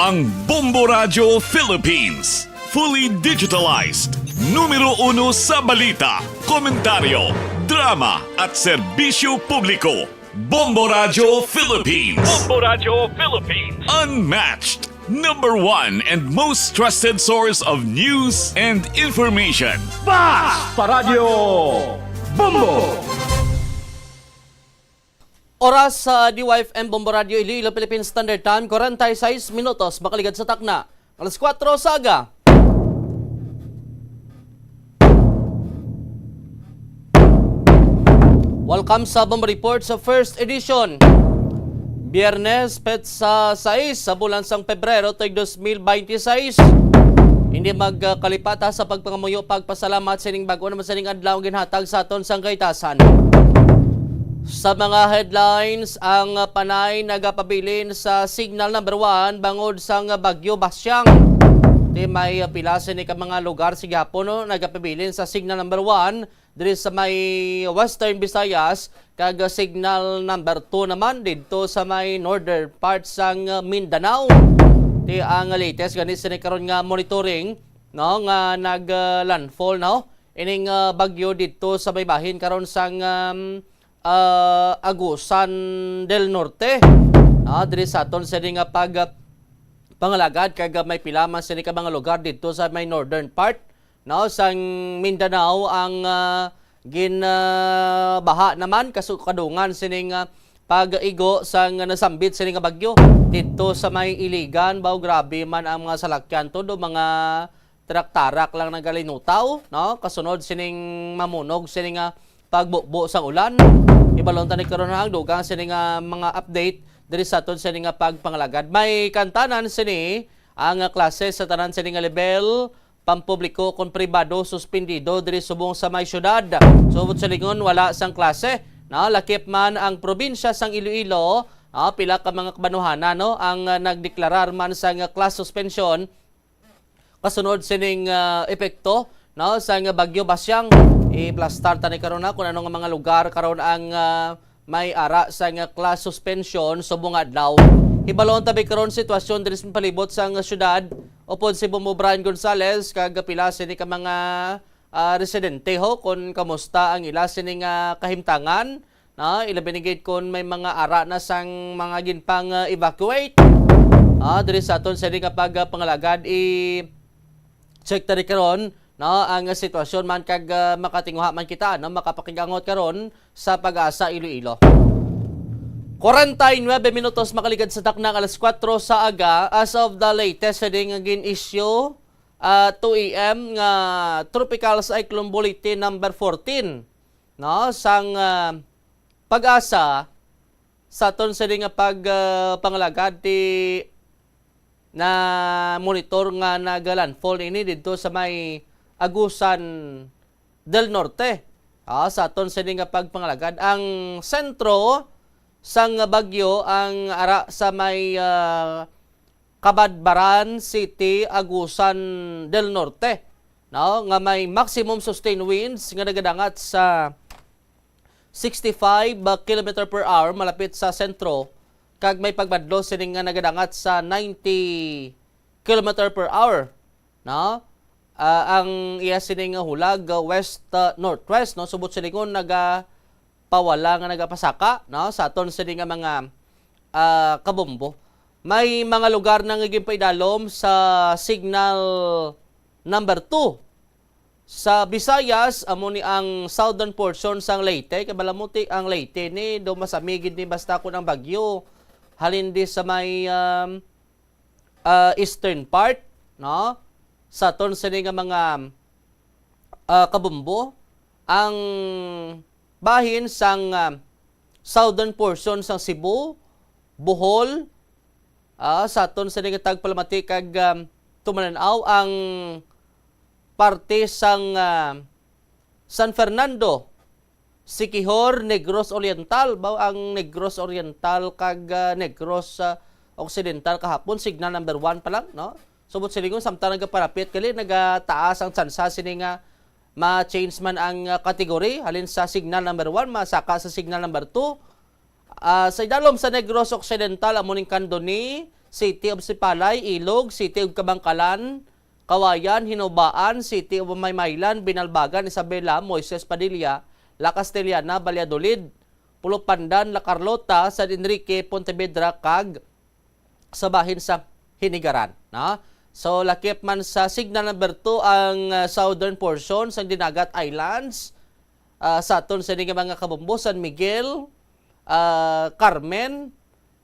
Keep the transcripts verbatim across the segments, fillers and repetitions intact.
Ang Bombo Radyo Philippines, fully digitalized, numero uno sa balita, komentaryo, drama, at serbisyo publiko. Bombo Radyo Philippines. Bombo Radyo Philippines. Unmatched, number one and most trusted source of news and information. Bas pa Radyo Bombo! Oras sa D Y F M Bombo Radyo Iloilo, Philippine Standard Time, forty-six minutos, makaligad sa takna alas kuwatro sa aga. Welcome sa Bombo Report sa first edition. Biyernes, petsa sais sa bulan sang Pebrero, tuig dos mil binte sais. Hindi magkalipata sa pagpangamuyo, pagpasalamat sining bag-o naman sining adlaw ginhatag sa aton sang kaitasan. Sa mga headlines, ang Panay nagapabilin sa signal number one bangod sang Bagyo Basyang. Di may pila sini ka mga lugar sa gihapon, no, nagapabilin sa signal number one diri sa may Western Visayas, kag signal number two naman didto sa may northern part sang Mindanao. Di ang latest gani sini karon nga monitoring, no, nga nag, ah, landfall, no, ining, ah, bagyo didto sa may bahin karon sang, um, ah, Agusan del Norte. Ah, diri sa aton sini nga pag, ah, pangalagad, kag, ah, may pila man sini ka mga lugar didto sa may northern part, no, sang Mindanao ang, ah, gin, ah, baha naman kasu-, kadungan sining, ah, pag-igo sang nasambit sini nga bagyo didto sa may Iligan. Baw, grabe man ang mga salakyan, todo mga tarak-tarak lang nagalinutaw, no? Kasunod sining mamunog sini nga pagbubo sang ulan. Ibalon ta ni karon ang dugang sini nga mga update diri sa aton sini nga pagpangalagad. May kantanan sini ang klase sa tanan sini nga level, pampubliko kon pribado, suspendido diri subong sa may syudad. Subot sa lingon, wala sang klase. No? Lakip man ang probinsya sang Iloilo, ah, pila ka mga kabanuhanan, no, ang, ah, nagdeklarar man sang class suspension kasunod sining, ah, epekto, no, sang Bagyo Basyang. Iplastar tani karon na kung ano nga mga lugar karon ang, ah, may ara sang class suspension subong nga adlaw. Hibalon tabi karon sitwasyon diri sa palibot sang syudad. Upod si Bombo Brian Gonzales kag pila sini ka mga, ah, residente ho kung kamusta ang ila sini nga kahimtangan. No, ilabi na gid kon may mga ara na sang mga ginpang, ah, evacuate. Ah, diri sa aton sini nga pag, ah, pangalagad, i-check ta rin karon, no, ang sitwasyon man kag, ah, makatinguha man kita, no, makapakig-angot karon sa Pag-asa Iloilo. Kwarenta y nuebe minutos makaligad sa takna nga alas kuwatro sa aga. As of the latest, sa di nga gin-issue, ah, two A M nga Tropical Cyclone Bulletin number fourteen, no, sang, ah, Pag-asa, sa aton sini nga pag, ah, pangalagad, ti na monitor nga nagalandfall ini didto sa may Agusan del Norte. Ah, sa aton sini nga pagpangalagad, ang sentro sang bagyo ang ara sa may, ah, Cabadbaran City, Agusan del Norte, no, nga may maximum sustained winds nga nagadangat sa sixty-five kilometer per hour malapit sa sentro, kag may pagbadlo sini nga nagadangat sa ninety kilometer per hour, no? Ah, ang iya sini nga hulag, ah, west, ah, northwest, no? Subot sini kon nagapawala nga nagapasaka, no? Sa aton sini nga mga, ah, kabombo. May mga lugar na nga ginpaidalom sa signal number two. Sa Visayas, amo ni ang southern portion sang Leyte. Kay balamuti ang Leyte ni, do masami gid ni basta kun ang bagyo halin di sa may, um, ah, eastern part, no? Sa aton sini nga mga, ah, kabombo, ang bahin sang, ah, southern portion sang Cebu, Bohol, ah, sa aton sini nga tagpalamati kag, um, tumalan-aw ang parte sang, ah, San Fernando, Siquijor, Negros Oriental, baw ang Negros Oriental kag, ah, Negros, ah, Occidental kahapon, signal number one pa lang, no? Subot silingon, samtang nagaparapit gali, nagataas ang tsansa sini nga ma-change man ang, ah, category, halin sa signal number one, masaka sa signal number two. Ah, sa idalom sa Negros Occidental, amo ning Candoni, City of Sipalay, Ilog, City of Kabankalan, Kawayan, Hinubaan, City of Maymaylan, Binalbagan, Isabela, Moises Padilla, La Castellana, Valladolid, Pulupandan, La Carlota, San Enrique, Pontevedra, kag sa bahin sa Hinigaran, no? So, lakip man sa signal number two ang, ah, southern portion sang Dinagat Islands, ah, sa aton sini nga mga kabombo, San Miguel, ah, Carmen,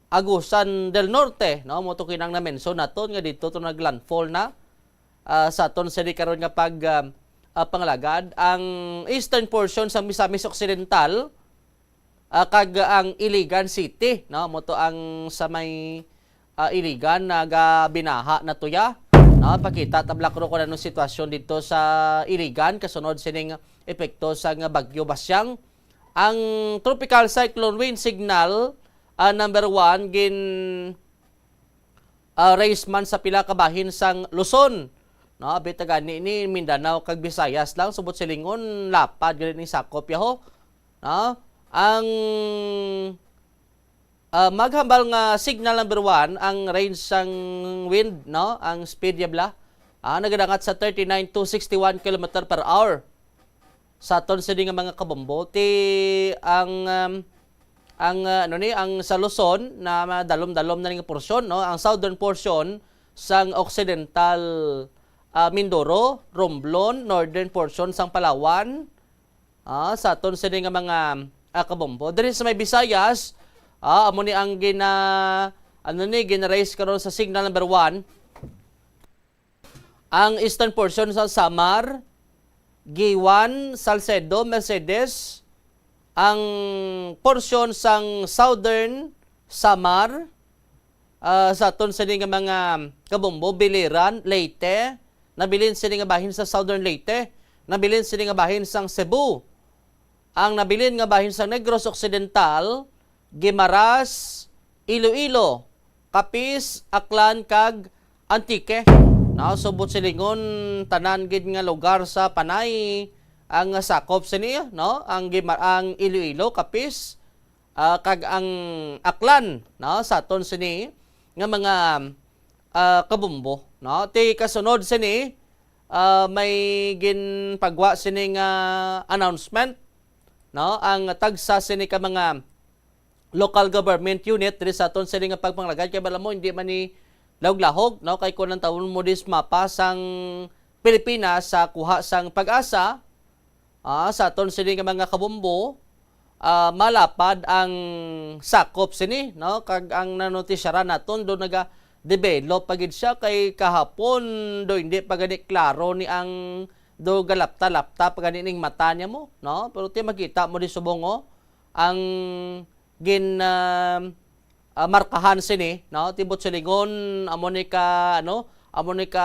Agusan del Norte, no? Mo to kinang na-mention naton nga dito to naglandfall na, ah, sa aton sini karon nga pag, ah, ah, pangalagad. Ang eastern portion sa Misamis Occidental, ah, kag ang Iligan City, no? Mo to ang sa may, ah, Iligan nagabinaha na tuya, no? Pakita tabla ko kung anong sitwasyon dito sa Iligan kasunod sining epekto sang Bagyo Basyang. Ang tropical cyclone wind signal, ah, number one gin ah, raise man sa pila ka bahin sang Luzon. No, abi ta gani ni Mindanao kag Visayas lang, subot silingon lapad gani ni sakop yaho. No? Ang, ah, maghambal nga signal number one ang range sang wind, no? Ang speed ya bala, ah, nagadangat sa thirty-nine to sixty-one kilometer per hour. Sa aton sini nga mga kabombo, ti ang, um, ang, uh, ano ni, ang sa Luzon na madalom-dalom na ni nga porsyon, no? Ang southern portion sang Occidental, ah, Mindoro, Romblon, northern portion sang Palawan, ah, sa aton sini nga mga, ah, kabombo. Diri sa may Visayas, ah, amo ni ang gina-, ano ni, gina-raise karon sa signal number one. Ang eastern portion sa Samar, Guiuan, Salcedo, Mercedes, ang portion sang southern Samar, ah, sa aton sini nga mga kabombo, Biliran, Leyte, nabilin sini nga bahin sa Southern Leyte, nabilin sini nga bahin sang Cebu, ang nabilin nga bahin sang Negros Occidental, Guimaras, Iloilo, Capiz, Aklan, kag Antique. No, subot silingon, tanan gid nga lugar sa Panay ang sakop sini, no? Ang Guimar-, ang Iloilo, Capiz, ah, kag ang Aklan, no, sa aton sini nga mga, ah, kabombo, no? Ti kasunod sini, ah, may ginpagwa sini nga announcement, no? Ang tagsa sini ka mga local government unit diri sa aton sini nga pagpangalagad, kay bala mo, hindi man ni lahog-lahog, no? Kay kung ang tawon mo dis mapa sang Pilipinas sa kuha sang PAGASA, ah, sa aton sini nga mga kabombo, ah, malapad ang sakop sini, no? Kag ang nanotisyaran naton, do naga-develop pa gid siya, kay kahapon do hindi pa gani klaro ni ang do galapta-lapta pa gani ning mata niya mo, no? Pero ti makita mo di subong, oh, ang gin, ah, ah, markahan sini, no? Ti buot silingon, amo ni ka, ano, amo ni ka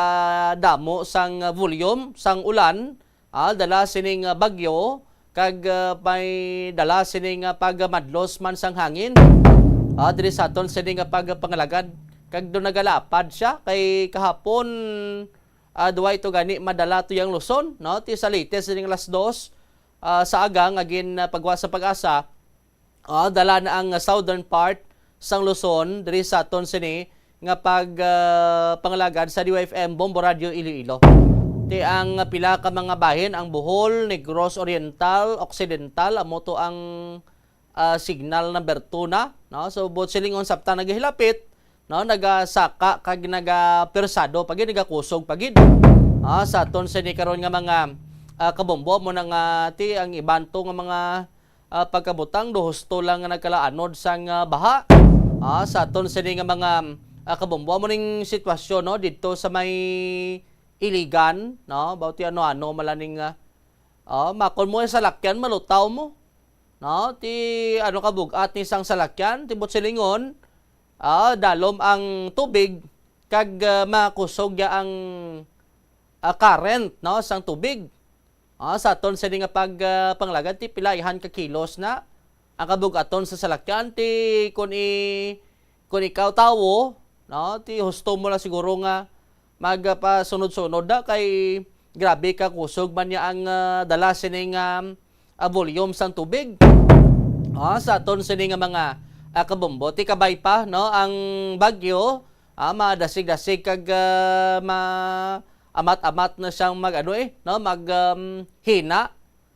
damo sang volume sang ulan, ah, dala sining, ah, bagyo, kag, ah, may dala sining, ah, pagmadlos man sang hangin, ah, diri sa aton sining, ah, pagpangalagad. Kag do nagalapad siya, kay kahapon, ah, duwa ito gani madala to yang Luzon, no? Ti sa latest sining alas dos, ah, sa aga nga gin, ah, pagwa sa PAGASA, ah, dala na ang southern part sang Luzon diri sa aton sini nga pag, ah, pangalagad sa D Y F M Bombo Radio Iloilo. Ti ang pila ka mga bahin, ang Bohol, Negros Oriental, Occidental, amo to ang, ah, signal number two na, no? So, buot silingon, sabta nagahilapit, no, nagasaka kag nagapersado pa gid, nagakusog pa gid. Ah, sa aton sini karon nga mga, ah, kabombo, mo na nga ti ang iban to nga mga, ah, pagkabutang do husto lang nga nagkalaanod sang, ah, baha. Ah, sa aton sini nga mga, ah, kabombo, amo ning sitwasyon, no, didto sa may Iligan, no, about ti ano-ano mala ning, ah, ah, makon mo ang salakyan, malutaw mo, no, ti ano ka bug-at ni sang salakyan, ti buot silingon, ah, dalom ang tubig kag, ah, makusog ya ang, ah, current, no, sang tubig. Ah, sa aton sini nga pag, ah, panglagad, ti pila ihan ka kilos na ang kabug-aton sa salakyan, ti kun i-, kun ikaw tawo, no, ti husto mo lang siguro nga magpasunod-sunod na kay grabe ka kusog man niya ang, ah, dala sining, ah, ah, volume sang tubig. Ah, sa aton sini nga mga, ah, kabombo, ti kabay pa, no, ang bagyo, ah, madasig-dasig kag, ah, ma-, amat-amat na siyang mag, ano, eh, no, mag, um, hina,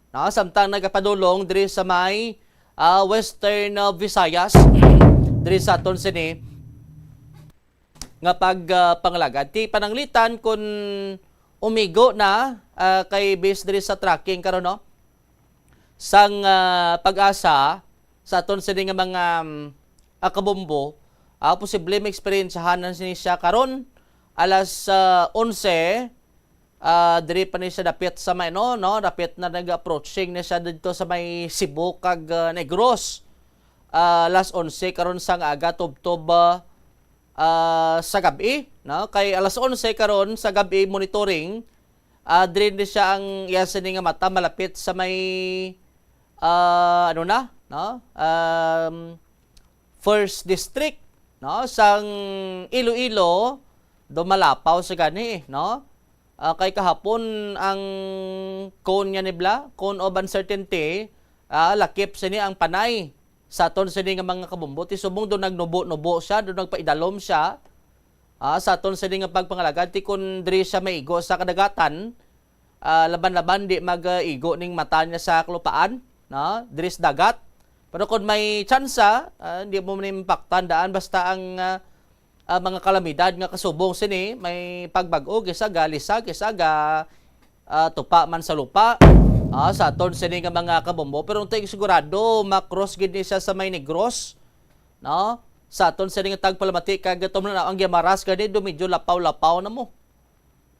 no, samtang nagapadulong diri sa may, ah, Western, ah, Visayas, diri sa aton sini nga pag, ah, pangalagad. Ti pananglitan kun umigo na, ah, kay base diri sa tracking karon, no, sang, ah, PAGASA, sa aton sini nga mga, um, ah, kabombo, ah, posible maeksperiensyahan na sini siya karon alas, ah, onse, ah, diri pa ni siya dapit sa may, no, no, dapit na nag-approaching na siya didto sa may Cebu kag, ah, Negros. Ah, alas onse karon sang aga tubtob, ah, ah, sa gab-i, no? Kay alas onse karon sa gab-i monitoring, ah, diri ni siya ang iya sini nga mata malapit sa may, ah, ano na, no? Um, First District, no? Sang Iloilo, do malapaw sa gani, no? Ah, kay kahapon ang cone nga nibla, cone of uncertainty, ah, lakip sini ang Panay. Sa aton sini nga mga kabombo, ti subong do nagnubo-nubo siya, do nagpaidalom siya. Ah, sa aton sini nga pagpangalagad, ti kun diri siya maigo sa kadagatan, ah, laban-laban di mag-igo ning mata niya sa kalupaan, no? Diri sa dagat. Pero kung may tsansa, ah, hindi mo man impaktan daan, basta ang, ah, ah, mga kalamidad nga kasubong sini, may pagbag-o, kis-a ga lisag, kis-a ga, ah, tupa man sa lupa, ah, sa aton sini nga mga kabombo. Pero ang tig sigurado, ma-cross gid ni siya sa may Negros, no? Sa aton sini nga tagpalamati kag tumlan ang Guimaras gani do medyo lapaw-lapaw na mo.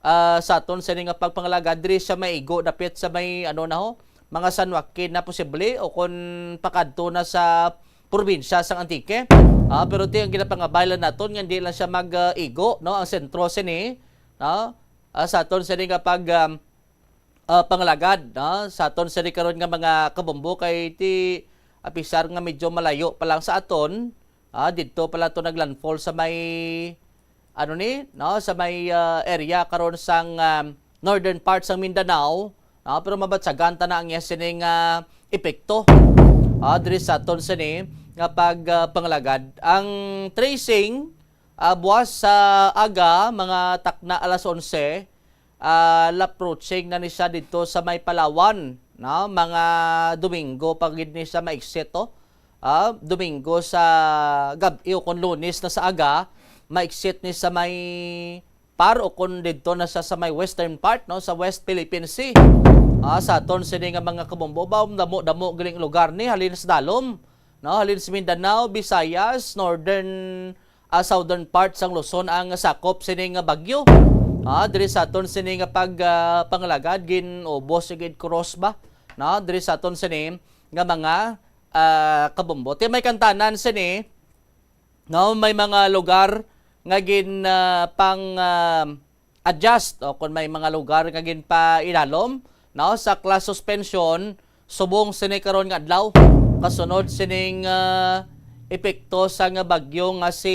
Ah, sa aton sini nga pagpangalagad diri sa may igo dapit sa may, ano na ho, mga San Joaquin na posible o kon pakadto na sa probinsya sang Antique. Ah, pero ti ang ginapangabaylan naton nga hindi lang siya mag, ah, igo, no, ang sentro sini, no? Ah, sa aton sini nga pag, um, ah, pangalagad, no? Sa aton sini karon nga mga kabombo kay ti apisar nga medyo malayo pa lang sa aton, ah, didto pa lang to naglandfall sa may, ano ni, no, sa may, ah, area karon sang, um, northern part sang Mindanao, no, pero mabatsagan ta na ang iya sining, ah, epekto, ah, diri sa aton sini nga pag, ah, pangalagad. Ang tracing, ah, buwas sa aga, mga takna alas onse, ah, approaching na ni siya didto sa may Palawan, no? Mga Domingo pa gid ni siya ma-exit, oh. Ah, Domingo sa gab-i o kon Lunes na sa aga, ma-exit ni sa may par o kon didto na siya sa may western part, no, sa West Philippine Sea. Ah, sa aton sini nga mga kabombo, ba, damo-damo galing lugar ni, halin sa dalom, no, halin sa Mindanao, Visayas, northern, ah, southern part sang Luzon ang sakop sini nga bagyo. Ah, diri sa aton sini nga pag, ah, pangalagad, gin-ubos gid cross ba, no, diri sa aton sini nga mga, ah, kabombo. Ti may kantanan sini, no, may mga lugar nga gin, ah, pang, ah, adjust o kung may mga lugar nga ginpailalom, no, sa class suspension subong sini karon nga adlaw kasunod sining, ah, epekto sa nga bagyo nga si,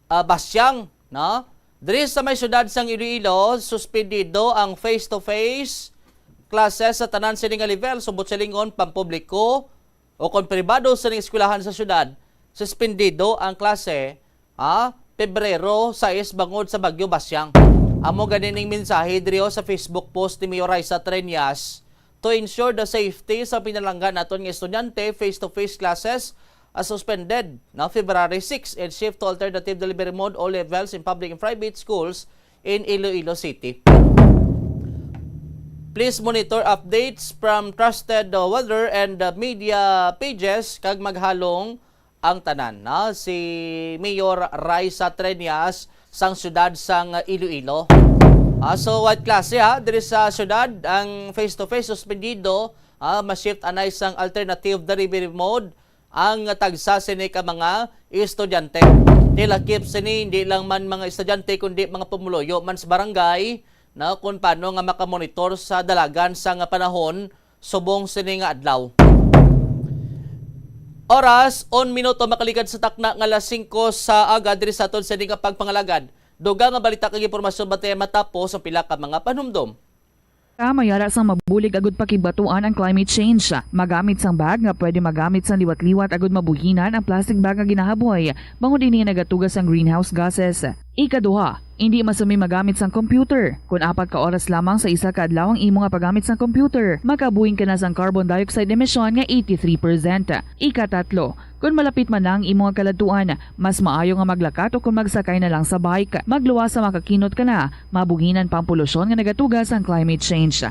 ah, Basyang, no? Diri sa may siyudad sang Iloilo, suspendido ang face-to-face classes sa tanan sini nga level, subot silingon, pampubliko, o kon pribado sining eskwelahan sa syudad, suspendido ang klase, ha, Pebrero sais bangod sa Bagyo Basyang. Amo gani ning mensahe diri, oh, sa Facebook post ni Mayor Raisa Treñas, "To ensure the safety sa pinalangga naton nga estudyante, face-to-face classes are suspended na February six and shift to alternative delivery mode all levels in public and private schools in Iloilo City." Please monitor updates from trusted, uh, weather and, uh, media pages kag maghalong ang tanan, no? Si Mayor Raisa Treñas sang siyudad sang Iloilo. Ah, so, what klase, ha? Diri sa siyudad, ang face-to-face suspendido, ah, ma-shift anay sang alternative delivery mode ang tagsa sini ka mga estudyante. Nilakip sini hindi lang man mga estudyante, kundi mga pumuluyo man sa barangay, no, kung paano nga makamonitor sa dalagan sa nga panahon subong sini nga adlaw. Oras, un minuto makaligad sa takna nga alas singko sa aga diri sa aton sini nga pagpangalagad. Dugang nga balita kag impormasyon bantay matapos ang pila ka mga panumdom. Tama, yara sang mabulig agud pakibatuan ang climate change. Magamit sang bag nga pwede magamit sang liwat-liwat agud mabuhinan ang plastic bag nga ginahaboy, bangod ini nagatuga sang greenhouse gases. Ikaduha, indi masumi magamit sang computer. Kon apat ka oras lamang sa isa ka adlaw ang imo nga paggamit sang computer, makabuhing ka na sang carbon dioxide emission nga eighty-three percent. Ikatatlo, kon malapit man na ang imo nga kaladtuan, mas maayo nga maglakat o kon magsakay na lang sa bike. Magluwas sa makakinot ka na, mabuhinan pa ang polusyon nga nagatuga sang climate change.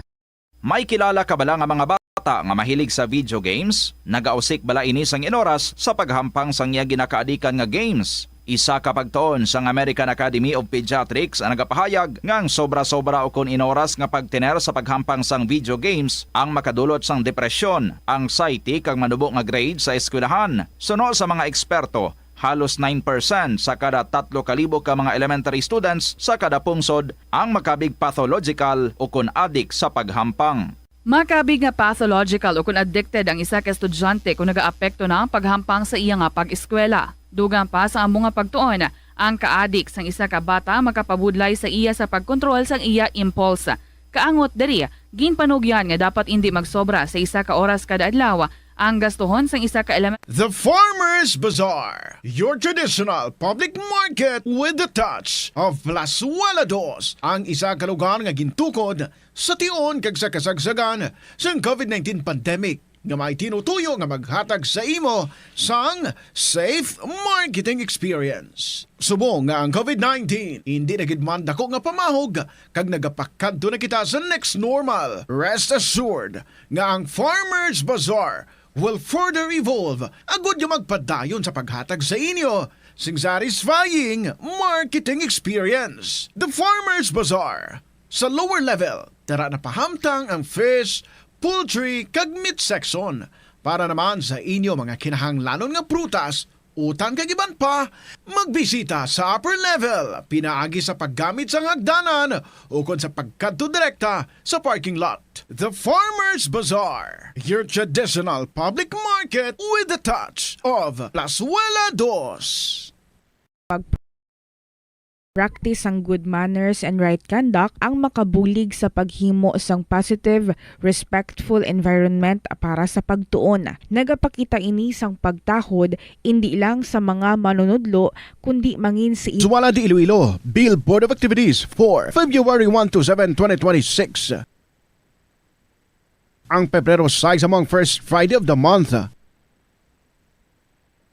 May kilala ka bala nga mga bata nga mahilig sa video games? Nagausik bala ini sang inoras sa paghampang sang iya ginakaadikan nga games? Isa ka pagtuon sang American Academy of Pediatrics ang nagapahayag nga ang sobra-sobra ukon inoras nga pagtener sa paghampang sang video games ang makadulot sang depresyon, anxiety, kag manubo nga grade sa eskwelahan. Suno sa mga eksperto, halos nine percent sa kada tatlo ka libo ka mga elementary students sa kada pungsod ang makabig pathological o kon adik sa paghampang. Makabig nga pathological o kon addicted ang isa ka estudyante kon nagaapekto na ang paghampang sa iya nga pag-eskwela. Dugang pa sa amo nga pagtuon, ang kaadik sang isa ka bata makapabudlay sa iya sa pagkontrol sang iya impulse. Kaangot diri, ginpanugyan nga dapat indi magsobra sa isa ka oras kada adlaw ang gastuhon sang isa ka elementary. The Farmers Bazaar, your traditional public market with the touch of Plazuela Dos, ang isa ka lugar nga gintukod sa tion kag sa kasagsagan sang covid nineteen pandemic, nga may tinutuyo nga maghatag sa imo sang safe marketing experience. Subong nga ang covid nineteen indi na gid man dako nga pamahog kag nagapakadto na kita sa next normal, rest assured nga ang Farmers Bazaar will further evolve agud nga magpadayon sa paghatag sa inyo sing satisfying marketing experience. The Farmers Bazaar, sa lower level, tara na pahamtang ang fish, poultry, kag meat section. Para naman sa inyo mga kinahanglanon nga prutas, utan kag iban pa, magbisita sa upper level pinaagi sa paggamit sang hagdanan ukon sa pagkadto direkta sa parking lot. The Farmers Bazaar, your traditional public market with the touch of Plazuela Dos. Practice sang good manners and right conduct ang makabulig sa paghimo sang positive, respectful environment para sa pagtuon. Nagapakita ini sang pagtahod indi lang sa mga manunudlo kundi mangin sa i- Zuwala de Iloilo, Bill Board of Activities for February one to seven, twenty twenty-six. Ang Pebrero sais amo ang first Friday of the month.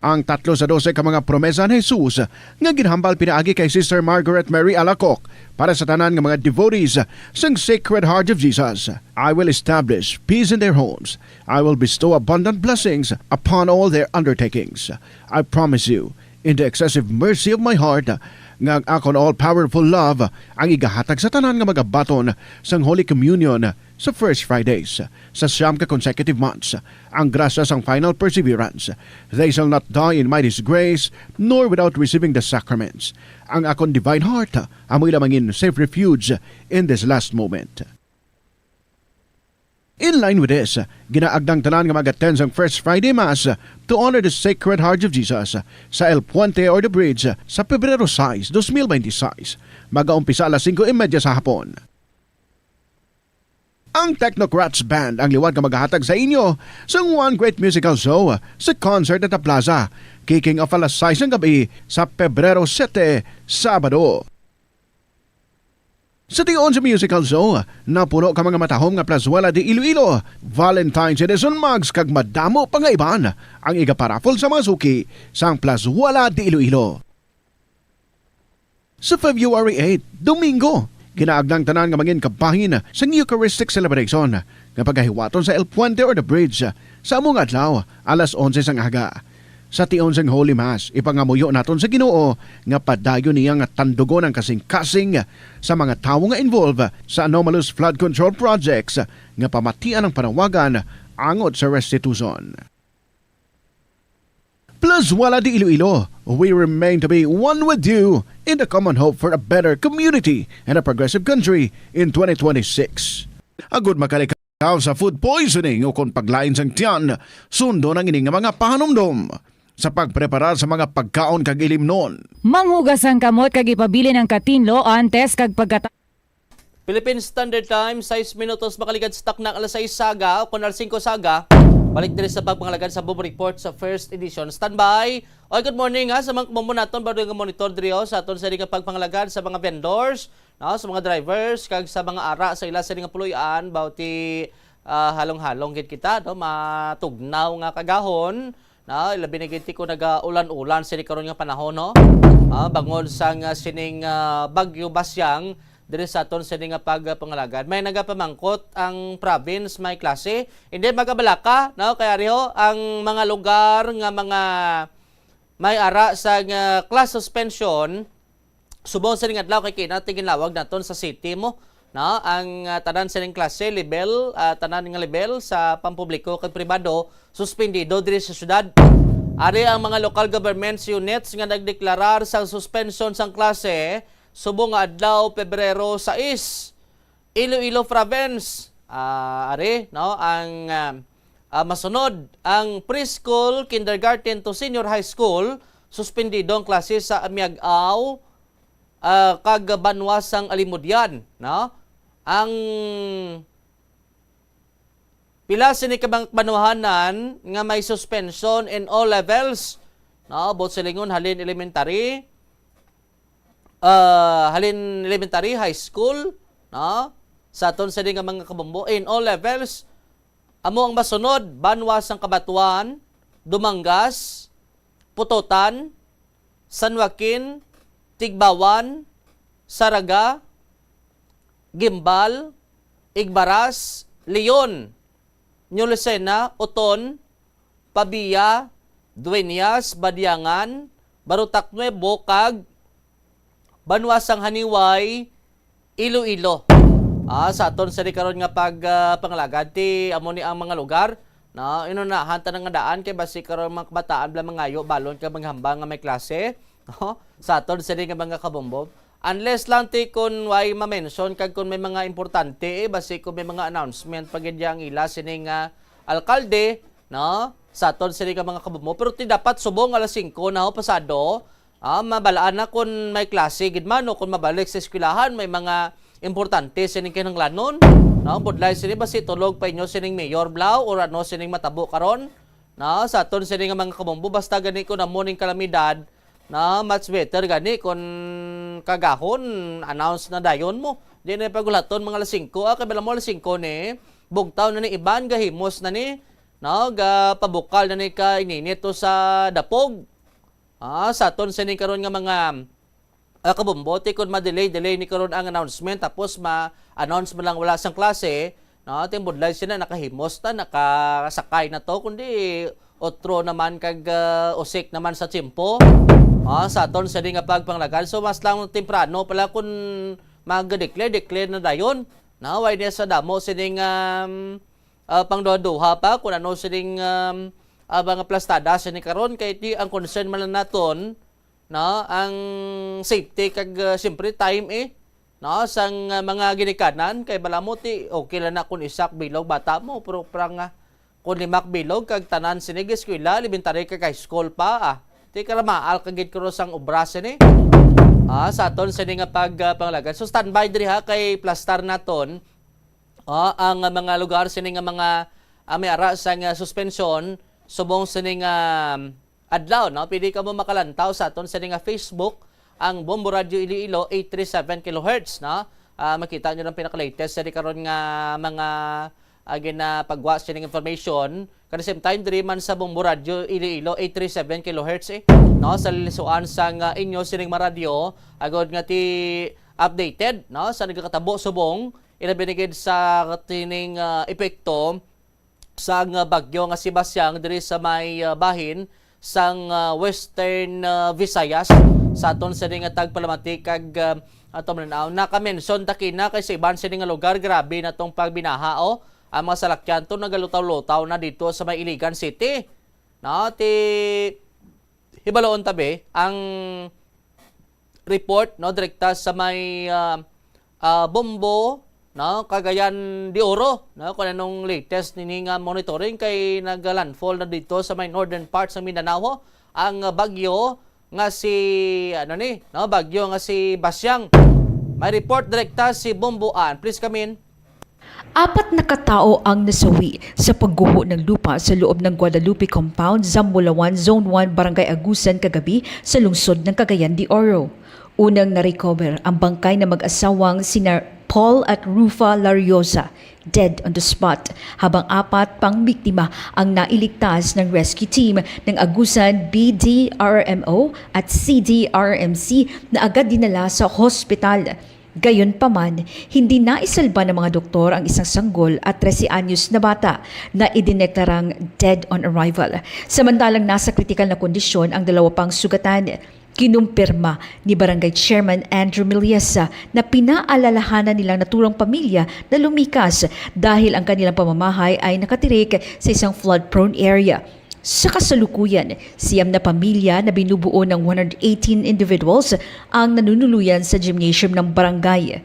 Ang tatlo sa dose ka mga promesa ni Jesus nga ginhambal pinaagi kay Sister Margaret Mary Alacoc para sa tanan nga mga devotees sang Sacred Heart of Jesus. I will establish peace in their homes. I will bestow abundant blessings upon all their undertakings. I promise you, in the excessive mercy of my heart, nga ang akon all-powerful love ang igahatag sa tanan nga magabaton sang Holy Communion sa first Fridays sa siyam ka consecutive months, ang grasya sang final perseverance. They shall not die in my disgrace, nor without receiving the sacraments. Ang akon divine heart amoy lamangin safe refuge in this last moment. In line with this, ginaagdang tanan nga mag-attend sang First Friday Mass to honor the Sacred Heart of Jesus sa El Puente or the Bridge sa Pebrero sais, dos mil benti sais. Magaumpisa alas singko y media sa hapon. Ang Technocrats Band ang liwat nga magahatag sa inyo sang one great musical show sa concert at plaza, kicking off alas sais sang gab-i sa Pebrero sete, Sabado. Sa tion sa musical show, napuno ka mga matahom nga Plazuela de Iloilo, Valentine's Edition mugs kag madamo pa nga iban ang igaparaffle sa mga suki sang Plazuela de Iloilo. Sa February eight, Domingo, ginaagdang tanan nga mangin kabahin sang Eucharistic Celebration nga pagahiwaton sa El Puente or the Bridge sa amo nga adlaw, alas onse sang aga. Sa tion sang Holy Mass, ipangamuyo naton sa Ginoo nga padayon niya nga tandugon ang kasing-kasing sa mga tawo nga involved sa anomalous flood control projects nga pamatian ang panawagan angot sa restitution. Plazuela de Iloilo, we remain to be one with you in the common hope for a better community and a progressive country in twenty twenty-six. Agud makalikaw sa food poisoning o kon paglain sang tiyan, sundon ang ini nga mga pahanumdom sa pagpreparar sa mga pagkaon kag ilimnon. Manghugas ang kamot kag ipabilin ang katinlo antes kag pagkata- Philippine Standard Time, sais minutos makaligad sa takna alas sais saga o kon alas singko saga. Balik diri sa pagpangalagad sa Bombo Report sa first edition. Standby. Oy, good morning ha sa mga kabombo naton, baro nga monitor diri, oh, sa aton sa nga pagpangalagad sa mga vendors, no, sa mga drivers kag sa mga ara sa ila sa nga puloy-an, bawti, ah, halong-halong gid kita, no, matugnaw nga kagahon. Na, ilabi na gid ti kon nagaulan-ulan sini karon nga panahon, no? Ah, bangod sang, ah, sining, ah, Bagyo Basyang diri sa aton sini nga pagpangalagad. May nagapamangkot ang province, may klase. Hindi magabalaka, no? Kaya riho ang mga lugar nga mga may ara sang, ah, class suspension, subong sining adlaw kay kina ti ginlawag naton sa city mo, no? Ang, ah, tanan sining klase, level, ah, tanan nga level sa pampubliko kag pribado, suspendido diri sa syudad. Ari ang mga local governments units nga nagdeklarar sang suspension sang klase subong nga adlaw, Pebrero sais. Iloilo Province. Ah, ari, no, ang, ah, ah, masunod, ang preschool, kindergarten to senior high school, suspendido ang klase sa Miag-ao, ah, kag banwa sang Alimodian, no? Ang pila sini ka mga banwahanan nga may suspension in all levels, no? Buot silingon, halin elementary, ah, halin elementary, high school, no? Sa aton sini nga mga kabombo, in all levels, amo ang masunod, banwa sang Cabatuan, Dumangas, Pototan, San Joaquin, Tigbauan, Zarraga, Guimbal, Igbaras, Leon, New Lucena, Oton, Pavia, Dueñas, Badiangan, Barotac Nuevo, kag banwa sang Janiuay, Iloilo. Ah, sa aton sini karon nga pag, ah, pangalagad, ti amo ni ang mga lugar, no? Inunahan ta na nga daan kay basi karon mga kabataan bala mangayo balon kag maghambal nga may klase, no? Sa aton sini nga mga kabombo. Unless lang ti kun way ma-mention kag kun may mga importante, eh, basi kun may mga announcement pa gid ang ila sini nga alkalde, no? Sa aton sini nga mga kabombo. Pero ti dapat subong alas singko na ho pasado, ah, mabalaan na kun may klase gid man o kun mabalik sa eskwelahan, may mga importante sining kinahanglanon, no? Budlay sini, basi tulog pa inyo sining mayor, Blau, or ano sining matabo karon, no? Sa aton sini nga mga kabombo, basta gani kun amo ning kalamidad, no? Much better gani kun kagahon, announce na dayon mo. Di na pagulaton mga alas singko, ah, kay bala mo alas singko ni, bugtaw na ni iban, gahimos na ni, no? Gapabukal na ni ka ininit to sa dapog. Ah, sa aton sini karon nga mga, ah, kabombo, ti kun ma-delay-delay ni karon ang announcement, tapos ma-announce mo lang wala sang klase, no? Ti budlay sina, nakahimos na, nakasakay na to, kundi otro naman kag, ah, usik naman sa tiyempo. Ah, sa aton sini nga pagpanglagad. So, mas lang temprano pala kun mag-declare, declare na dayon. No? Way niya sa damo sining, um, ah, pangduha-duha pa kun ano sining, um, ah, mga plastada sini karon, kay ti ang concern man lang naton, no, ang safety kag, ah, siyempre time, eh, no, sang, ah, mga ginikanan, kay bala mo ti okay lang na kun isa ka bilog bata mo, pero parang, ah, kun lima ka bilog kag tanan sini eskwela, elementary kag high school pa, ah, ti karamaal ka gid karon sang obra sini. Ah, sa aton sini nga pag, ah, panglagad. So, standby diri ha, kay plastar naton, ah, ang mga lugar sini nga mga, ah, may ara sang, ah, suspension subong sini nga adlaw, no? Pwede kamo makalantaw sa aton sini nga Facebook, ang Bombo Radio Iloilo, eight three seven kilohertz, no? Ah, makita nyo ang pinaka-latest sini karon nga mga, ah, ginapagwa sining information. At the same time, diri man sa Bombo Radio Iloilo, eight three seven kilohertz, eh, no? Sa lilisuan sang, ah, inyo sining maradyo, agod nga ti updated, no? Sa nagakatabo subong, ilabi na gid sa tining, ah, epekto sang, ah, bagyo nga si Basyang diri sa may, ah, bahin sang, ah, Western, ah, Visayas. Sa aton sini nga tagpalamati kag, ah, ato man-aw, naka-mention ta kina kay sa iban sini nga lugar, grabe na tong pagbinaha, oh. Ang mga salakyan to nagalutaw-lutaw na dito sa may Iligan City. No, ti hibaloon ta be, ang report, no, direkta sa may, ah, ah, Bombo, no, Cagayan de Oro, no, kung anong latest nini nga monitoring kay nag-landfall na dito sa may northern parts ng Mindanao, ho, ang bagyo nga si, ano ni, no, bagyo nga si Basyang. May report direkta si Bombo Ann. Please come in. Apat na katao ang nasawi sa pagguho ng lupa sa loob ng Guadalupe Compound, Zambulawan, Zone one, Barangay Agusan, kagabi sa lungsod ng Cagayan de Oro. Unang na-recover ang bangkay ng mag-asawang sina Paul at Rufa Lariosa, dead on the spot, habang apat pang biktima ang nailigtas ng rescue team ng Agusan B D R M O at C D R M C na agad dinala sa hospital. Gayunpaman, hindi naisalba ng mga doktor ang isang sanggol at trese anyos na bata na idineklarang dead on arrival. Samantalang nasa kritikal na kondisyon ang dalawa pang sugatan. Kinumpirma ni Barangay Chairman Andrew Miliesa na pinaalalahanan nilang naturang pamilya na lumikas dahil ang kanilang pamamahay ay nakatirik sa isang flood-prone area. Sa kasalukuyan, siyam na pamilya na binubuo ng one hundred eighteen individuals ang nanunuluyan sa gymnasium ng barangay.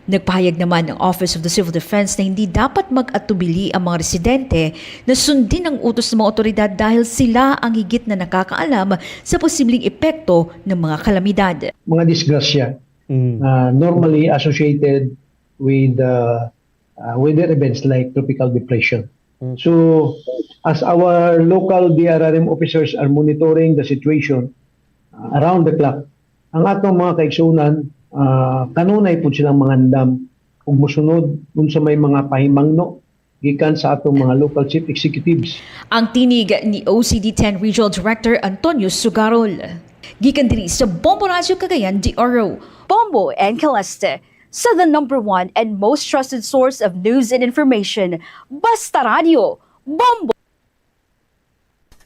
Nagpahayag naman ang Office of the Civil Defense na hindi dapat mag-atubili ang mga residente na sundin ang utos ng mga otoridad dahil sila ang higit na nakakaalam sa posibleng epekto ng mga kalamidad. Mga disgrasya Mm. na normally associated with uh, uh, weather events like tropical depression. Mm. So, as our local D R R M officers are monitoring the situation uh, around the clock, ang atong mga kaigsunan uh, kanunay pud silang mangandam ug mosunod unsa may mga pahimangno gikan sa atong mga local chief executives. Ang tinig ni O C D ten Regional Director Antonio Sugarol. Gikan diri sa Bombo Radyo Cagayan de Oro. Bombo and Caleste, sa the number one and most trusted source of news and information, Basta Radyo, Bombo!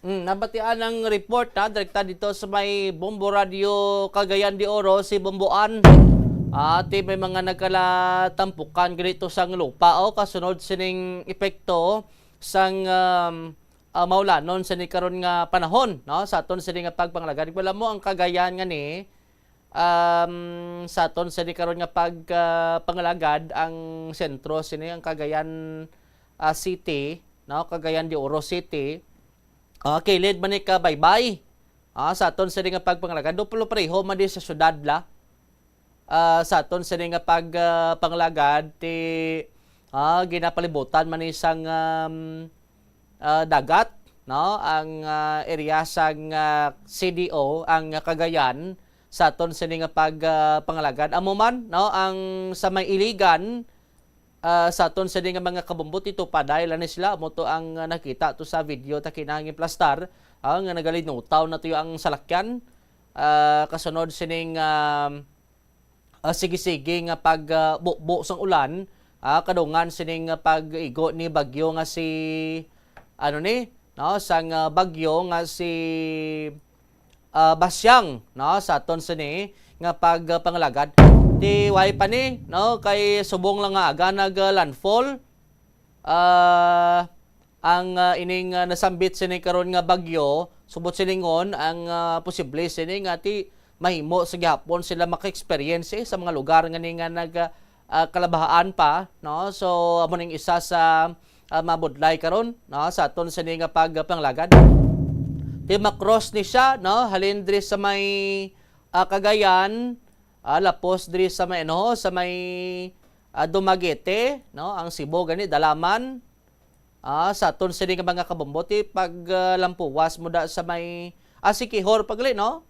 Mm, nabatian ang report, ha, direkta dito sa may Bombo Radio Cagayan de Oro, si Bombo Ann. Ati, may mga nagkalatampukan ganito sang lupa, oh, kasunod sining epekto sang, um, ah, maulanon sini karon nga panahon, no, sa aton sini nga pagpangalagad. Wala mo ang Cagayan nga ni, um, sa aton sini karon nga pag, ah, pangalagad, ang sentro sini ang Cagayan, ah, City, no, Cagayan de Oro City. Ah, kilid man ni ka Baybay. Ah, sa aton sini nga pagpangalagad, do pareho man di sa syudad la. Ah, sa aton sini nga pag, ah, pangalagad, ti, ah, ginapalibutan man ni sang, um, ah, dagat, no, ang, ah, area sang, ah, C D O, ang Cagayan, sa aton sini nga pag, ah, pangalagad. Amo man, no, ang sa may Iligan, ah, sa aton sini nga mga kabumbot, ito paday lang ni sila. Amo to ang, ah, nakita to sa video ta kinahangin plastar, ah, nga nagalinutaw na tuyo ang salakyan. Ah, kasunod sining, ah, ah, sige-sige nga pag, ah, bubo sang ulan, ah, kadungan sining, ah, pag-igo ni bagyo nga si, ano ni, no, sang, ah, bagyo nga si, ah, Basyang, no, sa aton sini nga pag, ah, pangalagad. Ti way pa ni, no, kay subong lang nga aga nag, ah, landfall. Ah, ang, ah, ining, ah, nasambit sini karon nga bagyo, subot silingon, ang, ah, posible sini nga ti mahimo sa gihapon sila maka-experience, eh, sa mga lugar nga ni nga nag, ah, ah, kalabahaan pa, no? So, amo ning isa sa, ah, mabudlay karon, no, sa aton sini nga pagpangalagad. Ti ma-cross ni siya, no, halin diri sa may, ah, Cagayan, ah, lapos diri sa may, ano, sa may, ah, Dumaguete, no, ang Cebu gani, Dalaman. Ah, sa aton sini nga mga kabumbot, ti pag, ah, lampuwas mo da sa may, ah, Siquijor pa gali, no?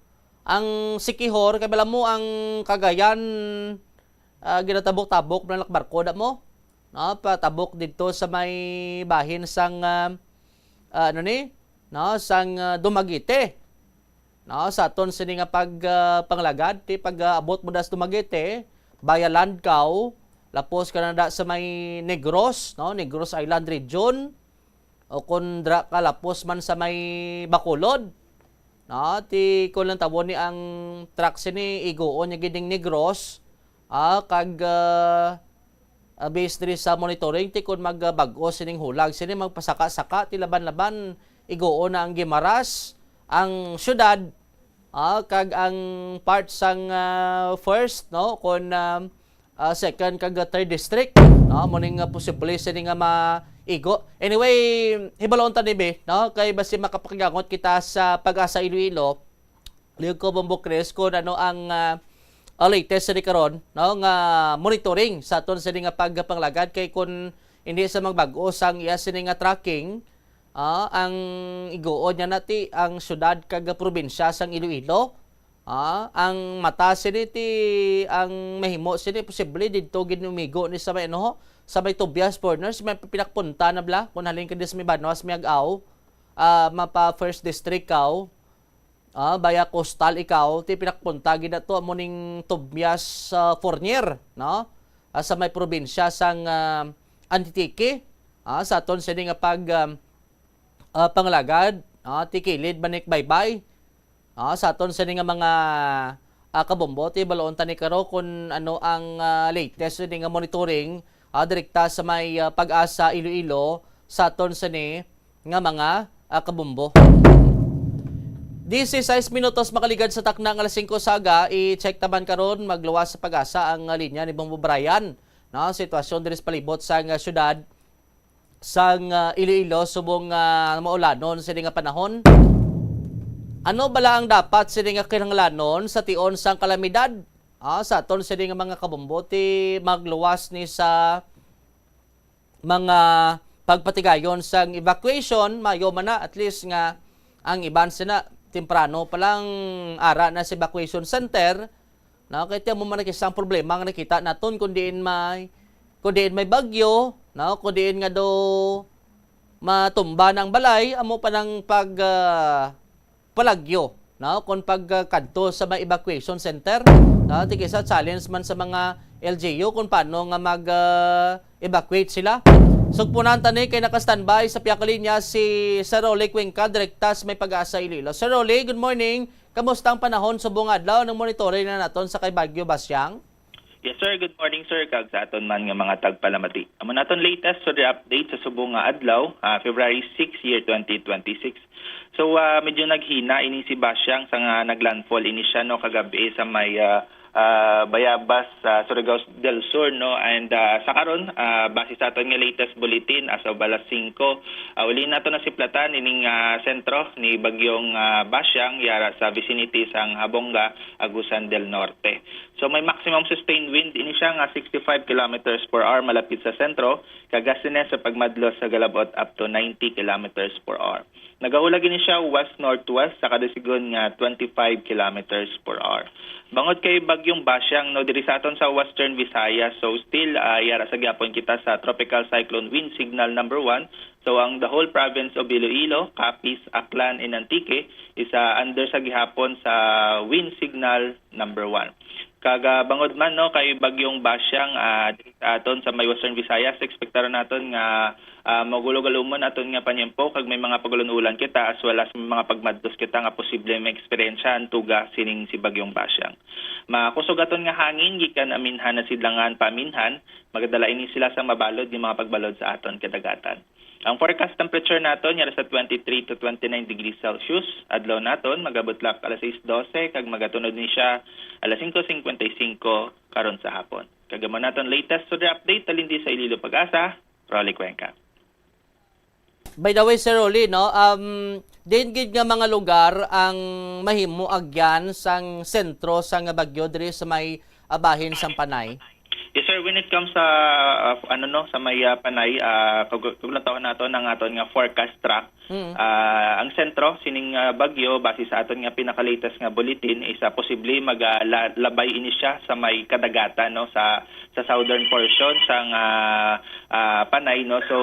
Ang Siquijor, kay bala mo ang Cagayan, ah, ginatabok-tabok na lakbarko da mo, no? Patabok didto sa may bahin sang, ah, ah, ano ni? No, sang, ah, Dumaguete. No, sa aton sini nga pag, ah, panglagad, ti pag, ah, abot mo da sa Dumaguete, via Lancaw, lapos ka na da sa may Negros, no, Negros Island Region, o kon dra ka lapos man sa may Bacolod, no, ti kon lang tawon ni ang track sini, iguon niya gid ning Negros, ah, kag, ah, ah, based diri sa monitoring, ti kon magbag-o sining hulag sini, magpasaka-saka, ti laban-laban, iguon na ang Guimaras, ang syudad, ah, kag ang part sang, ah, first, no, kon, ah, ah, second kag third district, no, mo ning, ah, posible sini nga maigo. Anyway, hibalon ta ni, be, no, kay basi makapakigangot kita sa Pag-asa Iloilo, Liog ko, Bombo Chris, kung ano ang, ah, ah, latest sini karon, no, nga monitoring sa aton sini nga pagpanglagad, kay kun hindi sa magbag-o sang iya sini nga tracking, ah, ang iguod niya na ti ang syudad kag probinsya sang Iloilo. Ah, ang mata sini ti ang mahimo sini posible didto gid umigo ni sa may ano, sa may Tobias Fornier, sa may pinakpunta na bala, kung halin ka di sa may Banwa, sa may Ag-aw, ah, mapa First District ka, ah, baya coastal ikaw, ti pinakpunta gid ato amo ning Tobias, ah, Fornier, no? Ah, sa may probinsya sang, ah, Antique, ah, sa aton sini nga pag, ah, ah, panglagad, ah, ti kilid man ni baybay, ah, sa aton sini nga mga, ah, kabombo, ti baloon ta ni karo kung ano ang, ah, latest sini nga monitoring, ah, direkta sa may, ah, Pag-asa Iloilo, sa aton sini nga mga, ah, kabombo. Dise sais minutos makaligad sa takna nga alas singko sa aga, i-check taman karon, magluwas sa Pag-asa ang, ah, linya ni Bombo Brian. No, sitwasyon diri sa palibot sang, ah, syudad sang, ah, Iloilo subong nga maulanon sini nga panahon. Ano bala ang dapat sini nga kinahanglanon sa tion sang kalamidad? Ah, sa aton sini nga mga kabombo, ti magluwas ni sa mga pagpatigayon sang evacuation, mayo man na at least nga ang iban sina temprano pa lang ara na sa evacuation center, no? Kay ti amo man ang isang problema nga nakita naton kung diin may, kung diin may bagyo, no? Kung diin nga do matumba na ang balay, amo pa nang pag, ah, palagyo, no? Kung pag, ah, kadto sa may evacuation center, no? Ti kisa challenge man sa mga L G U kung paano nga mag, ah, evacuate sila. Sugpunan ta ni kay naka-standby sa pihak linya si Sir Rolly Cuenca, direkta sa may Pag-asa Iloilo. Sir Rolly, good morning. Kamusta ang panahon subong adlaw? Anong monitoring na naton sa kay Bagyo Basyang? Yes, sir. Good morning, sir, kag sa aton man nga mga tagpalamati. Amo naton latest weather update sa subong nga adlaw, ah, February six, year twenty twenty-six. So, ah, medyo naghina ini si Basyang sa nga naglandfall ini siya, no, kagabi sa may, ah, ah, Bayabas, sa Surigao del Sur, no, and, ah, sa karon, ah, base sa aton nga latest bulletin as of alas singko, ah, uli nato nasiplatan ining, ah, sentro ni Bagyong, ah, Basyang yara sa vicinity sang Habonga, Agusan del Norte. So, may maximum sustained wind ini siya nga sixty-five kilometers per hour malapit sa sentro, kag gustines sa pagmadlot sa galabot up to ninety kilometers per hour. Nagahulag ini siya west-northwest sa kadasigon nga twenty-five kilometers per hour. Bangod kay Bagyong Basyang, no, diri sa aton sa Western Visayas, so still, ah, yara sa gyapon kita sa Tropical Cyclone Wind Signal number one. So, ang the whole province of Iloilo, Capiz, Aklan, and Antique is, ah, under sa gihapon sa Wind Signal number one. Kag, ah, bangod man, no, kay Bagyong Basyang, ah, diri sa aton sa may Western Visayas, ekspektaron naton nga, ah, magulo-galumon aton nga panyempo kag may mga pagulon-ulan kita as well as may mga pagmadtos kita nga posible maeksperiensya ang tuga sining si Bagyong Basyang. Makusog aton nga hangin gikan aminhan na sidlangan pa aminhan, magadala ini sila sa mabalod nga mga pagbalod sa aton kadagatan. Ang forecast temperature naton yara sa twenty-three to twenty-nine degrees Celsius. Adlaw naton magabutlak alas sais dose kag magatunod ni siya alas singko singkwenta y singko karon sa hapon. Kag amo naton latest weather update halin di sa Iloilo Pag-asa, Rolly Cuenca. By the way, Sir Rolly, no, um, din gid nga mga lugar ang mahimo agyan sang sentro sang bagyo diri sa may, ah, bahin sang Panay? Yes, sir. When it comes sa, ah, ano, no, sa may, ah, Panay, ah, kag-, kagulantawon nato ang aton nga forecast track. Mm. Ah, ang sentro sining, ah, bagyo, base sa aton nga pinaka-latest nga bulletin, is, ah, posible mag, ah, la-, labay ini siya sa may kadagatan, no, sa, sa southern portion sang, ah, ah, Panay, no. So,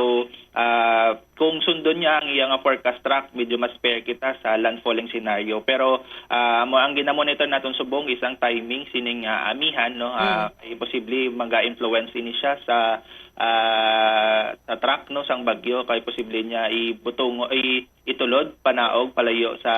ah, kung sundon niya ang iya nga forecast track, medyo mas fair kita sa landfalling scenario. Pero, ah, amo ang ginamonitor naton subong is ang timing sining, ah, amihan, no. Ah, Mm. Ay posible maga-influence ini siya sa, ah, sa track, no, sang bagyo, kay posible niya ibutong, i-, itulod panaog palayo sa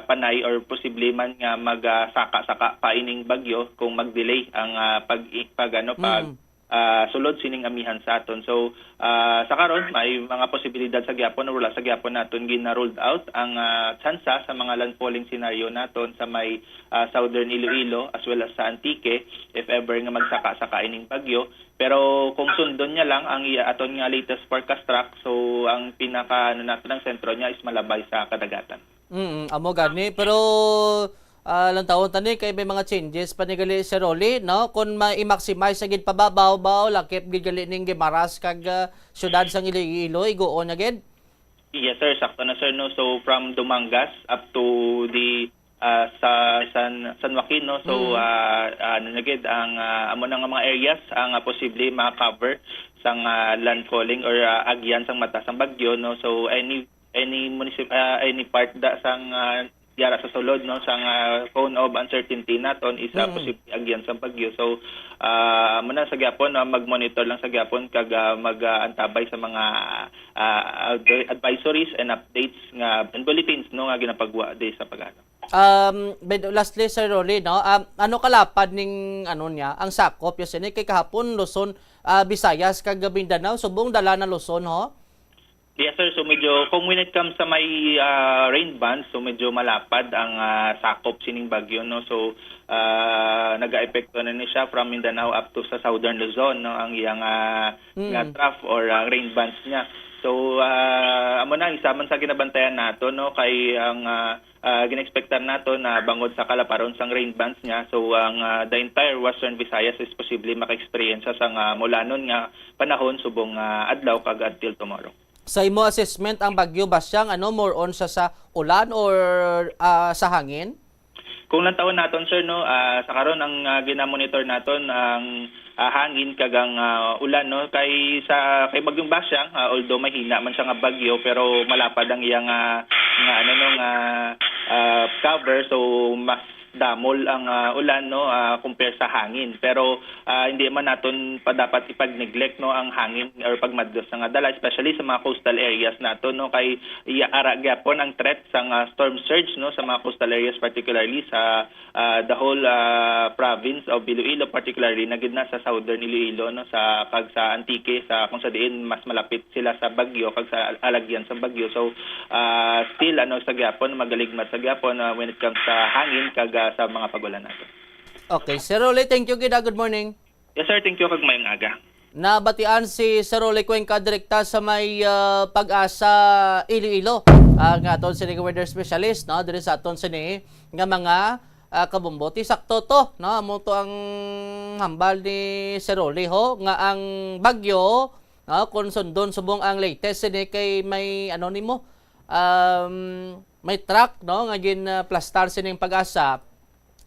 Panay, or posible man nga magasaka-saka pa ining bagyo kung mag-delay ang, ah, pag, pag, ano, pag, Mm. ah, sulod sining amihan sa aton. So, ah, sa karon, may mga posibilidad sa gyapon, wala sa gyapon naton gina-ruled out ang, ah, tsansa sa mga landfalling scenario naton sa may, ah, southern Iloilo as well as sa Antique if ever nga magsaka-saka ining bagyo. Pero kung sundon niya lang ang iya aton nga latest forecast track, so ang pinaka, ano, naton ang sentro niya is malabay sa kadagatan. Mm, amo gani. Pero, Ah, lantawon ta ni kay may mga changes pa ni gali, Sir Rolly, no? Kung ma-, i-maximize sa gid pababaw ba o lakip gid gali ning Guimaras kag, ah, siyudad sang Iloilo, iguon na gid? Yes, sir. Sakto na, sir, no? So, from Dumangas up to the, ah, sa San, San Joaquin, no? So, Mm. ah, ah, ano na gid, ang, ah, amo na nga mga areas ang, ah, posible ma-cover sang, ah, landfalling or, ah, agyan sang mata sang bagyo, no? So, any, any municip-, ah, any part da sang, ah, yara sa sulod, no, sang, ah, cone of uncertainty naton is, ah, Mm. posible agyan sang bagyo. So, ah, amo na sa gyapon, ah, mag-monitor lang sa gyapon kag, ah, mag, ah, antabay sa mga, ah, advi-, advisories and updates nga, and bulletins, no, nga ginapagwa di sa pag-ano. Um, but lastly, Sir Rolly, no, um, ano kalapad ning, ano niya, ang sakop ya sini kay kahapon Luzon, ah, Visayas kag Mindanao, subong dala na Luzon, ho? Yes, sir. So, medyo, kung when it comes sa may, ah, rain bands, so medyo malapad ang, ah, sakop sining bagyo, no? So, ah, nagaepekto na ni siya from Mindanao up to sa Southern Luzon, no? Ang iyang, ah, Mm. nga trough or, ah, rain bands niya. So, ah, amo na, isa man sa ginabantayan nato, no? Kay ang, ah, ah, gina-expectar nato na bangod sa kalaparon sang rain bands niya, so ang, ah, the entire Western Visayas is posible maka-experience sang, ah, maulanon nga panahon subong, ah, adlaw kag until tomorrow. Sa imo assessment, ang bagyo ba siyang, ano, more on sa, sa ulan or, ah, sa hangin? Kung lantawon naton, sir, no, ah, sa karon ang, ah, ginamonitor naton ang, ah, hangin kag ang, ah, ulan, no, kay sa, kay Bagyong Basyang, ah, although mahina man siya nga bagyo, pero malapad ang iyang, ah, nga, ano, no, nga, ah, cover, so mas damol ang, ah, ulan, no, ah, compare sa hangin. Pero, ah, hindi man naton pa dapat ipag-neglect, no, ang hangin or pagmadlos nga dala, especially sa mga coastal areas nato, no, kay iya ara gyapon ang threat sang, ah, storm surge, no, sa mga coastal areas, particularly sa, ah, the whole, ah, province of Iloilo, particularly na gid na sa southern Iloilo, no, sa, kag sa Antique, sa kung sa diin mas malapit sila sa bagyo kag sa alagyan sa bagyo. So, ah, still, ano, sa gyapon, magaligmat sa gyapon, ah, when it comes sa hangin kag, ah, sa mga pag-ulan nato. Okay, Sir Rolly, thank you gid, ah. Good morning. Yes, sir. Thank you, kag maayong aga. Nabatian si Sir Rolly Cuenca, direkta sa may, ah, Pag-asa, Iloilo. Ah, nga aton sini nga weather specialist, no, diri sa aton sini nga mga, ah, kabombo. Ti sakto to, no? Amo to ang hambal ni Sir Rolly, ho, nga ang bagyo, no, kung sundon subong ang latest sini kay may, ano nimo, um, may track, no, nga gin, ah, plastar sining Pag-asa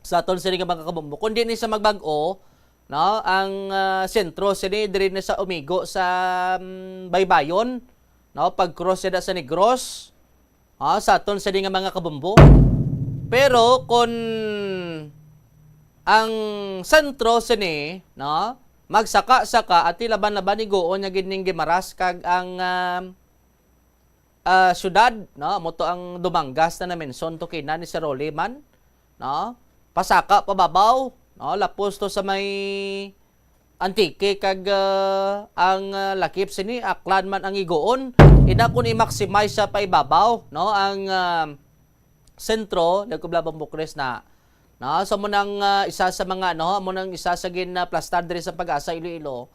sa aton sini nga mga kabombo. Kung di ni sa magbag-o, no, ang, ah, sentro sini diri na sa umigo sa, mm, Baybayon, no, pag-cross sila sa Negros, ah, sa aton sini nga mga kabombo. Pero kung ang sentro sini, no, magsaka-saka, ati laban-laban iguon niya gid ning Guimaras kag ang, ah, ah, syudad, no? Amo to ang Dumangas na na-mention to kina ni Sir Rolly man, no? Pasaka pababaw, no? Lapos to sa may Antique kag, ah, ang, ah, lakip sini, Aklan man ang iguon. Ina kun i-maximize sa paibabaw, no? Ang, ah, sentro, Lagkubla, Bambukres na. No? So, amo nang, ah, isa sa mga, ano, amo nang isa sa gin, ah, plastar diri sa Pag-asa, Iloilo.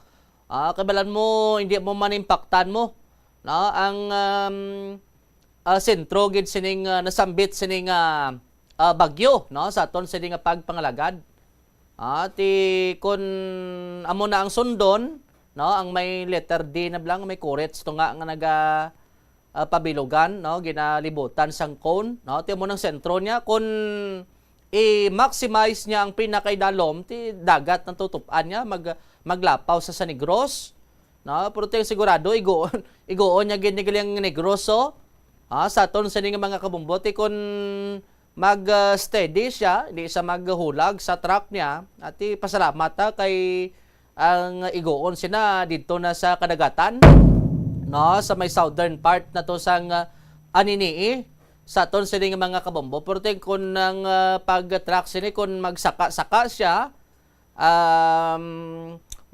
Ah, kabalan mo, hindi mo manimpaktan mo, no? Ang, um, ah, sentro gid sining, ah, nasambit sining, ah, ah, bagyo, no? Sa aton sini nga pagpangalagad. Ah, ti kun amo na ang sundon, no? Ang may letter D na lang, may kurits to nga, nga naga, ah, pabilugan, no? Ginalibutan sang cone, no? Ti amo nang sentro niya. Kun i-maximize niya ang pinakaidalom, ti dagat ang tutup-an niya, mag-, maglapaw sa, sa Negros, no? Pero ti ang sigurado, iguon, iguon niya gid ni galing Negros, so, ah, sa aton sini nga mga kabombo, ti kun mag, ah, steady siya, hindi siya maghulag sa track niya, ati pasalamat ta kay ang iguon sina didto na sa kadagatan, no, sa may southern part na to sang, ah, Anini-y, sa aton sini nga mga kabombo. Pero ti kun ang, ah, pag-track sini, kun magsaka-saka siya, um,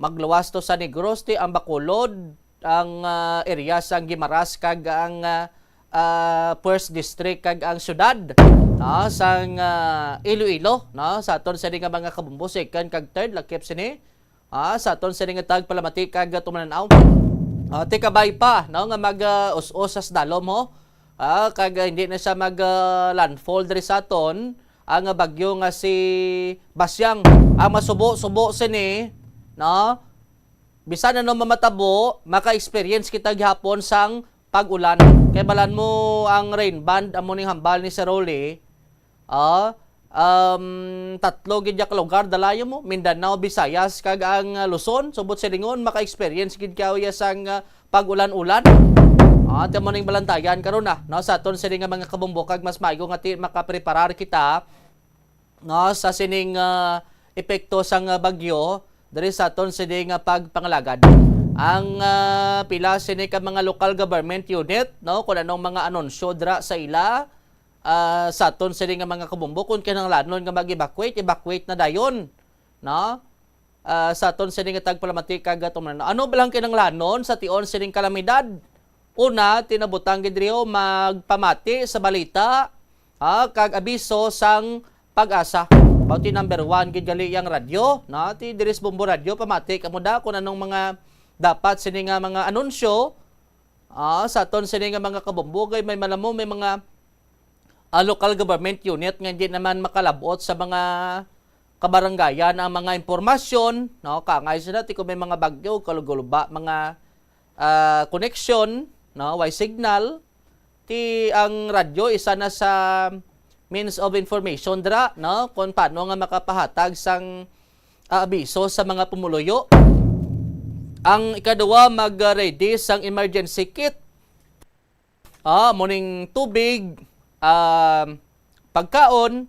magluwas to sa Negros, ti ang Bacolod, ang, ah, area sang Guimaras kag ang, ah, ah, first district kag ang syudad, no, sang, ah, Iloilo, no, sa aton sini nga mga kabombo, second kag third, lakip sini, ah, sa aton sini nga tagpalamati kag tumanan-aw. Ah, ti kabay pa, no, nga mag, ah, us-os sa dalom, ho. Ah, kag, ah, hindi na siya mag, ah, landfall diri sa aton. ang bagyo nga si Basyang. Ang masubo-subo sini, no? Bisan ano mamatabo, maka-experience kita gihapon sang pag-ulan. Kay balan mo ang rain band, amo ning hambal ni Sir Rolly. Ah, um, tatlo gid ya ka lugar, dalayo mo, Mindanao, Visayas, kag ang, ah, Luzon. Subot silingon, maka-experience gid kayo ya sang, ah, pag-ulan-ulan. Ah, amo ning balantayan karon na, no, sa aton sini nga mga kabumbokag, mas maayo nga ti makapreparar kita, no, sa sining, ah, epekto sang, ah, bagyo diri sa aton sini nga pagpangalagad. Ang, ah, pila sini ka mga local government unit, no, kung anong mga anunsyo dira sa ila, ah, sa aton sini nga mga kabumbo, kung kinahanglanon nga mag-evacuate, evacuate na dayon, no? Ah, sa aton sini nga tagpalamati kag aton, ano ba lang kinahanglanon sa tion sining kalamidad? Una, tinabutang gid riyo magpamati sa balita, ha, kag abiso sang Pag-asa. Mao ti number one gid gali yang radyo, no? Ti diri sa Bombo Radyo, pamati kamo da kung anong mga dapat sini nga mga anunsyo, ah, sa aton sini nga mga kabombo, kay may malamo, may mga, ah, local government unit nga hindi naman makalabot sa mga kabarangayan ang mga impormasyon, no? Kangay sila, ti kung may mga bagyo, kaluguluba, mga, ah, koneksyon, no? Way signal, ti ang radyo isa na sa means of information dira, no? Kung paano nga makapahatag sang, ah, abiso sa mga pumuluyo. Ang ikaduha, mag-ready sang emergency kit. Ah, muning tubig, ah, pagkaon,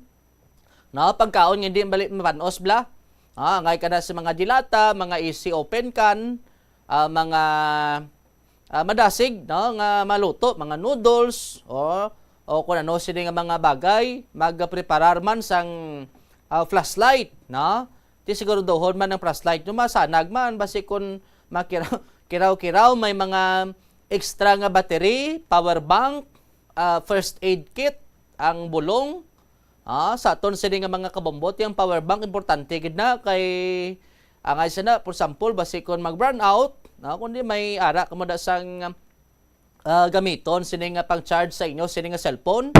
no? Pagkaon nga hindi bali mapanos bla. Ah, angay ka na sa mga dilata, mga easy open can, ah, mga, ah, madasig, no, nga maluto, mga noodles, o, o kung ano sini nga mga bagay, magpreparar man sang, ah, flashlight, no? Ti siguraduhon man ang flashlight nyo, masanag man, basi kung makiraw-kiraw, may mga extra nga battery, power bank, ah, first aid kit, ang bulong, ah, sa aton sini nga mga kabombo, ti ang power bank, importante gid na kay angay sana, for example, basi kon mag-brownout, no, kundi may ara kamo da sang, ah, gamiton sini nga pang-charge sa inyo sini nga cellphone.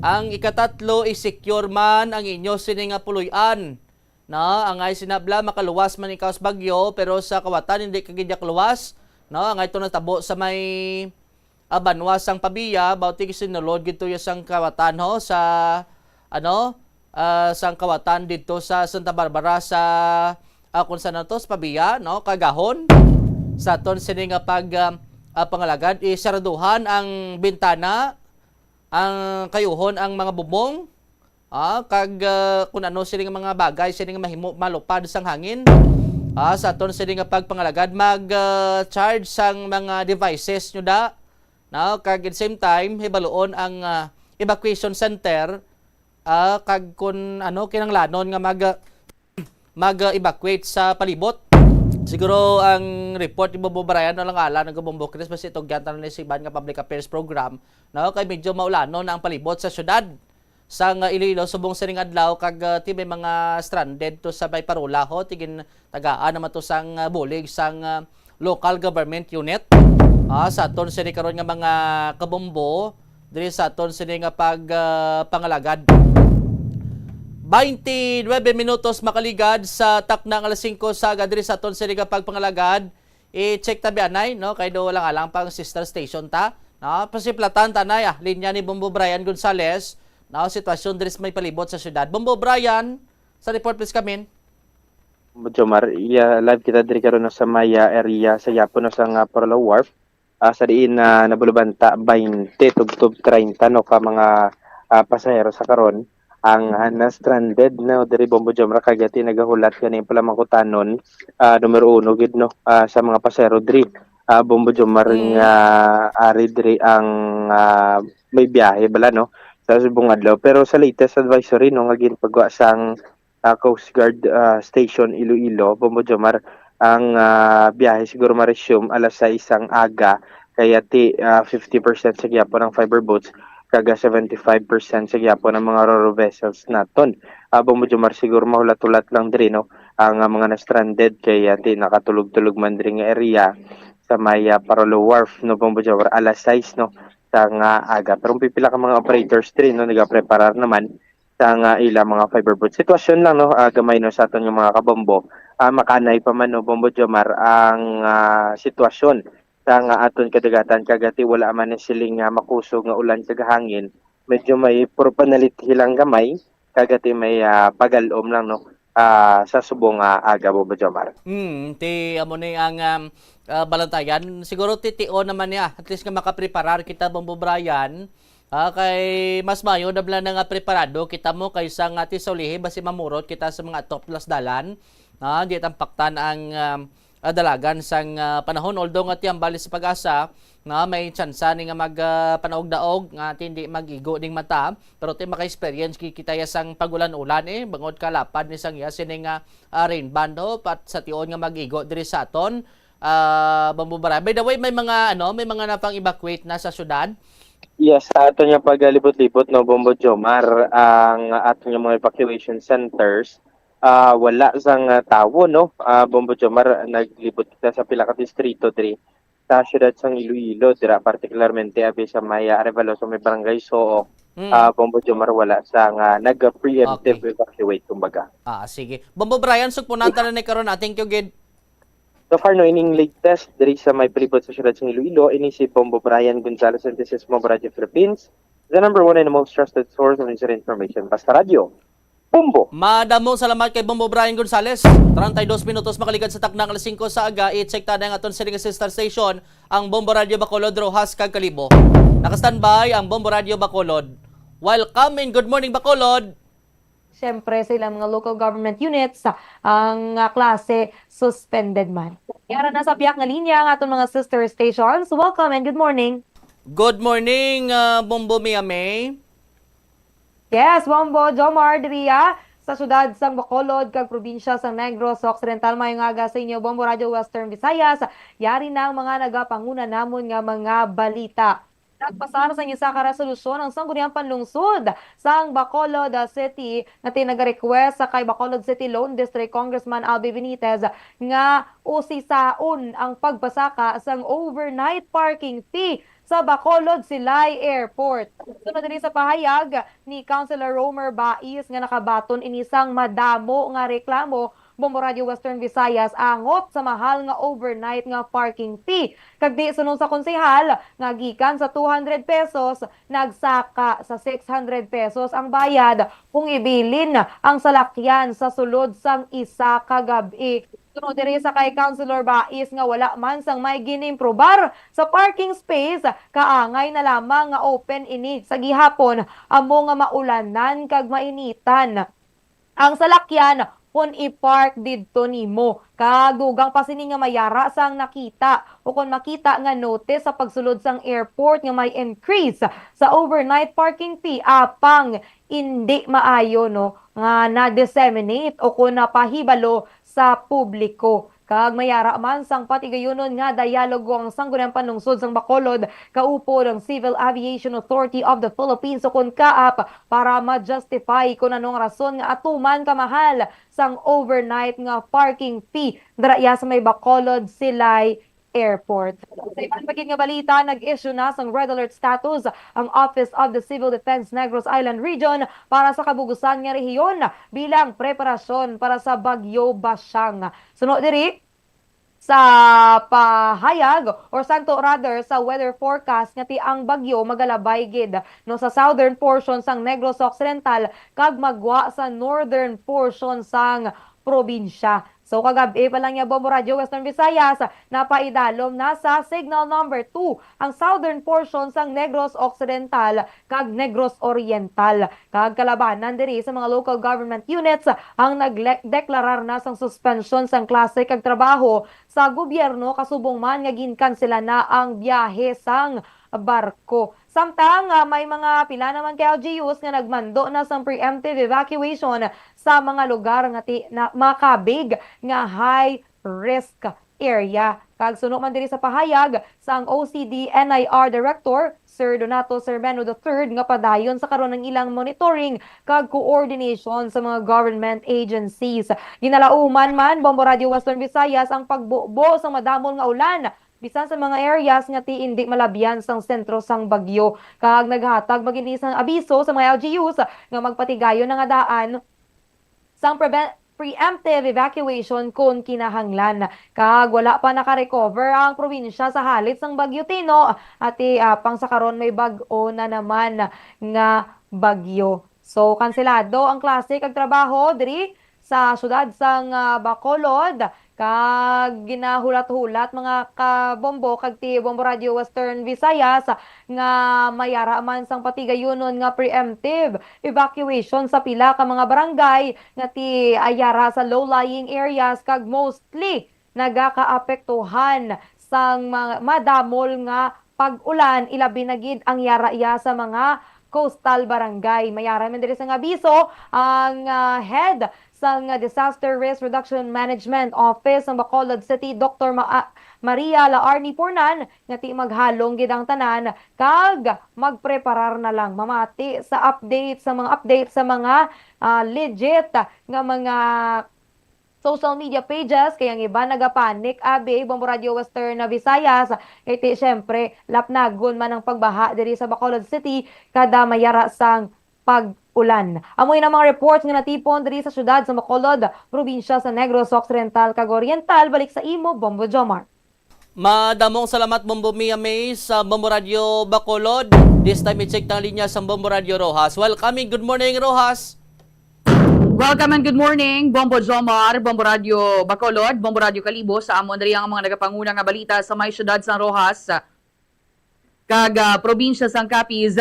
Ang ikatatlo, i-secure man ang inyo sini nga puloy-an. No, angay sinabla, makaluwas man ikaw sa bagyo, pero sa kawatan hindi ka gid kaluwas. No, angay to natabo sa may, ah, banwa sang Pavia, bauti sinulod gid to ya sang kawatan ho sa, ano, ah, sang kawatan didto sa Santa Barbara sa, ah, kung saan na to, sa Pavia, no, kagahon. Sa aton sini nga pag, ah, ah, pangalagad, isaraduhan ang bintana, ang kayuhon ang mga bubong, ah, kag, ah, kung ano sini nga mga bagay sini nga mahimo malupad sang hangin. Ah, sa aton sini nga pagpangalagad, mag, ah, charge sang mga devices nyo da, no? Kag at the same time, hibaluon ang, ah, evacuation center, ah, kag kun ano kinanglanon nga mag, ah, mag-evacuate sa palibot. Siguro ang report ni Bobo Brian, no, lang ala, nagabombo Chris, basi itugyan tanan ni sa iban nga public affairs program, no? Kay medyo maulanon na ang palibot sa syudad sang, uh, Iloilo subong sining adlaw, kag, uh, ti may mga stranded to sa may Parola ho, ti gintagaan naman to sang, uh, bulig sang, uh, local government unit. Ah, sa aton sini karon nga mga kabombo, diri sa aton sini nga pag, ah, pangalagad. Baynte nuebe minutos makaligad sa takna nga alas singko sa aga diri sa aton sini nga pagpangalagad. I-check ta bianay, no? Kay do lang alang pang sister station ta, no? Pasiplatan ta na, ah, linya ni Bombo Brian Gonzales, no? Sitwasyon diri sa may palibot sa syudad. Bombo Brian, sa report please kamin. Jomar, iya, live kita diri karon, no, sa may, ah, area sa Yapo, no, sa nga Parola Wharf. Ah, sa diin, ah, nabulubanta baynte tubtob treinta, no, ka mga, ah, pasahero sa karon ang, ah, na-stranded, no, diri Bombo Jomar, kag yati nagahulat gani pala mangkutanon, ah, numero uno gid, no, ah, sa mga pasahero diri, ah, Bombo Jomar, mm, nga ari diri ang, ah, may biyahe bala, no, sa subong adlaw. Pero sa latest advisory, no, nga ginpagwa sang ah, Coast Guard, ah, Station Iloilo, Bombo Jomar, ang, ah, biyahe siguro ma-resume alas sais sang aga, kaya ti, ah, fifty percent sa gyapon ang fiber boats, kag, ah, seventy-five percent sa gyapon ang mga ro-ro vessels naton. Ah, Bombo Jomar, siguro mahulat-hulat lang diri, no, ang, ah, mga na-stranded, kaya ti nakatulog-tulog man diri nga area sa may, ah, Parolo Wharf, no, Bombo Jomar, alas sais, no, sa nga aga. Pero pipila ka mga operators diri, no, nagapreparar naman sa nga ila mga fiberboard. Sitwasyon lang, no, ah, gamay, no, sa aton nga mga kabombo. Ah, makanay pa man, no, Bombo Jomar, ang, ah, sitwasyon sa nga aton kadagatan, kag ati wala man ni siling nga makusog nga ulan kag hangin. Medyo may puro panalithi lang gamay, kag ati may, ah, pagalom lang, no, ah, sa subong nga aga, Bombo Jomar. Mm, ti amo ni ang, um, ah, balantayan. Siguro ti tion naman niya, at least nga makapreparar kita, Bombo Brian. Ah, kay mas maayo na bala na nga preparado kita mo kaysa nga ti sa ulihi basi mamurot kita sa mga toplas dalan. Ah, di tampaktan ang, um, ah, dalagan sang, ah, panahon. Although nga ti ang bali sa pag-asa nga may tsansa ni nga mag, ah, panaog-daog nga ti hindi mag-igo ning mata, pero ti maka-experience ki-, kita ya sang pag-ulan-ulan, eh, bangod kalapad ni sang iya sini nga, ah, rain band, oh, pat sa tion nga mag-igo diri sa aton, ah, Bombo Brian. By the way, may mga, ano, may mga napang-evacuate na sa syudad? Yes, sa aton nga pagalibot-libot, no, Bombo Jomar, ang aton nga mga evacuation centers, ah, wala sang, ah, tawo, no? Ah, Bombo Jomar, naglibot kita sa pila ka distrito diri sa siyudad sang Iloilo, dira particularmente abi sa may, ah, Arevalo, sa may Barangay Sook. Mm. Ah, Bombo Jomar, wala sang, ah, nag-preemptive Okay. evacuate, kumbaga. Ah, sige. Bombo Brian, sugpunan ta na ni karon, ah. Thank you, gid. So far, no, ining latest diri sa may palibot sa siyudad sang Iloilo, ini si Bombo Brian Gonzalez, and this is Bombo Radio Philippines, the number one and the most trusted source of news and information. Basta Radyo, Bombo! Madamo salamat kay Bombo Brian Gonzalez. Treinta y dos minutos makaligad sa takna nga alas singko sa aga, i-check ta na ang aton sining sister station, ang Bombo Radio Bacolod, Roxas, kag Kalibo. Naka-standby ang Bombo Radio Bacolod. Welcome and good morning, Bacolod! Siyempre, sa ilang mga local government units, ang, ah, klase suspended man. Yara na sa biyak nga linya ang aton mga sister stations. Welcome and good morning. Good morning, ah, Bombo Mia May. Yes, Bombo Jomar, diriya sa siyudad sang Bacolod kag probinsya sang Negros Occidental. Maayong aga sa inyo, Bombo Radio Western Visayas. Yari na ang mga nagapanguna namon nga mga balita. Nagpasar sang isa ka resolusyon ang Sangguniang Panlungsod sang Bacolod, ah, City, nga ti nag-request sa kay Bacolod City Lone District Congressman Albee Benitez nga usisaon ang pagpasaka sang overnight parking fee sa Bacolod Silay Airport. Sunod diri sa pahayag ni Councilor Romer Bais nga nakabaton ini sang madamo nga reklamo, Bombo Radio Western Visayas, angot sa mahal nga overnight nga parking fee. Kag di suno sa konsehal nga gikan sa two hundred pesos, nagsaka sa six hundred pesos ang bayad kung ibilin ang salakyan sa sulod sang isa ka gab-i. Sunod diri sa kay Councilor Bais nga wala man sang may gin-improbar sa parking space, kaangay na lamang nga open ini sa gihapon, amo nga maulanan kag mainitan ang salakyan kon i-park didto nimo. Kag dugang pa sini nga mayara sang nakita o kon makita nga notice sa pagsulod sang airport nga may increase sa overnight parking fee, apang indi maayo, no, nga na-disseminate o kon napahibalo sa publiko. Kag mayara man sang patigayunon nga dialogo ang Sangguniang Panlungsod sang Bacolod kaupod ang Civil Aviation Authority of the Philippines o kon CAAP para ma-justify kon ano ang rason nga atuman kamahal sang overnight nga parking fee dira iya sa may Bacolod Silay Airport. Sa iban pa gid nga balita, nag-issue na sang red alert status ang Office of the Civil Defense Negros Island Region para sa kabug-usan nga rehiyon bilang preparasyon para sa Bagyo Basyang. Suno diri sa pahayag, or santo rather, sa weather forecast nga ti ang bagyo magalabay gid, no, sa southern portion sang Negros Occidental kag magwa sa northern portion sang probinsya. So, kagab-i pa lang niya, Bombo Radyo Western Visayas, napaidalom na sa signal number two ang southern portion sang Negros Occidental kag Negros Oriental. Kag kalabanan diri sa mga local government units ang nagdeklarar na sang suspensyon sang klase kag trabaho sa gobyerno, kasubong man nga ginkansela na ang biyahe sang barko. Samtang, ah, may mga pila naman ka L G Us nga nagmando na sang preemptive evacuation sa mga lugar nga ti-, na makabig nga high risk area. Kag suno man diri sa pahayag sang O C D N I R Director, Sir Donato Sermeno the third, nga padayon sa karon ang ilang monitoring kag coordination sa mga government agencies. Ginalauman man, Bombo Radyo Western Visayas, ang pagbubo sang madamol nga ulan bisan sa mga areas nga ti indi malabyan sang sentro sang bagyo, kag naghatag man gid sang abiso sa mga L G Us nga magpatigayon na nga daan sang preve-, preemptive evacuation kon kinahanglan. Kag wala pa naka-recover ang probinsya sa halit sang Bagyo Tino, ati, ah, pang sa karon may bag-o na naman nga bagyo. So, kanselado ang klase kag trabaho diri sa siyudad sang, ah, Bacolod, kag ginahulat-hulat, mga kabombo kag ti Bombo Radio Western Visayas, nga mayara man sang patigayunon nga preemptive evacuation sa pila ka mga barangay nga ti ayara sa low-lying areas, kag mostly nagakaapektuhan sang ma-, madamol nga pag-ulan, ilabi na gid ang yara iya sa mga coastal barangay. Mayara man diri sang abiso ang, ah, head sang Disaster Risk Reduction Management Office sang Bacolod City, Doktor Ma-, ah, Maria Laarni Pornan, nga ti maghalong gid ang tanan kag magpreparar na lang mamati sa update, sa mga update sa mga, ah, legit nga mga social media pages, kay ang iban nagapanic, abi, Bombo Radio Western Visayas, kay ti, syempre, lapnagon man ang pagbaha diri sa Bacolod City kada mayara sang pag-ulan. Amo na mga reports nga natipon diri sa siyudad sa Bacolod, probinsya sa Negros Occidental kag Oriental. Balik sa imo, Bombo Jomar. Madamong salamat, Bombo Mia May, sa Bombo Radio Bacolod. This time, i-check tang linya sa Bombo Radio Roxas. Welcome, good morning, Roxas. Welcome and good morning, Bombo Jomar, Bombo Radio Bacolod, Bombo Radio Kalibo, sa amon diri ang mga nagapanguna nga balita sa may siyudad sang Roxas kag, ah, probinsya sang Capiz.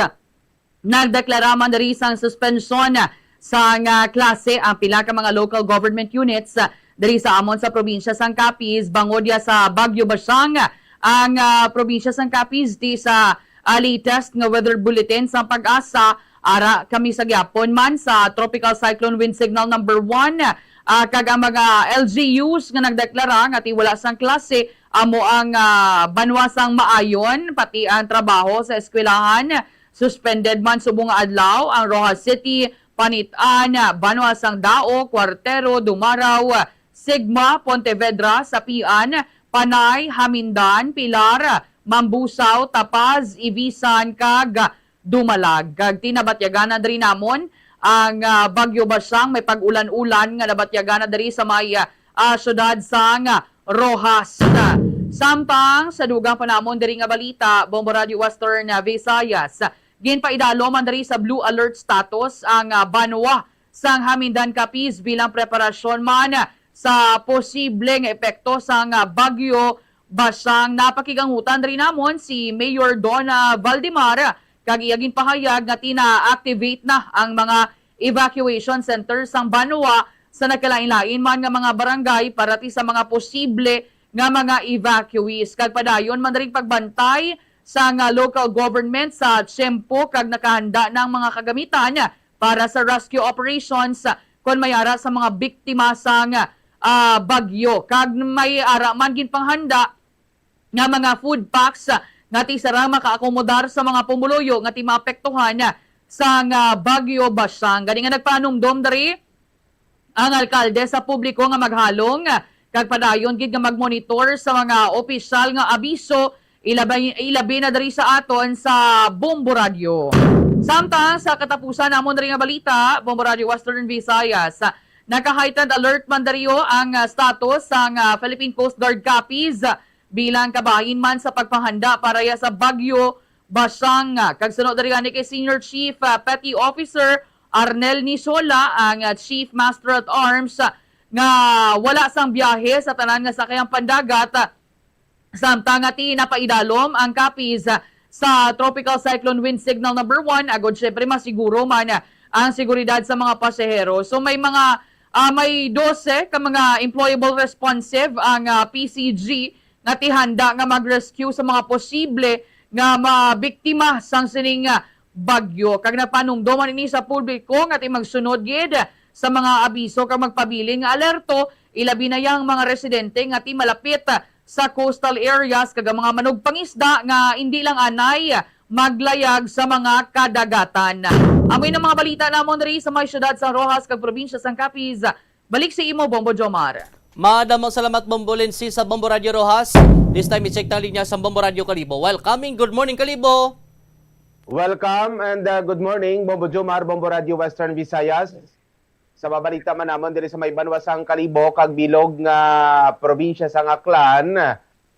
Nagdeklara man diri sang suspensyon sang, ah, klase ang pila ka mga local government units, ah, diri sa amon sa probinsya sang Capiz bangod ya sa Bagyo Basyang. Ang, ah, probinsya sang Capiz ti sa, ah, latest nga weather bulletin sang PAGASA, ara kami sa gihapon man sa Tropical Cyclone Wind Signal number one, ah, kag ang mga L G Us nga nagdeklara nga ti wala sang klase amo ang, ah, banwa sang Maayon, pati ang trabaho sa eskwelahan suspended man subong nga adlaw. Ang Roxas City, Panit-an, banwa sang Dao, Cuartero, Dumaraw, Sigma, Pontevedra, Sapian, Panay, Hamindan, Pilar, Mambusao, Tapaz, Ibisan, kag Dumalag. Kag ti nabatyagan na diri namon ang, ah, Bagyo Basyang, may pag-ulan-ulan nga nabatyagan na diri sa may, ah, ah, siyudad sang, ah, Roxas. Samtang sa dugang pa namon diri nga balita, Bombo Radio Western, ah, Visayas, ginpaidalom man diri sa blue alert status ang, ah, banwa sang Hamindan, Capiz bilang preparasyon man sa posible nga epekto sang, ah, Bagyo Basyang. Napakig-angutan diri namon si Mayor Donna Valdemar, kag iya ginpahayag nga tina-activate na ang mga evacuation center sang banwa sa nagkalain-lain man nga mga barangay para ti sa mga posible nga mga evacuees, kag padayon man diri pagbantay sang, ah, local government sa tiyempo kag nakahanda na ang mga kagamitan para sa rescue operations kon may ara sa mga biktima sang, ah, bagyo, kag may ara man ginpanghanda nga mga food packs, ah, nga ti sara makaakomodar sa mga pumuluyo nga ti maapektuhan sang, ah, Bagyo Basyang. Gani nga nagpanumdom diri ang alkalde sa publiko nga maghalong, ah, kag padayon gid nga magmonitor sa mga opisyal nga abiso, ilabi, ilabi na diri sa aton sa Bombo Radyo. Samtang sa katapusan namon diri nga balita, Bombo Radyo Western Visayas, naka-heightened alert man diri ang, ah, status sang, ah, Philippine Coast Guard Capiz, ah, bilang kabahin man sa pagpanghanda para ya sa Bagyo Basyang. Kag suno diri gani kay Senior Chief, ah, Petty Officer Arnel Nisola, ang, ah, Chief Master at Arms, ah, nga wala sang biyahe sa tanan nga sakayang pandagat, ah, samtang nga ti napaidalom ang Capiz, ah, sa Tropical Cyclone Wind Signal number one, agod syempre masiguro man, ah, ang seguridad sa mga pasahero. So may mga, ah, may dose ka mga employable responsive ang, ah, P C G nga ti handa nga mag-rescue sa mga posible nga mabiktima sang sining, ah, bagyo. Kag napanumdoman ini sa publiko nga ti magsunod gid sa mga abiso kag magpabilin nga alerto, ilabi na yang mga residente nga ti malapit sa coastal areas kag ang mga manugpangisda nga indi lang anay maglayag sa mga kadagatan. Amoy na mga balita namon diri sa may siyudad sang Roxas kag probinsya sang Capiz. Balik sa imo, Bombo Jomar. Madamo salamat, Bombo Lindsay sa Bombo Radio Roxas. This time, i-check ta ang linya sa Bombo Radio Kalibo. Welcoming, good morning, Kalibo. Welcome and, uh, good morning, Bombo Jomar, Bombo Radio Western Visayas. Sa mabalita man namon diri sa may banwa sang Kalibo kag bilog nga probinsya sang Aklan,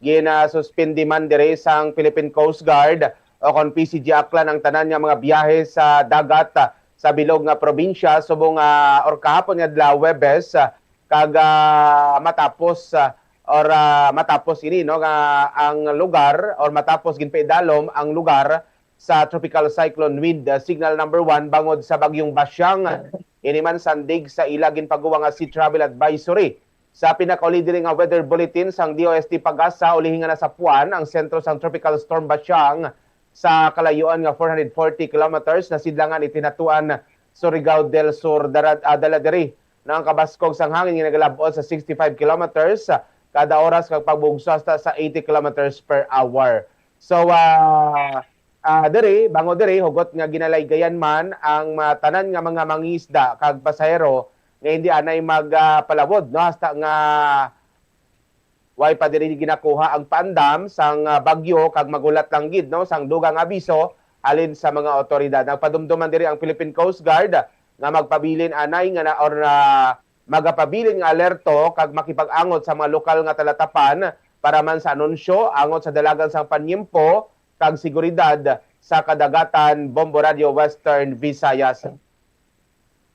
ginasuspindi man diri sang Philippine Coast Guard o kon P C G Aklan ang tanan nga mga biyahe sa dagat, ah, sa bilog nga probinsya subong, ah, or kahapon nga adlaw, Huwebes, ah, kag, ah, matapos, ah, or, ah, matapos ini, no, nga ang lugar or matapos ginpaidalom ang lugar sa Tropical Cyclone with, ah, Signal Number One bangod sa Bagyong Basyang. Ini man sandig sa ila ginpaguwa nga Sea Travel Advisory. Sa pinakauli diri nga weather bulletin sang D O S T PAGASA, ulihi nga nasapuan ang sentro sang Tropical Storm Basyang sa kalayuan nga four hundred forty kilometers, nasidlangan itinatuan Surigao del Sur, dara-, ah, dala diri na ang kabaskog sang hangin nga nagalab-ot sa sixty-five kilometers kada oras kag pagbugso hasta sa eighty kilometers per hour. So, ah, ah, diri, bangod diri, hugot nga ginalaygayan man ang, ah, tanan nga mga mangisda kag pasahero nga hindi anay mag, ah, palawod, no, hasta nga way pa diri ginakuha ang paandam sang, ah, bagyo kag maghulat lang gid, no, sang dugang abiso halin sa mga awtoridad. Nagpadumdom man diri ang Philippine Coast Guard nga magpabilin anay nga na, or, ah, magapabilin nga alerto kag makipag-angot sa mga lokal nga talatapan para man sa anunsyo angot sa dalagan sang panyempo kag seguridad sa kadagatan. Bombo Radio Western Visayas.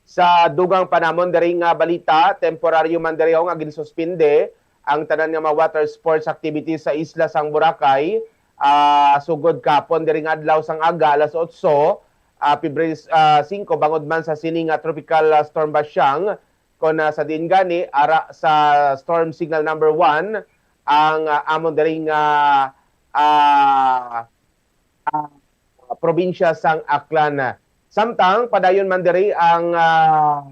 Sa dugang pa namon diri nga balita, temporaryo man diri nga ginsuspinde ang tanan nga mga water sports activities sa isla sang Boracay, ah, sugod kapon diri nga adlaw sang aga alas otso, ah, Pebrero, ah, singko, bangod man sa sini nga Tropical, ah, Storm Basyang, kon, ah, sa diin gani ara sa Storm Signal Number One ang, ah, amon diri nga, ah, ah, probinsya sang Aklan. Samtang padayon man diri ang, ah,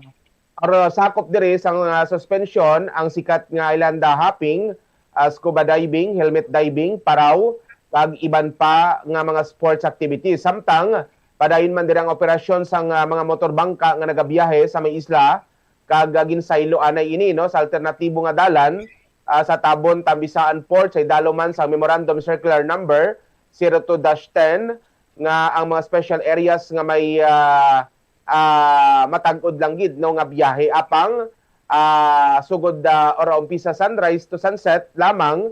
or sakop diri sang, ah, suspensyon ang sikat nga island hopping, ah, scuba diving, helmet diving, paraw, kag iban pa nga mga sports activities. Samtang padayon man diri ang operasyon sang, ah, mga motor bangka nga nagabiyahe sa may isla, kag, ah, ginsaylo anay ini, no, sa alternatibo nga dalan, ah, sa Tabon, Tambisaan Port, sa idalom man sang Memorandum Circular Number zero two dash ten, nga ang mga special areas nga may, ah, ah, matag-od lang gid, no, nga biyahe apang, ah, sugod, ah, or umpisa sunrise to sunset lamang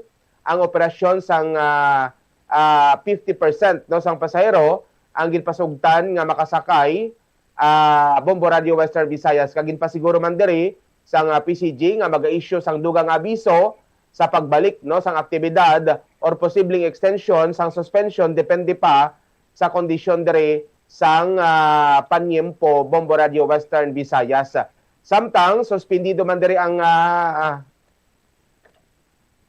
ang operasyon sang, ah, ah, fifty percent, no, sang pasahero ang ginpasugtan nga makasakay, ah, Bombo Radio Western Visayas, kag ginpasiguro man diri sang, ah, P C G nga mag-issue sang dugang abiso sa pagbalik, no, sang aktibidad or posibleng extension sang suspension depende pa sa kondisyon diri sang, ah, panyempo. Bombo Radio Western Visayas. Samtang suspendido man diri ang, ah, ah,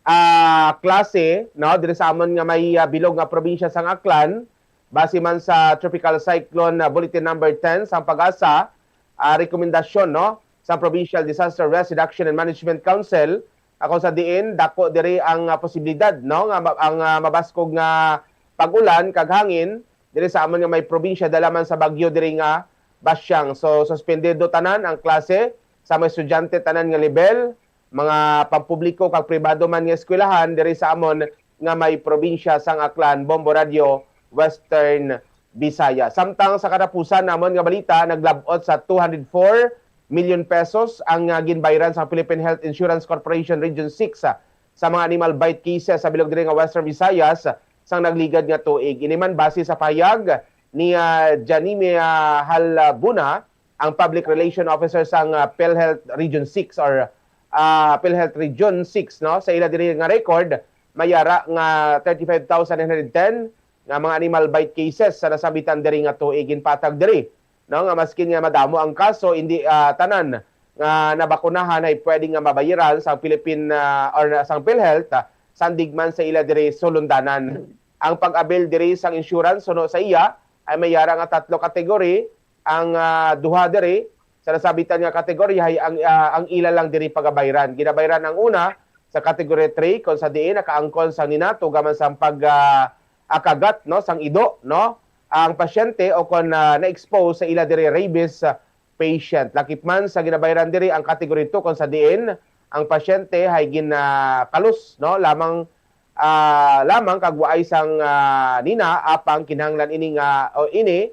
ah, klase, no, diri sa amon nga may, ah, bilog nga probinsya sang Aklan, base man sa Tropical Cyclone, ah, Bulletin Number Ten sang PAGASA, ah, rekomendasyon, no, sa Provincial Disaster Risk Reduction and Management Council, ako sa diin dako diri ang, ah, posibilidad, no, nga ma-, ang, ah, mabaskog nga pag-ulan kag hangin diri sa amon nga may probinsya dala man sa bagyo diri nga Basyang. So, suspendido tanan ang klase sa mga estudyante tanan nga level, mga pampubliko kag pribado man nga eskwelahan diri sa amon nga may probinsya sang Aklan. Bombo Radio, Western Visayas. Samtang sa katapusan namon nga balita, naglab-ot sa two hundred four million pesos ang, ah, ginbayran sa Philippine Health Insurance Corporation Region Six, ah, sa mga animal bite cases sa bilog diri nga Western Visayas, ah, sang nagligad nga tuig. Ini man base sa pahayag ni, ah, Janime, ah, Halbuna, ang Public Relation Officer sang, ah, PhilHealth Region Six or, ah, PhilHealth Region Six, no? Sa ila diri nga record, may ara nga thirty-five thousand nine hundred ten nga mga animal bite cases sa nasabitan diri nga tuig. Ginpatag diri, no, nga maskin nga madamo ang kaso, indi, ah, tanan nga nabakunahan ay pwede nga mabayaran sang Philippine, ah, or sang PhilHealth, ah, sandig man sa ila diri sulundanan. Ang pag-avail diri sang insurance suno sa iya ay may ara nga tatlo category, ang, ah, duha diri sa nasabitan nga kategorya ay ang, ah, ang ila lang diri pagabayran. Ginabayran ang una sa category three, kon sa diin nakaangkon sang ninato gaman sang pag, ah, akagat, no, sang ido, no, ang pasyente o kon, ah, na-expose sa ila diri rabies, ah, patient. Lakip man sa ginabayran diri ang category two, kon sa diin ang pasyente hay ginakalos, no, lamang, ah, lamang kag waay sang, ah, nina, apang kinahanglan ini nga, o ini,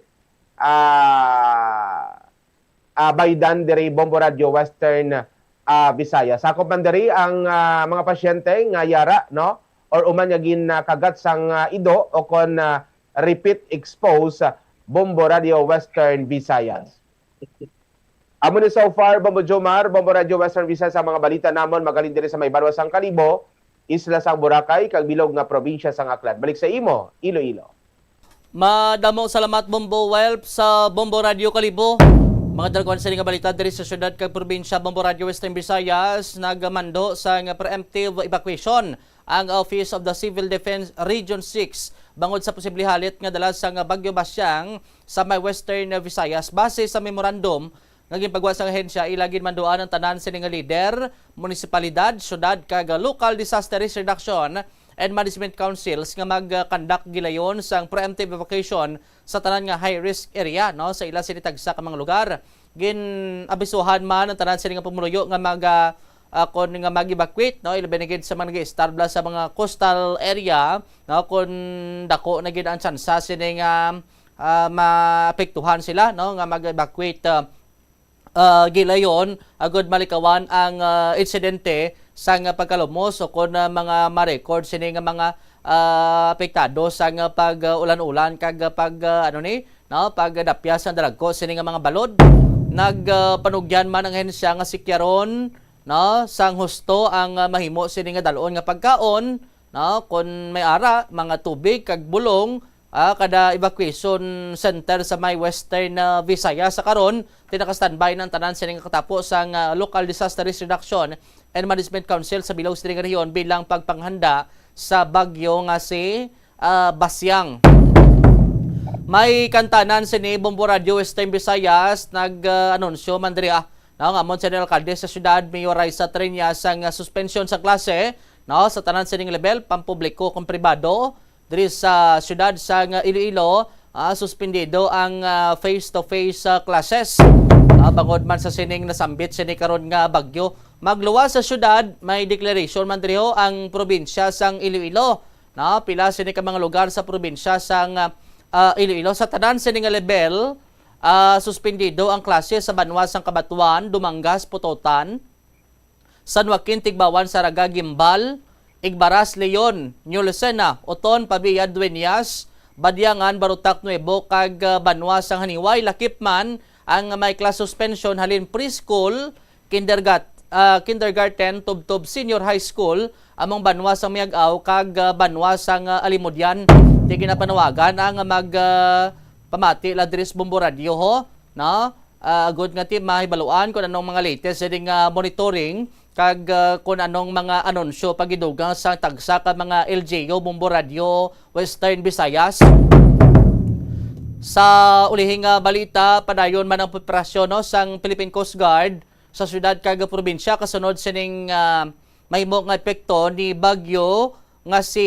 ah, ah, baydan diri Bombo Radio Western, ah, Visayas. Sakop man diri ang, ah, mga pasyente nga yara, no, or uman nga ginkagat sang, ah, ido o kon, ah, repeat expose, ah, Bombo Radio Western Visayas. Amo ni so far, Bombo Jomar, Bombo Radio Western Visayas, ang mga balita namon magaling diri sa may banwa sang Kalibo, isla sang Boracay, kag bilog nga probinsya sang Aklan. Balik sa imo, Iloilo. Madamo salamat, Bombo Welp, sa Bombo Radio Kalibo. Mga dalagwan sini nga balita diri sa syudad kag probinsya, Bombo Radio Western Visayas nagmando sang preemptive evacuation ang Office of the Civil Defense Region six bangod sa posible halit nga dala sang Bagyo Basyang sa may Western Visayas. Base sa memorandum nga ginpagwa sang ahensya, ila ginmanduan ang tanan sini nga lider, munisipalidad, syudad, kag local disaster risk reduction and management councils nga mag-conduct gilayon sang preemptive evacuation sa tanan nga high risk area, no, sa ila sini tagsa ka mga lugar. Gin-abisuhan man ang tanan sini nga pumuluyo nga mag, ah, ah, kon nga mag-evacuate, no, ilabi na gid sa mga nag-iestabla sa mga coastal area, no, kon dako na gid ang tsansa sini nga, ah, maapektuhan sila, no, nga mag-evacuate, ah, ah, gilayon agud malikawan ang, ah, insidente sang pagkalumos o kon, ah, mga ma-record sini nga mga, ah, apektado sang pag, ah, ulan-ulan kag pag, ah, ano ni, no, pagdapyas sang dalagko sini nga mga balod. Nag, ah, panugyan man ang ahensya nga sikyaron, no, sang husto ang, ah, mahimo sini nga dal-on nga pagkaon, no, kon may ara, mga tubig kag bulong, ah, kada evacuation center sa may Western, ah, Visayas. Sa karon, ti naka-standby na ang tanan sini nga katapo sang, ah, Local Disaster Risk Reduction and Management Council sa bilog sini nga rehiyon bilang pagpanghanda sa bagyo nga si, ah, Basyang. May kantanan sini Bombo Radio Western Visayas nag, ah, anunsyo man diri, ah, no, nga amon sini alkalde sa syudad, Mayor Raisa Treñas, ang, ah, suspensyon sa klase, no, sa tanan sining level, pampubliko kung pribado, diri sa siyudad sang Iloilo, ah, suspendido ang, ah, face-to-face, ah, classes. Ah, bangod man sa sining nasambit sini karon nga bagyo, magluwas sa siyudad, may declaration man diri ho ang probinsya sang Iloilo. No, pila sini ka mga lugar sa probinsya sang, ah, ah, Iloilo. Sa tanan sini nga level, ah, suspendido ang klase sa banwa sang Cabatuan, Dumangas, Pototan, San Joaquin, Tigbauan, Zarraga, Guimbal, Igbaras, Leon, New Lucena, Oton, Pavia, Dueñas, Badiangan, Barotac, Nuevo, kag, ah, banwa sang Janiuay. Lakip man ang may class suspension halin preschool, kindergat-, ah, kindergarten, tubtob senior high school, among banwa sang Miag-ao kag, ah, banwa sang, ah, Alimodian. Ti ginapanawagan ang mag, ah, pamati la diri sa Bombo Radio, ho, no? Ah, agud nga ti mahibaluan kung anong mga latest sining, ah, monitoring kag, ah, kung anong mga anunsyo pagidugang sa tagsa ka mga L G U, Bombo Radio Western Visayas. Sa ulihing, ah, balita, padayon man ang operasyon, no, sang Philippine Coast Guard sa siyudad kag probinsya kasunod sining, ah, mahimo nga epekto ni bagyo nga si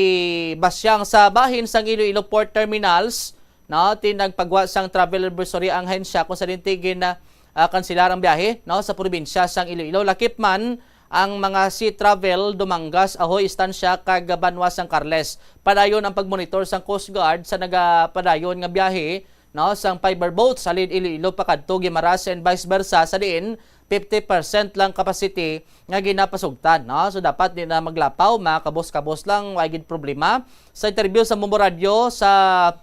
Basyang sa bahin sang Iloilo Port Terminals, no, ti nagpagwa sang travel advisory ang ahensya kung sa dinti gin, ah, kanselar ang biyahe, no, sa probinsya sang Iloilo. Lakip man ang mga sea travel, Dumangas, Ajuy, Estancia, kag banwa sang Carles. Padayon ang pagmonitor sang Coast Guard sa nagapadayon nga biyahe, no, sang fiber boats halin Iloilo pakadto Guimaras and vice versa, sa diin fifty percent lang capacity nga ginapasugtan, no? So, dapat di na maglapaw, makabos-kabos lang, wa gid problema. Sa interview sa Bombo Radio sa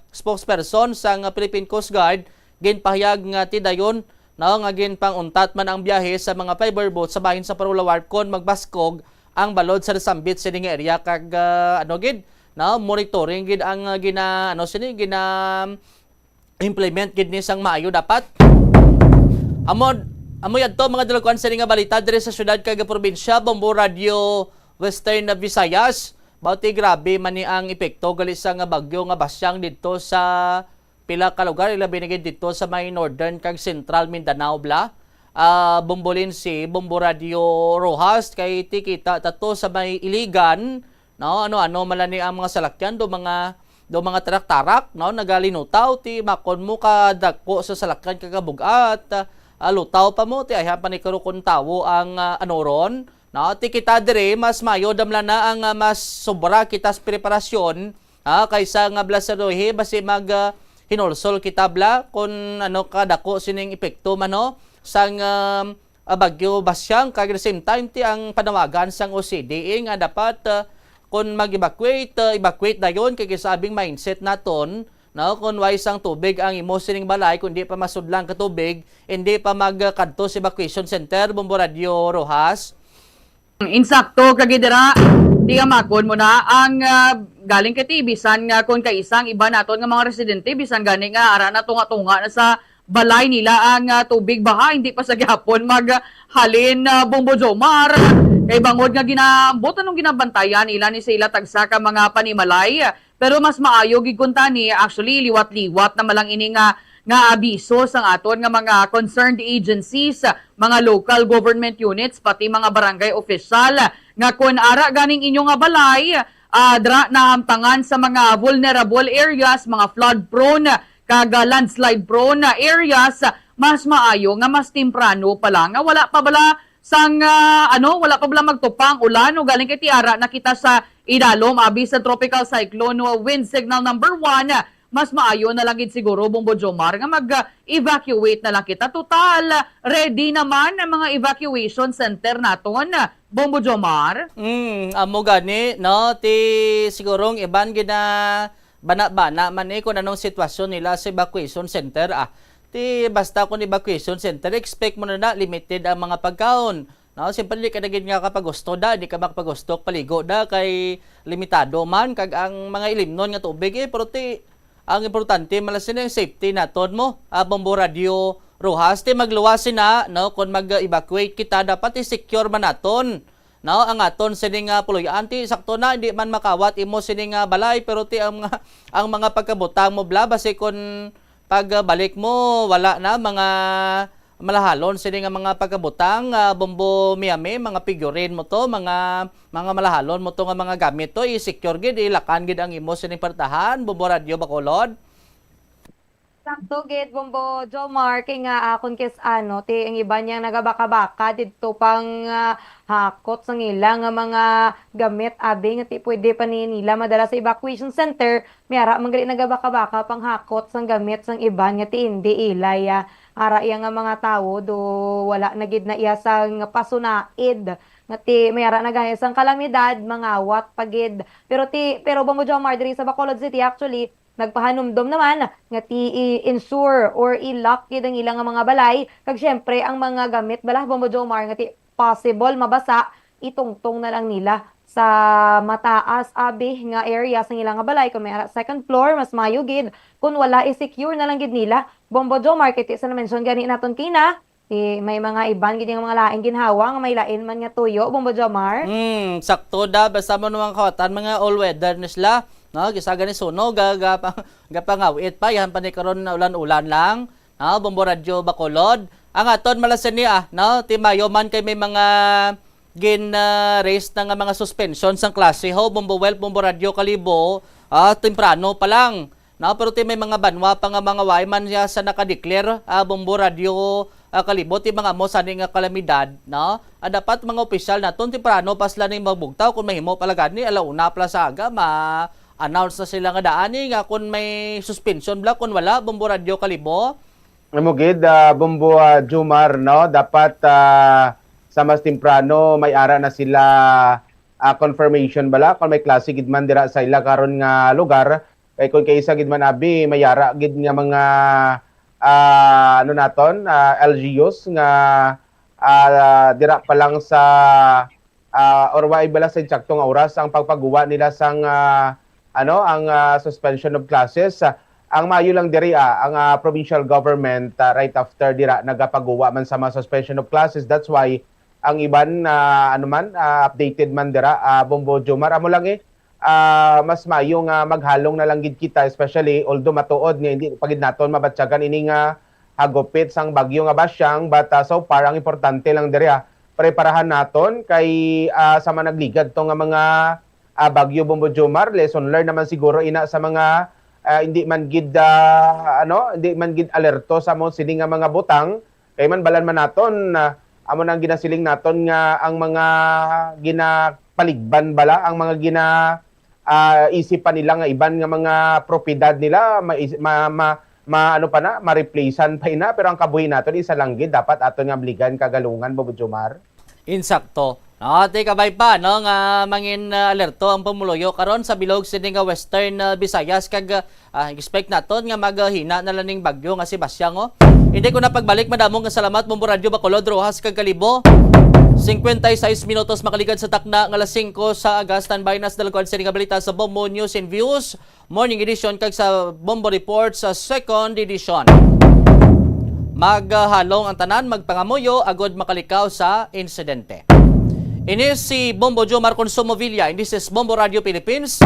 spokesperson sang Philippine Coast Guard, ginpahayag nga ti dayon, no, nga ginpang-untat man ang biyahe sa mga fiber boat sa bahin sa Parola Wharf kon magbaskog ang balod sa nasambit sini nga area kag, ah, ano gid, no, monitoring gid ang, ah, gina, ano sini, gina implement gid ni sang maayo dapat. Amo, amo yadto mga dalagkuan sini nga balita diri sa siyudad kag probinsya, Bombo Radio Western Visayas. Bawti grabe man ni ang epekto gali sa nga bagyo nga Basyang didto sa pila ka lugar, ilabi na gid didto sa may northern kag central Mindanao, bla. Ah, Bombo Lince, Bombo Radio Roxas, kay ti kita ta to sa may Iligan, no? Ano-ano man lang ni ang mga salakyan, do mga, do mga tarak-tarak, no? Nagalinutaw, ti makon mo kadako sa salakyan kagabug-at, ah, lutaw pa mo, ti ayhan pa ni karo kon tawo ang, ah, ano ron, No, ti kita diri, mas maayo damla na ang, ah, mas sobra kita sa preparasyon, ha, kaysa nga bala sa Rohe, basi mag, ah, hinulsol kita bala kung ano kadako sining epekto man, no, sang, ah, ah, Bagyo Basyang. Kag at the same time, ti ang panawagan sang O C D A nga dapat, ah, kung mag-evacuate, ah, evacuate dayon, kay kasabing mindset naton, no, kung way sang tubig ang imo sining balay, kung di pa masudlan ka tubig, hindi pa magkadto sa evacuation center, Bombo Radyo Rojas. Insakto, kag dira, di amakon mo na ang, ah, galing kay ti, bisan nga kon kaisa ang iba naton nga mga residente, bisan gani nga ara na tunga-tunga na sa balay nila ang, ah, tubig, baha, hindi pa sa gihapon maghalin, ah, Bombo Jomar. Kay bangod nga ginaambot, anong ginabantayan nila ni sa ila tagsa ka mga panimalay, pero mas maayo gid kun tani, actually, liwat-liwat na malang ini nga, nga abiso sang aton nga mga concerned agencies, mga local government units, pati mga barangay official, nga kun ara ganing inyo nga balay, ah, dra nahamtangan sa mga vulnerable areas, mga flood prone, kag, ah, landslide prone areas, mas maayo nga mas temprano pa lang, nga wala pa bala sang, ah, ano, wala pa bala magtupang ulan, o galing kay ti ara na kita sa idalom abi sa tropical cyclone, no, wind signal number one, mas maayo na lang gid siguro, Bombo Jomar, nga mag-evacuate na lang kita. Total, ready naman ang mga evacuation center naton, Bombo Jomar. Mm, amo gani, no? Ti siguro ang iban gina bana-bana man ni kung anong sitwasyon nila sa evacuation center, ah. Ti basta kung evacuation center, expect mo na na limited ang mga pagkaon. No, siyempre, di ka na gid nga kapagusto da, di ka makapagusto paligo da, kay limitado man, kag ang mga ilimnon nga tubig, eh, pero ti, ang importante man lang sini ang safety naton mo, ah, Bombo Radyo Rojas, ti magluwas sina, no, kung mag-evacuate kita, dapat i-secure man naton, no, ang aton sini nga puloy-an, ti sakto na, hindi man makawat imo sini nga balay, pero ti ang mga, ang mga pagkabutang mo bla, basi kung pagbalik mo, wala na mga malahalon sini nga mga pagkabutang, ah, Bombo Miami, mga figurine mo to, mga, mga malahalon mo to nga mga gamit to, i-secure gid, ilakan gid ang imo sining partahan, Bombo Radyo Bacolod. Sakto gid, Bombo Jomar, kay nga, ah, kun kis ano, ti ang iban yang nagabaka-baka didto pang, ah, hakot sang ila nga mga gamit, abi, nga ti pwede pa ni nila madala sa evacuation center, may ara man gali nagabaka-baka panghakot sang gamit sang iban nga ti indi ilay, ah, ara iya nga mga tawo do wala na gid na iya sang pasunaid nga ti may ara na gani sang kalamidad, mangawat pa gid. Pero ti, pero Bombo Jomar, diri sa Bacolod City, actually, nagpahanumdom naman nga ti i-insure or i-lock gid ang ila nga mga balay, kag siyempre ang mga gamit bala, Bombo Jomar, nga ti possible mabasa, itungtong na lang nila sa mataas abi nga area sang ila nga balay. Kung may ara second floor, mas mayo gid. Kung wala, i-secure na lang gid nila, Bombo Jomar, kay ti sa na-mention gani naton kina, ti may mga iban gid nga mga lain ginhawa nga may lain man nga tuyo, Bombo Jomar. Hmm, sakto da, basta mo naman kawatan, mga all weather na sila, no? Kisa gani sunog, ga, ga, gapangawit pa, yan pa ni karon na ulan-ulan lang. No, Bombo Radyo Bacolod. Ang aton malasani, ah, no, ti mayo man kay may mga gin, ah, raise na nga mga suspension sang klase ho, Bombo Wealth, Bombo Radyo Kalibo, ah, temprano pa lang. No, pero ti may mga banwa pa nga mga way man siya sa nakadeclare, ah, Bombo Radyo, ah, Kalibo, ti mga amo sani nga kalamidad, no? Ah, dapat mga opisyal naton temprano pa sila ning magbugtaw, kung mahimo pala gani, ala una pala sa aga, ma-announce na sila nga daan, eh, nga kung may suspension bala, kung wala, Bombo Radyo Kalibo. Amo gid, ah, Bombo, ah, Jomar, no? Dapat, ah, sa mas temprano, may ara na sila, ah, confirmation bala kung may klase gid man dira sa ila karon nga lugar. Kay kung kaisa gid man abi, may ara gid nga mga, ah, ano naton, ah, L G Us nga, ah, dira pa lang sa ah, or wa bala sa insakto nga oras ang pagpaguwa nila sang, ah, ano, ang, ah, suspension of classes. Ah, ang maayo lang diri, ah, ang, ah, provincial government, ah, right after dira nagapaguwa man sa mga suspension of classes. That's why ang iban, ah, ano man, ah, updated man dira, ah, Bombo Jomar. Amo lang, eh, ah, mas maayo nga maghalong na lang gid kita, especially although matuod nga hindi pa gid naton mabatyagan ini nga hagupit sang bagyo nga Basyang, but, ah, so far ang importante lang diri, ah, preparahan naton kay, ah, sa mga nagligad to nga mga, ah, bagyo, Bombo Jomar, lesson learned naman siguro ina sa mga, ah, hindi man gid, ah, ano, hindi man gid alerto sa mo sini nga mga butang, kay man balan man naton, ah, Amo nang ginasiling naton nga ang mga ginapaligban bala, ang mga gina, ah, isipan nila nga iban nga mga propiedad nila, ma-, ma-, ma-, ma-, ano pa na, ma-replacean pa ina, pero ang kabuhi naton isa lang gid, dapat aton nga amligan, kagalungan, Bobo Jomar. Insakto. No, ti kabay pa, no, nga mangin, ah, alerto ang pumuluyo karon sa bilog sini nga Western, ah, Visayas kag, ah, expect naton nga maghina na lang ning bagyo nga si Basyang, oh. Hindi ko na pagbalik, madamo nga salamat, Bombo Radyo Bacolod, Roxas kag Kalibo. Cincuenta y seis minutos makaligad sa takna nga alas singko sa aga. Standby na sa dalagkuan sini nga balita sa Bombo News and Views Morning Edition kag sa Bombo Report sa Second Edition. Maghalong ang tanan, magpangamuyo agud makalikaw sa insidente. Ini si Bombo Jomar Consumo Villa, and this is Bombo Radio Philippines,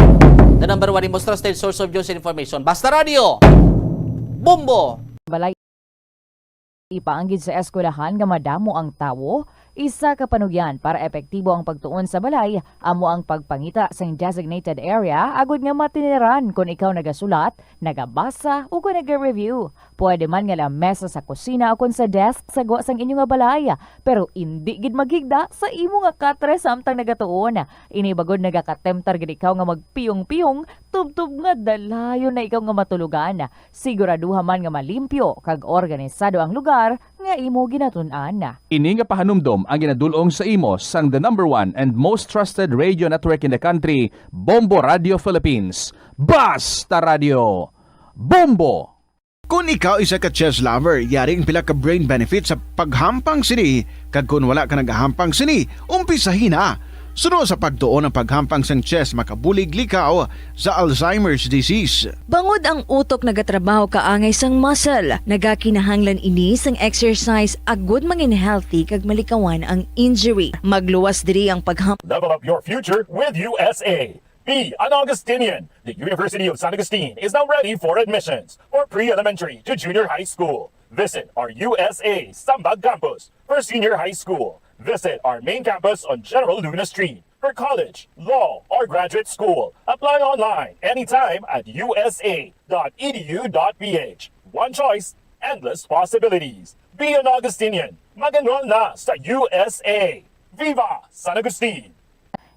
the number one most trusted source of news and information. Basta Radio, Bombo! Balay. Ipaanggid sa eskwelahan nga madamo ang tawo, isa ka panugyan para epektibo ang pagtuon sa balay amo ang pagpangita sing designated area agud nga matiniran kon ikaw nagasulat, nagabasa, ug kon naga-review. Pwede man nga lamesa sa kusina o kon sa desk sa gwa sang inyo nga balay, pero indi gid maghigda sa imo nga katre samtang nagatuon. Ini bagod nagakatemptar gid ikaw nga magpiyong-piyong, tubtob nga dalayon na ikaw nga matulogan. Siguraduha man nga malimpyo kag organisado ang lugar nga imo ginatun-an. Ini nga pahanumdom ang ginadul-ong sa imo sang the number one and most trusted radio network in the country, Bombo Radio Philippines. Basta Radio! Bombo! Kon ikaw isa ka chess lover, yari ang pila ka brain benefits sa paghampang sini, kag kon wala ka nagahampang sini, umpisahi na. Suno sa pagtuon ang paghampang sang chess makabulig likaw sa Alzheimer's disease. Bangod ang utok nagatrabaho kaangay sang muscle, nagakinahanglan ini sang exercise agud mangin healthy kag malikawan ang injury. Magluwas diri ang pagham- Level up your future with U S A. Be an Augustinian. The University of San Agustin is now ready for admissions. For pre-elementary to junior high school, visit our U S A Sambag campus. For senior high school, visit our main campus on General Luna Street. For college, law, or graduate school, apply online anytime at U S A dot E D U dot P H. One choice, endless possibilities. Be an Augustinian. Mag-enroll na sa U S A. Viva San Agustin!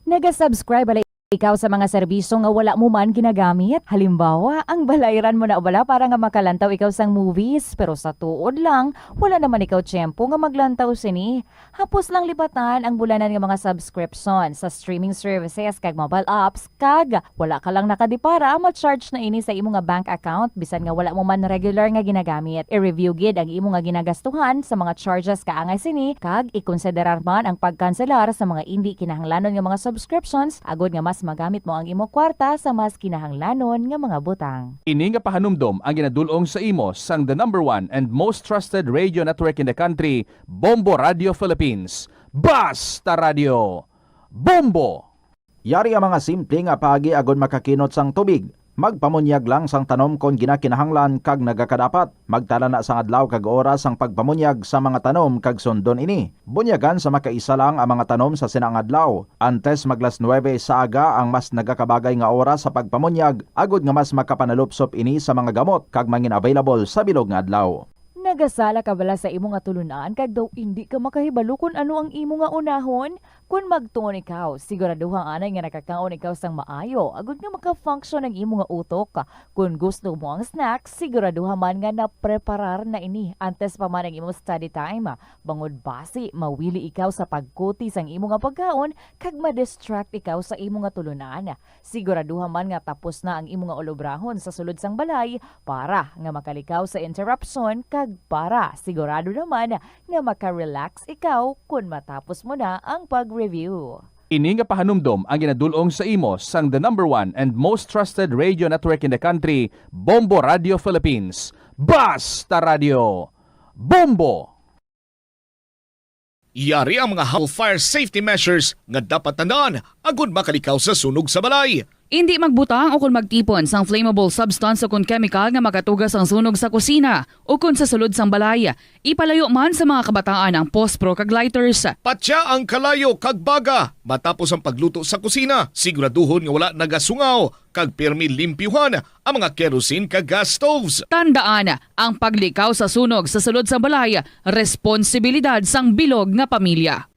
Naga-subscribe bala ikaw sa mga serbisyo nga wala mo man ginagamit? Halimbawa, ang balayran mo na bala para nga makalantaw ikaw sang movies, pero sa tuod lang, wala naman ikaw tiyempo nga maglantaw sini. Hapos lang lipatan ang bulanan nga mga subscription sa streaming services kag mobile apps, kag wala ka lang nakadipara, ma-charge na ini sa imo nga bank account bisan nga wala mo man regular nga ginagamit. I-review gid ang imo nga ginagastuhan sa mga charges kaangay sini, kag ikonsiderar man ang pagkanselar sa mga indi kinahanglanon nga mga subscriptions agud nga mas magamit mo ang imo kwarta sa mas kinahanglanon nga mga butang. Ini nga pahanumdom ang ginadul-ong sa imo sang the number one and most trusted radio network in the country, Bombo Radio Philippines. Basta Radio! Bombo! Yari ang mga simple nga paagi agud makakinot sang tubig. Magpamunyag lang sang tanom kon ginakinahanglan kag nagakadapat. Magtala na sang adlaw kag oras sang pagpamunyag sa mga tanom kag sundon ini. Bunyagan sa makaisa lang ang mga tanom sa sina nga adlaw. Antes mag las nuebe sa aga ang mas nagakabagay nga oras sa pagpamunyag, agud nga mas makapanalupsop ini sa mga gamot kag mangin-available sa bilog nga adlaw. Nagasala ka bala sa imo nga tulunan kag daw indi ka makahibalo kon ano ang imo nga unahon? Kon magtuon ikaw, siguraduha anay nga nakakaon ikaw sang maayo, agud nga maka-function ang imo nga utok. Kon gusto mo ang snack, siguraduha man nga napreparar na ini antes pa man ang imo study time. Bangod basi, mawili ikaw sa pagkuti sang imo nga pagkaon kag ma-distract ikaw sa imo nga tulunan. Siguraduha man nga tapos na ang imo nga ulobrahon sa sulod sang balay para nga makalikaw sa interruption kag para sigurado naman nga maka-relax ikaw kon matapos mo na ang pag-review. Ini nga pahanumdom ang ginadul-ong sa imo sang the number one and most trusted radio network in the country, Bombo Radio Philippines. Basta Radio! Bombo! Yari ang mga health fire safety measures nga dapat tandaan agud makalikaw sa sunog sa balay. Indi magbutang o kon magtipon sang flammable substance o kon kemikal nga makatuga sang sunog sa kusina o kon sa sulod sang balay. Ipalayo man sa mga kabataan ang pospro kag lighters. Patya ang kalayo kag baga matapos ang pagluto sa kusina. Siguraduhon nga wala nagasungaw kag pirmi limpyuhan ang mga kerosene kag gas stoves. Tandaan, ang paglikaw sa sunog sa sulod sa balay, responsibilidad sang bilog nga pamilya.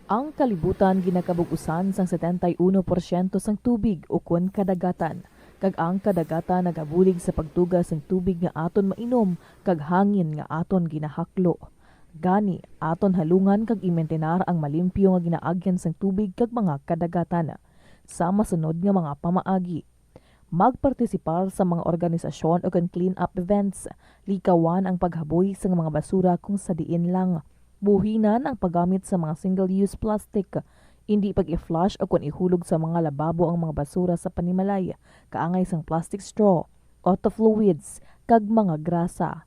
Ang kalibutan ginakabug-usan sang setenta y uno porsyento sang tubig ukon kadagatan, kag ang kadagatan nagabulig sa pagtuga sang tubig nga aton mainom kag hangin nga aton ginahaklo. Gani, aton halungan kag imintinar ang malimpyo nga ginaagyan sang tubig kag mga kadagatan. Sa masunod nga mga pamaagi, magpartisipar sa mga organisasyon ukon clean-up events. Likawan ang paghaboy sang mga basura kung sa diin lang. Buhinan ang paggamit sa mga single-use plastic. Indi pag-i-flush ukon ihulog sa mga lababo ang mga basura sa panimalay, kaangay sang plastic straw, auto fluids, kag mga grasa.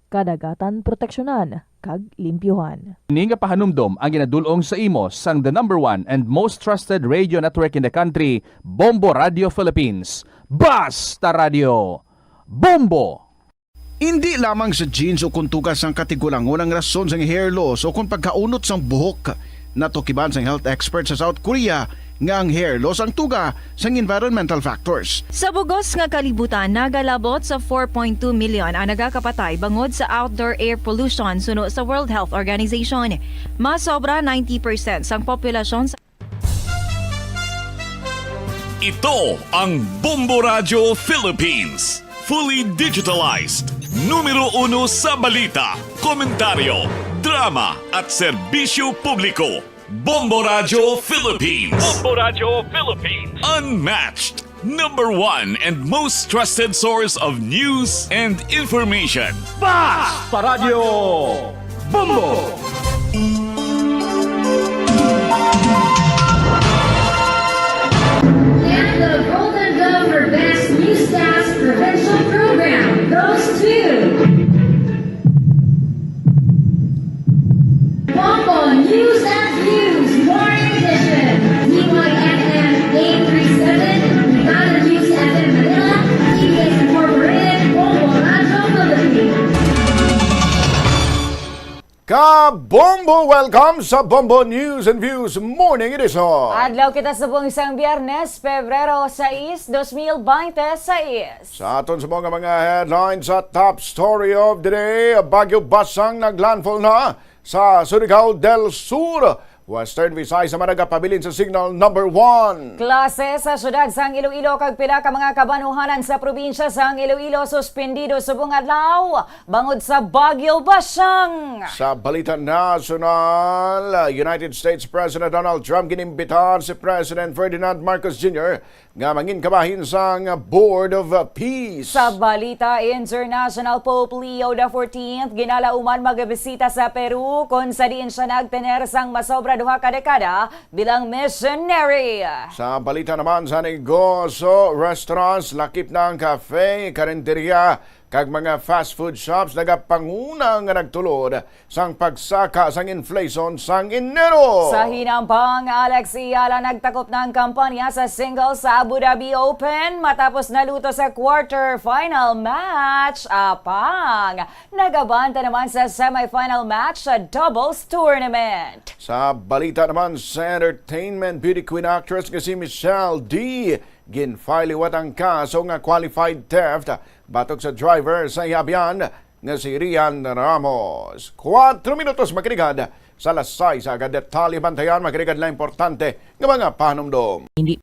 Kadagatan proteksyonan kag limpyuhan. Ini nga pahanumdom ang ginadul-ong sa imo sang the number one and most trusted radio network in the country, Bombo Radio Philippines. Basta Radio, Bombo! Indi lamang sa genes o kon tuga sang katigulangon ang rason sang hair loss o kon pagkaunot sang buhok. Natukiban sang health expert sa South Korea nga ang hair loss ang tuga sang environmental factors. Sa bugos nga kalibutan, nagalabot sa four point two million ang nagakapatay bangod sa outdoor air pollution suno sa World Health Organization. Mas sobra ninety percent sang populasyon sa Ito ang Bombo Radyo Philippines. Fully digitalized. Numero uno sa balita, komentaryo, drama at serbisyo publiko. Bombo Radyo Philippines. Bombo Radyo Philippines. Unmatched. Number one and most trusted source of news and information. Basta Radyo Bombo! And the Golden Glove for Best Newscast Provincial Program goes to Bombo News and Views Morning Edition, D Y F M eight three seven, Brigada News F M Manila, T V S Incorporated, Bombo Radyo Philippines. Kabombo! Welcome sa Bombo News and Views Morning Edition. Adlaw kita subong sang Biyernes, Pebrero sais, dos mil binte sais. Sa aton subong nga mga headlines sa top story of the day, Bagyo Basang naglandfall na sa Surigao del Sur. Western Visayas naman nagapabilin sa signal number one. Klase sa siyudad sang Iloilo kag pila ka mga kabanuhanan sa probinsya sang Iloilo suspindido subong adlaw bangod sa Bagyo Basang. Sa balita nasyonal, United States President Donald Trump ginimbitahan si President Ferdinand Marcos Junior nga mangin kabahin sang Board of Peace. Sa balita international, Pope Leo the fourteenth ginalauman magbisita sa Peru, kon sa diin sia nagtener sang masobra duha ka dekada bilang missionary. Sa balita naman sa negosyo, restaurants, lakip na ang cafe, karinderya, kag mga fast food shops nagapanguna nga nagtulod sang pagsaka sang inflation sang Enero. Sa hinambang, Alex Eala nagtakop na ang kampanya sa singles sa Abu Dhabi Open matapos naluto sa quarter final match. Apang, nagabanta naman sa semifinal match sa doubles tournament. Sa balita naman sa entertainment, beauty queen actress nga si Michelle D ginfile liwat ang kaso nga qualified theft batok sa driver sa iya abyan nga si Rian Ramos. Kuwatro minutos makiligad sa alas sais sa aga. Detalye bantayan, makiligad lang importante nga mga panumdom. Hindi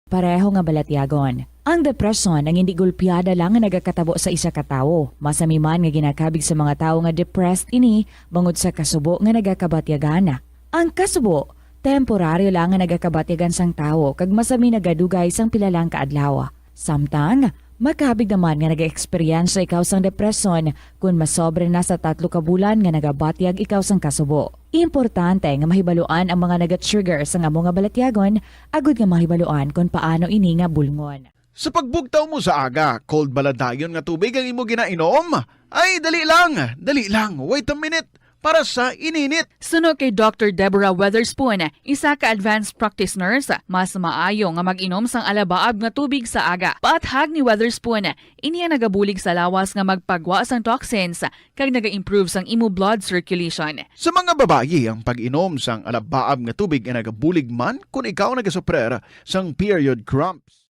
pareho nga balatyagon. Ang depresyon ang hindi gulpiada lang nga nagakatabo sa isa ka tawo. Masami man nga ginakabig sa mga tawo nga depressed ini bangod sa kasubo nga nagakabatyagan. Ang kasubo, temporaryo lang nga nagakabatyagan sang tawo kag masami nagadugay sang pila lang ka adlaw. Samtang, makabig naman nga nag-eksperyensya ikaw sang depresyon kon masobra na sa tatlo ka bulan nga nagabatyag ikaw sang kasubo. Importante nga mahibaluan ang mga naga-trigger sang amo nga balatyagon agud nga mahibaluan kon paano ini nga bulngon. Sa pagbugtaw mo sa aga, cold bala dayon nga tubig ang imo ginainom? Ay, dali lang, dali lang, wait a minute. para sa ininit. Suno kay Doctor Deborah Weatherspoon, isa ka advanced practice nurse, mas maayo nga mag-inom sang alabaab nga tubig sa aga. Paathag ni Weatherspoon, ini ang nagabulig sa lawas nga magpagwa sang toxins kag naga-improve sang imo blood circulation. Sa mga babayi, ang pag-inom sang alabaab nga tubig ay nagabulig man kon ikaw nagasuprer sang period cramps.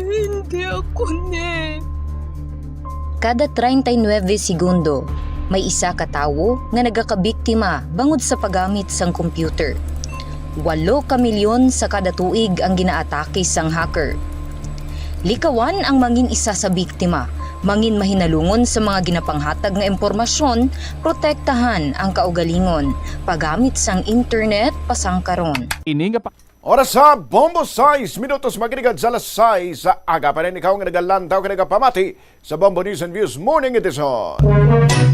Hindi ako ni. Kada treinta y nuebe segundo, may isa ka tawo nga nagakabiktima bangod sa paggamit sang computer. Walo ka milyon sa kada tuig ang ginaatake sang hacker. Likawan ang mangin isa sa biktima, mangin mahinalungon sa mga ginapanghatag nga impormasyon, protektahan ang kaugalingon, paggamit sang internet pasangkaron. Ini nga pa- Oras sa Bombo, sais minutos magligad sa alas sais sa aga. Parin ikaw nga nagalantaw ka nagapamati sa Bombo News and Views Morning Edition.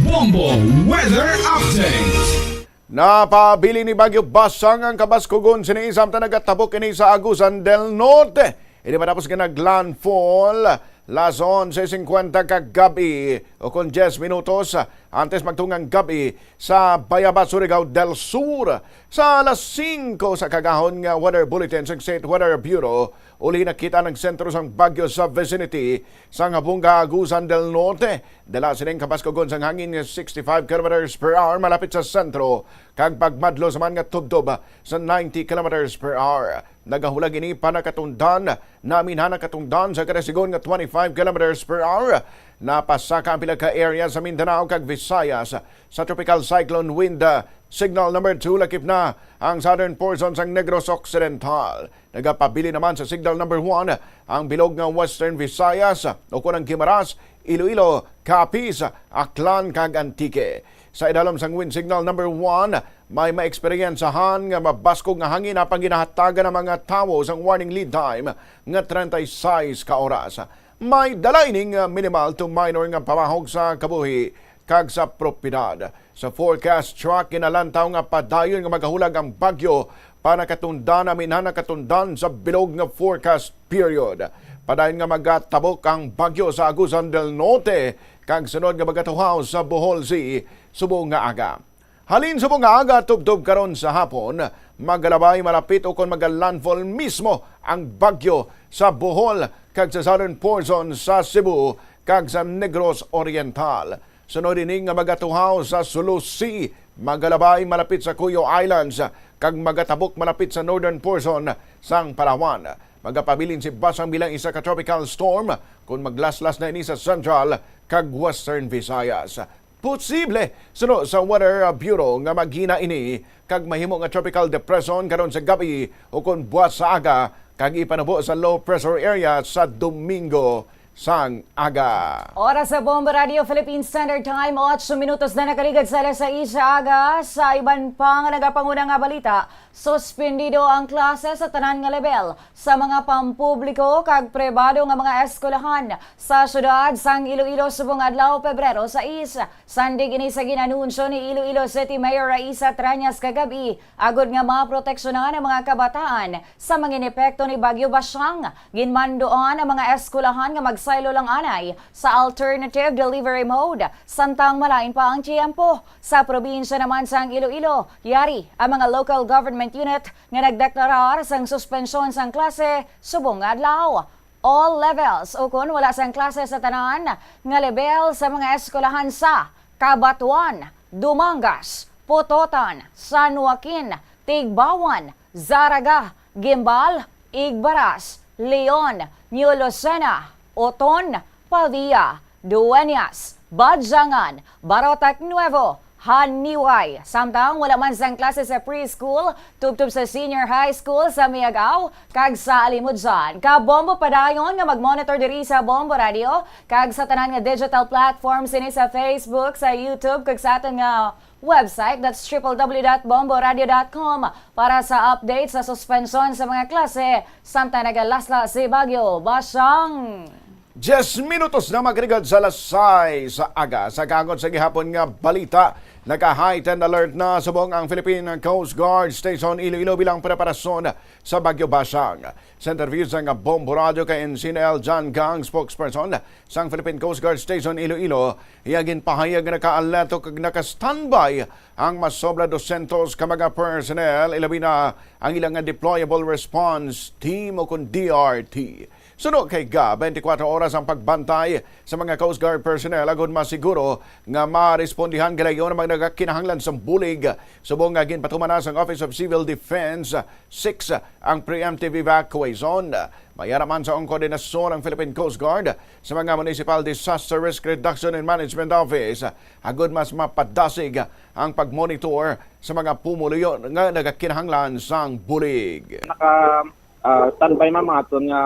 Bombo Weather Update. Napabilin ni Bagyo Basang ang kabaskugon sini, samtang nagatabok ini sa Agusan del Norte. Ini matapos nga nag-landfall las onse cincuenta kagab-i, o kon diyes minutos antes magtungang gab-i, sa Bayabas, Surigao del Sur. Sa alas singko sa kaagahon nga weather bulletin sa State Weather Bureau, uli nakita ang sentro sang bagyo sa vicinity sang Habunga, Agusan del Norte. Dala sining kabaskugon sang hangin nga sixty-five kilometers per hour malapit sa sentro, kag pagmadlosman nga tubtob sa ninety kilometers per hour. Nagahulag ini panakatundan, naminhan ang katundan sa kada sigon nga twenty-five kilometers per hour. Napasaka ang pila ka area sa Mindanao kag Visayas sa Tropical Cyclone Wind, ah, Signal Number Two, lakip na ang southern portion sang Negros Occidental. Nagapabilin naman sa Signal Number One ang bilog nga Western Visayas, ukon ang Guimaras, Iloilo, Capiz, Aklan, kag Antique. Sa idalom sang Wind Signal Number One, may maeksperiyensahan nga mabaskog nga hangin, apang ginahatagan ang mga tawo sang warning lead time nga treinta y seis ka oras. May dala ining minimal to minor nga pamahog sa kabuhi kag sa propiedad. Sa forecast track, ginalantaw nga padayon nga magahulag ang bagyo panakatundan, naminhan ang katundan sa bilog nga forecast period. Padayon nga magatabok ang bagyo sa Agusan del Norte kag sunod nga magatuhaw sa Bohol Sea subong nga aga. Halin subong nga aga tubtob karon sa hapon, magalabay malapit ukon magalandfall mismo ang bagyo sa Bohol kag sa southern portion sa Cebu kag sa Negros Oriental. Sunod ini nga magatuhaw sa Sulu Sea, magalabay malapit sa Cuyo Islands, kag magatabok malapit sa northern portion sang Palawan. Magapabilin si Basang bilang isa ka tropical storm kon maglaslas na ini sa Central kag Western Visayas. Posible, suno sa Weather Bureau, nga maghina ini kag mahimo nga tropical depression karon sa gab-i ukon buwas sa aga, kag ipanubo sa low pressure area sa Domingo sang aga. Oras sa Bombo Radio Philippine Standard Time, otso minutos na nakaligad sa alas sais sa aga. Sa iban pa nga nagapanguna nga balita, suspendido ang klase sa tanan nga level sa mga pampubliko kag pribado nga mga eskwelahan sa siyudad sang Iloilo subong adlaw, Pebrero sais. Sandig ini sa gin-anunsyo ni Iloilo City Mayor Raisa Trañas kagab-i, agod nga maproteksyonan ang mga kabataan sa mga epekto ni Bagyo Basyang, ginmanduan ang mga eskwelahan nga magsaylo lang anay sa alternative delivery mode, samtang malain pa ang tiyempo. Sa probinsya naman sang Iloilo, yari ang mga local government unit nga nagdeklarar sang suspensyon sang klase subong nga adlaw. All levels, ukon wala sang klase sa tanan nga lebel sa mga eskwelahan sa Cabatuan, Dumangas, Pototan, San Joaquin, Tigbauan, Zarraga, Guimbal, Igbaras, Leon, New Lucena, Oton, Pavia, Dueñas, Badjangan, Barotac Nuevo, Janiuay. Samtang wala man sang klase sa preschool, tubtob sa senior high school sa Miagao kag sa Alimodian. Kabombo padayon nga mag-monitor diri sa Bombo Radio kag sa tanan nga digital platforms, ini sa Facebook, sa YouTube, kag sa aton nga website, that's triple W dot bomboradio dot com, para sa update sa suspensyon sa mga klase samtang nagalasla si Bagyo Basyang. Diyes minutos na makaligad sa alas sais sa aga. Sa kaangkon sa gihapon nga balita, Naka-heightened alert na subong ang Philippine Coast Guard Station Iloilo bilang preparasyon sa Bagyo Basyang. Sa interview sang Bombo Radio kay Ensign L. John Gang, spokesperson sang Philippine Coast Guard Station Iloilo, iya ginpahayag nga naka-alerto kag naka-standby ang mas sobra dosyentos ka mga personnel, ilabi na ang ilang nga deployable response team o kon D R T. Suno kay ga twenty-four oras ang pagbantay sa mga Coast Guard personnel agud masiguro nga marespondihan gilayon ang mga nagakinahanglan sang bulig. Subong nga ginpatuman na sang Office of Civil Defense six ang preemptive evacuation. Mayara man sa ang koordinasyon ang Philippine Coast Guard sa mga Municipal Disaster Risk Reduction and Management Office agud mas mapadasig ang pagmonitor sa mga pumuluyo nga nagakinahanglan sang bulig. Naka ah, standby, ma'am, ang aton nga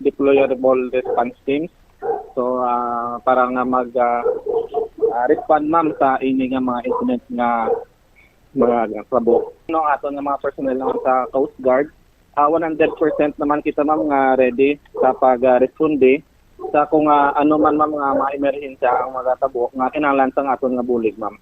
deployable response teams. So, ah, para nga mag, ah, ah, respond, ma'am, sa ini nga mga incident nga mga tabo. No, ang aton nga mga personnel naman sa Coast Guard, ah, one hundred percent naman kita, ma'am, nga ready sa pag, ah, responde sa kung, ah, ano man, ma'am, nga mga emerhensya ang magatabo nga kinahanglan sang aton nga bulig, ma'am.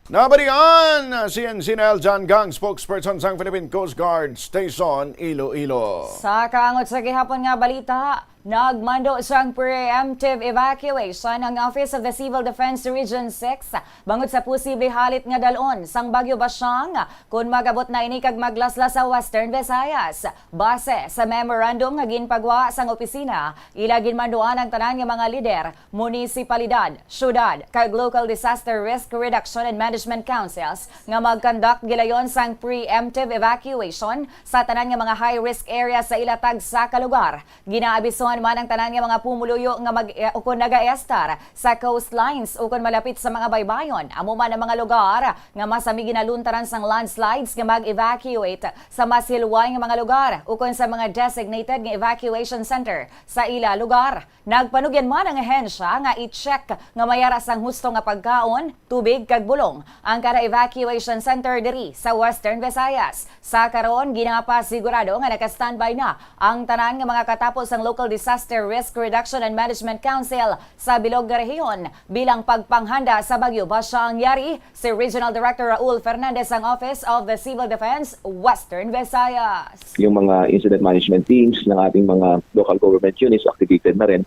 Nabalian si Ensign L. John Gang, spokesperson sang Philippine Coast Guard Station Iloilo. Sa kaangot sa gihapon nga balita, nagmando sang preemptive evacuation ang Office of the Civil Defense Region six bangod sa posible halit nga dalon sang Bagyo Basyang kon mag-abot na ini kag maglaslas sa Western Visayas. Base sa memorandum nga ginpagwa sang opisina, ila ginmanduan ang tanan nga mga lider, munisipalidad, syudad, kag local disaster risk reduction and management councils nga mag-conduct gilayon sang preemptive evacuation sa tanan nga mga high-risk areas sa ila tagsa ka lugar. Ginaabisuhan man ang tanan nga mga pumuluyo nga mag-, eh, ukon nagaestar sa coastlines ukon malapit sa mga baybayon, amo man ang mga lugar nga masami ginaluntaran sang landslides nga mag-evacuate sa mas hilway nga mga lugar ukon sa mga designated nga evacuation center sa ila lugar. Nagpanugyan man ang ahensya nga i-check nga may ara sang husto nga pagkaon, tubig kag bulong ang kada evacuation center diri sa Western Visayas. Sa karon, ginapasigurado nga naka-standby na ang tanan nga mga katapo sang Local Disaster Risk Reduction and Management Council sa bilog nga rehiyon bilang pagpanghanda sa Bagyo Basyang. Yari si Regional Director Raul Fernandez sang Office of the Civil Defense, Western Visayas. Yung mga incident management teams ng ating mga local government units activated na rin.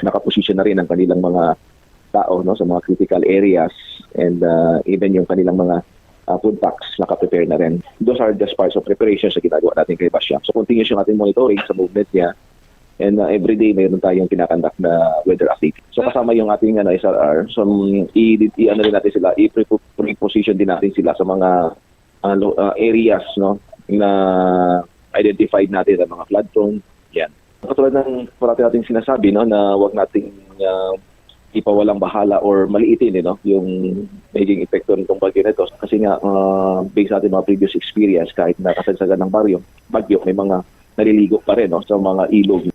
Nakaposisyon na rin ang kanilang mga tao, no, sa mga critical areas, and, uh, even yung kanilang mga, uh, food packs naka-prepare na rin. Those are just parts of preparation sa ginagawa natin kay Basyang. So, continuous yung ating monitoring sa movement niya. And, uh, every day mayroon tayong kinakandak na weather update. So, kasama yung ating, ano, S R R. So, um, i-, i-, ano rin natin sila, i-pre-, pre-position din natin sila sa mga, uh, lo-, uh, areas, no, na identified natin, ang mga flood prone. Yan. Katulad ng parati nating sinasabi, no, na wag nating, uh, ipawalang bahala or maliitin, eh, no, yung naging epekto nitong bagyo na ito. Kasi nga, uh, based sa ating mga previous experience, kahit na kasagsagan ng baryo, bagyo, may mga naliligo pa rin, no, sa mga ilog.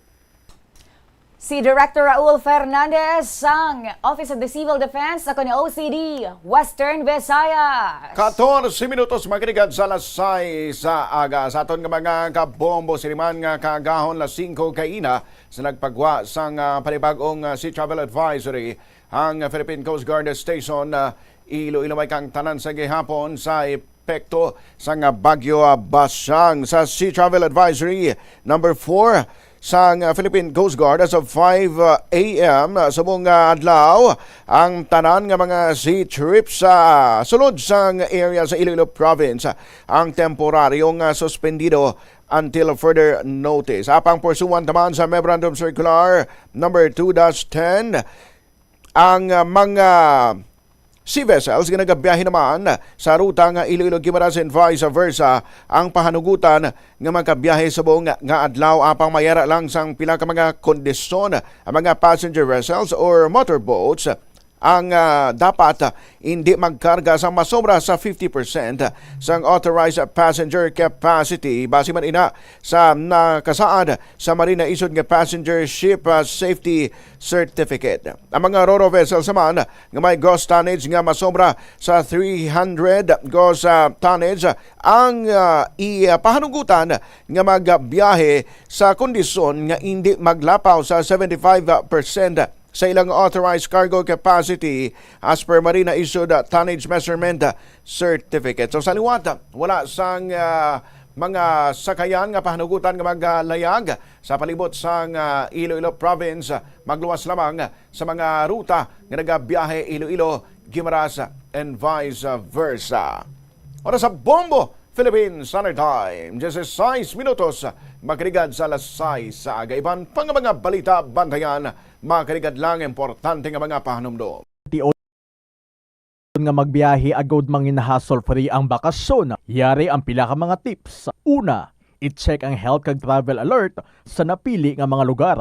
Si Director Raul Fernandez sang Office of the Civil Defense sa O C D, Western Visayas. Katorse minutos makiligad sa alas sais sa aga. Sa aton nga mga kabombo, siniman nga kaagahon, alas singko kaina, sa nagpagwa sang, ah, panibag-ong, ah, Sea Travel Advisory ang Philippine Coast Guard Station, ah, Iloilo. May kang tanan sa gihapon sa epekto sang, ah, Bagyo, ah, Basyang. Sa Sea Travel Advisory number four sang, ah, Philippine Coast Guard, as of five a m, ah, subong nga adlaw, ang tanan nga mga sea trips sa sulod sang area sa Iloilo Province, ah, ang temporaryong, ah, suspendido until further notice. Apang pursuant naman sa Memorandum Circular number two dash ten, ang, ah, mga sea vessels nga nagabiyahe naman sa ruta nga Iloilo-Guimaras and vice versa ang pahanugutan nga makabiyahe subong nga adlaw, apang mayara lang sang pila ka mga kondisyon. Ang mga passenger vessels or motorboats ang, ah, dapat, ah, hindi magkarga sa masobra sa fifty percent sang authorized passenger capacity, base man ina sa nakasaad sa Marina issued nga passenger ship, ah, safety certificate. Ang mga ro-ro vessels naman nga may gross tonnage nga masobra sa three hundred gross, ah, tonnage ang, ah, ipahanugutan nga magbiyahe sa kondisyon nga hindi maglapaw sa seventy-five percent sa ilang authorized cargo capacity as per marina issued tonnage measurement certificate. So sa liwat, wala sang ah, mga sakayan nga pahanugutan nga maglayag sa palibot sang ah, Iloilo province, magluwas lamang sa mga ruta nga nagabiyahe Iloilo, Guimaras and vice versa. Oras sa Bombo Philippine Standard Time, diyesisais minutos, makarigad sa alas sais sa aga. Iban pa nga mga balita, bantayan, makarigad lang importante nga mga pahanumdom. Tion nga magbiyahe agud mangin hassle-free ang bakasyon, yari ang pila ka mga tips. Una, i-check ang health kag travel alert sa napili nga mga lugar.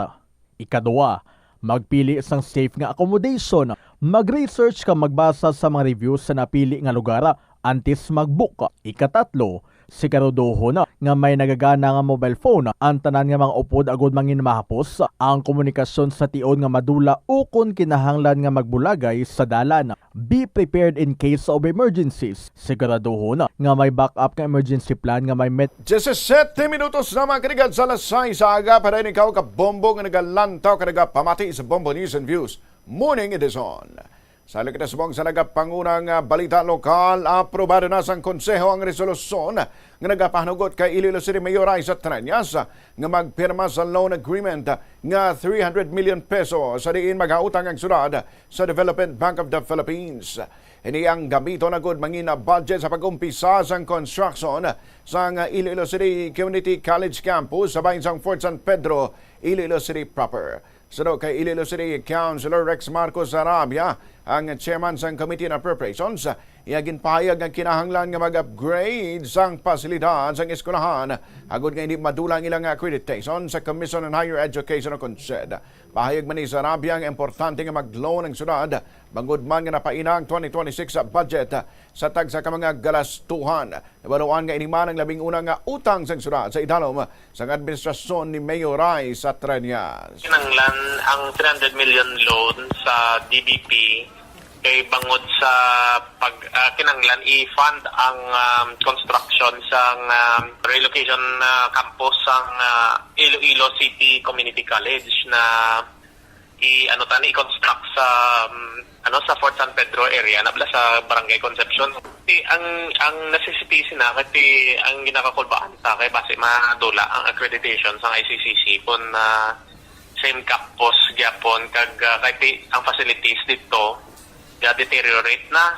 Ikaduha, magpili sang safe nga accommodation. Mag-research kag magbasa sa mga reviews sa napili nga lugar antes mag-book. Ikatatlo, siguraduhon nga may nagagana nga mobile phone ang tanan nga mga upod agud mangin mahapos ang komunikasyon sa tion nga madula ukon kinahanglan nga magbulagay sa dalan. Be prepared in case of emergencies. Siguraduhon nga may backup nga emergency plan nga may met- Diyesisete minutos na, makarigad sa alas sais sa aga, para ikaw ka Bombo nga nagalantaw ka nagapamati sa Bombo News and Views Morning Edition. Sa kita subong sa nagapangunang ah, balita lokal, aprobado na sang Konseho ang resolusyon nga nagapahanugot kay Iloilo City Mayor Raisa Treñas nga magpirma sa loan agreement nga three hundred million pesos sa diin magautang ang syudad sa Development Bank of the Philippines. Ini ang gamiton agud mangin budget sa pag-umpisa sang construction sang Iloilo City Community College Campus sa bahin sang Fort San Pedro, Iloilo City proper. Suno kay Iloilo City Councilor Rex Marcos Sarabia, ang chairman sang Committee on Appropriations, iya ginpahayag nga kinahanglan nga mag-upgrade sang pasilidad sang eskwelahan agud nga hindi madula ang ilang accreditation sa Commission on Higher Education o CONHED. Pahayag man ni Sarabia nga importante nga mag-loan ang syudad bangod man nga napaina ang twenty twenty-six budget sa tagsa ka mga galastuhan. Nabaluan nga ini man ang labing una nga utang sang syudad sa idalom sang administrasyon ni Mayor Raisa Treñas. Kinahanglan ang three hundred million loan sa D B P kay bangod sa pag, ah, kinahanglan i-fund ang, um, construction sang, um, relocation, ah, campus sang, ah, Iloilo City Community College na i-, ano tani, i-construct sa, um, ano, sa Fort San Pedro area, na bala sa Barangay Concepcion. Ti, ang, ang necessity sina, kay ti, ang ginakakulbaan ta, kay basi madula ang accreditation sang I C C C kun, ah, same campus gyapon, kag, ah, kay ti, ang facilities dito ga-deteriorate na.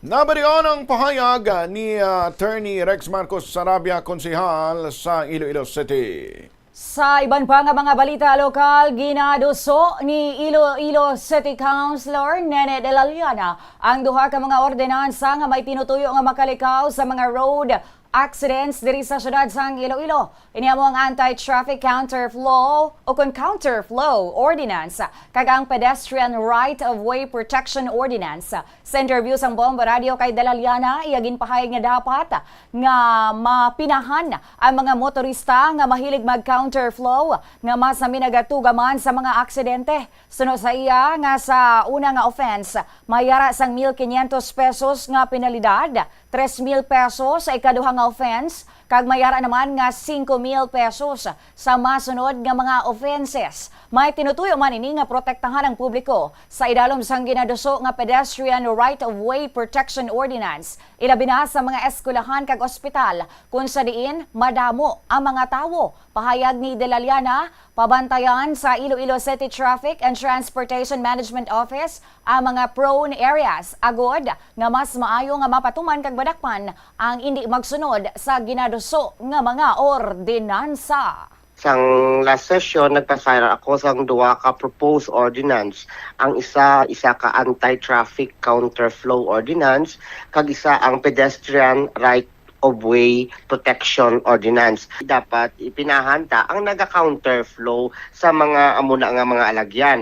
Nabalion ang pahayag ni, ah, Attorney Rex Marcos Sarabia, konsehal sa Iloilo City. Sa iban pa nga mga balita lokal, ginaduso ni Iloilo City Councilor Nene de la Llana ang duha ka mga ordinansa nga may tinutuyo nga makalikaw sa mga road accidents diri sa siyudad sang Iloilo. Ini amo ang Anti-Traffic Counterflow o kon Counterflow Ordinance kag ang Pedestrian Right of Way Protection Ordinance. Sa interview sang Bombo Radio kay de la Llana, iya ginpahayag nga dapat nga mapinahan ang mga motorista nga mahilig mag-counterflow nga mas naminagatuga man sa mga aksidente. Suno sa iya nga sa una nga offense, mayara sang mil quinientos pesos nga penalidad, tres mil pesos sa ikaduha nga offense, kag mayara naman nga singko mil pesos sa masunod nga mga offenses. May tinutuyo man ini nga protektahan ang publiko sa idalom sang ginaduso nga Pedestrian Right of Way Protection Ordinance, ilabi na sa mga eskwelahan kag ospital, kun sa diin madamo ang mga tawo. Pahayag ni De la Llana, pabantayan sa Iloilo City Traffic and Transportation Management Office ang mga prone areas, agod nga mas maayo nga mapatuman kag madakpan ang indi magsunod sa ginaduso nga mga ordinansa. Sang last session, nagpa-sign ako sang duha ka proposed ordinance. Ang isa, isa ka anti-traffic counterflow ordinance, kag isa ang pedestrian right of way protection ordinance. Dapat ipinahan ta ang naga-counterflow sa mga amo na nga mga alagyan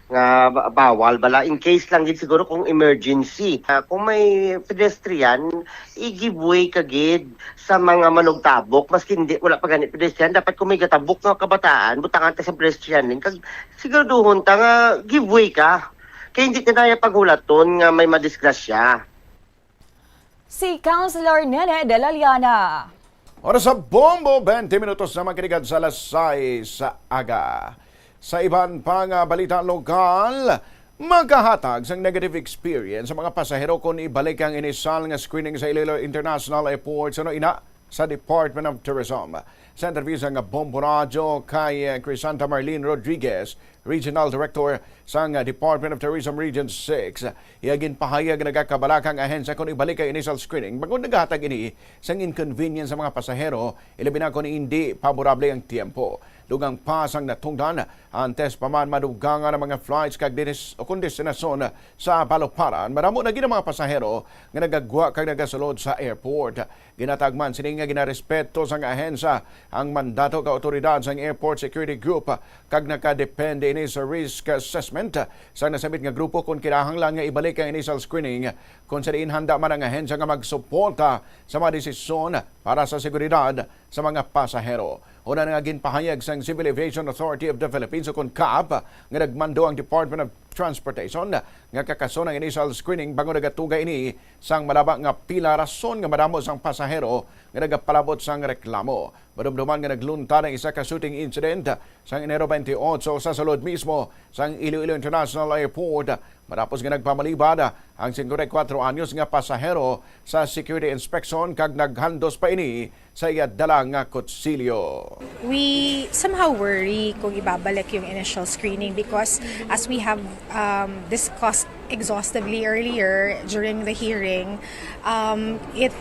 nga ba-, bawal bala in case lang gid siguro kung emergency. Ah, kung may pedestrian, i-give way ka gid sa mga manugtabok, maski hindi, wala pa gani pedestrian. Dapat kung may gatabok nga kabataan, butangan ta sa pedestrian lane, kag siguraduhon ta nga give way ka. Kay hindi ka naya paghulaton nga may madisgrasya. Si Councilor Nene de la Llana. Oras sa Bombo, twenty minutos na, makarigad sa alas sais sa aga. Sa iban pa nga balita lokal, makahatag sang negative experience sa mga pasahero kon ibalik ang inisal nga screening sa Iloilo International Airport, suno ina sa Department of Tourism. Sa interview sang Bombo Radyo kay Crisanta Marlene Rodriguez, Regional Director sang Department of Tourism Region six, iya ginpahayag nga nagakabalaka ang ahensya kon ibalik ang inisal screening bangod nagahatag ini sang inconvenience sa mga pasahero, ilabi na kon indi paborable ang tiyempo. Dugang pa sang natungdan, antes pa man madugangan ang mga flights kag dinis-, o kon destinasyon sa baluparan, madamo na gid ang mga pasahero nga nagagwa kag nagasulod sa airport. Ginatag man sini nga ginarespeto sang ahensya ang mandato ka awtoridad sang Airport Security Group, kag nakadepende ini sa risk assessment sang nasambit nga grupo kon kinahanglan nga ibalik ang inisal screening, kon sa diin handa man ang ahensya nga magsuporta sa mga desisyon para sa seguridad sa mga pasahero. Una nga ginpahayag sang Civil Aviation Authority of the Philippines, o kon CAAP, nga nagmando ang Department of Transportation nga kakason ang inisal screening bangod nagatuga ini sang malaba nga pila rason nga madamo sang pasahero nga nagapalabot sang reklamo. Madumduman nga naglunta ang isa ka shooting incident sang Enero twenty-eight sa sulod mismo sang Iloilo International Airport, matapos nga nagpamalibad ang singkwenta y kuwatro anyos nga pasahero sa security inspection kag naghandos pa ini sa iya dala nga kutsilyo. We somehow worry kung ibabalik yung initial screening because as we have um, discussed exhaustively earlier during the hearing, um, it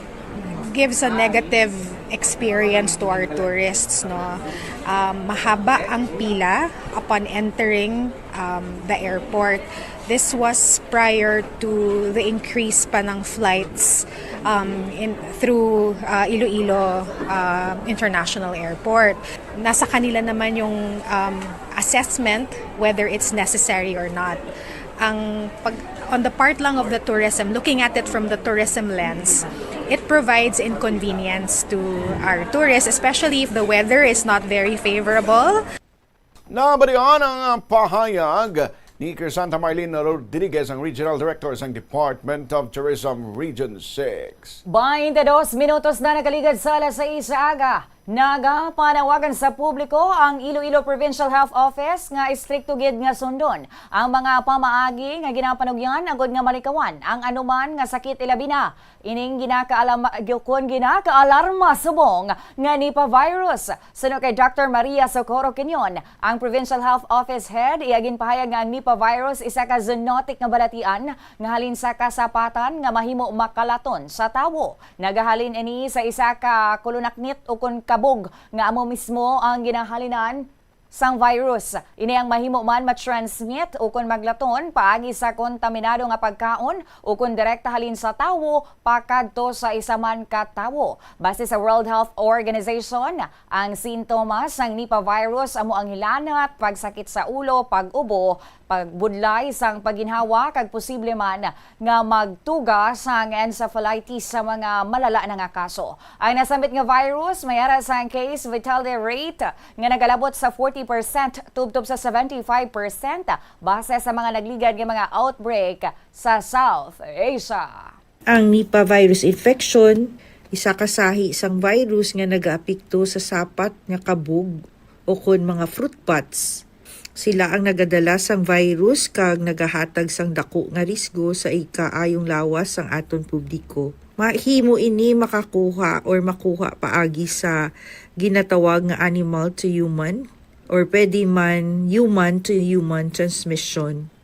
gives a negative experience to our tourists, no? Um, mahaba ang pila upon entering um, the airport. This was prior to the increase pa ng flights um, in, through uh, Iloilo uh, International Airport. Nasa kanila naman yung um, assessment whether it's necessary or not. Ang pag, on the part lang of the tourism, looking at it from the tourism lens, it provides inconvenience to our tourists, especially if the weather is not very favorable. Nabalian ang pahayag ni Crisanta Marlene Rodriguez, ang Regional Director sang Department of Tourism Region six. Baintidos minutos na nakaligad sa alas sais sa aga. Nagapanawagan sa publiko ang Iloilo Provincial Health Office nga istrikto gid nga sundon ang mga pamaagi nga ginapanugyan agod nga malikawan ang anuman nga sakit, ilabi na ining ginakaalam-, kon ginakaalarma subong nga Nipah virus. Suno kay Doctor Maria Socorro Quinion, ang Provincial Health Office Head, iya ginpahayag nga ang Nipah virus isa ka zoonotic nga balatian nga halin sa kasapatan nga mahimo makalaton sa tawo. Nagahalin ini sa isa ka kulunaknit ukon kabog nga amo mismo ang ginahalinan sang virus. Ini ang mahimo man ma-transmit ukon maglaton paagi sa kontaminado nga pagkaon ukon direkta halin sa tawo pakadto sa isa man ka tawo. Base sa World Health Organization, ang sintomas sang Nipah virus amo ang hilanat, pagsakit sa ulo, pag-ubo, pagbudlay sang pagginhawa, kag posible man nga magtuga sang encephalitis sa mga malala na nga kaso. Ang nasambit nga virus may ara sang case fatality rate nga nagalabot sa forty percent tubtob sa seventy-five percent base sa mga nagligad nga mga outbreak sa South Asia. Ang Nipah virus infection, isa ka sahi sang virus nga nagaapekto sa sapat nga kabog ukon mga fruit bats. Sila ang nagadala sang virus kag nagahatag sang dako nga risgo sa ikaayong lawas sang aton publiko. Mahimo ini makakuha or makuha paagi sa ginatawag nga animal to human or pwede man human to human transmission.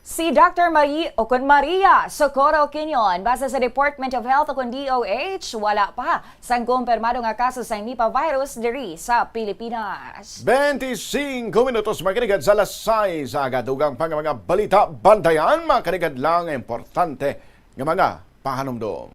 Si Doctor Marie ukon Maria Socorro Quinion, base sa Department of Health ukon D O H, wala pa sang kumpirmado nga kaso sang Nipah virus diri sa Pilipinas. Bente singko minutos makaligad sa alas sais sa aga. Dugang pa nga mga balita, bantayan makaligad lang importante nga mga pahanumdom.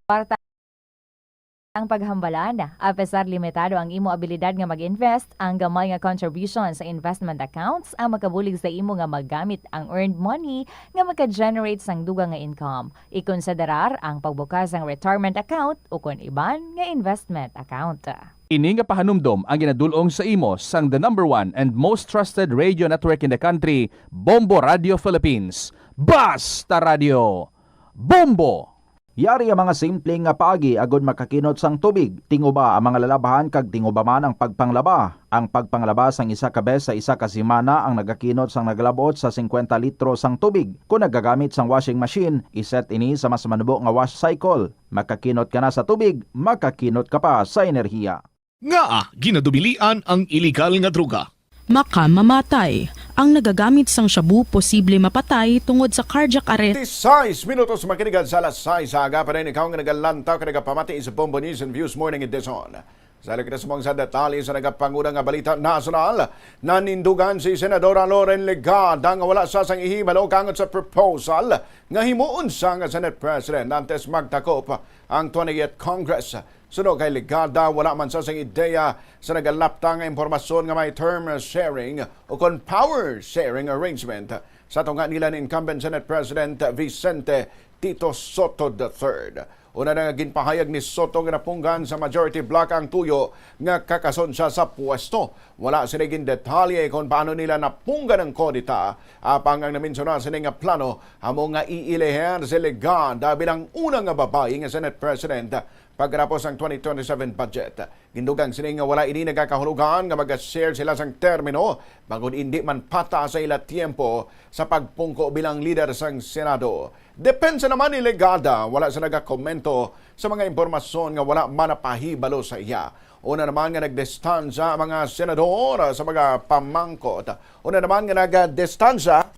Ang paghambalan, apesar limitado ang imo abilidad nga mag-invest, ang gamay nga contribution sa investment accounts ang makabulig sa imo nga magamit ang earned money nga maka-generate sang dugang nga income. Ikonsiderar ang pagbukas sang retirement account ukon iban nga investment account. Ini nga pahanumdom ang ginadul-ong sa imo sang the number one and most trusted radio network in the country, Bombo Radio Philippines. Basta Radio! Bombo! Yari ang mga simple nga paagi agud makakinot sang tubig. Tinguba ang mga lalabhan kag tinguba man ang pagpanglaba. Ang pagpanglaba sang isa ka bes sa isa ka semana ang nagakinot sang nagalab-ot sa singkwenta litro sang tubig. Kon nagagamit sang washing machine, iset ini sa mas manubo nga wash cycle. Makakinot ka na sa tubig, makakinot ka pa sa enerhiya. Ngaa ginadubilian ang iligal nga droga? Makamamatay. Ang nagagamit sang shabu posible mapatay tungod sa cardiac arrest. Sais minutos makinig sa alas sais sa aga pa rin ikaw nga nagalantaw ka nagapamati sa Bombo News and Views Morning Edition. Sa kita subong sa detalye sa nagapanguna nga balita nasyonal, nanindugan si Senadora Loren Legarda nga wala sa sang ihibalo kangot sa proposal nga himuon sa nga Senate President antes magtakop ang twentieth Congress. Suno kay Legarda, wala man sa sang ideya sa nagalapta nga impormasyon nga may term sharing o kon power sharing arrangement sa tunga nila ni incumbent Senate President Vicente Tito Soto the third. Una na nga ginpahayag ni Soto nga napunggan sa majority bloc ang tuyo nga kakason siya sa pwesto. Wala sila gindetalye kon paano nila napunggan ang kodita, apang ang naminsyonar sini nga plano amo nga iileher si Legarda bilang una nga babayi nga Senate President pagkatapos ang twenty twenty-seven budget. Gindugang sini nga wala ini nagakahulugan nga maga-share sila sang termino bangod indi man pata sa ila tiempo sa pagpungko bilang lider sang Senado. Depensa naman ni Legarda, wala sa nagakomento sa mga impormasyon nga wala man napahibalo sa iya. Una naman nga nagdistansya ang mga senador sa mga pamangkot. Una naman nga nagdistansya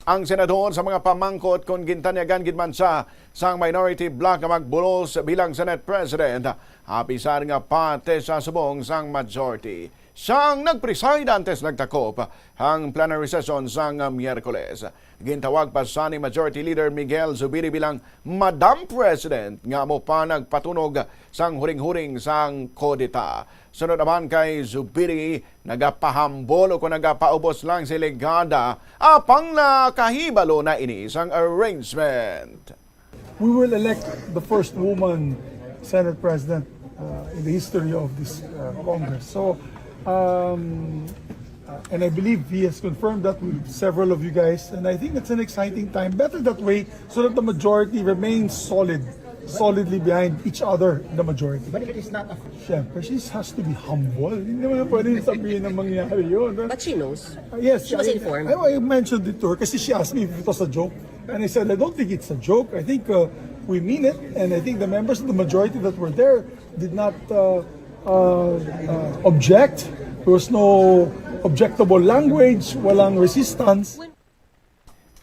ang senador sa mga pamangkot kon gintanyagan gid man siya sang minority bloc nga magbulos bilang Senate President, apisar nga parte sa subong sang majority. Siya ang nag-preside antes nagtakop ang plenary session sang Miyerkules. Gintawag pa siya ni Majority Leader Miguel Zubiri bilang Madam President nga amo pa nagpatunog sang huring-huring sang kodita. Sunod naman kay Zubiri, nagapahambol o kon nagapaubos lang si Legarda apang nakahibalo na ini sang arrangement. We will elect the first woman Senate President uh, in the history of this uh, Congress. So, um, uh, and I believe he has confirmed that with several of you guys, and I think it's an exciting time. Better that way, so that the majority remains solid, solidly behind each other, the majority. But if it is not a Siyempre, she has to be humble. Hindi naman pwede sabihin na mangyari yun. But she knows. Uh, yes, She was I, informed. I, I mentioned it to her kasi she asked me if it was a joke. And I said, I don't think it's a joke. I think uh, we mean it. And I think the members of the majority that were there did not uh, uh, uh, object. There was no objectable language, walang resistance.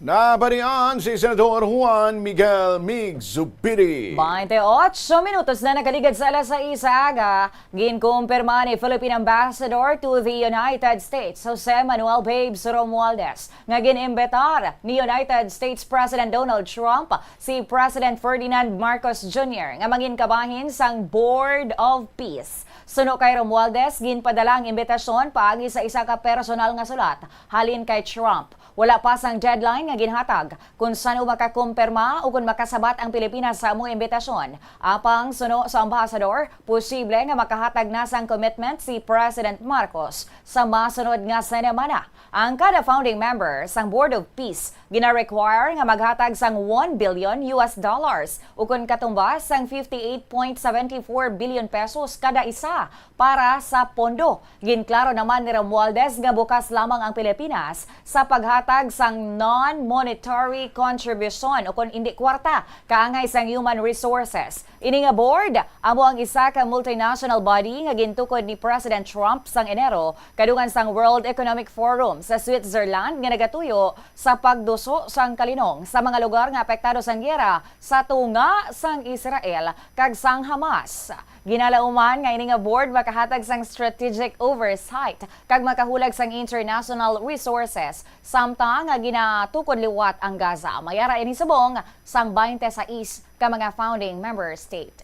Nabarian si Senador Juan Miguel Mig Zubiri. Bainte ocho minutos na nakaligad sa alas sais sa aga, ginkumpirma ni Philippine Ambassador to the United States, Jose Manuel Babes Romualdez, nga gin-imbitar ni United States President Donald Trump si President Ferdinand Marcos Junior nga mangin kabahin sang Board of Peace. Suno kay Romualdez, ginpadala ang imbitasyon paagi sa isa ka personal nga sulat halin kay Trump. Wala pa sang deadline nga ginhatag kon san-o makakumpirma o kon makasabat ang Pilipinas sa among imbitasyon. Apang suno sa ambasador, posible nga makahatag na sang commitment si President Marcos sa masunod nga semana. Ang kada founding member sang Board of Peace gina-require nga maghatag sang one billion U S dollars, ukon katumbas sang fifty-eight point seventy-four billion pesos kada isa para sa pondo. Ginklaro naman ni Romualdez nga bukas lamang ang Pilipinas sa paghatag sang non-monetary contribution, ukon indi kwarta, kaangay sang human resources. Ini nga board amo ang isa ka multinational body nga gintukod ni President Trump sang Enero kadungan sang World Economic Forum sa Switzerland nga nagatuyo sa pagduso sang kalinong sa mga lugar nga apektado sang giyera sa tunga sang Israel kag sang Hamas. Ginalauman nga ini nga board makahatag sang strategic oversight kag makahulag sang international resources samtang nga ginatukod liwat ang Gaza. May ara ini subong sang baynte sais ka mga founding member state.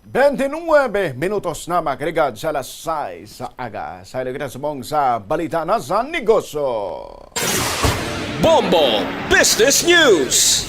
Twenty-nine minutos na, mga kaligad, sa alas sais sa aga. Sa ilo kita subong sa balita na sa negosyo. Bombo Business News.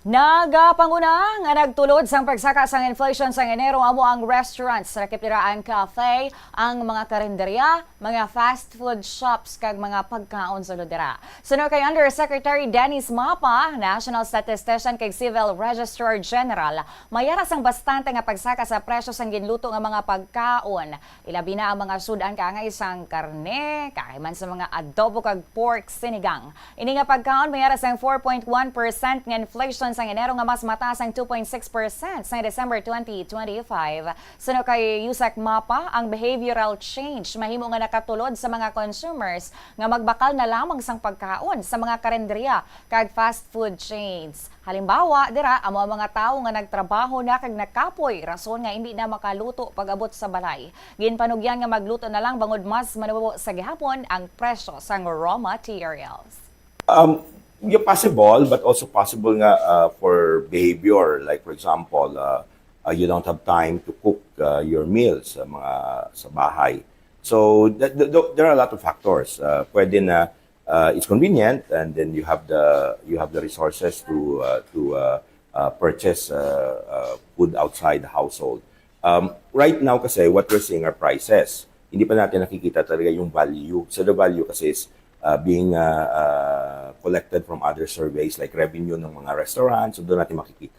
Nagapanguna nga nagtulod sang pagsaka sang inflation sang Enero amo ang restaurants, lakip dira ang cafe, ang mga karinderya, mga fast food shops, kag mga pagkaon sulod dira. Suno kay Undersecretary Dennis Mapa, National Statistician kag Civil Registrar General, may ara sang bastante nga pagsaka sa presyo sang ginluto nga mga pagkaon. Ilabi na ang mga sud-an kaangay sang karne, kahi man sa mga adobo kag pork sinigang. Ini nga pagkaon may ara sang four point one percent nga inflation sang Enero nga mas mataas sang two point six percent sang December twenty twenty-five. Suno kay Yusek Mapa, ang behavioral change mahimo nga nakatulod sa mga consumers nga magbakal na lamang sang pagkaon sa mga karinderya kag fast food chains. Halimbawa, dira amo ang mga tawo nga nagtrabaho na kag nakapoy, rason nga indi na makaluto pag-abot sa balay. Ginpanugyan nga magluto na lang bangod mas manubo sa gihapon ang presyo sang raw materials. Um, yung possible, but also possible nga uh, for behavior. Like for example, uh, uh, you don't have time to cook uh, your meals sa mga sa bahay. So th- th- th- there are a lot of factors. Uh, pwede na uh, it's convenient, and then you have the you have the resources to uh, to uh, uh, purchase uh, uh, food outside the household. Um, right now kasi, what we're seeing are prices. Hindi pa natin nakikita talaga yung value. So the value kasi is uh, being uh, uh, collected from other surveys like revenue ng mga restaurants. So doon natin makikita.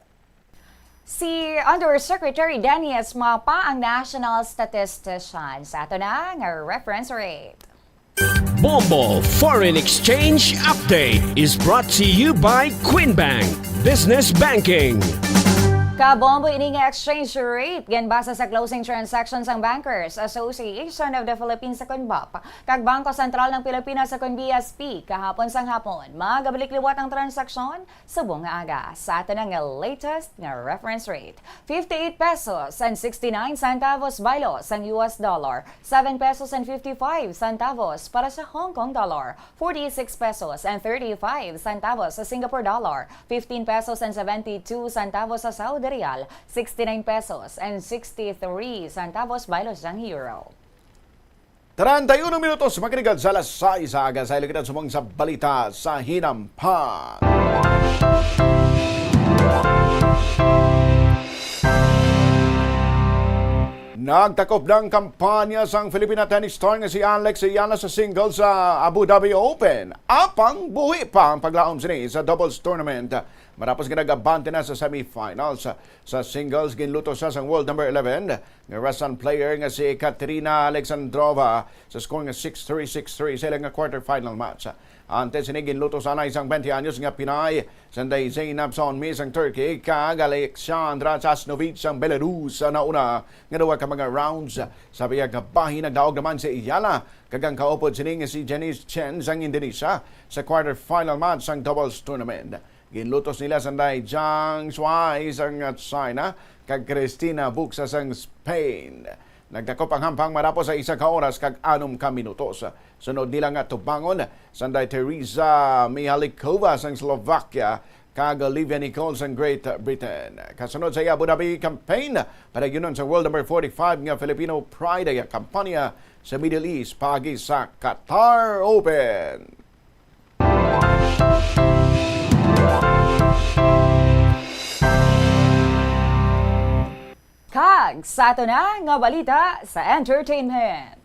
Si Undersecretary Dennis Mapa ang national statistician. Sa ato na nga reference rate. Bombo Foreign Exchange Update is brought to you by Queen Bank Business Banking. Kabombo ini nga exchange rate ginbase sa closing transactions sang Bankers Association of the Philippines sa Kunbap kag Bangko Sentral ng Pilipinas sa Kun B S P kahapon sang hapon. Magabalik liwat ang transaksyon subong nga aga. Sa ato na nga latest nga reference rate, fifty-eight pesos and sixty-nine centavos baylo sang U S dollar, seven pesos and fifty-five centavos para sa Hong Kong dollar, forty-six pesos and thirty-five centavos sa Singapore dollar, fifteen pesos and seventy-two centavos sa Saudi rial, sixty-nine pesos and sixty-three centavos baylo sang euro. Treinta y uno minutos makaligal sa alas sais sa aga. Sa ilugitan subong sa balita sa hinampan. Nagtakop ng kampanya sang Filipina tennis star nga si Alex Ayala sa singles sa Abu Dhabi Open. Apang buhi pa ang paglaom sini sa doubles tournament. Matapos nga nagabante na sa semifinals sa singles, ginluto siya sang world number eleven nga Russian player nga si Katerina Alexandrova sa score nga six three, six three sa ila nga quarterfinal match. Antes sini, ginluto sana isang twenty anyos nga Pinay, sanday Zeynep Sonmi sang Turkey kag Alexandra Sasnovich sang Belarus sa nauna nga duha ka mga rounds. Sa biyag nga bahin, nagdaog naman si Ayala kag ang kaupod sini nga si Janice Chen sang Indonesia sa quarterfinal match sang doubles tournament. Ginlutos nila sanday Zhang Shuai sang China kag Cristina Buxa sang Spain. Nagdakop ang hampang matapos sa isa ka oras kag anom ka minutos. Sunod nila nga tubangon, sanday Teresa Mihalikova sang Slovakia kag Olivia Nicole sang Great Britain. Kasunod sa iya Abu Dhabi campaign, padayonon sa World Number forty-five nga Filipino Pride ang kampanya sa Middle East paagi sa Qatar Open. Kag sa ato na nga balita sa entertainment.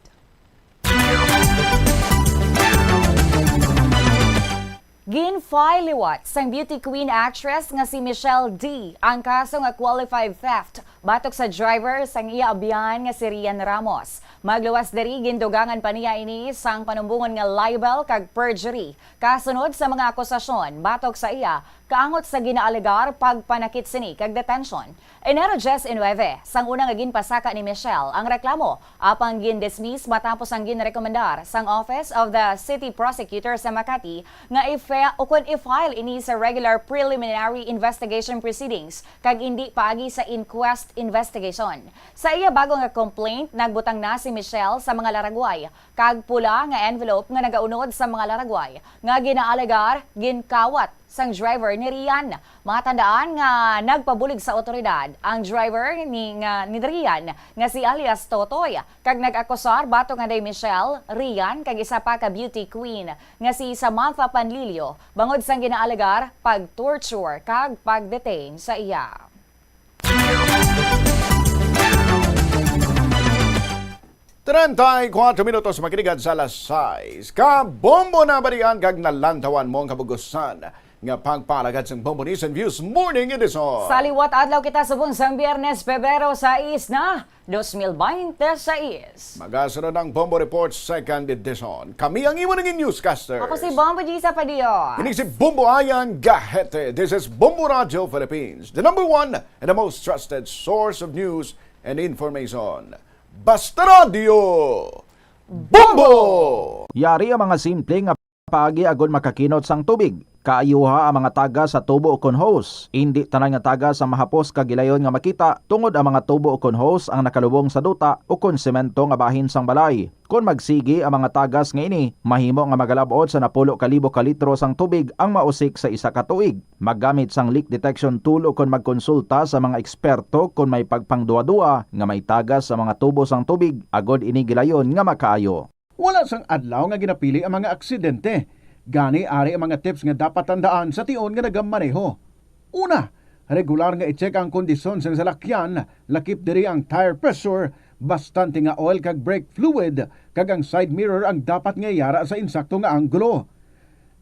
Gin-file liwat sang beauty queen actress nga si Michelle D ang kaso nga qualified theft batok sa driver sang iya abyan nga si Rian Ramos. Magluwas diri, gindugangan pa niya ini sang panumbongon nga libel kag perjury. Kasunod sa mga akusasyon batok sa iya, kaangot sa ginaalegar pagpanakit sini kag detention. Enero diecinuebe, sang una nga ginpasaka ni Michelle ang reklamo, apang gindismiss matapos ang ginrekomendar sang Office of the City Prosecutor sa Makati nga i-fa-, ukon i-file ini sa regular preliminary investigation proceedings kag indi paagi sa inquest investigation. Sa iya bago nga complaint, nagbutang na si Michelle sa mga laragway kag pula nga envelope nga nagaunod sa mga laragway nga ginaalegar ginkawat sang driver ni Rian. Matandaan nga nagpabulig sa awtoridad ang driver ni, nga, ni Rian nga si alias Totoy, kag nag-akusar batok kay Michelle Rian kag isa pa ka beauty queen nga si Samantha Panlilio bangod sang ginaalegar pag-torture kag pag-detain sa iya. Treinta y cuatro minutos, makinig sa alas sais. Kabombo na balian kag nalantawan mo ang kabugusan nga pagpalagad sang Bombo News and Views Morning Edition. Sa liwat adlaw kita subong sang Biyernes, Pebrero sais na, dos mil bente sais. Magasunod ang Bombo Report Second Edition. Kami ang imo naging newscaster. Ako si Bombo Gisa Padilla. Ini si Bombo Ayan Gahete. This is Bombo Radio Philippines, the number one and the most trusted source of news and information. Basta Radio Bombo! Yari ang mga simple nga paagi agod makakinot sang tubig. Kaayuha ang mga tagas sa tubo ukon hose. Indi tanan nga tagas ang mahapos kag gilayon nga makita, tungod ang mga tubo ukon hose ang nakalubong sa duta ukon semento nga bahin sang balay. Kon magsigi ang mga tagas nga ini, mahimo nga magalab-ot sa napulo ka libo ka litro sang tubig ang mausik sa isa ka tuig. Maggamit sang leak detection tool ukon magkonsulta sa mga eksperto kon may pagpangduha-duha nga may tagas sa mga tubo sang tubig, agod ini gilayon nga makaayo. Wala sang adlaw nga ginapili ang mga aksidente. Gani, ari ang mga tips nga dapat tandaan sa tion nga nagamaneho. Una, regular nga i-check ang kondisyon sang salakyan, lakip diri ang tire pressure, bastante nga oil kag brake fluid, kag ang side mirror ang dapat nga yara sa insakto nga anggulo.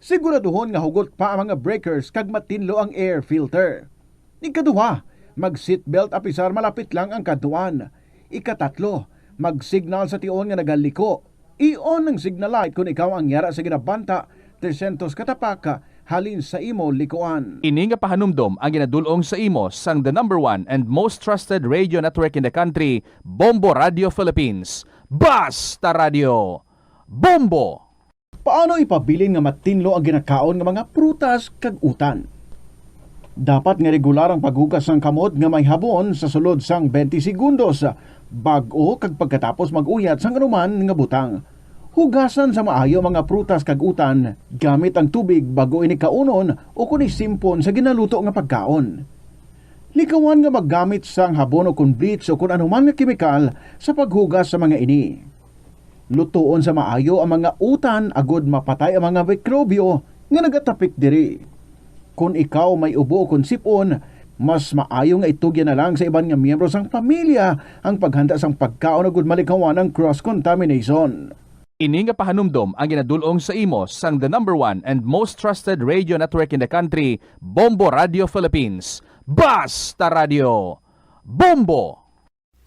Siguraduhon nga hugot pa ang mga breakers kag matinlo ang air filter. Ikaduha, mag-seatbelt apisar malapit lang ang kadtuan. Ikatatlo, mag-signal sa tion nga nagaliko. I-on ang signal light kon ikaw ang yara sa ginabanta tresyentos ka tapak halin sa imo likuan. Ini nga pahanumdom ang ginadul-ong sa imo sang the number one and most trusted radio network in the country, Bombo Radio Philippines. Basta Radio Bombo! Paano ipabilin nga matinlo ang ginakaon nga mga prutas kag utan? Dapat nga regular ang paghugas sang kamot nga may habon sa sulod sang twenty segundos, bag-o kag pagkatapos mag-uyat sang anuman nga butang. Hugasan sa maayo ang mga prutas kag utan gamit ang tubig bag-o ini kaunon ukon isimpon sa ginaluto nga pagkaon. Likawan nga maggamit sang habon ukon bleach ukon anuman nga kemikal sa paghugas sa mga ini. Lutoon sa maayo ang mga utan agod mapatay ang mga mikrobyo nga nagatapik diri. Kon ikaw may ubo ukon sip-on, mas maayo nga itugyan na lang sa iban nga miyembro sang pamilya ang paghanda sang pagkaon agud malikawan ang cross contamination. Ini nga pahanumdom ang ginadul-ong sa imo sang the number one and most trusted radio network in the country, Bombo Radio Philippines. Basta Radio Bombo!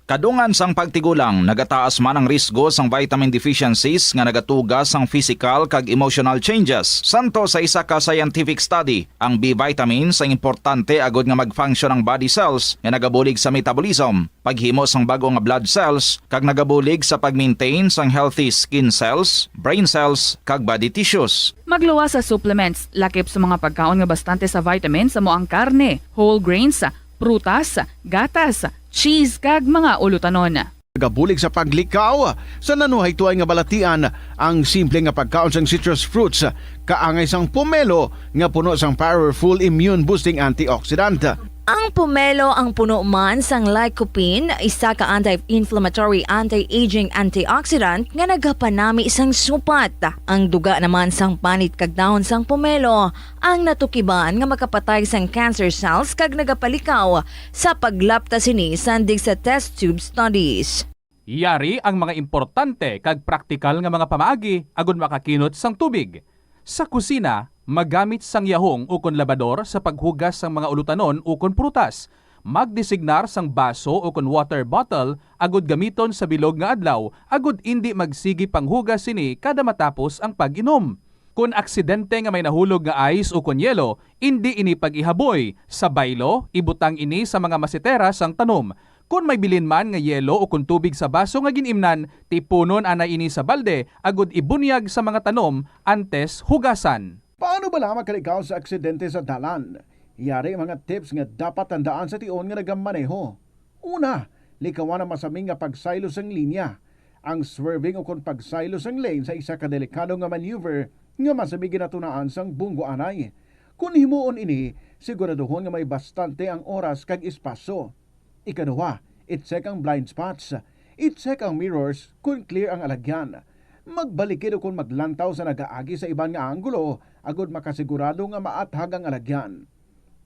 Kadungan sang pagtigulang, nagataas man ang risgo sang vitamin deficiencies nga nagatuga sang physical kag emotional changes. Santo sa isa ka scientific study, ang B vitamins ang importante agud nga mag-function ang body cells nga nagabulig sa metabolism, paghimo sang bag-o nga blood cells, kag nagabulig sa pag-maintain sang healthy skin cells, brain cells, kag body tissues. Magluwas sa supplements, lakip sa mga pagkaon nga bastante sa vitamins, amo ang karne, whole grains, prutas, gatas, cheese, kag mga ulutanon. Nagabulig sa paglikaw sa nanuhaytoy nga balatian ang simple nga pagkaon sang citrus fruits, kaangay sang pomelo nga puno sang powerful immune-boosting antioxidant. Ang pomelo ang puno man sang lycopene, isa ka anti-inflammatory, anti-aging antioxidant nga nagapanami sang supat. Ang duga naman sang panit kag dahon sang pomelo ang natukiban nga makapatay sang cancer cells kag nagapalikaw sa paglapta sini sandig sa test tube studies. Yari ang mga importante kag praktikal nga mga pamaagi agud makakinot sang tubig. Sa kusina, maggamit sang yahong ukon labador sa paghugas sang mga ulutanon ukon prutas. Magdesignar sang baso ukon water bottle agud gamiton sa bilog nga adlaw agud indi magsigi panghugas sini kada matapos ang pag-inom. Kon aksidente nga may nahulog nga ice ukon yelo, indi ini pag-ihaboy. Sa baylo, ibutang ini sa mga masetera sang tanom. Kon may bilin man nga yelo ukon tubig sa baso nga gin-imnan, tipunon anay ini sa balde agud ibunyag sa mga tanom antes hugasan. Paano bala makalikaw sa aksidente sa dalan? Yari ang mga tips nga dapat tandaan sa tion nga nagamaneho. Una, likawan ang masami nga pagsaylo sang linya. Ang swerving ukon pagsaylo sang lane sa isa ka delikado nga maneuver nga masami ginatunaan sang bunggo anay. Kon himuon ini, siguraduhon nga may bastante ang oras kag espasyo. Ikaduha, i-check ang blind spots. I-check ang mirrors kon clear ang alagyan. Magbalikid o kon maglantaw sa nagaagi sa iban nga anggulo agod makasigurado nga maathag ang alagyan.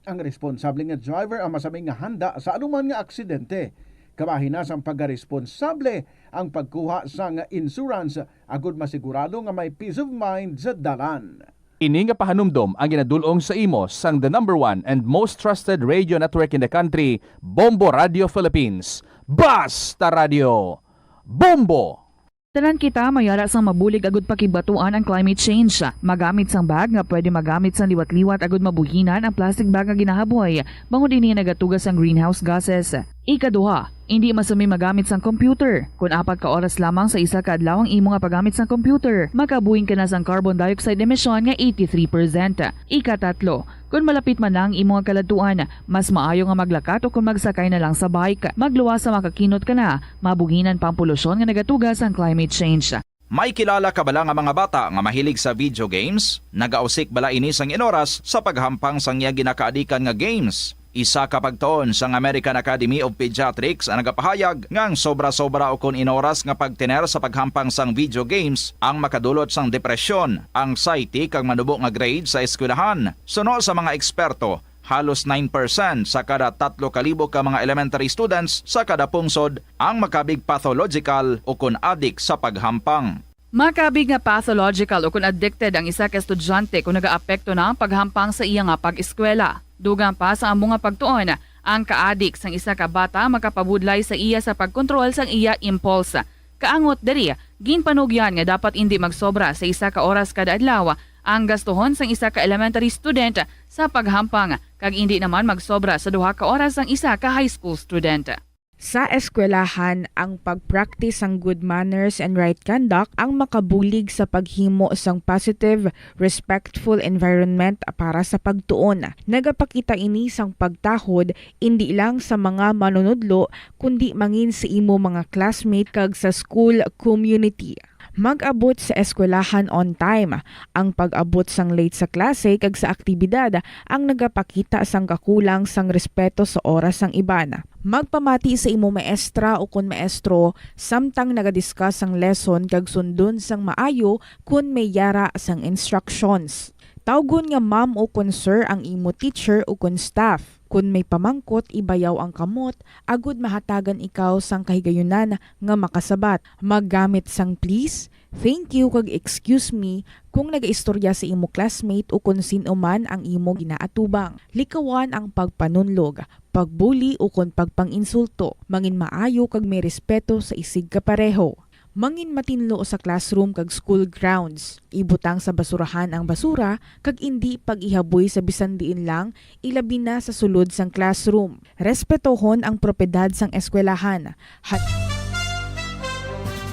Ang responsable nga driver ang masami nga handa sa anuman nga aksidente. Kabahin na sang pagkaresponsable ang pagkuha sang insurance agud masigurado nga may peace of mind sa dalan. Ini nga pahanumdom ang ginadul-ong sa imo sang the number one and most trusted radio network in the country, Bombo Radio Philippines. Basta Radio, Bombo! Tanan kita may ara sang mabulig agud pakibatuan ang climate change. Magamit sang bag nga pwede magamit sang liwat-liwat agud mabuhinan ang plastic bag nga ginahaboy, bangod ini nagatuga sang greenhouse gases. Ikaduha, indi masami magamit sang computer. Kon apat ka oras lamang sa isa ka adlaw ang imo nga paggamit sang computer, makabuhing ka na sang carbon dioxide emission nga eighty-three percent. Ikatatlo, kon malapit man na ang imo nga kaladtuan, mas maayo nga maglakat o kon magsakay na lang sa bike. Magluwas sa makakinot ka na, mabuhinan pa ang polusyon nga nagatuga sang climate change. May kilala ka bala nga mga bata nga mahilig sa video games? Nagausik bala ini sang inoras sa paghampang sang iya ginakaadikan nga games? Isa ka pagtuon sang American Academy of Pediatrics ang nagapahayag nga ang sobra-sobra ukon inoras nga pagtener sa paghampang sang video games ang makadulot sang depresyon, anxiety, kag manubo nga grade sa eskwelahan. Suno sa mga eksperto, halos nine percent sa kada tatlo ka libo ka mga elementary students sa kada pungsod ang makabig pathological ukon adik sa paghampang. Makabig nga pathological ukon addicted ang isa ka estudyante kon nagaapekto na ang paghampang sa iya nga pag-eskwela. Dugang pa sa amo nga pagtuon, ang kaadik sang isa ka bata makapabudlay sa iya sa pagkontrol sang iya impulse. Kaangot diri, ginpanugyan nga dapat indi magsobra sa isa ka oras kada adlaw ang gastuhon sang isa ka elementary student sa paghampang, kag indi naman magsobra sa duha ka oras ang isa ka high school student. Sa eskwelahan, ang pag-practice sang good manners and right conduct ang makabulig sa paghimo sang positive, respectful environment para sa pagtuon. Nagapakita ini sang pagtahod indi lang sa mga manunudlo, kundi mangin sa imo mga classmate kag sa school community. Mag-abot sa eskwelahan on time. Ang pag-abot sang late sa klase kag sa aktibidad ang nagapakita sang kakulang sang respeto sa oras sang iban. Magpamati sa imo maestra ukon maestro samtang nagadiscuss ang lesson kag sundon sang maayo kon may yara sang instructions. Tawgon nga ma'am ukon sir ang imo teacher ukon staff. Kon may pamangkot, ibayaw ang kamot agud mahatagan ikaw sang kahigayunan nga makasabat. Maggamit sang please, thank you, kag excuse me kung nagaistorya sa imo classmate ukon sin-o man ang imo ginaatubang. Likawan ang pagpanunlog, pagbuli, ukon pagpang-insulto. Mangin maayo kag may respeto sa isigkapareho. Mangin matinlo sa classroom kag school grounds. Ibutang sa basurahan ang basura kag indi pag-ihaboy sa bisan diin lang, ilabi na sa sulod sang classroom. Respetohon ang propiedad sang eskwelahan. Hat-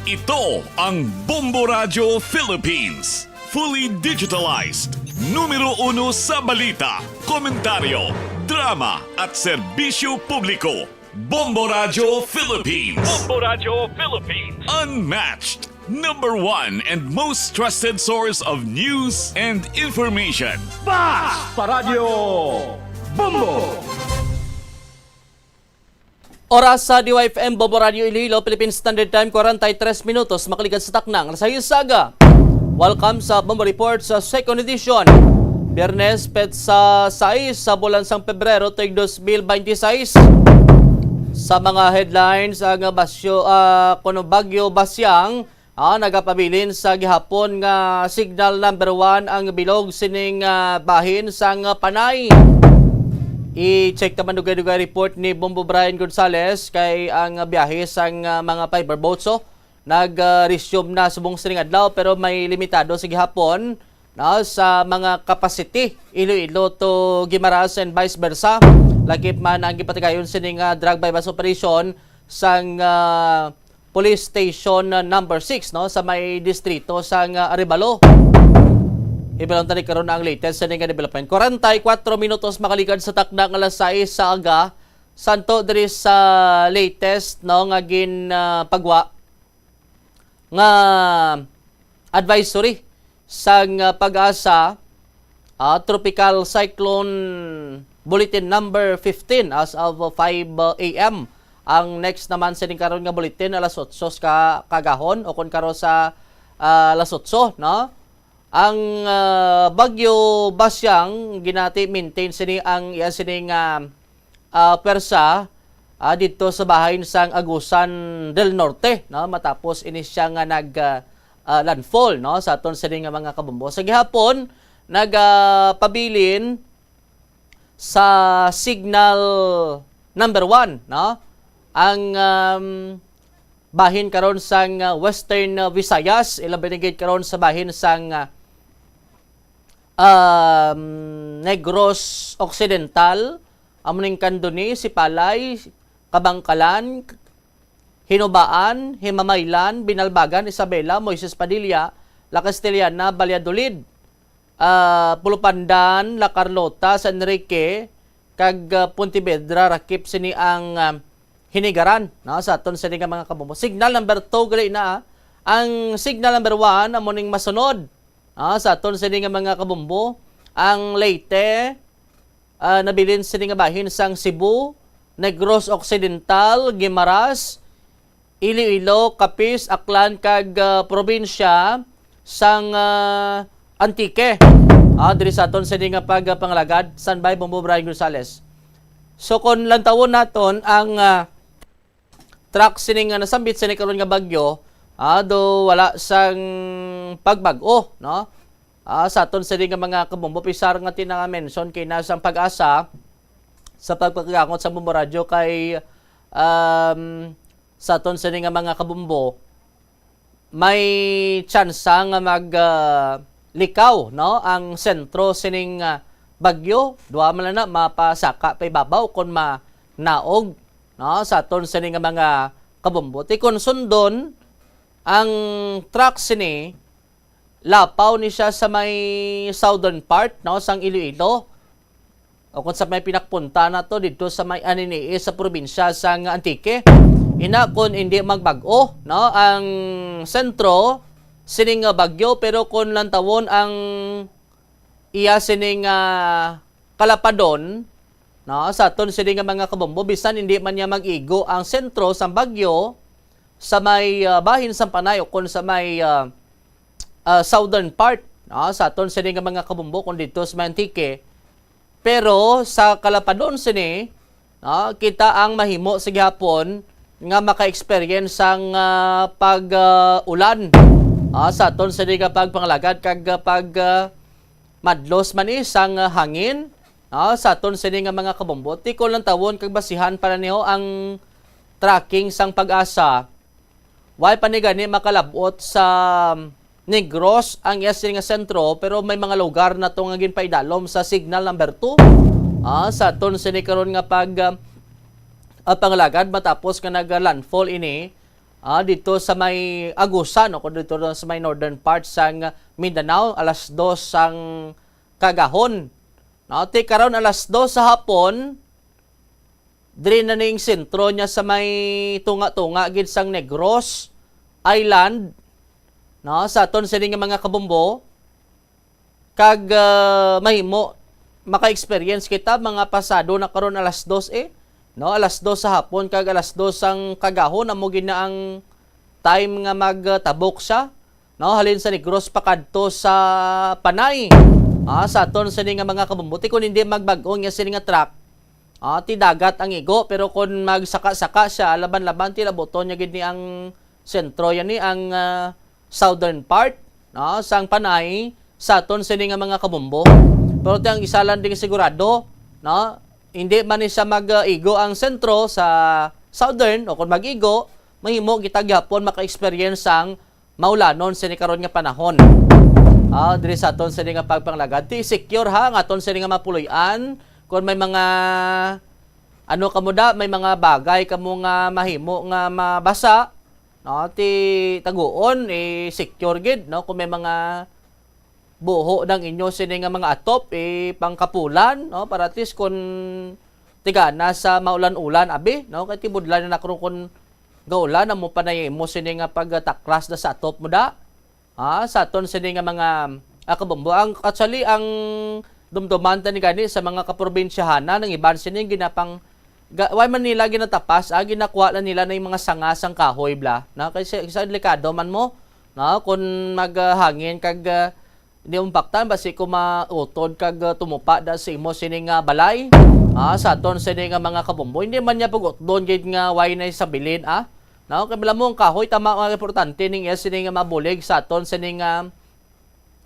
Ito ang Bombo Radyo Philippines. Fully digitalized. Numero uno sa balita, komentaryo, drama, at serbisyo publiko. Bombo Radyo Philippines. Bombo Radyo Philippines. Unmatched. Number one and most trusted source of news and information. Basta Radyo Bombo! Oras sa D Y F M Bombo Radio Iloilo, Philippine Standard Time, kwarenta y tres minutos, makaligad sa takna nga alas sais sa aga. Welcome sa Bombo Report sa second edition. Biyernes, petsa sais sa bulan sang Pebrero, tuig dos mil binte sais. Sa mga headlines, ang basyo, ah, kuno Bagyo Basyang, ah, nagapabilin sa gihapon nga signal number one ang bilog sining, ah, bahin sang Panay. I-check naman dugay-dugay report ni Bombo Brian Gonzales kay ang biyahe sang, ah, mga fiber boats, oh, nag, ah, resume na subong sining adlaw, pero may limitado sa gihapon na sa mga capacity Iloilo to Guimaras and vice versa. Lakip man ang gipatigayon sining, ah, drug buy-bust operation sang, ah, Police Station, ah, number six, no, sa may distrito sang, ah, Arevalo. Hibaluan ta ni karon ang latest sa ning development. Kwarenta y kuwatro minutos makaligad sa takna nga alas sais sa aga, santo diri sa latest, no, nga gin, ah, pagwa nga advisory sang, ah, PAGASA ah, Tropical Cyclone Bulletin Number fifteen as of five a m. Ang next naman sining karon nga bulletin, alas otso ka kagahon, o kon karon sa, ah, alas otso, no? Ang, ah, Bagyo Basyang, ginati maintain sini ang iya sini nga, ah, pwersa, ah, didto sa bahin sang Agusan del Norte, no? Matapos ini siya nga nag, ah, ah, landfall, no? Sa aton sini nga mga kabombo. Sa gihapon, nagapabilin sa signal number one, no? Ang, um, bahin karon sang, uh, Western, uh, Visayas, ilabi na gid karon sa bahin sang, uh, um, Negros Occidental, amo ning Candoni, Sipalay, Kabangkalan, Hinubaan, Himamaylan, Binalbagan, Isabela, Moises Padilla, La Castellana, Valladolid, ah, Pulupandan, La Carlota, San Enrique, kag, ah, Pontevedra, rakip sini ang, ah, hinigaran, no, sa aton sini nga mga kabombo. Signal number two gali na, ah. Ang signal number one amo ning masunod, no, sa aton sini nga mga kabombo. Ang Leyte, ah, nabilin sini nga bahin sang Cebu, Negros Occidental, Guimaras, Iloilo, Capiz, Aklan, kag, ah, probinsya sang, ah, Antique. Ah, diri sa aton sini nga pagpangalagad, standby, Bombo Brian Gonzales. So, kung lantawon naton ang, ah, track sini nga nasambit sini karon nga bagyo, ah, do wala sang pagbag-o, no? Ah, sa aton sini nga mga kabombo, pisar nga tina-mention kay na sang PAGASA sa pagpakagangot sa Bombo Radyo kay, um, sa aton sini nga mga kabombo, may tsansa nga mag, ah, likaw, no, ang sentro sining, ah, bagyo. Duha man lang na mapasaka pa ibabaw kon manaog, no, sa aton sini nga mga kabombo. Ti kon sundon ang track sini, lapaw ni siya sa may southern part, no, sang Iloilo. O kung sa may pinakpunta na to, dito sa may Anini-y sa probinsya sang Antique. Ina, kung hindi magbag-o, no, ang sentro sining nga bagyo, pero kung lantawon ang iya sining, ah, kalapadon, no, sa aton sini nga mga kabombo, bisan hindi man niya mag-igo ang sentro sang bagyo sa may, ah, bahin sang Panay o kung sa may, ah, ah, southern part, no, sa aton sini nga mga kabombo, kung dito sa may Antique. Pero sa kalapadon sini, no, kita ang mahimo sa gihapon nga maka-experience sang, ah, pag, ah, ulan, ah, sa aton sini nga pagpangalagad kag, ah, pag, ah, madlos man ni sang, ah, hangin, no, sa aton sini nga mga kabombo. Ti kon lantawon kag basihan pa niyo ang tracking sang PAGASA. Way pa ni gani makalab-ot sa Negros ang iya sini nga sentro, pero may mga lugar na to nga ginpaidalom sa signal number two. Ah, sa aton sini karon nga pag, ah, ah, pangalagad matapos nga nag-landfall ini, ah, dito sa may Agusan o kung dito sa may northern part sang Mindanao, alas dos sang kagahon. No, ti karon alas dos sa hapon, diri na ning sentro niya sa may tunga-tunga gid sang Negros Island, no, sa aton sini nga mga kabombo. Kag, ah, mahimo maka-experience kita mga pasado na karon alas dos, eh, no, alas dos sa hapon kag alas dos sang kagahon amo gid na ang time nga magtabok siya, no, halin sa Negros pakadto sa Panay. Ah, sa aton sini nga mga kabombo, ti kon hindi magbag-o niya sini nga track, ah, ti dagat ang igo, pero kon magsaka-saka siya, laban-laban ti labuton niya gid ni ang sentro, yan ni ang, ah, southern part, no, sang Panay, sa aton sini nga mga kabombo. Pero ti ang isa lang ding sigurado, no, hindi man ni siya mag-igo ang sentro sa southern, o kung mag-igo, mahimo kita gyapon maka-experience sang maulanon sini karon nga panahon. Ah, diri sa aton sini nga pagpanglagad, ti secure ha, ang aton sini nga mapuloy-an, kung may mga, ano kamo da, may mga bagay kamo nga mahimo nga mabasa, no, ti taguon, i-secure gid, no, kung may mga buho ng inyo sini nga mga atop, ipangkapulan, no, para at least kung tigana sa maulan-ulan, abi, no, kay tibudlan na nakro kung gaulan, amo pa na imo sini nga pagtaklas na sa atop mo da. Ah, sa aton sini nga mga ah, kabombo. Ang, actually, ang dumduman ta ni gani sa mga kaprobinsyahanan, ang iban sini ginapang-, ga-, wa man nila ginatapas, ah, ginakuha na nila na yung mga sanga sang kahoy, bla. No? Kasi, kasi delikado man mo, no? Kung maghangin kag, ah, hindi mo paktan, basi ko mautod kag, ah, tumupa da sa imo sini nga balay. Ah, sa aton sini nga mga kabombo. Hindi man niya pag-utdon gid nga way na sa bilin, ah. No? Kay bala mo ang kahoy, tama, mga importante ning iya sini nga mabulig sa aton sini nga,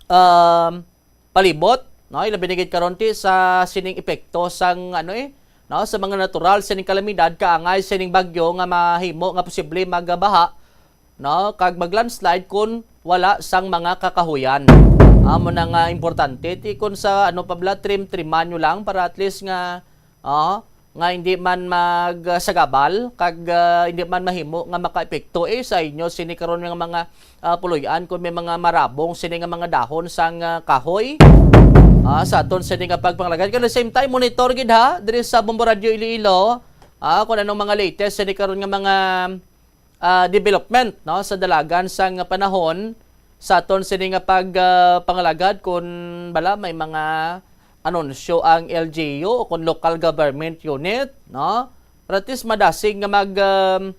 um, palibot, no? Ilabi na gid karon ti sa sining epekto sang, ano, eh, no, sa mga natural sining kalamidad, kaangay sining bagyo nga mahimo nga posible magbaha, no, kag mag-landslide kung wala sang mga kakahuyan. Amo na nga importante ti kung sa, ano, pa bala, trim-triman nyo lang para at least nga, ah, nga hindi man magsagabal kag, ah, hindi man mahimo nga makaepekto, eh, sa inyo sini karon nga mga, ah, puloy-an, kung may mga marabong sini nga mga dahon sang, ah, kahoy, ah, sa aton sini nga pagpangalagad. Kag at the same time, monitor gid, ha, diri sa Bombo Radio Iloilo, ah, kung anong mga latest sini karon nga mga, ah, development, no, sa dalagan sang panahon sa aton sini nga pag, ah, pangalagad, kung bala may mga anunsyo ang L G U o kung local government unit, no, para at least madasig nga mag, um,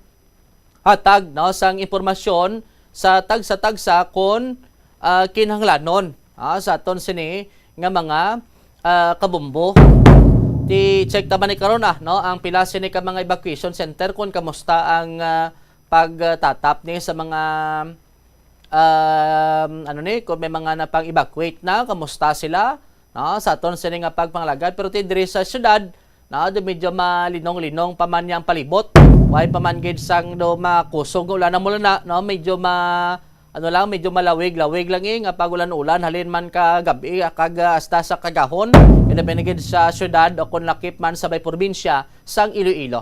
hatag, no, sang impormasyon sa tagsa-tagsa kung, ah, kinahanglanon, ah, sa aton sini nga mga, ah, kabombo. Ti check ta man ni karon, ah, no, ang pila sini ka mga evacuation center kung kamusta ang, ah, pagtatap ni sa mga, um, ano ni, kung may mga napang-evacuate na, kamusta sila, no, sa aton sini nga pagpangalagad. Pero ti diri sa syudad, no, do medyo malinong-linong pa man yang palibot. Way pa man gid sang do makusog nga ulan mo na, no, medyo ma-, ano lang, medyo malawig-lawig lang, eh, nga pag ulan-ulan, halin man ka gabi, ah, kag, ah, hasta sa kagahon, ilabi na gid sa syudad o kung lakip man sa may probinsya sang Iloilo.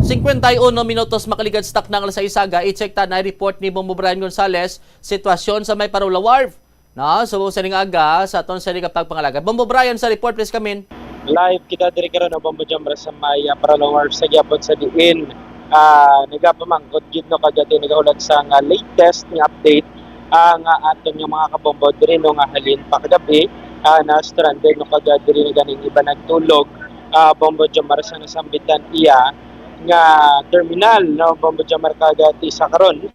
Cincuenta y uno minutos makaligad sa takna nga alas sais aga, i-check ta na report ni Bombo Brian Gonzales, sitwasyon sa may Parola Wharf. No, so, sa ning aga, sa aton sa ning pagpangalagad. Bombo Brian sa report, please come in. Live kita diri karon, no, Bombo Jomar, sa may, ah, Parola Wharf sa gihapon sa diin, ah, nagapamangkot gid, no, kag ati nagahulat sa nga latest nga update, ah, nga aton nga mga kabombo diri, no, nga halin pa kagabi, ah, na stranded, no, kag diri na ganing iba nagtulog, ah, Bombo Jomar, sa nasambitan iya nga terminal, no, Bombo Jomar, kag ati sa karon,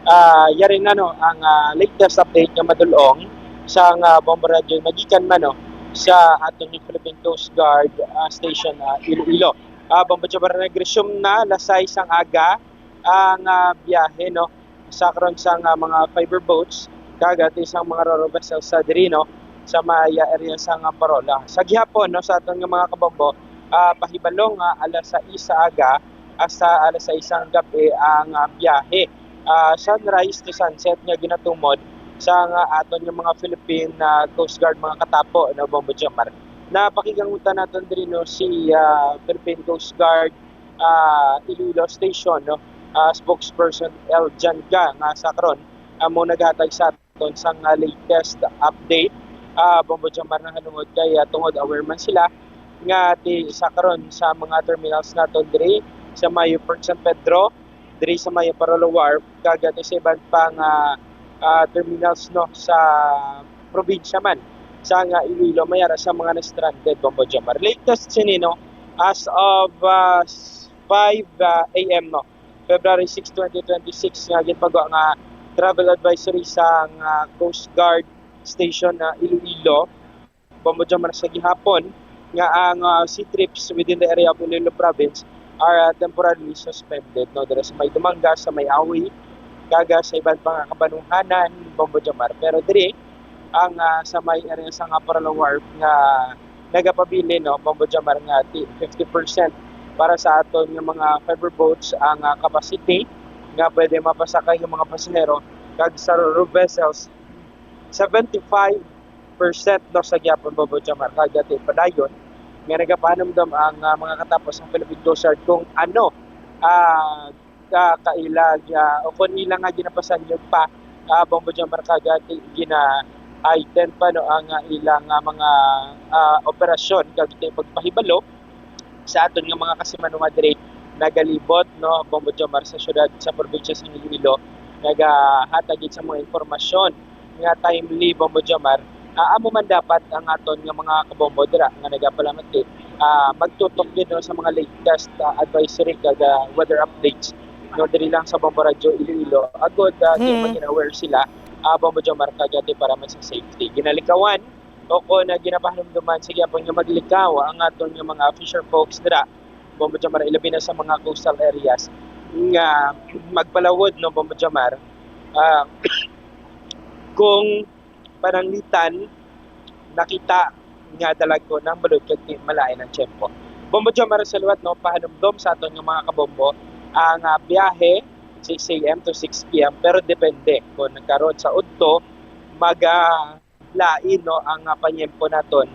ah, yari na, no, ang, ah, latest update nga madulong sa nga Bombo Radyo magikan man, no, sa aton nga Philippine Coast Guard, ah, Station, ah, Iloilo. Ah, Bombo Jomar, nag-resume na alas sais sang aga ang, ah, biyahe, no, sa karon sa nga mga fiber boats kag ati sang mga ro-ro vessels sa diri, no, sa may, ah, area sa nga Parola. Sa gihapon, no, sa aton nga mga kabombo, ah, pahibalo nga alas sais sa aga hasta alas sais sang gabi ang, ah, biyahe, ah, sunrise to sunset nga ginatumod sa nga aton nga mga Philippine, ah, Coast Guard, mga katapo, no, Bombo Jomar. Napakigangutnan naton diri, no, si, ah, Philippine Coast Guard, ah, Iloilo Station, no, ah, spokesperson L Jan Ga, nga sa karon amo naghatag sa aton sang, ah, latest update, ah, Bombo Jomar, nahanungod kay, ah, tungod aware man sila nga ti sa karon sa mga terminals naton diri sa may Port San Pedro, diri sa may Parola Wharf, kag ati sa iban pa nga, ah, terminals, no, sa probinsya man sa nga Iloilo, may ara sa mga na-stranded, Bombo Jomar. Latest sini, no, as of, ah, five, ah, A M, no, February six, twenty twenty-six, nga ginpagawa nga travel advisory sang, ah, Coast Guard Station, ah, Iloilo, Bombo Jomar, sa gihapon, nga ang, ah, sea trips within the area of Iloilo Province are, ah, temporarily suspended, no, dira sa may Dumangas, sa may Awi, kag, ah, sa iban pa nga kabanwahanan, Bombo Jomar. Pero diri, ang, ah, sa may area sa nga Parola Wharf nga nagapabilin, no, Bombo Jomar, nga ti-, fifty percent para sa aton nga mga fiber boats ang, ah, capacity nga pwede mapasakay nga mga pasahero, kag sa ro-ro vessels, seventy-five percent, no, sa gihapon, Bombo Jomar, kag ati padayon nga nagapahanumdom ang, ah, mga katapo sang Philippine Coast Guard kung ano, ah, ka, kaila, ah, o kung ila nga ginapasanyog pa, ah, Bombo Jomar, kag ati gina-heighten pa, no, ang, ah, ilang, ah, mga, ah, operasyon kag iti pagpahibalo sa aton nga mga kasimanungan diri nagalibot, no, Bombo Jomar, sa syudad, sa probinsya sa Iloilo, nagahatag gid sa mga impormasyon nga timely, Bombo Jomar, Ah, amo man dapat ang aton nga mga kabombo dira nga nagapalamati, ah, magtutok gid, no, sa mga latest, ah, advisory kag, ah, weather updates, no, diri lang sa Bombo Radio Iloilo. Agod, ah, di Mm. maging aware sila, ah, Bombo Jomar, kag ati para man sa safety. Ginalikawan o kon, ah, ginapahanumduman sa gyapon nga maglikaw ang aton nga mga fisher folks dira, Bombo Jomar, ilabi na sa mga coastal areas nga magpalawod, no, Bombo Jomar. Ah, kung pananglitan, nakita nga dalagko ng balod kag ti-, malain ang tiyempo. Bombo Jomar, sa liwat, no, pahanumdom sa aton nga mga kabombo ang, ah, biyahe six a m to six p m, pero depende kung karon sa udto maga lain, no, ang, ah, panyempo naton.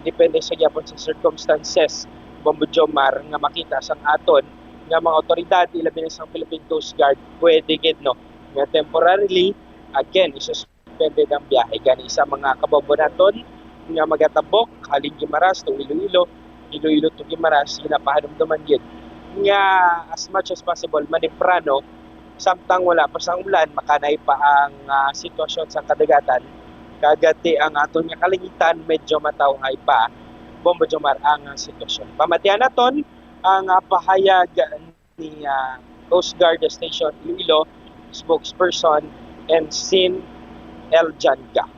Depende sa gyapon sa circumstances, Bombo Jomar, nga makita sang aton nga mga otoridad, ilabi na sang Philippine Coast Guard, pwede gid, no, nga temporarily, again, isuspended ang biyahe gani sa mga kabombo naton nga magatabok halin Guimaras to Iloilo, Iloilo to Guimaras, ginapahanumduman gid nga as much as possible, manimprano, samtang wala pa sang ulan, makanay pa ang, ah, sitwasyon sa kadagatan. Kag ti ang aton nga kalangitan, medyo matawhay pa, Bombo Jomar, ang, ah, sitwasyon. Pamatian naton ang, ah, pahayag ni, ah, Coast Guard Station Iloilo spokesperson Ensign L Janca.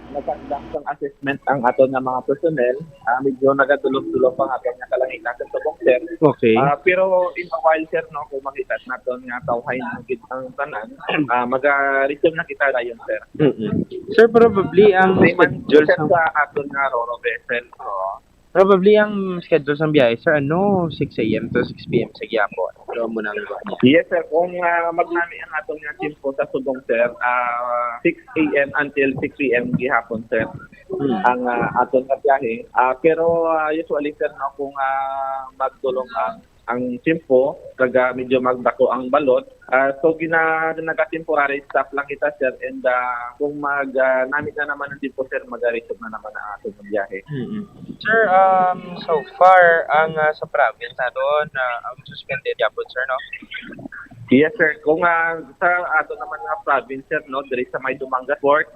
Nagkandang sang assessment ang aton nga mga personnel. Ah, medyo nagatulog-tulog pa nga aton nga kalangitan sa subong, sir. Okay. Ah, pero in a while, sir, no, kung makita naton nga tawhay na gid ang tanan, ah, maga-resume na kita dayon, sir. Mm-mm. Sir, probably ang Same as schedule sir sa sa aton nga ro-ro vessel, no? Probably ang schedule sang biyahe, sir, ano, six a m to six p m sa gihapon. So, amo na ang iba niya. Yes, sir. Kung, ah, magnami ang aton nga tiyempo sa subong, sir, ah, six a m until six p m gihapon, sir, Hmm. ang, ah, aton nga biyahe. Ah, pero, ah, usually, sir, no, kung, ah, magdulong ang, ang tiyempo, kag, ah, medyo magdako ang balod, ah, so gina-, naga-temporary stop lang kita, sir, and, ah, kung mag, ah, namit na naman ang tiyempo, sir, mag-resume na naman ang aton nga biyahe. Mm-mm. Sir, um, so far, ang, ah, sa province naton, ah, ang suspended gyapon, sir, no? Yes, sir. Kung, ah, sa ato naman nga province, sir, no, diri sa may Dumangas Port,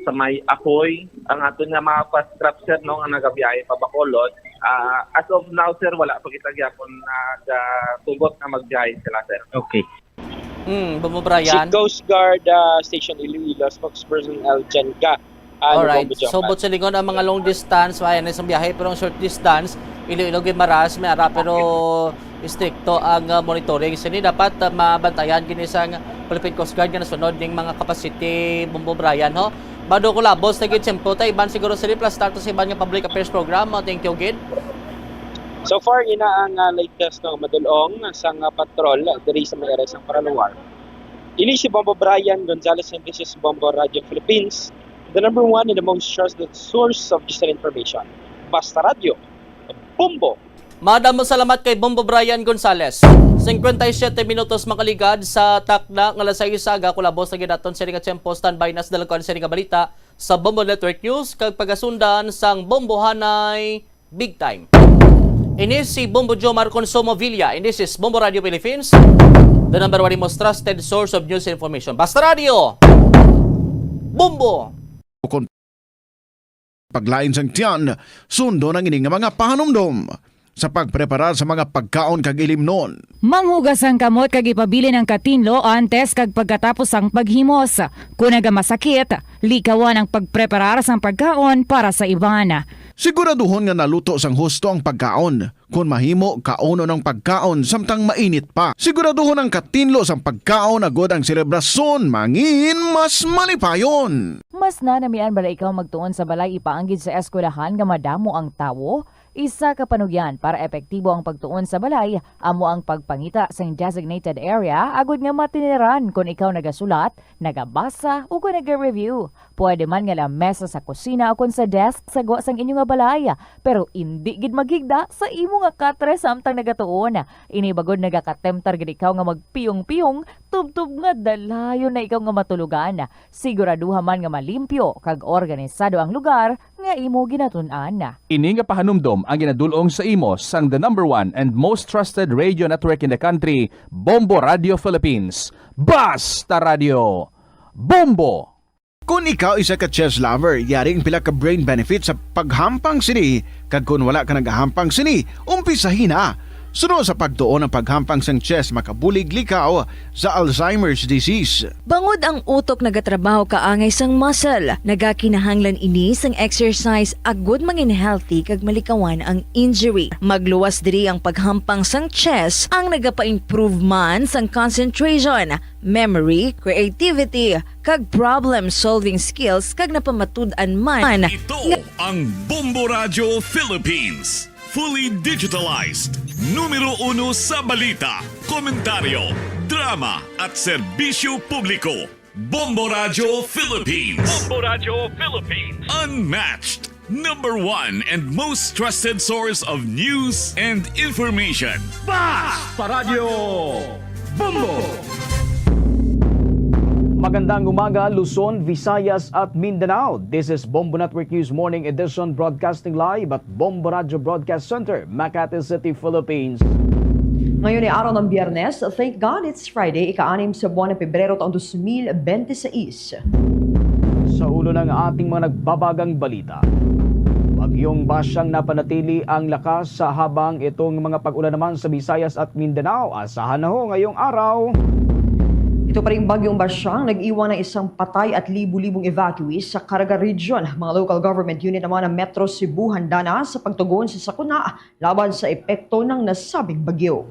sa may Apoy, ang aton nga mga fast craft, sir, no, nga nagabiyahe pa Bacolod, ah, as of now, sir, wala pa kita gyapon nagatugot nga magbiyahe sila, sir. Okay. Hmm, Bombo Brian. Si Coast Guard, ah, Station Iloilo spokesperson Aljan Ga. Ano, Alright. Bombo Jomar? So, buot silingon ang mga long distance, maayo na sang biyahe, pero ang short distance, Iloilo, Guimaras, may ara, pero istrikto ang, ah, monitoring. Sini dapat, ah, mabantayan gini sang Philippine Coast Guard nga nasunod ning mga capacity, Bombo Brian, ho? Bado ko labos, nagitsimpo ta iban siguro sini plus status iban nga public affairs program. Ah, thank you gid. So far, ina ang, ah, latest, no, madulong sang, ah, patrol diri sa may area sang Paraluar. Ini si Bombo Brian Gonzalez, and this is Bombo Radio Philippines, the number one and the most trusted source of Christian information. Basta Radio, Bombo! Madamo salamat kay Bombo Brian Gonzalez. Singkwenta y siyete minutos makaligad sa takna nga alas sais sa aga, kulabos na gid naton sini nga tiyempo. Standby na sa dalagkuan sini nga balita sa Bombo Network News, kag pagasundan sang Bombohanay Big Time. Ini si Bombo Jomar Consumo Villa. And this is Bombo Radio Philippines, the number one and most trusted source of news and information. Basta Radio! Bombo! Kon paglain sang tiyan, sundon ang ini nga mga pahanumdom sa pagpreparar sa mga pagkaon kag ilimnon. Manghugas ang kamot kag ipabilin ang katinlo antes kag pagkatapos sang paghimos. Kon nagamasakit, likawan ang pagpreparar sang pagkaon para sa iban. Siguraduhon nga naluto sang husto ang pagkaon. Kon mahimo, kaunon ang pagkaon samtang mainit pa. Siguraduhon ang katinlo sang pagkaon agod ang selebrasyon mangin mas malipayon. Mas nanamian bala ikaw magtuon sa balay ipaanggid sa eskwelahan nga madamo ang tawo? Isa ka panugyan para epektibo ang pagtuon sa balay amo ang pagpangita sing designated area agod nga matiniran kon ikaw nagasulat, nagabasa, o kon naga-review. Pwede man nga lamesa sa kusina ukon sa desk sa gwa sang inyo nga balay, pero indi gid maghigda sa imo nga katre samtang nagatuon. Ini bangod nagakatemptar gid ikaw nga magpiyong-piyong tubtob nga dalayon na ikaw nga matulogan. Siguraduha man nga malimpyo kag organisado ang lugar nga imo ginatun-an. Ini nga pahanumdom ang ginadul-ong sa imo sang the number one and most trusted radio network in the country, Bombo Radio Philippines. Basta Radio! Bombo! Kon ikaw isa ka chess lover, yari ang pila ka brain benefits sa paghampang sini, kag kon wala ka nagahampang sini, umpisahi na. Suno sa pagtuon, ang paghampang sang chess makabulig likaw sa Alzheimer's disease. Bangod ang utok nagatrabaho kaangay sang muscle, nagakinahanglan ini sang exercise agud mangin healthy kag malikawan ang injury. Magluwas diri ang paghampang sang chess, ang nagapa-improve man sang concentration, memory, creativity, kag problem-solving skills, kag napamatud-an man Ito nga ang Bombo Radyo Philippines. Fully digitalized. Numero uno sa balita, komentaryo, drama, at serbisyo publiko. Bombo Radyo Philippines. Bombo Radyo Philippines. Unmatched. Number one and most trusted source of news and information. Basta Radyo Bombo! Magandang umaga, Luzon, Visayas, at Mindanao. This is Bombo Network News Morning Edition, broadcasting live at Bombo Radyo Broadcast Center, Makati City, Philippines. Ngayon ay araw ng Biyernes. Thank God it's Friday, ika-anim sa buwan ng Pebrero, taong dos mil bente seis. Sa ulo ng ating mga nagbabagang balita, Bagyong Basyang napanatili ang lakas sa habang itong mga pag-ulan naman sa Visayas at Mindanao. Asahan na ho ngayong araw. Ito pa ring Bagyong Basyang nag-iwan ng isang patay at libu-libong evacuees sa Caraga Region. Mga local government unit naman ng Metro Cebu handa na sa pagtugon sa sakuna laban sa epekto ng nasabing bagyo.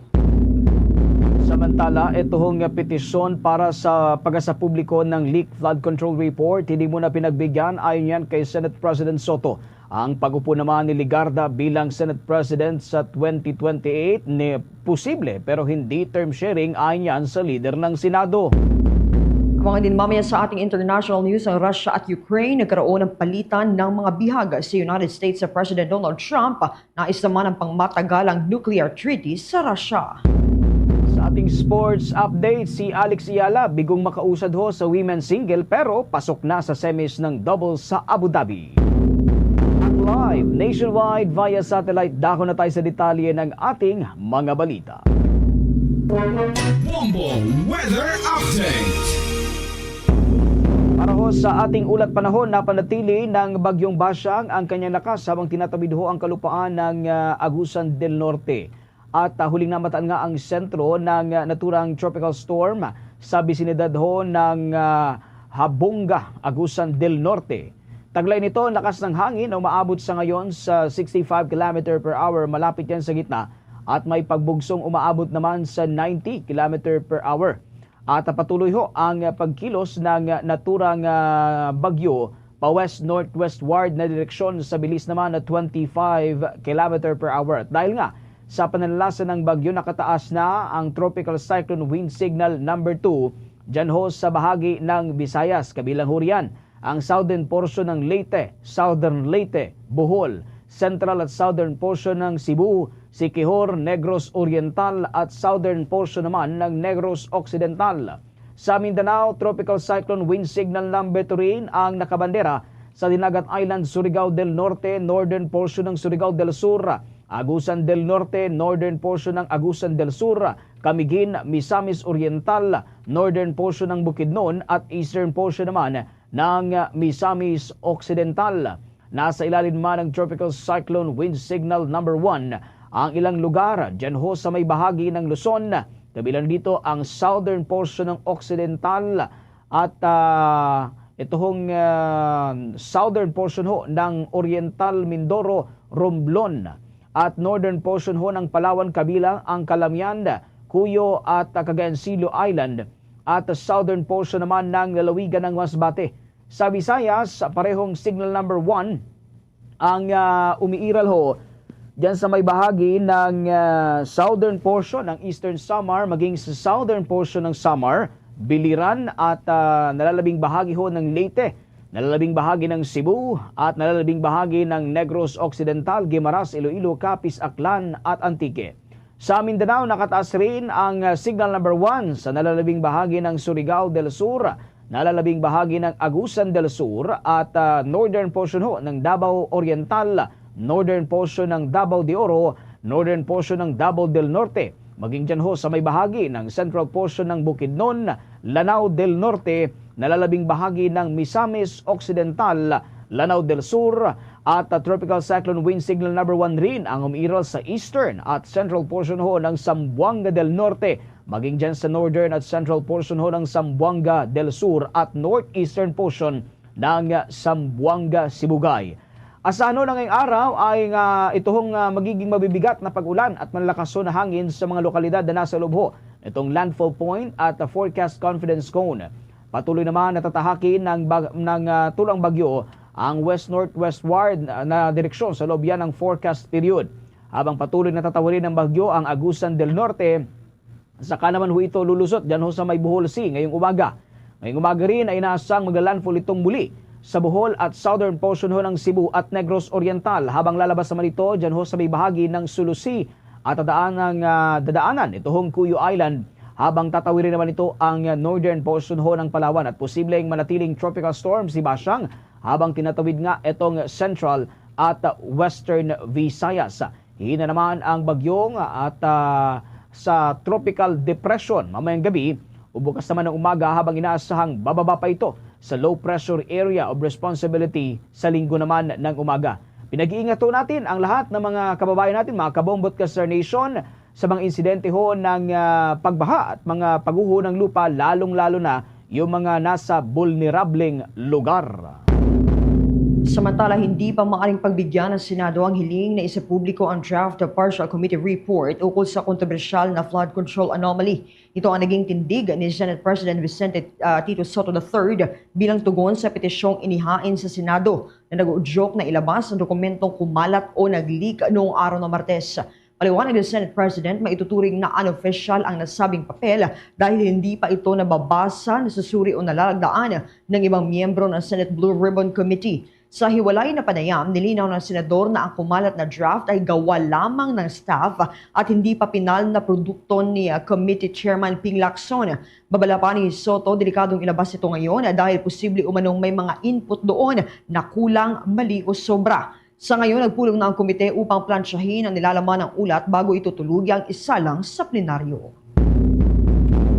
Samantala, ito nga petisyon para sa pagasa publiko ng leak flood control report, hindi muna pinagbigyan, ayon yan kay Senate President Soto. Ang pag-upo naman ni Legarda bilang Senate President sa twenty twenty-eight ni posible, pero hindi term sharing, ayon yan sa leader ng Senado. Abangan din mamaya sa ating international news ang Russia at Ukraine. Nagkaroon ng palitan ng mga bihag sa United States sa President Donald Trump. Nais naman ang pangmatagalang nuclear treaty sa Russia. Sa ating sports update, si Alex Eala bigong makausad ho sa women's single, pero pasok na sa semis ng doubles sa Abu Dhabi. At live nationwide via satellite, dako na tayo sa detalye ng ating mga balita. Bombo Weather Update. Para ho sa ating ulat panahon, napanatili ng Bagyong Basyang ang kanyang lakas habang tinatawid ho ang kalupaan ng, ah, Agusan del Norte. At, ah, huling namataan nga ang sentro ng, ah, naturang tropical storm sa bisinidad ho ng, ah, Habonga, Agusan del Norte. Taglay nito, ang lakas ng hangin na umaabot sa ngayon sa sixty-five kilometer per hour, malapit yan sa gitna, at may pagbugsong umaabot naman sa ninety kilometer per hour. At patuloy ho ang pagkilos ng naturang, ah, bagyo pa west-northwestward na direksyon sa bilis naman na twenty-five kilometer per hour. At dahil nga sa pananalasa ng bagyo, nakataas na ang Tropical Cyclone Wind Signal number two dyan ho sa bahagi ng Visayas, kabilang ho riyan ang southern portion ng Leyte, southern Leyte, Bohol, central at southern portion ng Cebu, Siquijor, Negros Oriental, at southern portion naman ng Negros Occidental. Sa Mindanao, Tropical Cyclone Wind Signal number two rin ang nakabandera sa Dinagat Island, Surigao del Norte, northern portion ng Surigao del Sur, Agusan del Norte, northern portion ng Agusan del Sur, Camiguin, Misamis Oriental, northern portion ng Bukidnon, at eastern portion naman ng Misamis Occidental. Nasa ilalim man ng Tropical Cyclone Wind Signal number one ang ilang lugar dyan ho sa may bahagi ng Luzon, kabilang dito ang southern portion ng Occidental at, ah, ito hong, ah, southern portion ho ng Oriental Mindoro, Romblon, at northern portion ho ng Palawan, kabilang ang Calamian, Cuyo at, ah, Cagayan Silu Island, at southern portion naman ng lalawigan ng Masbate. Sa Visayas, parehong signal number one ang, ah, umiiral ho diyan sa may bahagi ng, ah, southern portion ng Eastern Samar, maging sa southern portion ng Samar, Biliran, at, ah, nalalabing bahagi ho ng Leyte, nalalabing bahagi ng Cebu, at nalalabing bahagi ng Negros Occidental, Guimaras, Iloilo, Capiz, Aklan, at Antique. Sa Mindanao, nakataas rin ang, ah, signal number one sa nalalabing bahagi ng Surigao del Sur, nalalabing bahagi ng Agusan del Sur at, ah, northern portion ho ng Davao Oriental, northern portion ng Davao de Oro, northern portion ng Davao del Norte, maging dyan ho sa may bahagi ng central portion ng Bukidnon, Lanao del Norte, nalalabing bahagi ng Misamis Occidental, Lanao del Sur, at, ah, Tropical Cyclone Wind Signal Number One rin ang umiiral sa eastern at central portion ho ng Zamboanga del Norte, maging dyan sa northern at central portion ho ng Zamboanga del Sur at northeastern portion ng Zamboanga Sibugay. Asahan ho na ngayong araw ay nga ito hong, ah, magiging mabibigat na pag-ulan at malalakas ho na hangin sa mga lokalidad na nasa loob ho nitong landfall point at, ah, forecast confidence cone. Patuloy naman natatahakin ng bag-, ng, ah, tulang bagyo ang west-northwestward na, na direksyon sa loob yan ng forecast period. Habang patuloy natatawirin ng bagyo ang Agusan del Norte, saka naman ho ito lulusot dyan ho sa may Bohol Sea ngayong umaga. Ngayong umaga rin ay inaasang magla-landfall itong muli sa Bohol at southern portion ho ng Cebu at Negros Oriental, habang lalabas naman ito dyan ho sa may bahagi ng Sulu Sea at dadaan ng, ah, dadaanan ito hong Cuyo Island, habang tatawirin naman ito ang northern portion ho ng Palawan at posibleng manatiling tropical storm si Basyang habang tinatawid nga itong central at western Visayas. Hina naman ang bagyo at, ah, sa tropical depression mamayang gabi o bukas naman ng umaga, habang inaasahang bababa pa ito sa low pressure area of responsibility sa Linggo naman ng umaga. Pinag-iingat ho natin ang lahat ng mga kababayan natin, mga kabombo at ka-Star Nation, sa mga insidente ho ng, ah, pagbaha at mga pagguho ng lupa, lalong-lalo na yung mga nasa bulnerableng lugar. Samantala, hindi pa maaring pagbigyan ng Senado ang hiling na isapubliko ang draft Partial Committee Report ukol sa kontrobersyal na flood control anomaly. Ito ang naging tindig ni Senate President Vicente, ah, Tito Sotto the third bilang tugon sa petisyong inihain sa Senado na nag-uudyok na ilabas ang dokumentong kumalat o nag-leak noong araw ng Martes. Paliwanag ni Senate President, maituturing na unofficial ang nasabing papel dahil hindi pa ito nababasa, nasusuri o nalalagdaan ng ibang miyembro ng Senate Blue Ribbon Committee. Sa hiwalay na panayam, nilinaw ng senador na ang kumalat na draft ay gawa lamang ng staff at hindi pa pinal na produkto ni, ah, Committee Chairman Ping Lacson. Babala pa ni Sotto, delikadong ilabas ito ngayon dahil posible umanong may mga input doon na kulang, mali o sobra. Sa ngayon, nagpulong na ang komite upang plansyahin ang nilalaman ng ulat bago ito tulugi ang isalang sa plenaryo.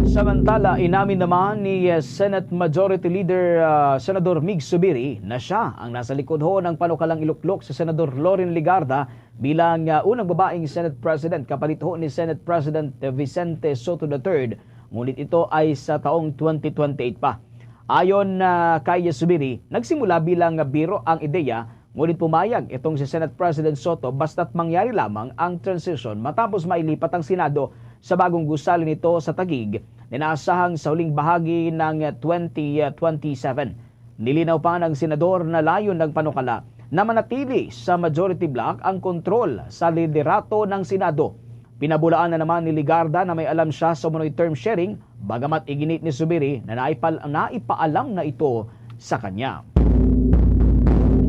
Samantala, inamin naman ni, eh, Senate Majority Leader, ah, Senador Mig Zubiri na siya ang nasa likod ho ng panukalang iluklok si Senador Loren Legarda bilang, ah, unang babaeng Senate President kapalit ho ni Senate President Vicente Sotto the third, ngunit ito ay sa taong twenty twenty-eight pa. Ayon, ah, kay Zubiri, nagsimula bilang biro ang ideya, ngunit pumayag itong si Senate President Sotto basta't mangyari lamang ang transition matapos mailipat ang Senado sa bagong gusali nito sa Taguig, na inaasahang sa huling bahagi ng twenty twenty-seven. Nilinaw pa ng senador na layon ng panukala na manatili sa majority bloc ang kontrol sa liderato ng Senado. Pinabulaan na naman ni Legarda na may alam siya sa umano'y term sharing, bagamat iginiit ni Zubiri na naipal-, naipaalam na ito sa kanya.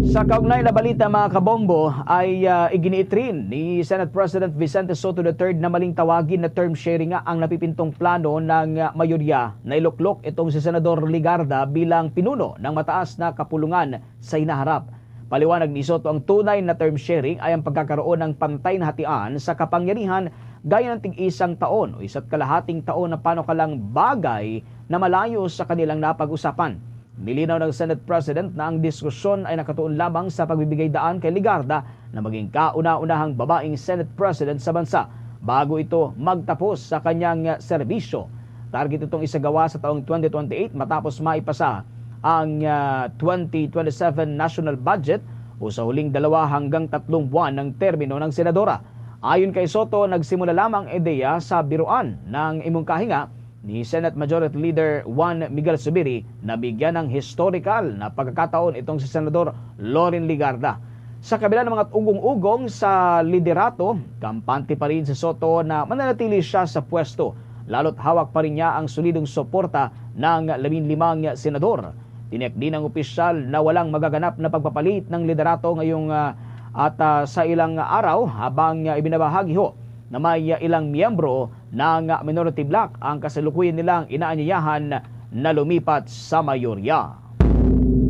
Sa kaugnay na balita, mga kabombo, ay, ah, iginiit rin ni Senate President Vicente Sotto the third na maling tawagin na term sharing nga ang napipintong plano ng, ah, mayorya na iluklok itong si Senador Legarda bilang pinuno ng mataas na kapulungan sa hinaharap. Paliwanag ni Sotto, ang tunay na term sharing ay ang pagkakaroon ng pantay na hatian sa kapangyarihan gaya ng tig-isang taon o isa't kalahating taon na panukalang bagay na malayo sa kanilang napag-usapan. Nilinaw ng Senate President na ang diskusyon ay nakatuon lamang sa pagbibigay daan kay Legarda na maging kauna-unahang babaeng Senate President sa bansa bago ito magtapos sa kanyang serbisyo. Target itong isagawa sa taong twenty twenty-eight matapos maipasa ang, ah, twenty twenty-seven national budget o sa huling dalawa hanggang tatlong buwan ng termino ng senadora. Ayon kay Sotto, nagsimula lamang ang ideya sa biruan ng imong kahinga ni Senate Majority Leader Juan Miguel Zubiri na bigyan ng historical na pagkakataon itong si Senador Loren Legarda. Sa kabila ng mga ugong-ugong sa liderato, kampante pa rin si Sotto na mananatili siya sa pwesto, lalo't hawak pa rin niya ang solidong suporta ng labing limang senador. Tiniyak din ng opisyal na walang magaganap na pagpapalit ng liderato ngayong, ah, at, ah, sa ilang araw habang, ah, ibinabahagi ho na may, ah, ilang miyembro ng minority bloc ang kasalukuyan nilang inaanyayahan na lumipat sa mayorya.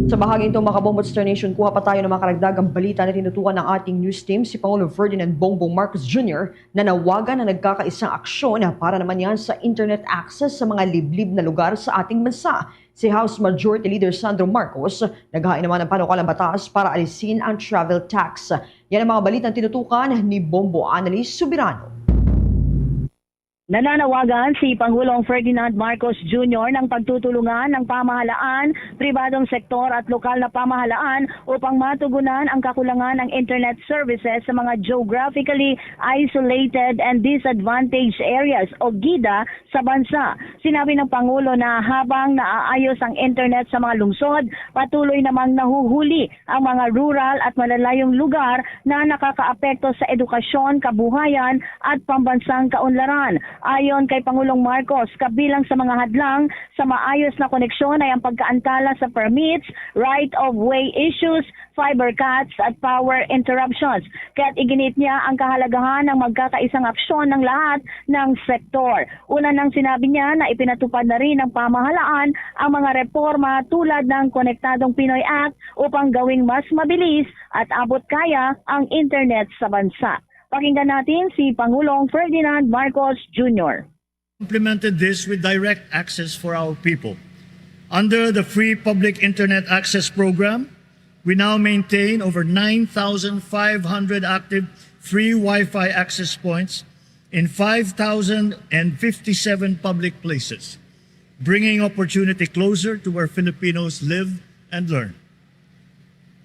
Sa bahagi nito, mga kabombo, Star Nation, kuha pa tayo ng mga karagdagang balita na tinutukan ng ating news team. Si Pangulong Ferdinand Bongbong Marcos Junior nanawagan na nagkakaisang aksyon para naman yan sa internet access sa mga liblib na lugar sa ating bansa. Si House Majority Leader Sandro Marcos naghain naman ng panukalang batas para alisin ang travel tax. Yan ang mga balitang tinutukan ni Bombo Annalise Subirano. Nananawagan si Pangulong Ferdinand Marcos Junior ng pagtutulungan ng pamahalaan, pribadong sektor at lokal na pamahalaan upang matugunan ang kakulangan ng internet services sa mga geographically isolated and disadvantaged areas o gida sa bansa. Sinabi ng Pangulo na habang naaayos ang internet sa mga lungsod, patuloy namang nahuhuli ang mga rural at malalayong lugar na nakakaapekto sa edukasyon, kabuhayan at pambansang kaunlaran. Ayon kay Pangulong Marcos, kabilang sa mga hadlang sa maayos na koneksyon ay ang pagkaantala sa permits, right-of-way issues, fiber cuts at power interruptions. Kaya't iginiit niya ang kahalagahan ng magkakaisang aksyon ng lahat ng sektor. Una nang sinabi niya na ipinatupad na rin ng pamahalaan ang mga reforma tulad ng Konektadong Pinoy Act upang gawing mas mabilis at abot kaya ang internet sa bansa. Pakinggan natin si Pangulong Ferdinand Marcos Junior. Complemented this with direct access for our people. Under the Free Public Internet Access Program, we now maintain over nine thousand five hundred active free Wi-Fi access points in five thousand and fifty-seven public places, bringing opportunity closer to where Filipinos live and learn.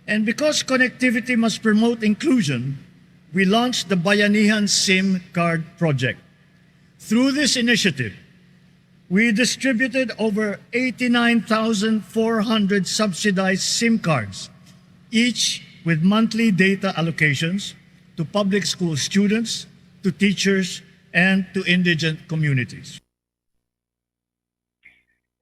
And because connectivity must promote inclusion, we launched the Bayanihan SIM Card Project. Through this initiative, we distributed over eighty-nine thousand four hundred subsidized SIM cards, each with monthly data allocations to public school students, to teachers, and to indigent communities.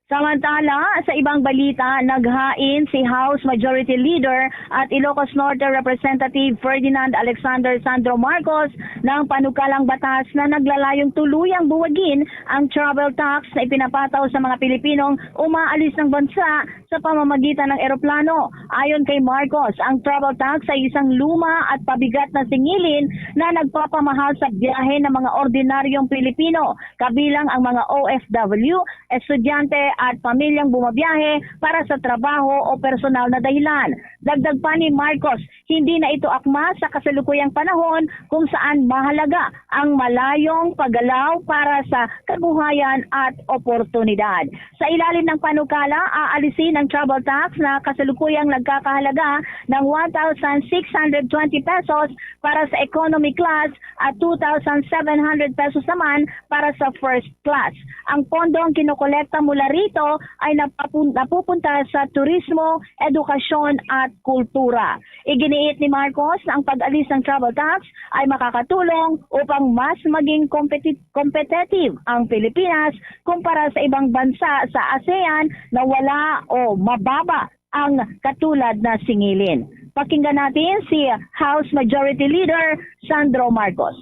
Samantala, sa ibang balita, naghain si House Majority Leader at Ilocos Norte Representative Ferdinand Alexander Sandro Marcos ng panukalang batas na naglalayong tuluyang buwagin ang travel tax na ipinapataw sa mga Pilipinong umaalis ng bansa sa pamamagitan ng eroplano. Ayon kay Marcos, ang travel tax ay isang luma at pabigat na singilin na nagpapamahal sa biyahe ng mga ordinaryong Pilipino, kabilang ang mga O F W, estudyante at pamilyang bumabiyahe para sa trabaho o personal na dahilan. Dagdag pa ni Marcos, hindi na ito akma sa kasalukuyang panahon kung saan mahalaga ang malayong paggalaw para sa kabuhayan at oportunidad. Sa ilalim ng panukala, aalisin ang travel tax na kasalukuyang nagkakahalaga ng one thousand six hundred twenty pesos para sa economy class at two thousand seven hundred pesos naman para sa first class. Ang pondong kinokolekta mula rito ay napapun- napupunta sa turismo, edukasyon at kultura. Iginiit ni Marcos na ang pag-alis ng travel tax ay makakatulong upang mas maging competi- competitive ang Pilipinas kumpara sa ibang bansa sa ASEAN na wala o mababa ang katulad na singilin. Pakinggan natin si House Majority Leader Sandro Marcos.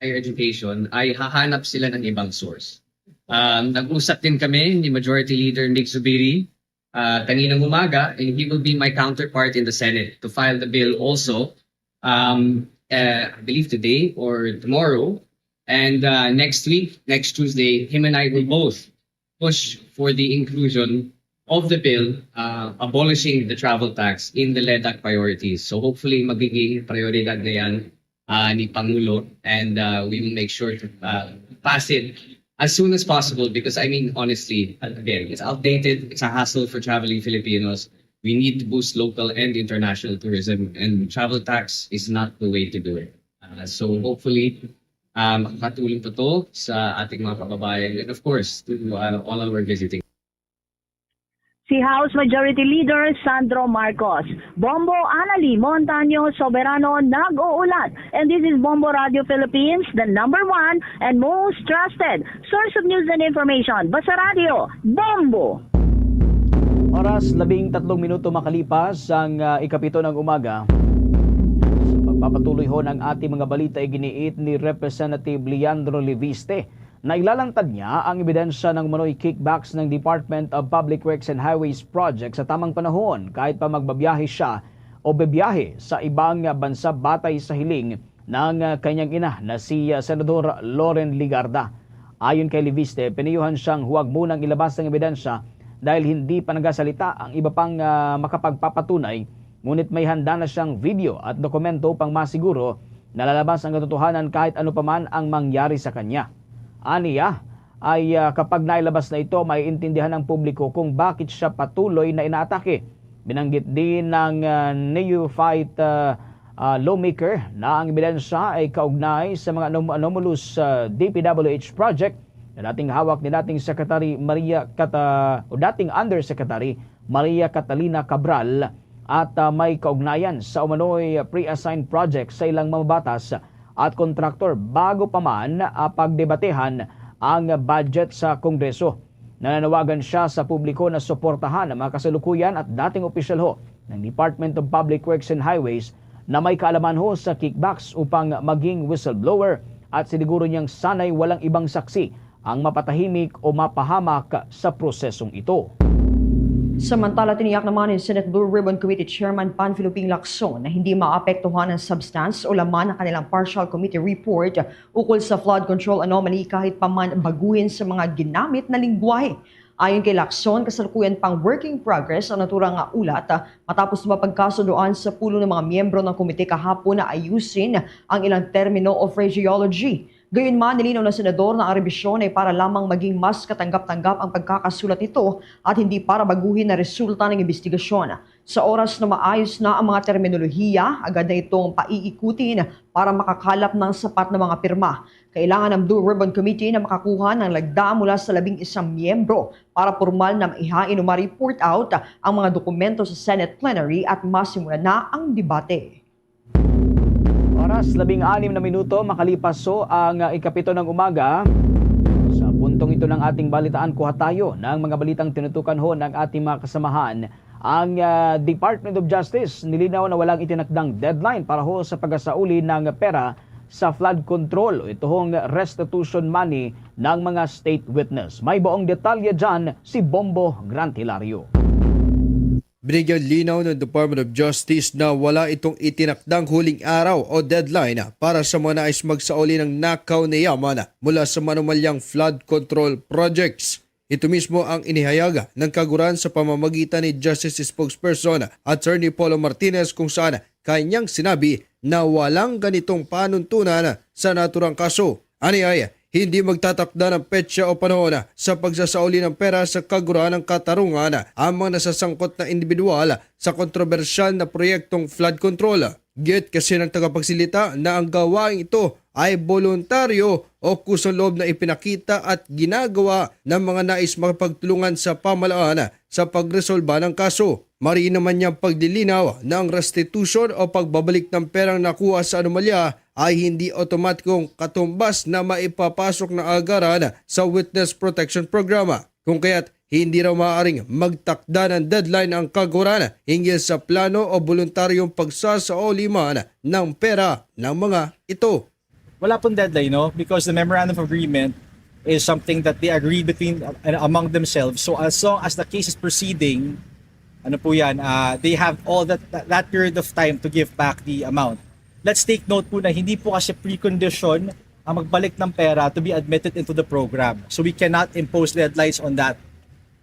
Higher education ay hahanap sila ng ibang source. Um, nag-usap din kami ni Majority Leader Mig Zubiri uh, kaninang umaga, and he will be my counterpart in the Senate to file the bill also, um, uh, I believe today or tomorrow. And uh, next week, next Tuesday, him and I will both push for the inclusion of the bill uh, abolishing the travel tax in the LEDAC priorities. So hopefully magiging prioridad na yan uh, ni Pangulo, and uh, we will make sure to uh, pass it as soon as possible because I mean, honestly, again, it's outdated, it's a hassle for traveling Filipinos. We need to boost local and international tourism, and travel tax is not the way to do it. Uh, so hopefully, um, makatulong pa to sa ating mga kababayan and of course to uh, all our visiting. Si House Majority Leader Sandro Marcos. Bombo Anali Montaño Soberano nag-uulat. And this is Bombo Radio Philippines, the number one and most trusted source of news and information. Basta Radio, Bombo! Oras, labing tatlong minuto makalipas ang uh, ikapito ng umaga. Sa pagpapatuloy ho ng ating mga balita, iginiit ni Representative Leandro Leviste Nailalantad niya ang ebidensya ng umano'y kickbacks ng Department of Public Works and Highways project sa tamang panahon, kahit pa magbabiyahe siya o bibiyahe sa ibang bansa, batay sa hiling ng kanyang ina na si, ah, Senador Loren Legarda. Ayon kay Leviste, pinayuhan siyang huwag munang ilabas ang ebidensya dahil hindi pa nagasalita ang iba pang, ah, makapagpapatunay, ngunit may handa na siyang video at dokumento upang masiguro na lalabas ang katotohanan kahit ano pa man ang mangyari sa kanya. Aniya, ay, ah, kapag nailabas na ito, maiintindihan ng publiko kung bakit siya patuloy na inaatake. Binanggit din ng, ah, neophyte, ah, ah, lawmaker na ang ebidensya ay kaugnay sa mga anom-, anomalous, ah, D P W H project na dating hawak ni dating Secretary Maria Cata-, o dating Undersecretary Maria Catalina Cabral at, ah, may kaugnayan sa umano'y pre-assigned project sa ilang mga batas at kontraktor bago pa man, ah, pagdebatehan ang budget sa Kongreso. Nananawagan siya sa publiko na suportahan ang mga kasalukuyan at dating opisyal ho ng Department of Public Works and Highways na may kaalaman ho sa kickbacks upang maging whistleblower at siniguro niyang sanay walang ibang saksi ang mapatahimik o mapahamak sa prosesong ito. Samantala, tiniyak naman ni Senate Blue Ribbon Committee Chairman Panfilo Ping Lacson na hindi maapektuhan ang substance o laman ng kanilang partial committee report ukol sa flood control anomaly kahit pa man baguhin sa mga ginamit na lingwahe. Ayon kay Lacson, kasalukuyan pang work in progress ang naturang nga ulat, ah, matapos mapagkasundoan sa pulong ng mga miyembro ng komite kahapon na ayusin ang ilang termino o phraseology. Gayunman, nilinaw ng senador na ang rebisyon ay para lamang maging mas katanggap-tanggap ang pagkakasulat nito at hindi para baguhin ang resulta ng imbestigasyon. Sa oras na maayos na ang mga terminolohiya, agad na itong paiikutin para makakalap ng sapat na mga pirma. Kailangan ng Blue Ribbon Committee na makakuha ng lagda mula sa labing isang miyembro para pormal na maihain o ma-report out ang mga dokumento sa Senate plenary at masimulan na ang debate. Oras, labing anim na minuto, makalipas ho ang, ah, ikapito ng umaga. Sa puntong ito ng ating balitaan, kuha tayo ng mga balitang tinutukan ho ng ating mga kasamahan. Ang, ah, Department of Justice nilinaw na walang itinakdang deadline para ho sa pagsauli ng pera sa flood control o ito hong restitution money ng mga state witness. May buong detalye dyan si Bombo Grant Hilario. Binigyan linaw ng Department of Justice na wala itong itinakdang huling araw o deadline para sa mga nais magsauli ng nakaw na yaman mula sa manumalyang flood control projects. Ito mismo ang inihayag ng kaguran sa pamamagitan ni Justice Spokesperson Attorney Polo Martinez, kung saan kanyang sinabi na walang ganitong panuntunan sa naturang kaso. Ani ay hindi magtatakda ng petsa o panahon sa pagsasauli ng pera sa kaguran ng katarungan ang mga nasasangkot na individual sa kontrobersyal na proyektong flood control. Giit kasi ng tagapagsilita na ang gawaing ito ay boluntaryo o kusang loob na ipinakita at ginagawa ng mga nais makipagtulungan sa pamahalaan sa pagresolba ng kaso. Mariin naman niyang paglilinaw na ang restitution o pagbabalik ng perang nakuha sa anomalya ay hindi otomatikong katumbas na maipapasok ng agaran sa Witness Protection Program. Kung kaya't hindi raw maaaring magtakda ng deadline ang kaguran hinggil sa plano o boluntaryong pagsasauli man ng pera ng mga ito. Wala pong deadline, no? Because the memorandum of agreement is something that they agreed between, uh, among themselves. So as long as the case is proceeding, ano po yan, uh, they have all that, that, that period of time to give back the amount. Let's take note po na hindi po kasi precondition ang magbalik ng pera to be admitted into the program. So we cannot impose deadlines on that.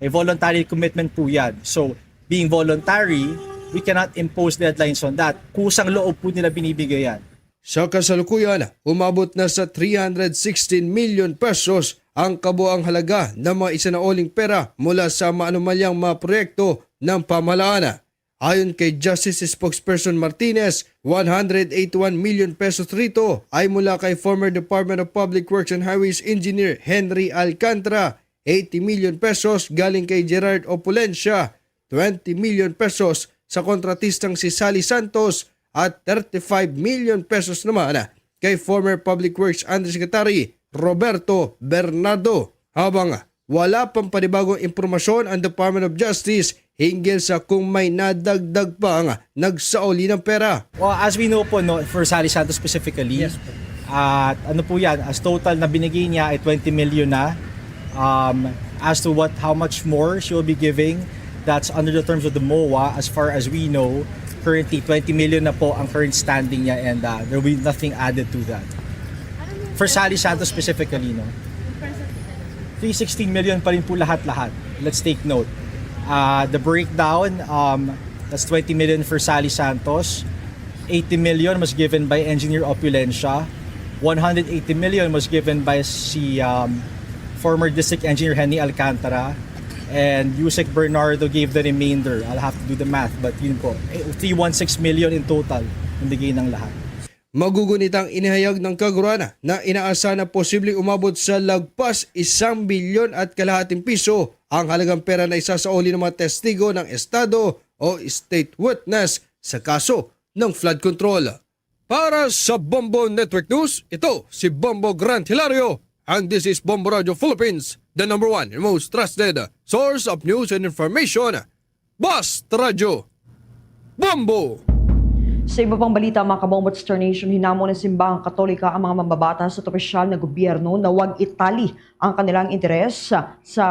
A voluntary commitment po yan. So being voluntary, we cannot impose deadlines on that. Kusang loob po nila binibigay yan. Sa kasalukuyan, umabot na sa three hundred sixteen million pesos ang kabuang halaga ng mga isinauling pera mula sa maanumalyang mga proyekto ng pamahalaan. Ayon kay Justice Spokesperson Martinez, one hundred eighty-one million pesos rito ay mula kay former Department of Public Works and Highways Engineer Henry Alcantara, eighty million pesos galing kay Gerard Opulencia, twenty million pesos sa kontratistang si Sally Santos, at thirty-five million pesos naman kay former Public Works Undersecretary Roberto Bernardo. Habang wala pang panibagong impormasyon ang Department of Justice hinggil sa kung may nadagdag pang nagsauli ng pera. Well, as we know po, no, for Sally Santos specifically, yes po, At ano po yan, as total na binigay niya ay twenty million na. Um, as to what, how much more she will be giving, that's under the terms of the MOA. As far as we know, currently twenty million na po ang current standing niya, and uh, there will be nothing added to that. For Sally Santos specifically, no? Three sixteen million pa rin po lahat-lahat. Let's take note. Uh, the breakdown, um, that's twenty million for Sally Santos. Eighty million was given by Engineer Opulencia. One hundred eighty million was given by si, um, former District Engineer Henny Alcantara. And Usec Bernardo gave the remainder. I'll have to do the math, but yun po. Eh, three one six million in total ang bigay ng lahat. Magugunit ang inihayag ng Kagurana na inaasa na posibleng umabot sa lagpas isang bilyon at kalahating piso ang halagang pera na isasauli ng mga testigo ng estado o state witness sa kaso ng flood control. Para sa Bombo Network News, ito si Bombo Grant Hilario, and this is Bombo Radio Philippines, the number one and most trusted source of news and information. Basta Radyo Bombo! Sa iba pang balita, mga kabombo at Star Nation, hinamon ng Simbahang Katolika ang mga mambabatas at opisyal na gobyerno na wag itali ang kanilang interes sa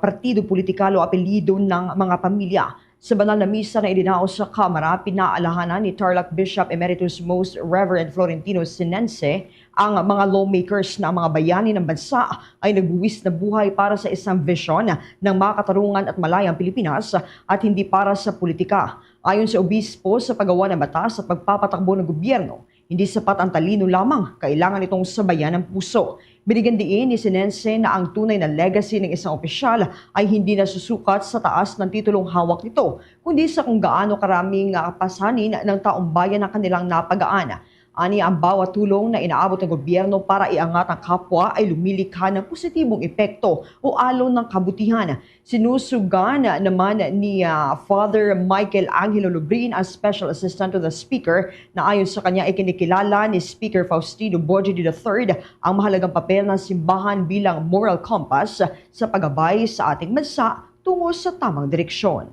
partido politikal o apelyido ng mga pamilya. Sa banal na misa na idinaos sa Kamara, pinaalahanan ni Tarlac Bishop Emeritus Most Reverend Florentino Sinense ang mga lawmakers na ang mga bayani ng bansa ay nagbuwis na buhay para sa isang vision ng makatarungan at malayang Pilipinas at hindi para sa politika. Ayon sa obispo, sa paggawa ng batas at pagpapatakbo ng gobyerno, hindi sapat ang talino lamang, kailangan itong sabayan ng puso. Binigyan diin ni Sinense na ang tunay na legacy ng isang opisyal ay hindi nasusukat sa taas ng titulong hawak nito, kundi sa kung gaano karaming, ah, pasanin ng taong bayan ang kanilang napagaan. Ani, ang bawat tulong na inaabot ng gobyerno para iangat ang kapwa ay lumilikha ng positibong epekto o alon ng kabutihan. Sinusugan naman ni, ah, Father Michael Angelo Lubrin, ang Special Assistant to the Speaker, na ayon sa kanya, ikinikilala ni Speaker Faustino Bojoy the third ang mahalagang papel ng simbahan bilang moral compass sa paggabay sa ating bansa tungo sa tamang direksyon.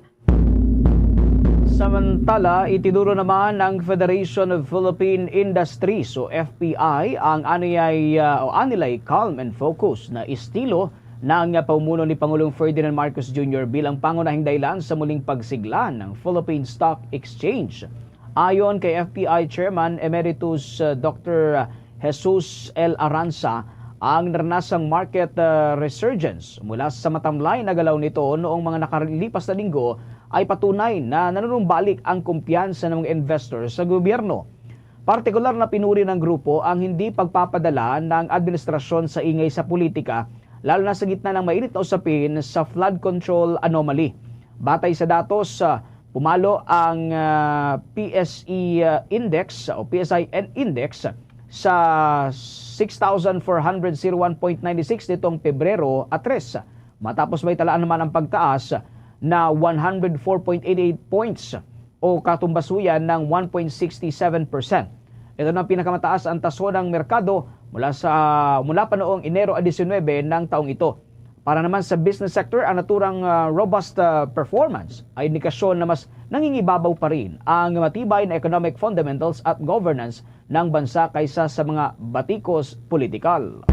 Samantala, itinuro naman ng Federation of Philippine Industries o F P I ang anilay, ah, o anilay calm and focus na estilo ng pamumuno ni Pangulong Ferdinand Marcos Junior bilang pangunahing dahilan sa muling pagsigla ng Philippine Stock Exchange. Ayon kay F P I Chairman Emeritus, ah, Doctor Jesus L. Aranza, ang naranasang market, ah, resurgence mula sa matamlay na galaw nito noong mga nakalipas na linggo ay patunay na nanunumbalik ang kumpiyansa ng mga investor sa gobyerno. Partikular na pinuri ng grupo ang hindi pagpapadala ng administrasyon sa ingay sa politika, lalo na sa gitna ng mainit na usapin sa flood control anomaly. Batay sa datos, ah, pumalo ang, ah, P S E, ah, index o P S I N index sa six thousand four hundred zero one point nine six nitong Pebrero a tres, matapos may talaan naman ang pagtaas na one hundred four point eight eight points o katumbasuyan ng one point six seven percent. Ito na ang pinakamataas ang taso ng merkado mula sa, mula pa noong Enero diecinuebe ng taong ito. Para naman sa business sector, ang naturang, ah, robust, ah, performance ay indikasyon na mas nangingibabaw pa rin ang matibay na economic fundamentals at governance ng bansa kaysa sa mga batikos politikal.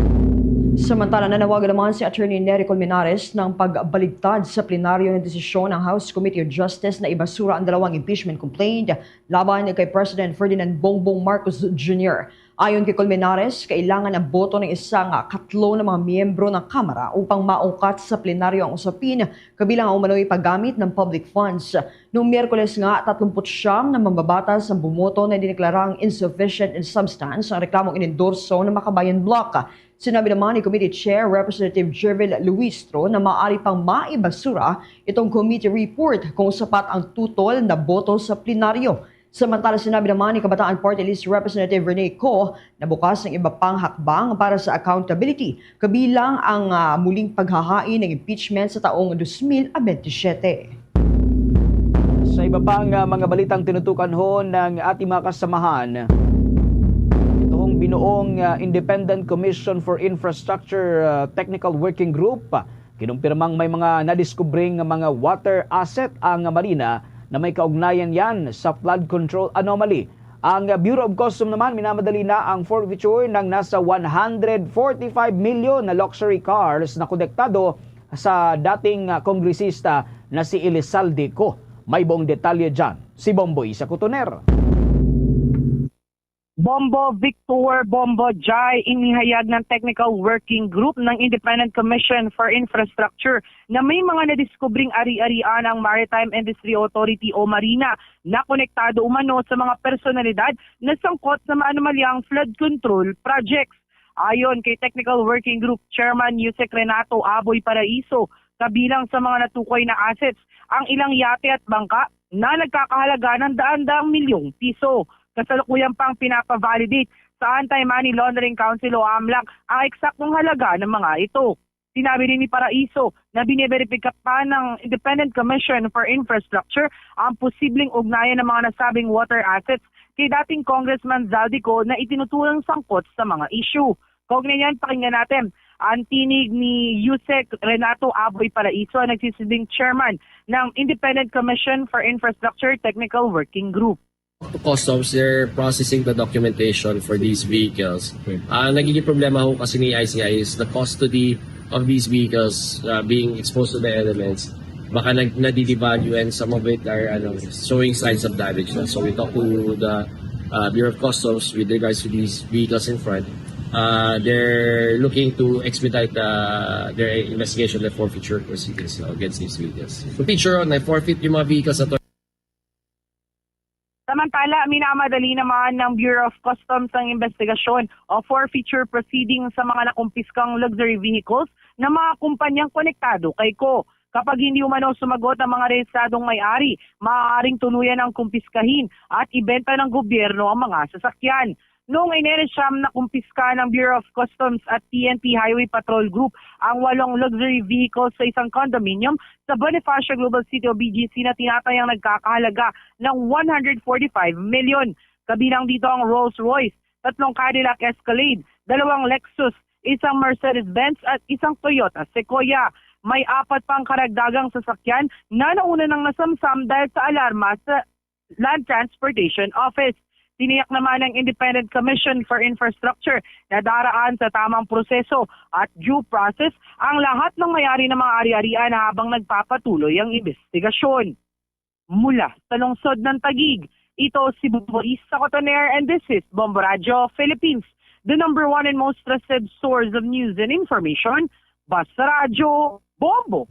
Samantala, nanawagan naman si Attorney Nery Colmenares ng pagbaligtad sa plenaryo ng desisyon ng House Committee on Justice na ibasura ang dalawang impeachment complaint laban kay President Ferdinand Bongbong Marcos Junior. Ayon kay Colmenares, kailangan ang boto ng isang katlo na mga miyembro ng Kamara upang maungkat sa plenaryo ang usapin, kabilang ang umano'y paggamit ng public funds. Noong Miyerkules nga, tatlumput siyam na mambabatas ang bumoto na dineklarang insufficient in substance ang reklamong inendorso ng Makabayan Bloc. Sinabi naman ni Committee Chair Representative Jervil Luistro na maaari pang maibasura itong committee report kung sapat ang tutol na boto sa plenaryo. Samantala, sinabi naman ni Kabataan Party List Representative Rene Co na bukas ang iba pang hakbang para sa accountability, kabilang ang, ah, muling paghahain ng impeachment sa taong dos mil bentisiete. Sa iba pang, ah, mga balitang tinutukan ho ng ating mga kasamahan, ito hong binuong, ah, Independent Commission for Infrastructure, ah, Technical Working Group, kinumpirmang may mga nadiskubre nga mga water asset ang Marina na may kaugnayan yan sa flood control anomaly. Ang Bureau of Customs naman minamadali na ang forfeiture ng nasa one hundred forty-five million na luxury cars na konektado sa dating, ah, kongresista na si Elizalde Co. May buong detalye dyan si Bomboy sa Kutoner. Bombo Victor, Bombo Jai, inihayag ng Technical Working Group ng Independent Commission for Infrastructure na may mga nadiskubring ari-arian ang Maritime Industry Authority o MARINA na konektado umano sa mga personalidad na sangkot sa maanomalyang flood control projects. Ayon kay Technical Working Group Chairman Yusek Renato Aboy Paraiso, kabilang sa mga natukoy na assets ang ilang yate at bangka na nagkakahalaga ng daan-daang milyong piso. Kasalukuyan pang pinapa-validate sa Anti-Money Laundering Council o AMLAC ang eksaktong halaga ng mga ito. Sinabi rin ni Paraiso na biniberipika pa ng Independent Commission for Infrastructure ang posibleng ugnayan ng mga nasabing water assets kay dating Congressman Zaldy Co na itinuturang sangkot sa mga issue. Kaugnay niyan, pakinggan natin ang tinig ni Yusek Renato Aboy Paraiso, ang nagsisilbing chairman ng Independent Commission for Infrastructure Technical Working Group. Customs, they're processing the documentation for these vehicles. Ah, nagiging problema ho kasi ni I C I is the custody of these vehicles, uh, being exposed to the elements. Baka nag nadidevalue and some of it are, ano, showing signs of damage na. So we talked to the uh, Bureau of Customs with regards to these vehicles in front. Uh, they're looking to expedite uh, their investigation, the forfeiture proceedings, no, against these vehicles. So, picture on, na-forfeit yung mga vehicles na to. Samantala, minamadali naman ng Bureau of Customs ang investigasyon o forfeiture proceedings sa mga nakumpiskang luxury vehicles ng mga kumpanyang konektado kay Co. Kapag hindi umano sumagot ang mga rehistradong may-ari, maaaring tuluyan ang kumpiskahin at ibenta ng gobyerno ang mga sasakyan. Noong Enero siyam, nakumpiska ng Bureau of Customs at P N P Highway Patrol Group ang walong luxury vehicles sa isang condominium sa Bonifacio Global City o B G C na tinatayang nagkakahalaga ng one hundred forty-five million. Kabilang dito ang Rolls Royce, tatlong Cadillac Escalade, dalawang Lexus, isang Mercedes-Benz at isang Toyota Sequoia. May apat pang karagdagang sasakyan na nauna nang nasamsam dahil sa alarma sa Land Transportation Office. Tiniyak naman ng Independent Commission for Infrastructure na daraan sa tamang proseso at due process ang lahat ng may-ari ng mga ari-arian habang nagpapatuloy ang investigasyon. Mula sa lungsod ng Taguig, ito si Bombo Isa Cotoner and this is Bombo Radyo Philippines, the number one and most trusted source of news and information. Basta Radyo, Bombo!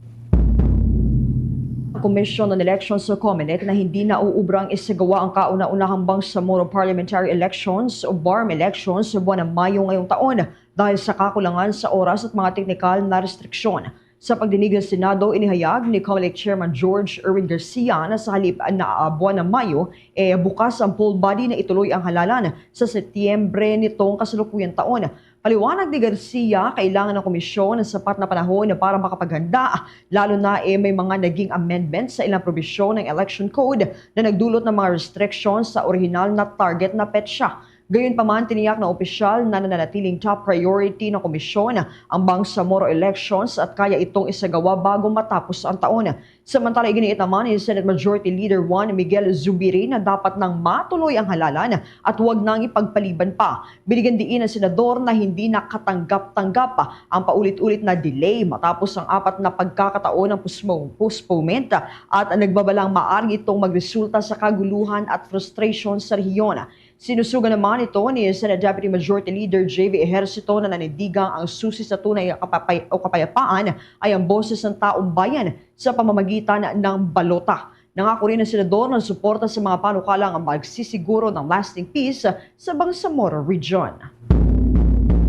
Commission on Elections o COMELEC na hindi na uubra ang isagawa ang kauna-unahang Bangsamoro Parliamentary Elections o BARME elections sa buwan ng Mayo ngayong taon dahil sa kakulangan sa oras at mga teknikal na restriksyon. Sa pagdinig sa Senado, inihayag ni COMELEC Chairman George Erwin Garcia na sa halip na, ah, buwan ng Mayo, eh, bukas ang poll body na ituloy ang halalan sa Setyembre nitong kasalukuyang taon. Paliwanag ni Garcia, kailangan ng komisyon ng sapat na panahon para makapaghanda, lalo na, eh, may mga naging amendments sa ilang probisyon ng election code na nagdulot ng mga restrictions sa orihinal na target na petsa. Gayunpaman, tiniyak na opisyal na nananatiling top priority ng komisyon ang Bangsamoro elections at kaya itong isagawa bago matapos ang taon. Samantala, iginiit naman ni Senate Majority Leader Juan Miguel Zubiri na dapat nang matuloy ang halalan at huwag nang ipagpaliban pa. Binigyan diin ang senador na hindi nakatanggap-tanggap ang paulit-ulit na delay matapos ang apat na pagkakataon ng pusmo-, postponement at nagbabalang maaari itong magresulta sa kaguluhan at frustration sa rehiyon. Sinusugan naman ito ni Senate Deputy Majority Leader J V Ejercito na nanindigang ang susi sa tunay nga kapapay-, o kapayapaan ay ang boses ng taong bayan sa pamamagitan ng balota. Nangako rin ang senador ng suporta sa mga panukalang magsisiguro ng lasting peace sa Bangsamoro Region.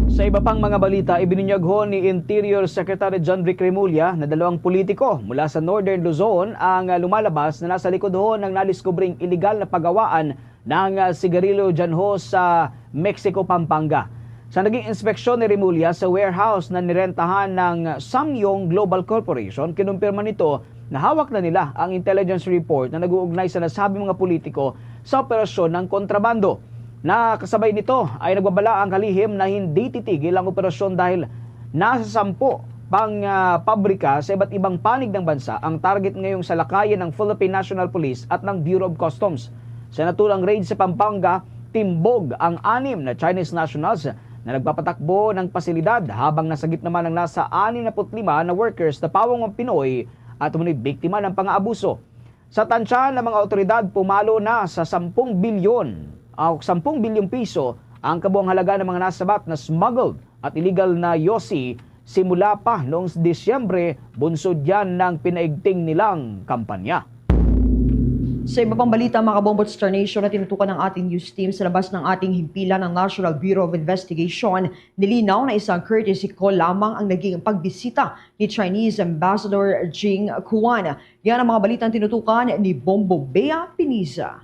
Sa iba pang mga balita, ibinunyag ho ni Interior Secretary John Vic Remulla na dalawang politiko mula sa Northern Luzon ang lumalabas na nasa likod ho ng nadiskubring iligal na paggawaan ng, ah, sigarilyo dyan ho sa Mexico, Pampanga. Sa naging inspeksyon ni Remulla sa warehouse na nirentahan ng Samyong Global Corporation, kinumpirma nito na hawak na nila ang intelligence report na nag-uugnay sa nasabing mga politiko sa operasyon ng kontrabando. Na kasabay nito ay nagbabala ang kalihim na hindi titigil ang operasyon dahil nasa sampu pang, ah, pabrika sa iba't ibang panig ng bansa ang target ngayong salakayin ng Philippine National Police at ng Bureau of Customs. Sa natulang raid sa Pampanga, timbog ang anim na Chinese nationals na nagpapatakbo ng pasilidad, habang nasagip naman ang nasa anim na put lima na workers na pawong mga Pinoy at umano'y biktima ng pang-aabuso. Sa tansya ng mga awtoridad, pumalo na sa sampung bilyon o sampung bilyong piso ang kabuang halaga ng mga nasabat na smuggled at illegal na yosi simula pa noong Disyembre, bunsod yan ng pinaigting nilang kampanya. Sa iba pang balita, mga kabombo at Star Nation, na tinutukan ng ating news team sa labas ng ating himpilan ng National Bureau of Investigation, nilinaw na isang courtesy call lamang ang naging pagbisita ni Chinese Ambassador Jing Kuan. Yan ang mga balitang tinutukan ni Bombo Bea Piniza.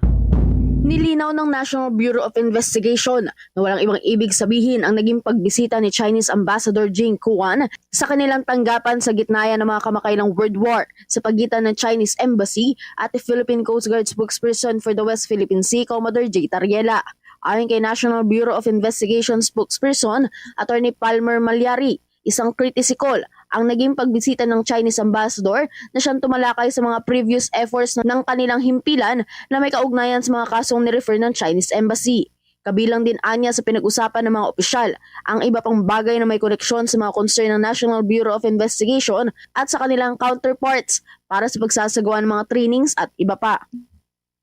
Nilinaw ng National Bureau of Investigation na walang ibang ibig sabihin ang naging pagbisita ni Chinese Ambassador Jing Kuan sa kanilang tanggapan sa gitna ng mga kamakailang World War sa pagitan ng Chinese Embassy at the Philippine Coast Guard spokesperson for the West Philippine Sea, Commodore J Tariela. Ayon kay National Bureau of Investigation spokesperson Attorney Palmer Malyari, isang courtesy call ang naging pagbisita ng Chinese ambassador na siyang tumalakay sa mga previous efforts ng kanilang himpilan na may kaugnayan sa mga kasong nirefer ng Chinese Embassy. Kabilang din anya sa pinag-usapan ng mga opisyal ang iba pang bagay na may koneksyon sa mga concern ng National Bureau of Investigation at sa kanilang counterparts para sa pagsasagawa ng mga trainings at iba pa.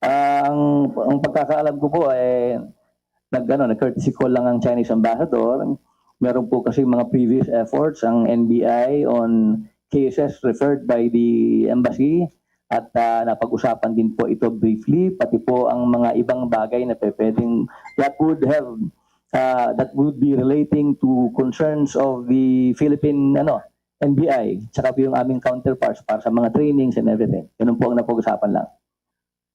Ang, ang pagkakaalam ko po ay nag, ano, nag-courtesy call lang ang Chinese ambassador. Meron po kasi mga previous efforts ang N B I on cases referred by the embassy at ah, napag-usapan din po ito briefly, pati po ang mga ibang bagay na pe- pwedeng that would have ah, that would be relating to concerns of the Philippine, ano, N B I, tsaka po yung aming counterparts para sa mga trainings and everything. Ganun po ang napag-usapan lang.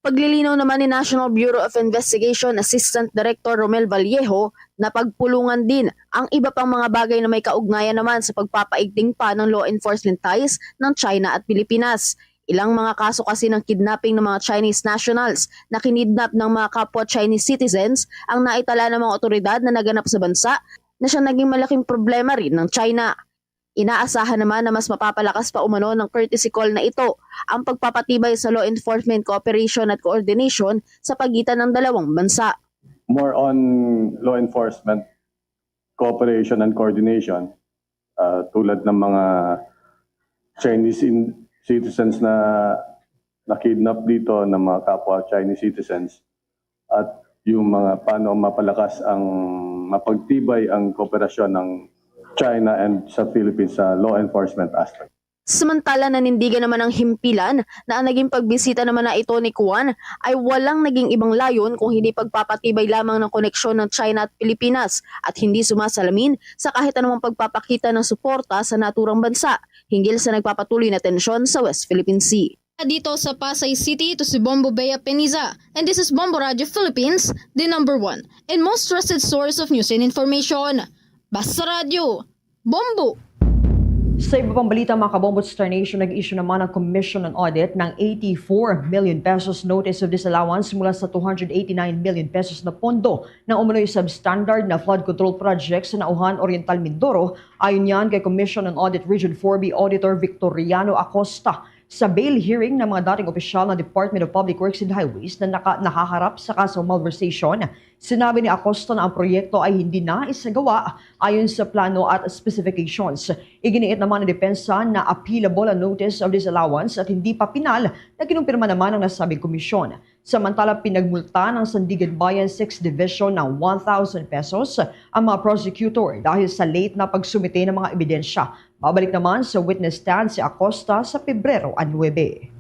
Paglilinaw naman ni National Bureau of Investigation Assistant Director Romel Vallejo na pagpulungan din ang iba pang mga bagay na may kaugnayan naman sa pagpapaigting pa ng law enforcement ties ng China at Pilipinas. Ilang mga kaso kasi ng kidnapping ng mga Chinese nationals na kinidnap ng mga kapwa Chinese citizens ang naitala ng mga otoridad na naganap sa bansa na siyang naging malaking problema rin ng China. Inaasahan naman na mas mapapalakas pa umano ng courtesy call na ito ang pagpapatibay sa law enforcement cooperation at coordination sa pagitan ng dalawang bansa. More on law enforcement cooperation and coordination, ah, tulad ng mga Chinese in- citizens na na-kidnap dito, ng mga kapwa Chinese citizens, at yung mga paano mapalakas ang, mapagtibay ang kooperasyon ng China and sa Philippines sa law enforcement aspect. Samantala, nanindigan naman ang himpilan na ang naging pagbisita naman na ito ni Kuan ay walang naging ibang layon kung hindi pagpapatibay lamang ng koneksyon ng China at Pilipinas at hindi sumasalamin sa kahit anumang pagpapakita ng suporta sa naturang bansa hinggil sa nagpapatuloy na tensyon sa West Philippine Sea. Dito sa Pasay City, ito si Bombo Bea Peniza, and this is Bombo Radio Philippines, the number one and most trusted source of news and information. Basta Radyo, Bombo! Sa iba pang balita, mga kabombo at Star Nation, nag-issue naman ang Commission on Audit ng eighty-four million pesos notice of disallowance mula sa two hundred eighty-nine million pesos na pondo ng umano'y substandard na flood control project sa Nauhan, Oriental Mindoro. Ayon yan kay Commission on Audit Region four B Auditor Victoriano Acosta. Sa bail hearing ng mga dating opisyal ng Department of Public Works and Highways na naka- nahaharap sa kasong malversation, sinabi ni Acosta na ang proyekto ay hindi na isagawa ayon sa plano at specifications. Iginiit naman ng depensa na appealable ang notice of disallowance at hindi pa pinal na kinumpirma naman ang nasabing komisyon. Samantala, pinagmulta ng Sandiganbayan Sixth Division ng one thousand pesos ang mga prosecutor dahil sa late na pagsumite ng mga ebidensya. Babalik naman sa witness stand si Acosta sa Pebrero nuebe.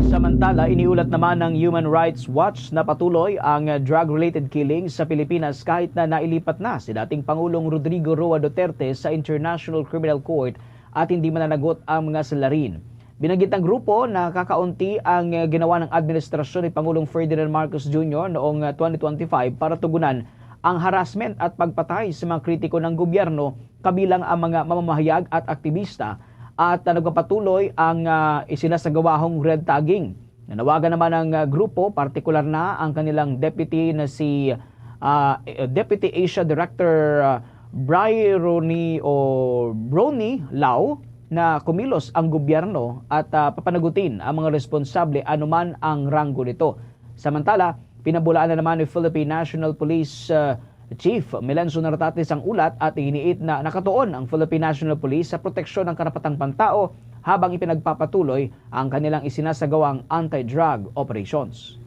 Samantala, iniulat naman ng Human Rights Watch na patuloy ang drug-related killings sa Pilipinas kahit na nailipat na si dating Pangulong Rodrigo Roa Duterte sa International Criminal Court at hindi mananagot ang mga salarin. Binanggit ng grupo na kakaunti ang ginawa ng administrasyon ni Pangulong Ferdinand Marcos Junior noong twenty twenty-five para tugunan ang harassment at pagpatay sa mga kritiko ng gobyerno, kabilang ang mga mamamahayag at aktibista, at nagpapatuloy ang ah, isinasagawahong red tagging. Nanawagan naman ang ah, grupo, partikular na ang kanilang deputy na si ah, eh, Deputy Asia Director ah, Bry Ronnie o Brony Lau, na kumilos ang gobyerno at ah, papanagutin ang mga responsable anuman ang ranggo nito. Samantala, pinabulaan na naman ni Philippine National Police, uh, Chief Melencio Nartates ang ulat at iginiit na nakatuon ang Philippine National Police sa proteksyon ng karapatang pantao habang ipinagpapatuloy ang kanilang isinasagawang anti-drug operations.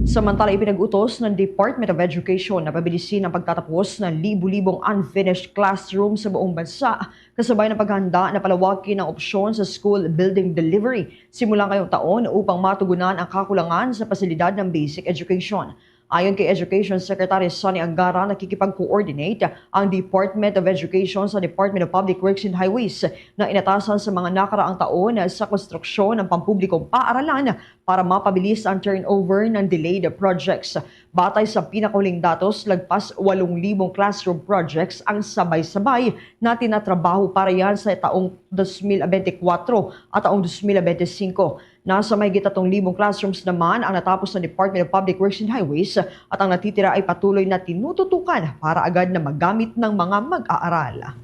Samantala, ipinag-utos ng Department of Education na pabilisin ang pagtatapos ng libu-libong unfinished classroom sa buong bansa, kasabay ng paghanda na palawakin ang opsyon sa school building delivery simula ngayong taon upang matugunan ang kakulangan sa pasilidad ng basic education. Ayon kay Education Secretary Sonny Angara, nakikipag-coordinate ang Department of Education sa Department of Public Works and Highways na inatasan sa mga nakaraang taon sa konstruksyon ng pampublikong paaralan para mapabilis ang turnover ng delayed projects. Batay sa pinakahuling datos, lagpas walong libong classroom projects ang sabay-sabay na tinatrabaho para yan sa taong dos mil bente kwatro at taong dos mil bente singko. Nasa mahigit tatlong libong classrooms naman ang natapos ng Department of Public Works and Highways at ang natitira ay patuloy na tinututukan para agad na magamit ng mga mag-aaral.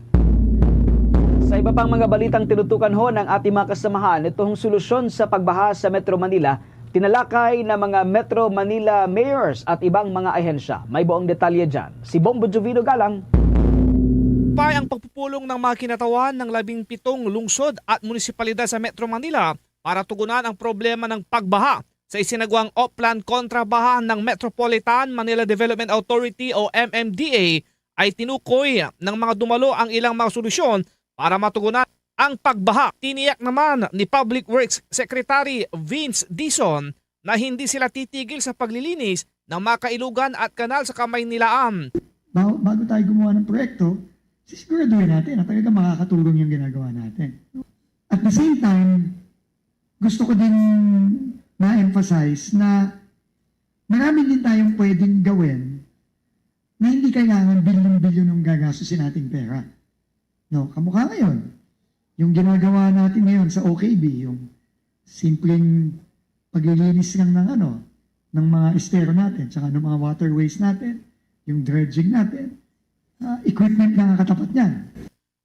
Sa iba pang mga balitang tinutukan ho ng ating mga kasamahan, itong solusyon sa pagbaha sa Metro Manila, tinalakay ng mga Metro Manila mayors at ibang mga ahensya. May buong detalye dyan si Bombo Jovino Galang. Pay ang pagpupulong ng mga kinatawan ng labing pitong lungsod at munisipalidad sa Metro Manila para tugunan ang problema ng pagbaha. Sa isinagwang Oplan Kontra Baha ng Metropolitan Manila Development Authority o M M D A, ay tinukoy ng mga dumalo ang ilang mga solusyon para matugunan ang pagbaha. Tiniyak naman ni Public Works Secretary Vince Dizon na hindi sila titigil sa paglilinis ng mga kailugan at kanal sa Kamaynilaan. Ba-, bago tayo gumawa ng proyekto, sisiguraduhin natin na talaga makakatulong yung ginagawa natin. At the same time, gusto ko din ma-emphasize na marami din tayong pwedeng gawin na hindi kailangan bilyon-bilyon ang gagastusin nating pera. No, kamukha ngayon, yung ginagawa natin ngayon sa O K B, yung simpleng paglilinis lang ng ano, ng mga estero natin, tsaka ng mga waterways natin, yung dredging natin, ah, equipment lang ang katapat niyan.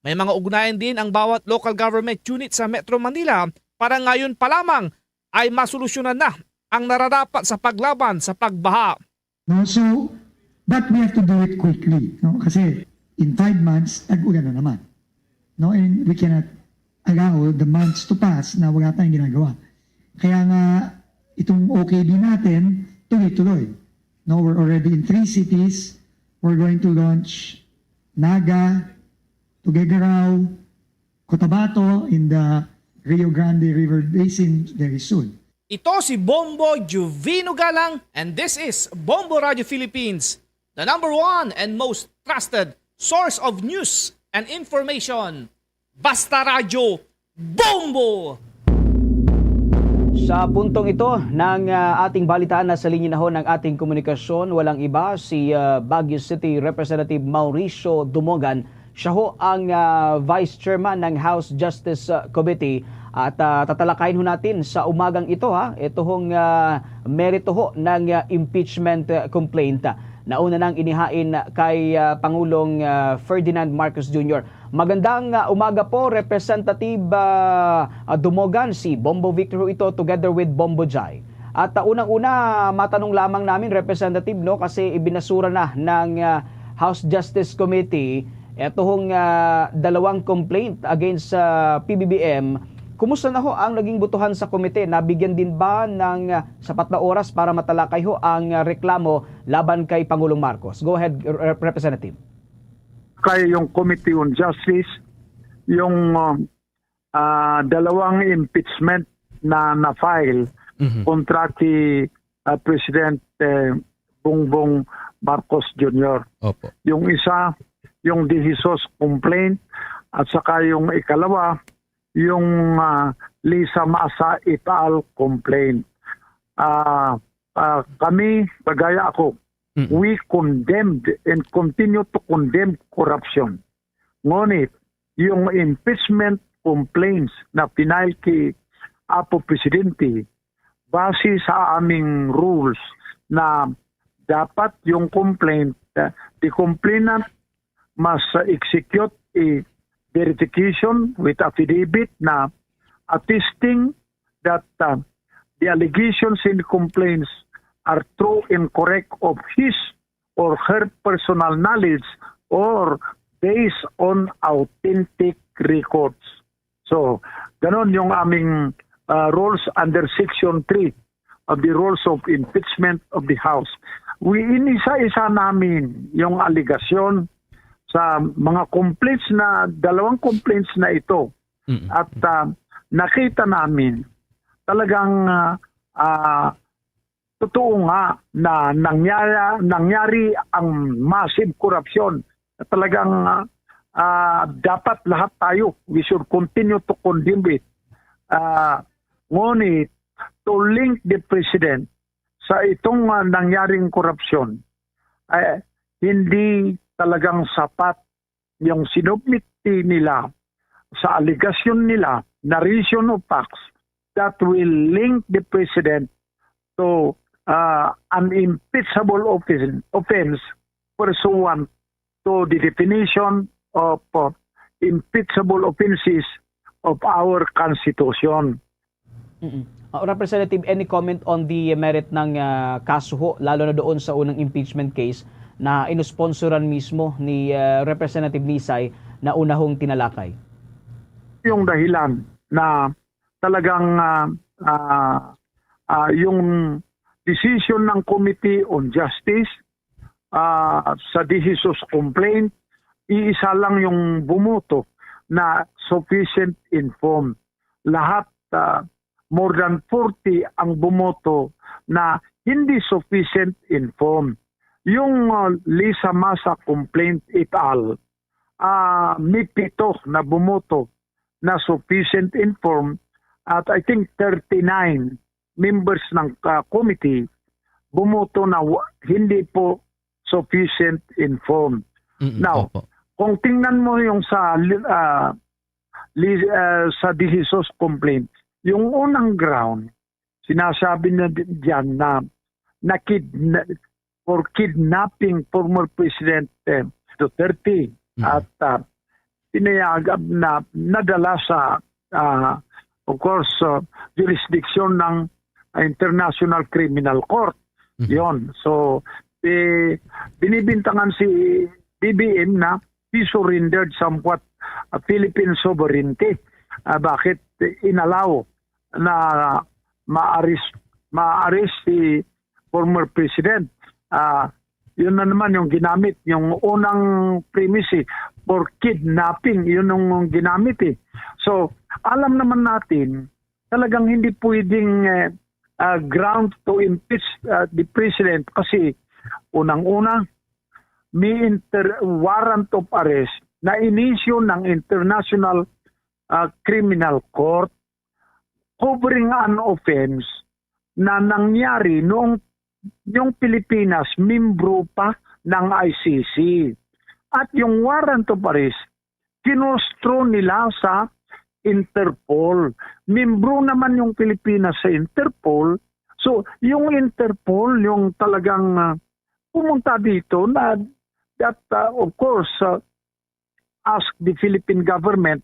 May mga ugnayan din ang bawat local government unit sa Metro Manila para ngayon pa lamang ay masolusyonan na ang nararapat sa paglaban sa pagbaha. No, so, but we have to do it quickly, no? Kasi in five months, tag-ulan na naman. No, and we cannot allow the months to pass na wala tayong ginagawa. Kaya nga, itong O K B natin, tuloy-tuloy. No, we're already in three cities. We're going to launch Naga, Tuguegarao, Cotabato in the Rio Grande River Basin very soon. Ito si Bombo Juvino Galang, and this is Bombo Radio Philippines, the number one and most trusted source of news and information. Basta Radyo, Bombo! Sa puntong ito ng, ah, ating balitaan, nasa linya na ho ng ating komunikasyon, walang iba, si, ah, Baguio City Representative Mauricio Dumogan. Siya ho ang, ah, Vice Chairman ng House Justice, ah, Committee. At, ah, tatalakayin ho natin sa umagang ito, ha, ito hong, ah, merito ho ng, ah, impeachment, ah, complaint. Nauna nang inihain kay, ah, Pangulong, ah, Ferdinand Marcos Junior. Magandang, ah, umaga po, Representative, ah, ah, Dumogan. Si Bombo Victor ho ito together with Bombo Jai. At, ah, unang-una, matanong lamang namin, Representative, no, kasi ibinasura na ng, ah, House Justice Committee eto hong, ah, dalawang complaint against sa P B B M. Kumusta na ho ang naging botohan sa komite? Nabigyan din ba ng, ah, sapat na oras para matalakay ho ang, ah, reklamo laban kay Pangulong Marcos? Go ahead, Rep-, Representative. Kaya yung Committee on Justice, yung, um, ah, dalawang impeachment na na-file Mhm. kontra kay, ah, President, eh, Bongbong Marcos Junior. Opo. Yung isa, yung De Jesus complaint, at saka yung ikalawa, yung, ah, Lisa Masa et al complaint. Ah, ah, kami, kagaya ako, Mm. we condemned and continue to condemn corruption. Ngunit, yung impeachment complaints na file kay Apo Presidente, base sa aming rules na dapat yung complaint, uh, the complainant must, uh, execute a verification with affidavit na attesting that, uh, the allegations and complaints are true and correct of his or her personal knowledge or based on authentic records. So, ganon yung aming uh, rules under Section three of the Rules of Impeachment of the House. We, inisa-isa namin yung alegasyon sa mga complaints na, dalawang complaints na ito. Mm. At uh, nakita namin talagang uh, uh, totoo nga na nangyari, nangyari ang massive corruption. Talagang uh, uh, dapat lahat tayo, we should continue to condemn it. Uh, ngunit, to link the president sa itong uh, nangyaring korupsyon, eh, hindi talagang sapat yung sinubmit nila sa alegasyon nila, narration of facts that will link the president to uh, an impeachable offense, offense pursuant to the definition of uh, impeachable offenses of our Constitution. Mm-mm. Uh, Representative, any comment on the merit ng uh, kaso ho, lalo na doon sa unang impeachment case na inosponsoran mismo ni uh, Representative Nisay na unahong tinalakay? Yung dahilan na talagang uh, uh, uh, yung decision ng Committee on Justice uh, sa De Jesus complaint, iisa lang yung bumoto na sufficient informed. Lahat uh, more than forty ang bumoto na hindi sufficient informed. Yung uh, Lisa Masa complaint et al, uh, may pito na bumoto na sufficient informed at I think thirty-nine members ng uh, committee bumoto na hindi po sufficient informed. Mm-mm, Now, opo. Kung tingnan mo yung sa uh, uh, sa De Jesus complaint, yung unang ground, sinasabi na diyan na nakidna for kidnapping former President eh, Duterte mm-hmm. at uh, pinayagan na nadala sa uh, of course uh, jurisdiction ng uh, International Criminal Court. Mm-hmm. Yon. So eh, binibintangan si B B M na he surrendered somewhat uh, Philippine sovereignty. Uh, bakit inalaw na maaris maaris si former president? Uh, yun na naman yung ginamit, yung unang premise eh, for kidnapping, yun yung ginamit eh. So, alam naman natin, talagang hindi pwedeng uh, uh, ground to impeach uh, the president kasi unang-una, may inter- warrant of arrest na inisyu ng International uh, Criminal Court covering an offense na nangyari noong yung Pilipinas membro pa ng I C C. At yung warrant of arrest kinustro nila sa Interpol. Membro naman yung Pilipinas sa Interpol. So, yung Interpol, yung talagang uh, pumunta dito na that uh, of course uh, ask the Philippine government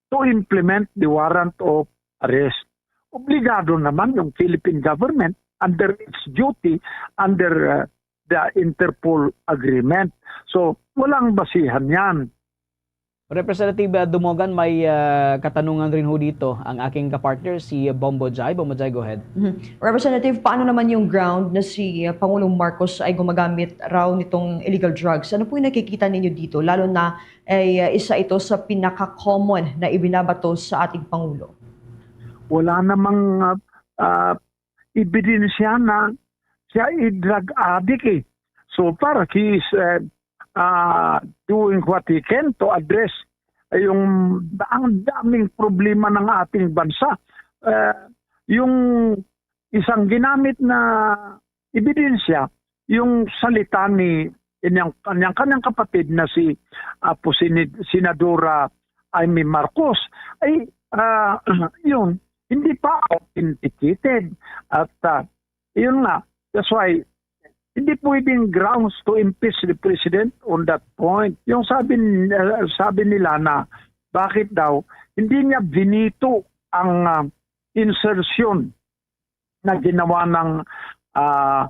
to implement the warrant of arrest. Obligado naman yung Philippine government under its duty under uh, the Interpol agreement. So, walang basihan yan. Representative uh, Dumogan, may uh, katanungan rin ho dito ang aking kapartner, si Bombo Jai. Bombo Jai, go ahead. Mm-hmm. Representative, paano naman yung ground na si uh, Pangulong Marcos ay gumagamit raw nitong illegal drugs? Ano po yung nakikita ninyo dito? Lalo na ay uh, isa ito sa pinaka-common na ibinabato sa ating Pangulo. Wala namang uh, uh, ebidensya na siya ay drug addict eh. So far, he is uh, uh, doing what he can to address yung ang daming problema ng ating bansa. Uh, yung isang ginamit na ebidensya, yung salita ni inyang, inyang kanyang kapatid na si Apo Senadora Imee Marcos ay uh, yun hindi pa authenticated at uh, yun nga that's why hindi pwedeng grounds to impeach the president on that point. Yung sabi uh, sabi nila na bakit daw hindi niya binito ang uh, insertion na ginawa ng uh,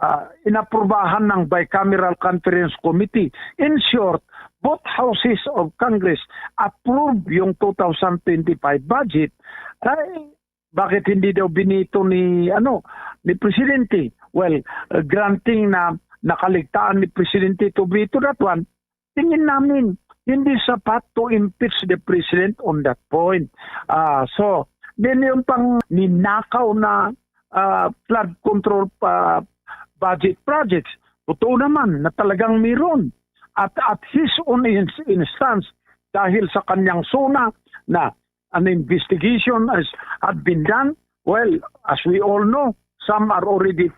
ah, inaprubahan ng Bicameral Conference Committee. In short, both houses of Congress approve yung two thousand twenty-five budget. Ay, bakit hindi daw binito ni, ano, ni Presidente? Well, uh, granting na nakaligtaan ni Presidente to veto that one, tingin namin hindi sapat to impeach the president on that point. Ah, so, then yung pang ninakaw na, ah, flood control pa budget projects, totoo naman na talagang meron. At at his own ins- instance, dahil sa kanyang SONA na an investigation has had been done, well, as we all know, some are already,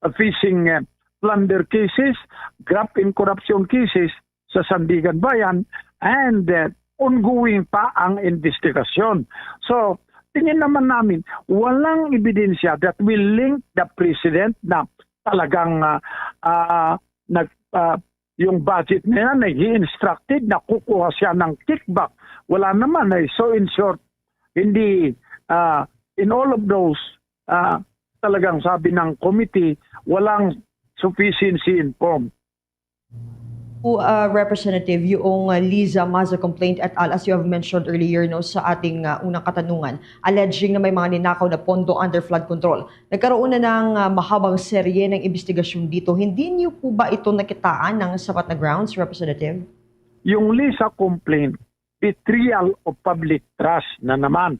uh, facing, uh, plunder cases, graft and corruption cases sa Sandigan Bayan, and, uh, ongoing pa ang investigasyon. So, tingin naman namin, walang ebidensya that will link the president na talagang, uh, uh, nag, uh, yung budget na yan, nag-i-instructed na kukuha siya ng kickback. Wala naman eh. So, in short, hindi, uh, in all of those, uh, talagang sabi ng committee, walang sufficiency in form. Po, uh, Representative, yung, uh, Liza Maza complaint et al., as you have mentioned earlier, no, sa ating, uh, unang katanungan, alleging na may mga ninakaw na pondo under flood control. Nagkaroon na ng, uh, mahabang serye ng investigasyon dito. Hindi niyo po ba ito nakitaan ng sapat na grounds, Representative? Yung Liza complaint, betrayal of public trust na naman.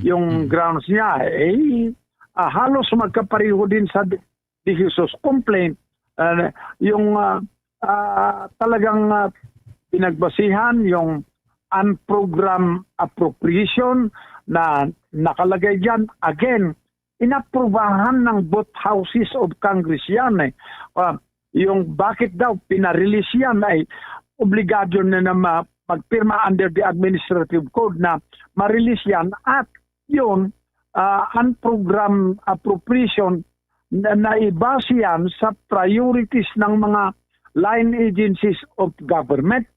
Yung grounds niya, eh, ah, halos magkapareho din sa De Jesus complaint. Ah, yung, ah, ah, talagang, ah, pinagbasihan yung unprogrammed appropriation na nakalagay diyan. Again, inaprubahan ng both houses of Congress yan eh. Ah, yung bakit daw pinarelease yan ay obligado na na ma- magpirma under the administrative code na ma-release yan at yun, ah, unprogrammed appropriation na naibase yan sa priorities ng mga line agencies of government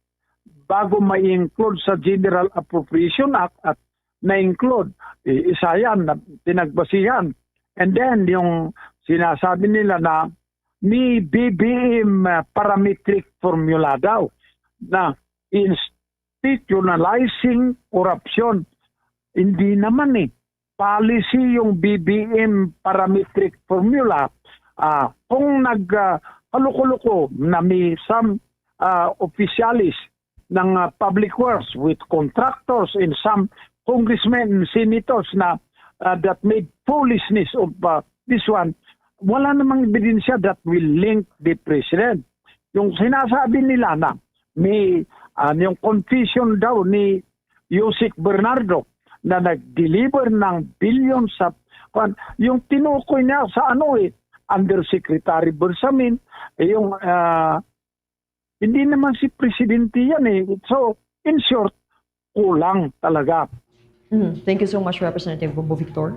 bago ma-include sa General Appropriation Act at na-include. I- Isa yan na pinagbasihan. And then, yung sinasabi nila na may B B M parametric formula daw na institutionalizing corruption. Hindi naman eh. Policy yung B B M parametric formula. Ah, kung nag, ah, kaluko-luko na may some, ah, opisyalis ng, ah, public works with contractors and some congressmen and senators na, ah, that made foolishness of, ah, this one, wala namang ebidensya that will link the president. Yung sinasabi nila na may, ah, yung confession daw ni Yusik Bernardo na nag-deliver ng billion sa, kwan, yung tinukoy niya sa ano eh, Undersecretary Bersamin, eh, yung, ah, hindi naman si presidente yan eh. So, in short, kulang talaga. Mhm. Thank you so much, Representative Bobo Victor.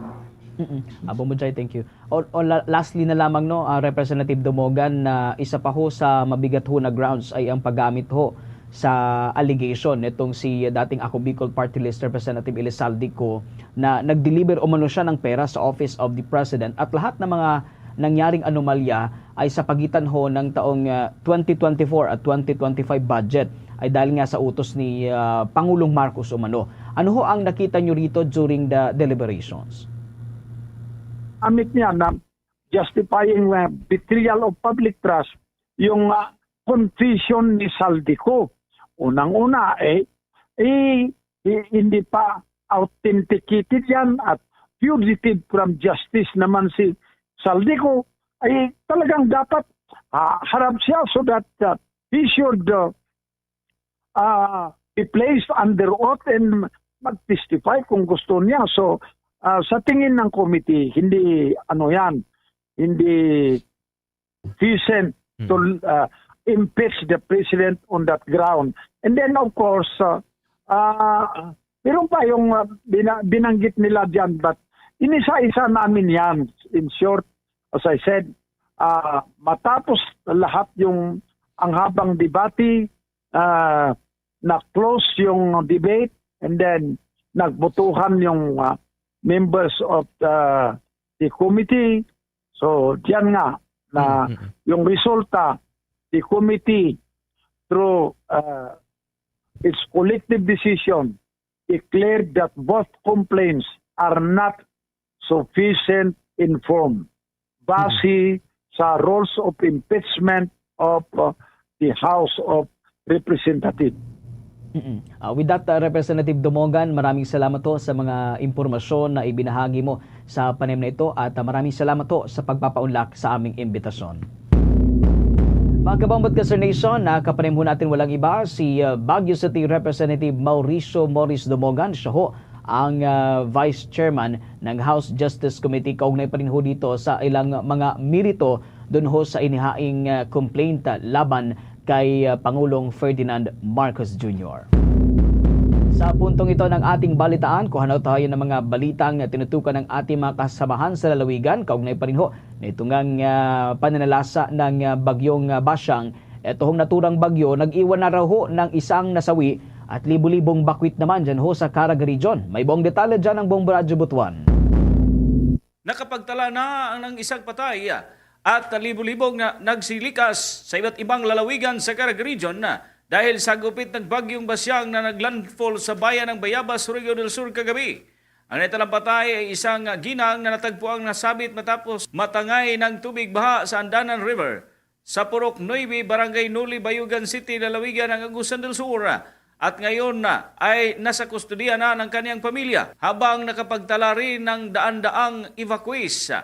Mm-mm. Ah, Bombo Jai, thank you. O, o la- lastly na lamang, no, ah, Representative Dumogan, na isa pa ho sa mabigat ho na grounds ay ang paggamit ho sa allegation nitong si dating Ako Bicol Party List Representative Elizalde Co na nag-deliver umano siya ng pera sa Office of the President at lahat ng mga nangyaring anomalya ay sa pagitan ho ng taong, ah, twenty twenty-four at twenty twenty-five budget ay dahil nga sa utos ni, ah, Pangulong Marcos umano. Ano ho ang nakita nyo rito during the deliberations? Amit niya na justifying, uh, betrayal of public trust yung, uh, confession ni Zaldy Co. Unang-una, eh, eh, eh, hindi pa authenticated yan at fugitive from justice naman si Zaldy Co. Ay talagang dapat, ah, harap siya so that, uh, he should, uh, uh, be placed under oath and mag-testify kung gusto niya. So, uh, sa tingin ng committee, hindi ano yan, hindi decent to, uh, impeach the president on that ground. And then, of course, uh, uh, meron pa yung, uh, bina- binanggit nila dyan, but inisa-isa namin yan. In short, as I said, uh, matapos lahat yung ang habang debate, uh, na-close yung debate, and then nagbotohan yung, uh, members of the, the committee. So, diyan nga, na yung resulta, the committee, through uh, its collective decision, declared that both complaints are not sufficient in form base sa rules of impeachment of uh, the House of Representatives. Mm-mm. Ah, with that, uh, Representative Dumogan, maraming salamat ho sa mga impormasyon na ibinahagi mo sa panahon na ito at, uh, maraming salamat ho sa pagpapaunlak sa aming imbitasyon. Mga kabambot ka, Sir Nation, nakapanayam ho natin walang iba si, uh, Baguio City Representative Mauricio Morris Dumogan. Siya ho ang, uh, Vice Chairman ng House Justice Committee kaugnay pa rin ho dito sa ilang mga merito dun ho sa inihaing, uh, complaint laban kay, uh, Pangulong Ferdinand Marcos Junior. Sa puntong ito ng ating balitaan, kuhanaw tayo ng mga balitang tinutukan ng ating mga kasamahan sa lalawigan kaugnay pa rin ho nito ngang, ah, pananalasa ng, ah, bagyong, ah, Basyang. Ito hong naturang bagyo, nag-iwan na raw ho ng isang nasawi at libo-libong bakwit naman dyan ho sa Caraga Region. May buong detalye dyan ang Bombo Radyo Butuan. Nakapagtala na ang isang patay at libo-libong na nagsilikas sa iba't ibang lalawigan sa Caraga Region na dahil sa gupit ng bagyong Basyang na naglandfall sa bayan ng Bayabas, Surigao del Sur kagabi. Ang naitalang patay ay isang ginang na natagpuang nasabit matapos matangay ng tubig baha sa Andanan River sa Purok Nuebe, Barangay Noli, Bayugan City, lalawigan ng Agusan del Sur, at ngayon na ay nasa kustodiya na ng kaniyang pamilya habang nakapagtala rin ng daan-daang evacuees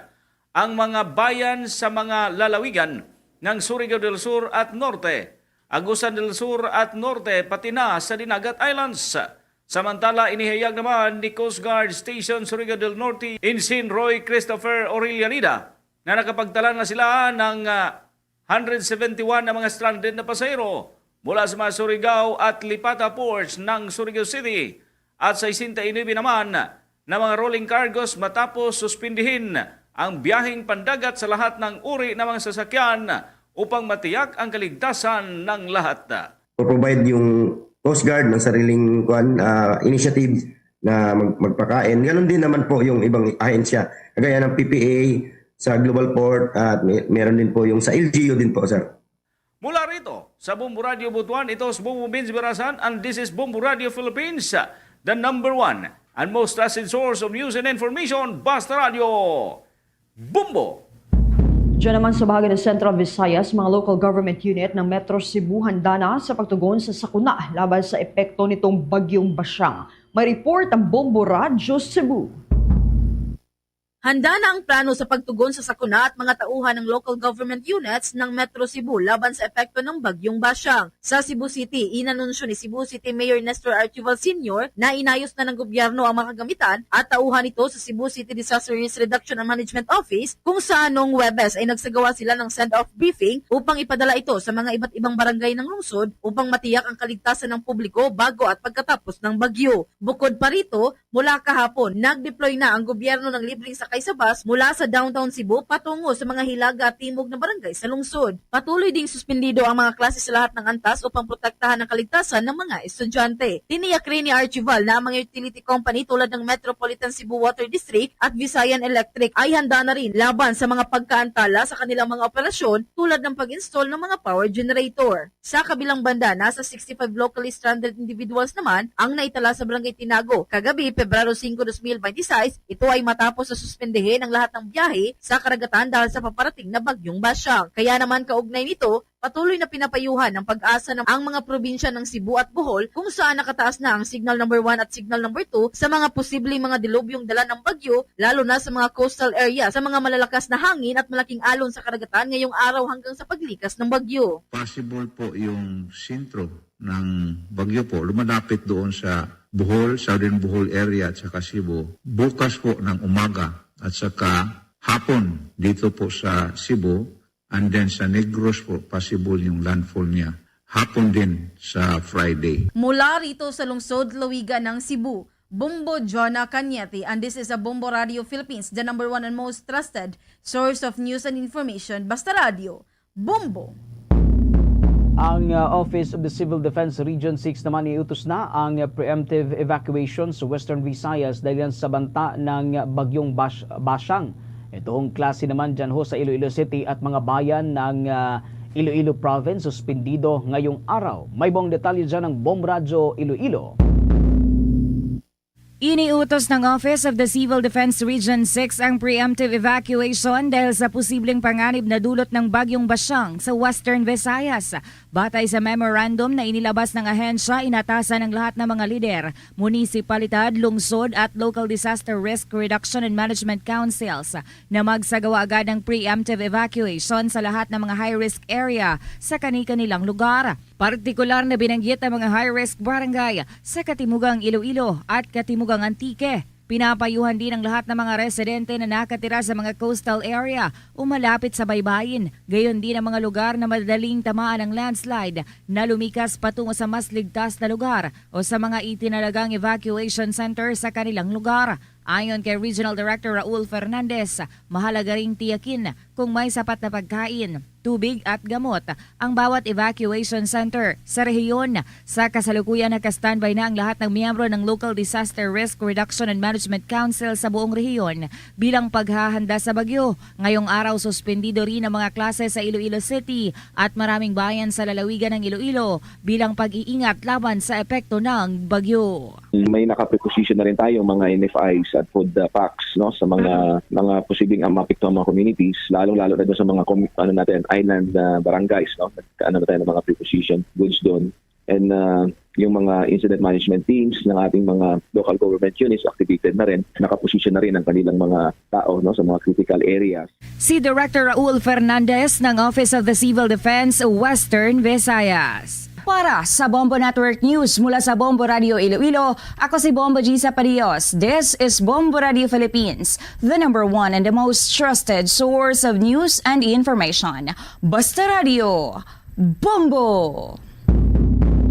ang mga bayan sa mga lalawigan ng Surigao del Sur at Norte, Agusan del Sur at Norte, pati na sa Dinagat Islands. Samantala, inihayag naman ni Coast Guard Station Surigao del Norte Ensign Roy Christopher Orellaneda na nakapagtala na sila ng, ah, hundred seventy-one na mga stranded na pasahero mula sa mga Surigao at Lipata ports ng Surigao City at sesenta y nuebe naman na mga rolling cargos matapos suspindihin ang biyaheng pandagat sa lahat ng uri ng mga sasakyan upang matiyak ang kaligtasan ng lahat. Provide yung Coast Guard ng sariling, kuwan, ah, initiative na mag- magpakain. Ganun din naman po yung ibang ahensya, kagaya ng P P A sa Global Port at may, meron din po yung sa L G U din po, sir. Mula rito sa Bombo Radio Butuan, ito si Bombo Vince Verasan and this is Bombo Radio Philippines, the number one and most trusted source of news and information. Basta Radio, Bombo! Diyan naman sa bahagi ng Central Visayas, mga local government unit ng Metro Cebu handa na sa pagtugon sa sakuna laban sa epekto nitong Bagyong Basyang. May report ang Bombo Radyo Cebu. Handa na ang plano sa pagtugon sa sakuna at mga tauhan ng local government units ng Metro Cebu laban sa epekto ng Bagyong Basyang. Sa Cebu City, inanunsyo ni Cebu City Mayor Nestor Archival Senior na inayos na ng gobyerno ang mga kagamitan at tauhan ito sa Cebu City Disaster Risk Reduction and Management Office, kung sa anong Huwebes ay nagsagawa sila ng send-off briefing upang ipadala ito sa mga iba't ibang barangay ng lungsod upang matiyak ang kaligtasan ng publiko bago at pagkatapos ng bagyo. Bukod pa rito, mula kahapon, nag-deploy na ang gobyerno ng libreng sakay sa bus mula sa downtown Cebu patungo sa mga hilaga at timog na barangay sa lungsod. Patuloy ding suspendido ang mga klase sa lahat ng antas upang protektahan ang kaligtasan ng mga estudyante. Tiniyak rin ni Archival na ang mga utility company tulad ng Metropolitan Cebu Water District at Visayan Electric ay handa na rin laban sa mga pagkaantala sa kanilang mga operasyon tulad ng pag-install ng mga power generator. Sa kabilang banda, nasa sixty-five locally stranded individuals naman ang naitala sa Barangay Tinago. Kagabi, Pebrero singko, dos mil bente y seis, ito ay matapos na suspendehin ang lahat ng biyahe sa karagatan dahil sa paparating na Bagyong Basyang. Kaya naman, kaugnay nito, patuloy na pinapayuhan ng PAGASA ng ang mga probinsya ng Cebu at Bohol kung saan nakataas na ang signal number one at signal number two sa mga posibleng mga dilubyong dala ng bagyo, lalo na sa mga coastal area, sa mga malalakas na hangin at malaking alon sa karagatan ngayong araw hanggang sa paglikas ng bagyo. Possible po yung sentro ng bagyo po, lumalapit doon sa Bohol, Southern Bohol area at saka Cebu. Bukas po ng umaga at saka hapon dito po sa Cebu, and then sa Negros po, possible yung landfall niya. Hapon din sa Friday. Mula rito sa lungsod, lawigan ng Cebu, Bombo Jonah Cañete, and this is a Bombo Radio Philippines, the number one and most trusted source of news and information. Basta Radio, Bombo! Ang, uh, Office of the Civil Defense Region six naman, iutos na ang preemptive evacuation sa Western Visayas dahil sa banta ng Bagyong Bash- Basyang. Itong klase naman dyan ho sa Iloilo City at mga bayan ng, ah, Iloilo Province, suspendido ngayong araw. May buong detalye dyan ng Bombo Radyo Iloilo. Iniutos ng Office of the Civil Defense Region six ang preemptive evacuation dahil sa posibleng panganib na dulot ng Bagyong Basyang sa Western Visayas. Batay sa memorandum na inilabas ng ahensya, inatasan ang lahat ng mga lider, munisipalidad, lungsod at local disaster risk reduction and management councils na magsagawa agad ng preemptive evacuation sa lahat ng mga high-risk area sa kani-kanilang lugar. Partikular na binanggit ang mga high-risk barangay sa Katimugang Iloilo at Katimugang Antique. Pinapayuhan din ang lahat ng mga residente na nakatira sa mga coastal area o malapit sa baybayin, gayon din ang mga lugar na madaling tamaan ng landslide na lumikas patungo sa mas ligtas na lugar o sa mga itinalagang evacuation center sa kanilang lugar. Ayon kay Regional Director Raul Fernandez, mahalaga ring tiyakin kung may sapat na pagkain, tubig at gamot ang bawat evacuation center sa rehiyon. Sa kasalukuyan, naka-standby na ang lahat ng miyembro ng Local Disaster Risk Reduction and Management Council sa buong rehiyon bilang paghahanda sa bagyo. Ngayong araw, suspendido rin ang mga klase sa Iloilo City at maraming bayan sa lalawigan ng Iloilo bilang pag-iingat laban sa epekto ng bagyo. May naka-preposition na rin tayo, mga N F Is at food, uh, packs, no, sa mga, mga posibleng, ah, maapektuhan mga communities, lalong-lalo na doon sa mga commu-, ano natin, island, ah, barangays, no? Nagkaano na tayo ng mga preposition goods doon. And, ah, yung mga incident management teams ng ating mga local government units activated na rin, naka-position na rin ang kanilang mga tao, no, sa mga critical areas. Si Director Raul Fernandez ng Office of the Civil Defense, Western Visayas. Para sa Bombo Network News mula sa Bombo Radio Iloilo, ako si Bombo Gisa Padios. This is Bombo Radio Philippines, the number one and the most trusted source of news and information. Basta Radio, Bombo!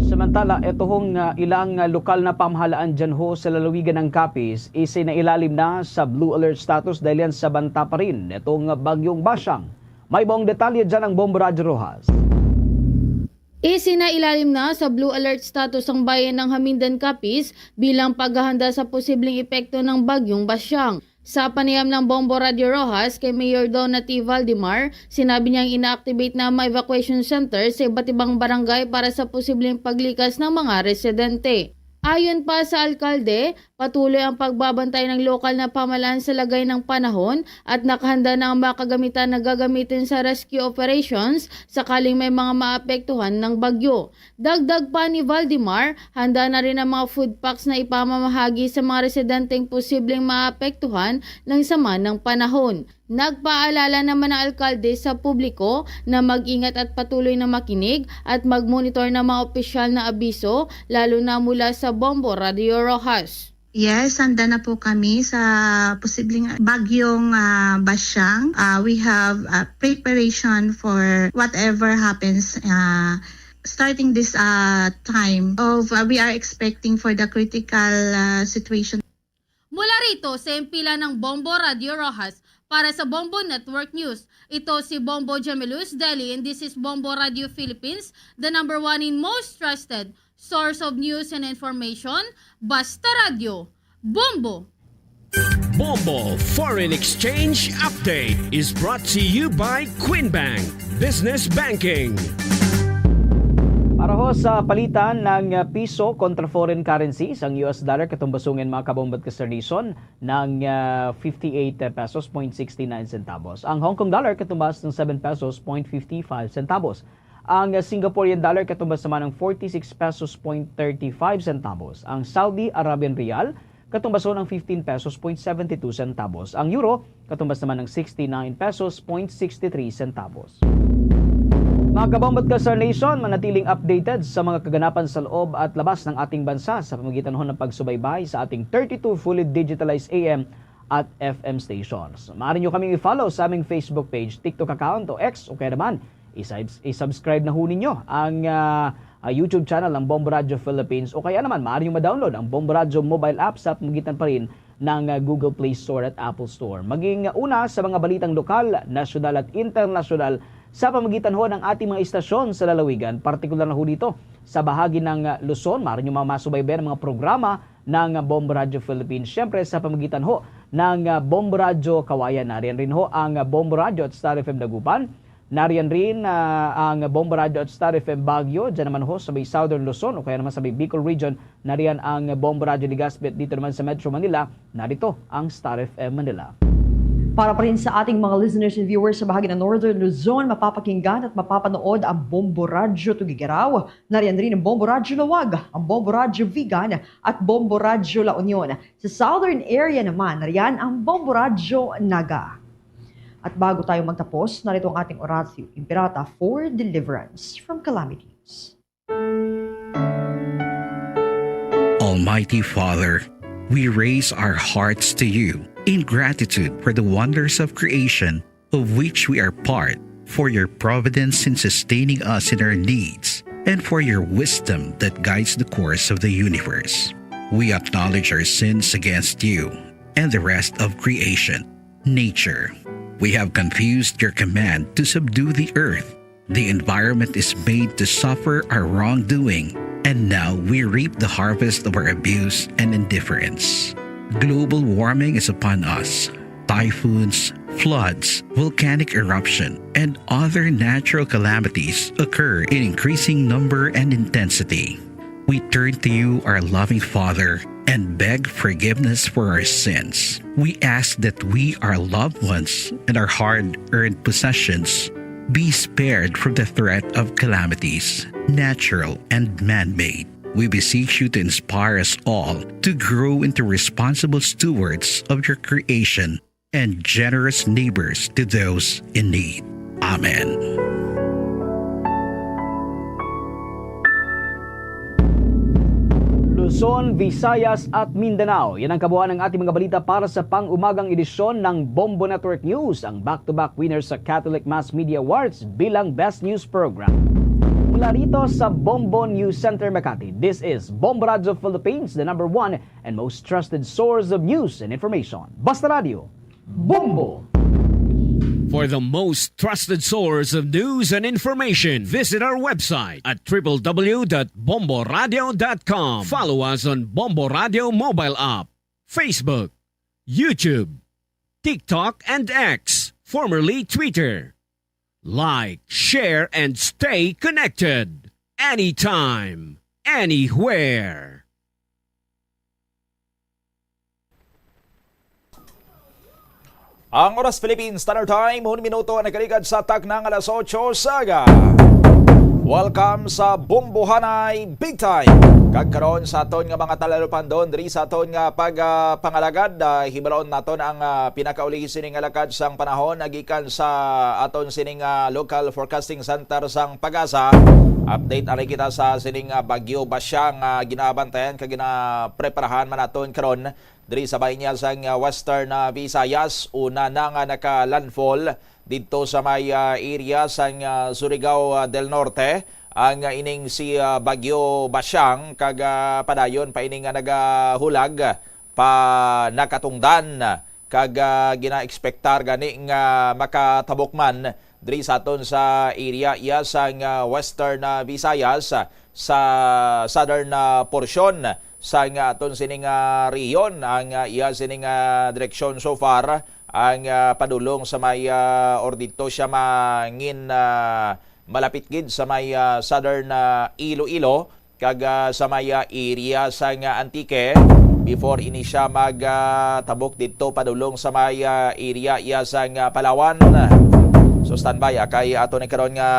Samantala, ito hong, ah, ilang, ah, lokal na pamahalaan dyan ho sa lalawigan ng Capiz, isinailalim na sa blue alert status dahil yan sa banta pa rin itong Bagyong Basyang. May buong detalye dyan ang Bombo Radyo Rojas. Isinailalim na sa blue alert status ang bayan ng Jamindan, Capiz bilang paghahanda sa posibleng epekto ng Bagyong Basyang. Sa panayam ng Bombo Radyo Rojas kay Mayor Donna T. Valdemar, sinabi niya ang ina-activate na ang mga evacuation center sa iba't ibang barangay para sa posibleng paglikas ng mga residente. Ayon pa sa alkalde, patuloy ang pagbabantay ng lokal na pamahalaan sa lagay ng panahon at nakahanda na ang mga kagamitan na gagamitin sa rescue operations sakaling may mga maapektuhan ng bagyo. Dagdag pa ni Valdemar, handa na rin ang mga food packs na ipamamahagi sa mga residenteng posibleng maapektuhan ng sama ng panahon. Nagpaalala naman ang alkalde sa publiko na mag-ingat at patuloy na makinig at mag-monitor ng mga opisyal na abiso, lalo na mula sa Bombo Radio Rojas. Yes, handa na po kami sa posibleng bagyong, ah, Basyang. Ah, we have, ah, preparation for whatever happens, ah, starting this, ah, time of, ah, we are expecting for the critical, ah, situation. Mula rito sa himpilan ng Bombo Radio Rojas, para sa Bombo Network News, ito si Bombo Jamilus Deli, and this is Bombo Radio Philippines, the number one in most trusted source of news and information, Basta Radyo, Bombo! Bombo Foreign Exchange Update is brought to you by Queen Bank Business Banking. Para ho sa palitan ng, uh, piso kontra foreign currencies, ang U S dollar katumbasungin, mga kabombo at ka-Star Nation, ng, uh, fifty-eight pesos point sixty-nine centavos. Ang Hong Kong dollar katumbas ng seven pesos point fifty-five centavos. Ang Singaporean dollar katumbas naman ng forty-six pesos point thirty-five centavos. Ang Saudi Arabian Riyal katumbason ng fifteen pesos point seventy-two centavos. Ang Euro katumbas naman ng sixty-nine pesos point sixty-three centavos. Mga kabombo at ka-Star Nation, manatiling updated sa mga kaganapan sa loob at labas ng ating bansa sa pamamagitan ho ng pagsubaybay sa ating thirty-two fully digitalized A M at F M stations. Maaari nyo kaming i-follow sa aming Facebook page, TikTok account o X, o kaya naman isub-, isubscribe na ho ninyo ang, ah, ah, YouTube channel ng Bombo Radio Philippines, o kaya naman maaari nyo ma-download ang Bombo Radio mobile app sa pamamagitan pa rin ng, ah, Google Play Store at Apple Store. Maging una sa mga balitang lokal, nasyonal at internasyonal sa pamamagitan ho ng ating mga istasyon sa lalawigan, partikular na ho dito sa bahagi ng, ah, Luzon. Maaari nyo mamasubaybayan ang mga programa ng Bombo Radio Philippines, siyempre sa pamamagitan ho ng, ah, Bombo Radyo Kawayan. Nariyan rin ho ang, ah, Bombo Radyo at Star F M Dagupan. Nariyan rin, ah, ang Bombo Radyo at Star F M Baguio. Diyan naman ho sa may Southern Luzon o kaya naman sa may Bicol Region. Nariyan ang Bombo Radyo Legazpi at dito naman sa Metro Manila, narito ang Star F M Manila. Para pa rin sa ating mga listeners and viewers sa bahagi ng Northern Luzon, mapapakinggan at mapapanood ang Bombo Radyo Tuguegarao. Nariyan rin ang Bombo Radyo Laoag, ang Bombo Radyo Vigan at Bombo Radyo La Union. Sa Southern area naman, nariyan ang Bombo Radyo Naga. At bago tayo magtapos, narito ang ating Oratio Imperata for deliverance from calamities. Almighty Father, we raise our hearts to you in gratitude for the wonders of creation of which we are part, for your providence in sustaining us in our needs, and for your wisdom that guides the course of the universe. We acknowledge our sins against you and the rest of creation, nature. We have confused your command to subdue the earth. The environment is made to suffer our wrongdoing, and now we reap the harvest of our abuse and indifference. Global warming is upon us. Typhoons, floods, volcanic eruption, and other natural calamities occur in increasing number and intensity. We turn to you, our loving Father, and beg forgiveness for our sins. We ask that we, our loved ones, and our hard-earned possessions be spared from the threat of calamities, natural and man-made. We beseech you to inspire us all to grow into responsible stewards of your creation and generous neighbors to those in need. Amen. Luzon, Visayas, at Mindanao. Yan ang kabuuan ng ating mga balita para sa pang-umagang edisyon ng Bombo Network News, ang back-to-back winner sa Catholic Mass Media Awards bilang Best News Program. Mula rito sa Bombo News Center, Makati, this is Bombo Radyo Philippines, the number one and most trusted source of news and information. Basta Radio, Bombo! For the most trusted source of news and information, visit our website at triple w dot bombo radio dot com. Follow us on Bombo Radio mobile app, Facebook, YouTube, TikTok, and X, formerly Twitter. Like, share, and stay connected anytime, anywhere. Ang oras, Philippine Standard Time, un minuto ang nakaligad sa taknang alas otso sa aga. Welcome sa Bombohanay Big Time. Kag karon sa aton nga mga talalupandon diri sa aton nga pag, ah, pangalagad, ah, hibalon naton ang, ah, pinakauli sini nga lakad sang panahon, ah, gikan sa aton sining, ah, local forecasting center sang PAGASA. Update ali kita sa sining, ah, Bagyo Basyang, ah, ginaabantayan kag ginapreparahan man naton karon diri sa bahin niya sang, ah, Western, ah, Visayas. Una na nga naka-landfall didto sa may, ah, area sang, ah, Surigao, ah, del Norte ang, ah, ining si, ah, Bagyo Basyang kag, ah, padayon pa ini nga nagahulag pa nakatungdan kag, ah, ginaekspektar gani nga makatabok man diri sa aton sa area iya sang, ah, Western, ah, Visayas, ah, sa southern, ah, porsyon sang aton sining, ah, rehiyon. Ang, ah, iya sining, ah, direksyon so far ang, ah, padulong sa may, ah, or didto siya mangin, ah, malapit gid sa may, ah, southern, ah, Iloilo kag, ah, sa may, ah, area sang, ah, Antique before ini siya mag, ah, tabok didto padulong sa may, ah, area iya sang, ah, Palawan. So standby, ah, kay ato ni karon nga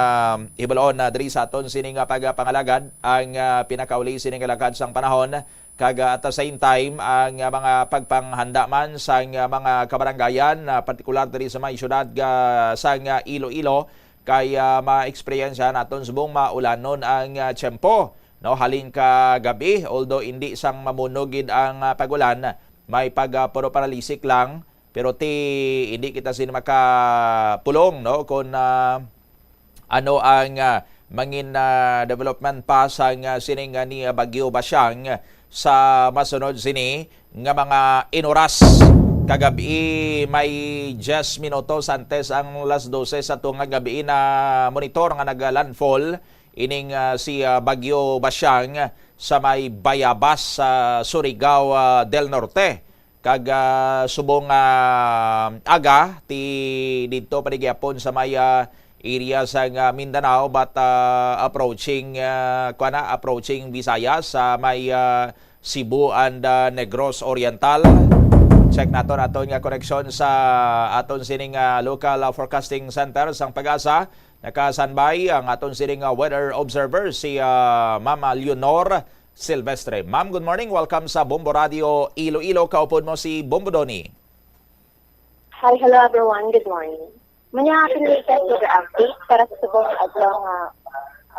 hibalon na diri sa aton sini nga pagapangalagad ang, ah, pinakauli sini nga lakad sang panahon kag, ah, at the same time ang, ah, mga pagpanghanda man sang, ah, mga kabarangayan, ah, partikular diri sa may syudad ga, sang, ah, Iloilo kay, ah, ma-eksperyensya naton subong maulanon ang, ah, tiyempo, no? Halin ka gabi, although hindi sang mamunog gid ang, ah, pag-ulan, may pag, ah, puro paralisik lang, pero ti hindi kita sini makapulong, no? Kung, ah, ano ang, ah, mangin, ah, development pa sang, ah, sining, ah, ni, ah, Bagyo Basyang sa masunod sini nga mga inoras. Kagabi, may diyes minutos antes ang las dose sa tunga gabi na monitor nga nag-landfall ining, ah, si, ah, Bagyo Basyang sa may Bayabas sa Surigao, ah, del Norte. Kag, ah, subong, ah, aga, ti didto pa ni gihapon sa may, ah, area sang, ah, Mindanao, but, ah, approaching, ah, kuwan na, approaching Visayas sa may, ah, Cebu and, ah, Negros Oriental. Check naton aton nga koneksyon sa aton sining, ah, local, ah, forecasting center sang PAGASA. Naka-standby ang aton sining, ah, weather observer, si, ah, Ma'am Leonor Silvestre. Ma'am, good morning. Welcome sa Bombo Radio Iloilo. Kaupod mo si Bombo Donny. Hi, hello everyone. Good morning. Muna aton latest weather update para sa subong adlaw nga,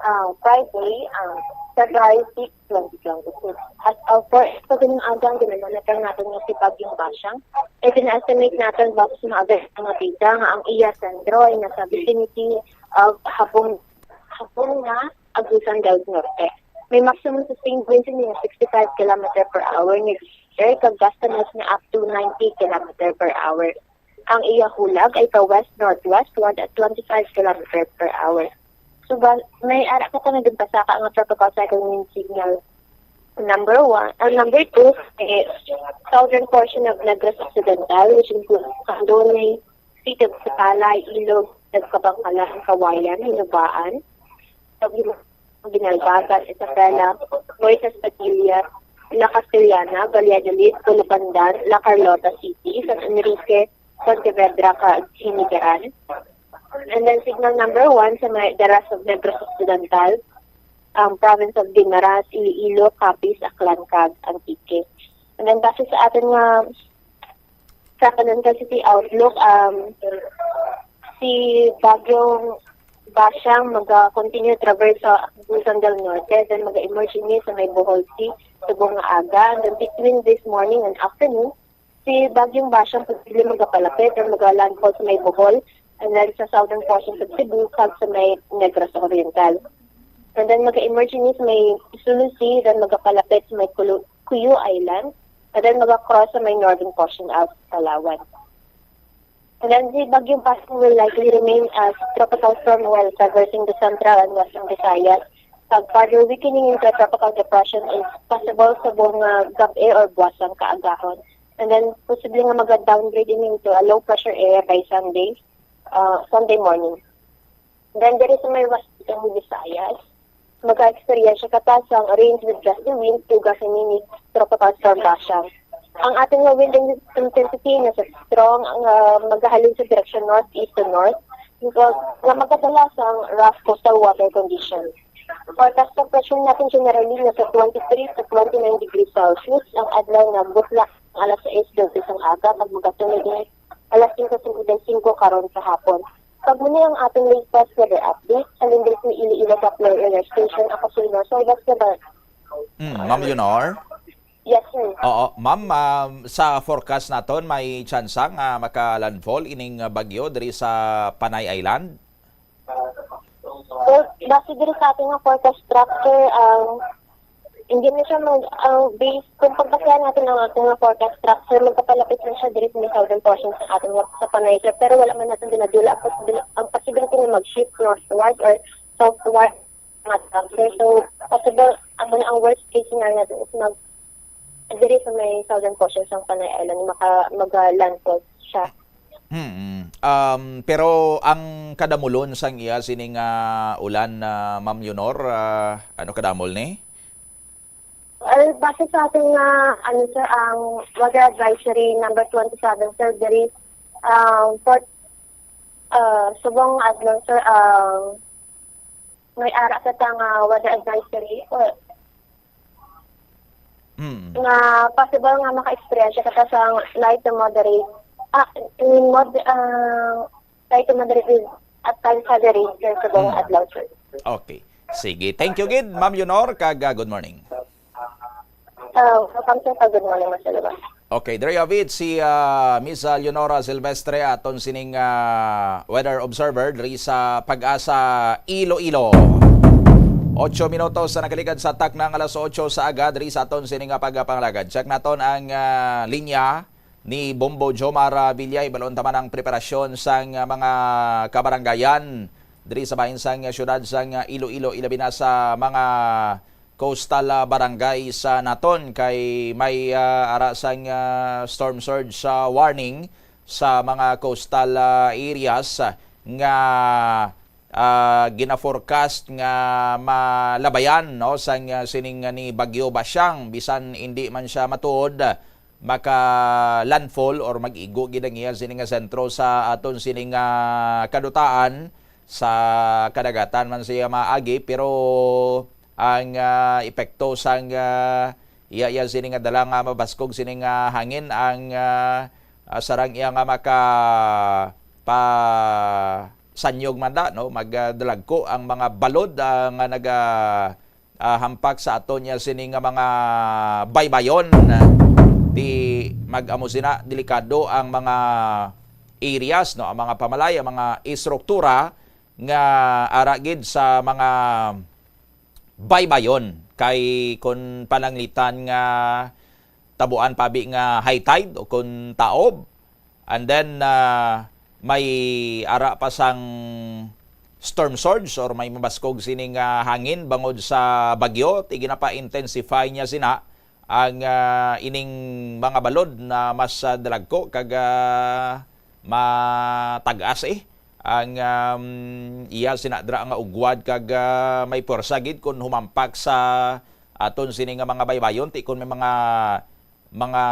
ah, Friday, ang February six, twenty twenty-six. As of four sa ganing adlaw, ginamonitor natin nga si Bagyong Basyang. Ipina-estimate natin base sa mga available nga data nga ang iya sentro ay nasa vicinity of Habong, Habong na Agusan del Norte. May maximum sustained winds nga sixty-five kilometer per hour nga sir, kag gust na up to ninety kilometer per hour. Ang iya hulag ay pa west-northwestward at twenty-five kilometer per hour. So, ba, may ara ka na din pasaka nga tropical cyclone wind signal. Number one, ang number two, eh, southern portion of Negros Occidental, which includes Candonay, City of Sipalay, Ilog, Nagkabangkalan, Kawayan, Hinubaan, Binalbagan, Isabela, Moises Padilla, La Castellana, Valladolid, Bulabandan, La Carlota City, San Enrique, Pontevedra, kag Hinigaran. And then signal number one sa may, the rest of Negros Occidental, ang province of Guimaras, Iloilo, Capiz, Aklan, kag Antique. And then base sa aton nga sa Kanan City Outlook, um, si Bagyong Basyang maga-continue traverse sa Agusan del Norte, then maga-emerge ini sa may Bohol Sea subong nga aga. And then between this morning and afternoon, si Bagyong Basyang posible magapalapit or maga-landfall sa may Bohol, and then sa southern portion sa Cebu, kag sa may Negros Oriental. And then maga-emerge ini sa may Sulu Sea, then magapalapit sa may Kulu-, Cuyo Island, and then maga-cross sa may northern portion of Palawan. And then, the Bagyong Basyang will likely remain as tropical storm while traversing the central and western Visayas. Pag further weakening into a tropical depression is possible sa buong, ah, gab-i or buwas sang kaagahon. And then, posible nga mag-downgrade ini into a low pressure area by Sunday, ah, Sunday morning. Then, diri sa may Western Visayas, mag-experience ka ta sang rains with gusty wind to gusty mini tropical storm Basyang. Ang aton nga wind in-, intensity nasa strong nga magahalin sa direksyon northeast to north, nga, nga magadala sang rough coastal water condition. Forecast temperature natin generally nasa twenty-three to twenty-nine degrees Celsius ang adlaw nga butla alas sais dose sang aga kag magatunog ini alas singko singkwenta y singko karon sa hapon. Kag muna ang aton latest weather update sa Lindis ni Iloilo Doppler Radar Station. Ako si Ina Soy Escobar. Mm, Ma'am Leonor? Yes, sir. Oo, ma'am, um, sa forecast naton may tsansa nga maka-landfall ining, uh, bagyo diri sa Panay Island? Well, base diri sa ating nga forecast structure, ang hindi na siya mag-, ang base, kung pagbasehan natin ang ating nga forecast structure, magpapalapit na siya diri sa may southern portion sa ating nga, sa Panay, sir. Pero wala man natin dinadula ang possibil-, ang possibility na mag-shift northward or southward nga structure. So, possible, ang, ang worst case scenario natin is mag-, diri sa may southern portion sa Panay Island, maka-, mag-, ah, landfall siya. Mm. Um, pero ang kadamulon sang iya sini nga ulan, ah, Ma'am Leonor, ah, ano kadamol ni? Well, base sa ating, ah, ano, sir, ang weather advisory number twenty-seven, sir, diri, um, for, ah, subong adlaw, sir, ang may ara sa ta nga weather advisory. Well, Mm. nga possible nga maka-experience ka ta sa light to moderate, ah, I mean, mod-, ah, light to moderate with at times heavy rain, sir, sa buong Mm. adlaw, sir. Okay. Sige. Thank you gid, Ma'am Leonor, kag, ah, good morning. Ah, welcome, sir, kag good morning, Master Luba. Okay, there you have it, si, ah, Miss, ah, Leonora Silvestre, aton sining, ah, weather observer diri sa PAGASA Iloilo. Ocho minutos na nakaligad sa takna nga alas ocho sa aga diri sa aton sini nga pagpangalagad. Check naton ang, ah, linya ni Bombo Jomar, ah, Villa. Ibalon ta man ang preparasyon sang, ah, mga kabarangayan diri sa bahin sang, ah, siyudad sang, ah, Iloilo, ilabi na sa mga coastal, ah, barangay sa naton kay may, ah, ara sang, ah, storm surge, ah, warning sa mga coastal, ah, areas, ah, nga, ah, gina-forecast nga malabayan, no, sang, ah, sining, ah, ni Bagyo Basyang, bisan indi man siya matuod, maka-landfall or mag-igo gid ang iya sini nga sentro sa aton sining, ah, kadutaan, sa kadagatan man siya maagi, pero ang, ah, epekto sang, ah, iya, iya sini nga dala nga mabaskog sini nga hangin ang, ah, ah, sarang iya nga maka-, pa-, sanyog man da, no? Magdalagko ang mga balod, ah, nga naga-, ah, hampak sa aton niya sini nga mga baybayon. Di mag-amo sina, delikado ang mga areas, no, ang mga pamalay, ang mga estruktura nga ara gid sa mga baybayon, kay kun pananglitan nga tabuan pa bi nga high tide o kun taob, and then, ah, may ara pa sang storm surge or may mabaskog sining, ah, hangin bangod sa bagyo, ti ginapa-intensify niya sina ang, ah, ining mga balod na mas, ah, dalagko kag, ah, matag-as, eh, ang, um, iya sina dira nga ugwad kag, ah, may puwersa gid kun humampak sa aton sini nga mga baybayon, ti kun may mga, mga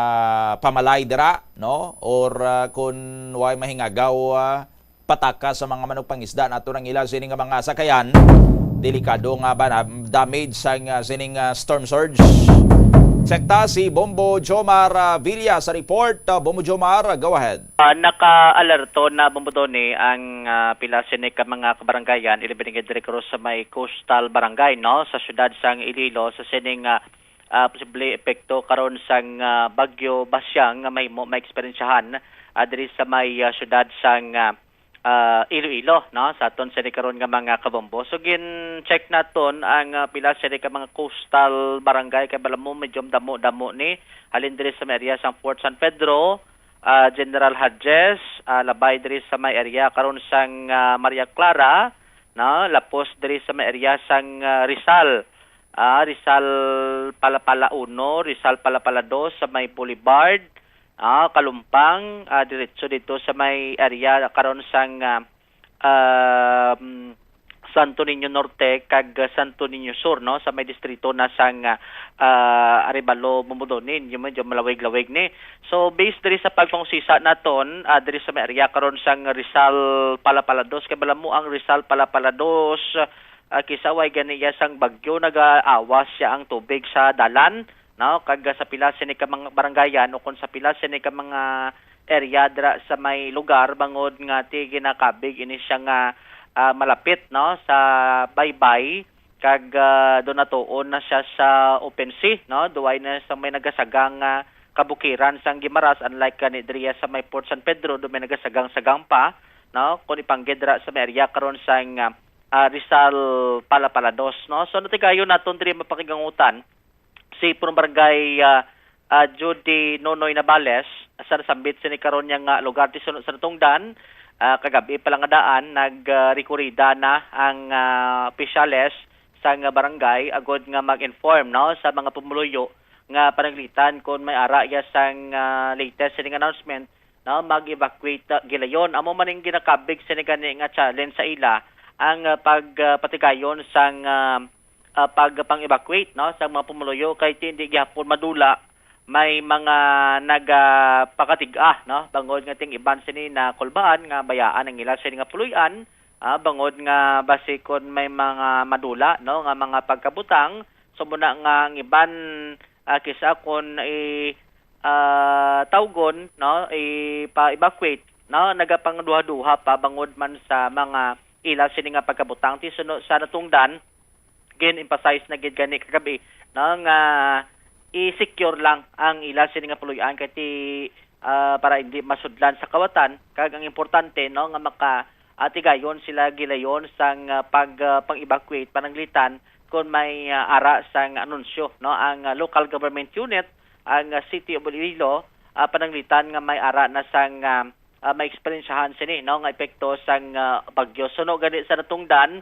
pamalay dira, no? Or, ah, kun way mahingagaw, ah, pataka sa mga manok pangisda nato nang ila sini nga mga sakayan, delikado nga ba na damage sang, ah, sining, ah, storm surge. Sekta si Bombo Jomar, ah, Villa sa report. Ah, Bombo Jomar, go ahead. Ah, naka-alerto na, Bombo Donny, ang, ah, pila sini ka mga kabarangayan, ilabi na gid diri karon sa may coastal barangay, no, sa siyudad sang Iloilo, sa sining, ah, ah, posible epekto karon sang, ah, Bagyo Basyang nga mahimo maeksperiensyahan, ah, diri sa may, ah, siyudad sang, ah, ah, Iloilo, no, sa aton sini karon nga mga kabombo. So, gin-check naton ang, ah, pila sini ka mga coastal barangay, kay bala mo medyo damo-damo ni, halin diri sa may area sang Fort San Pedro, ah, General Hodges, ah, labay diri sa may area karon sang, ah, Maria Clara, no, lapos diri sa may area sang, ah, Rizal, ah, Rizal Palapala uno, Rizal Palapala dos sa may Boulevard, ah, Kalumpang, ah, diretso dito sa may area karon sang, ah, um, Santo Niño Norte kag Santo Niño Sur, no, sa may distrito na sang, ah, ah, Arevalo, Bombo Donny, yung medyo malawig-lawig ni. So, based diri sa pagpangusisa naton, ah, diri sa may area karon sang Rizal Palapala dos, kay bala mo ang Rizal Palapala dos, ah, kisa way gani iya sang bagyo, nagaawas siya ang tubig sa dalan, no? Kag sa pila sini ka mga barangayan o kung sa pila sini ka mga area dira sa may lugar, bangod nga ti ginakabig ini siya nga, ah, malapit, no, sa baybay, kag, ah, do natuon na siya sa open sea, no? Duway na sa may nagasagang, ah, kabukiran sang Guimaras, unlike gani diriya sa may Port San Pedro, do may nagasagang-sagang pa, no? Kung ipanggid dira sa may area karon sang, ah, ah, Rizal Palapala dos, no? So, natigayon naton diri mapakigangutan si Punong Barangay, ah, ah, Judy Nonoy Navales, sa nasambit sini karon niya nga lugar ti suno sa natungdan, ah, kagabi pa lang nga daan, nag, ah, rekorida na ang, ah, opisyales sang barangay agod nga mag-inform, no, sa mga pumuluyo nga pananglitan kon may ara iya sang, ah, latest sining announcement, no, mag-evacuate, ah, gilayon. Amo man ang ginakabig sini gani nga challenge sa ila ang, ah, pag, ah, patigayon sang, ah, ah, pagpang-evacuate, no, sa mga pumuluyo kay ti hindi gihapon madula may mga nagapakatig-a, no, bangod nga ting iban sini na kulbaan nga bayaan ang ila sini nga puloy-an, ah, bangod nga basi kon may mga madula, no, nga mga pagkabutang, so muna nga ang iban, ah, kisa kon i, ah, tawgon, no, ipa-evacuate, no, nagapangduha-duha pa bangod man sa mga ila sini nga pagkabutang. Ti suno sa natungdan, gin-emphasize na gid gani kagabi, no, nga i-secure lang ang ila sini nga puloy-an kay ti, ah, para hindi masudlan sa kawatan, kag ang importante, no, nga maka, ah, tigayon sila gilayon sang, ah, pag, ah, pang-evacuate pananglitan kon may, ah, ara sang anunsyo, no, ang, ah, local government unit, ang, ah, City of Iloilo, ah, pananglitan nga may ara na sang, ah, ah, may eksperyensyahan sini, no, nga epekto sang, ah, bagyo. Suno gani sa natungdan,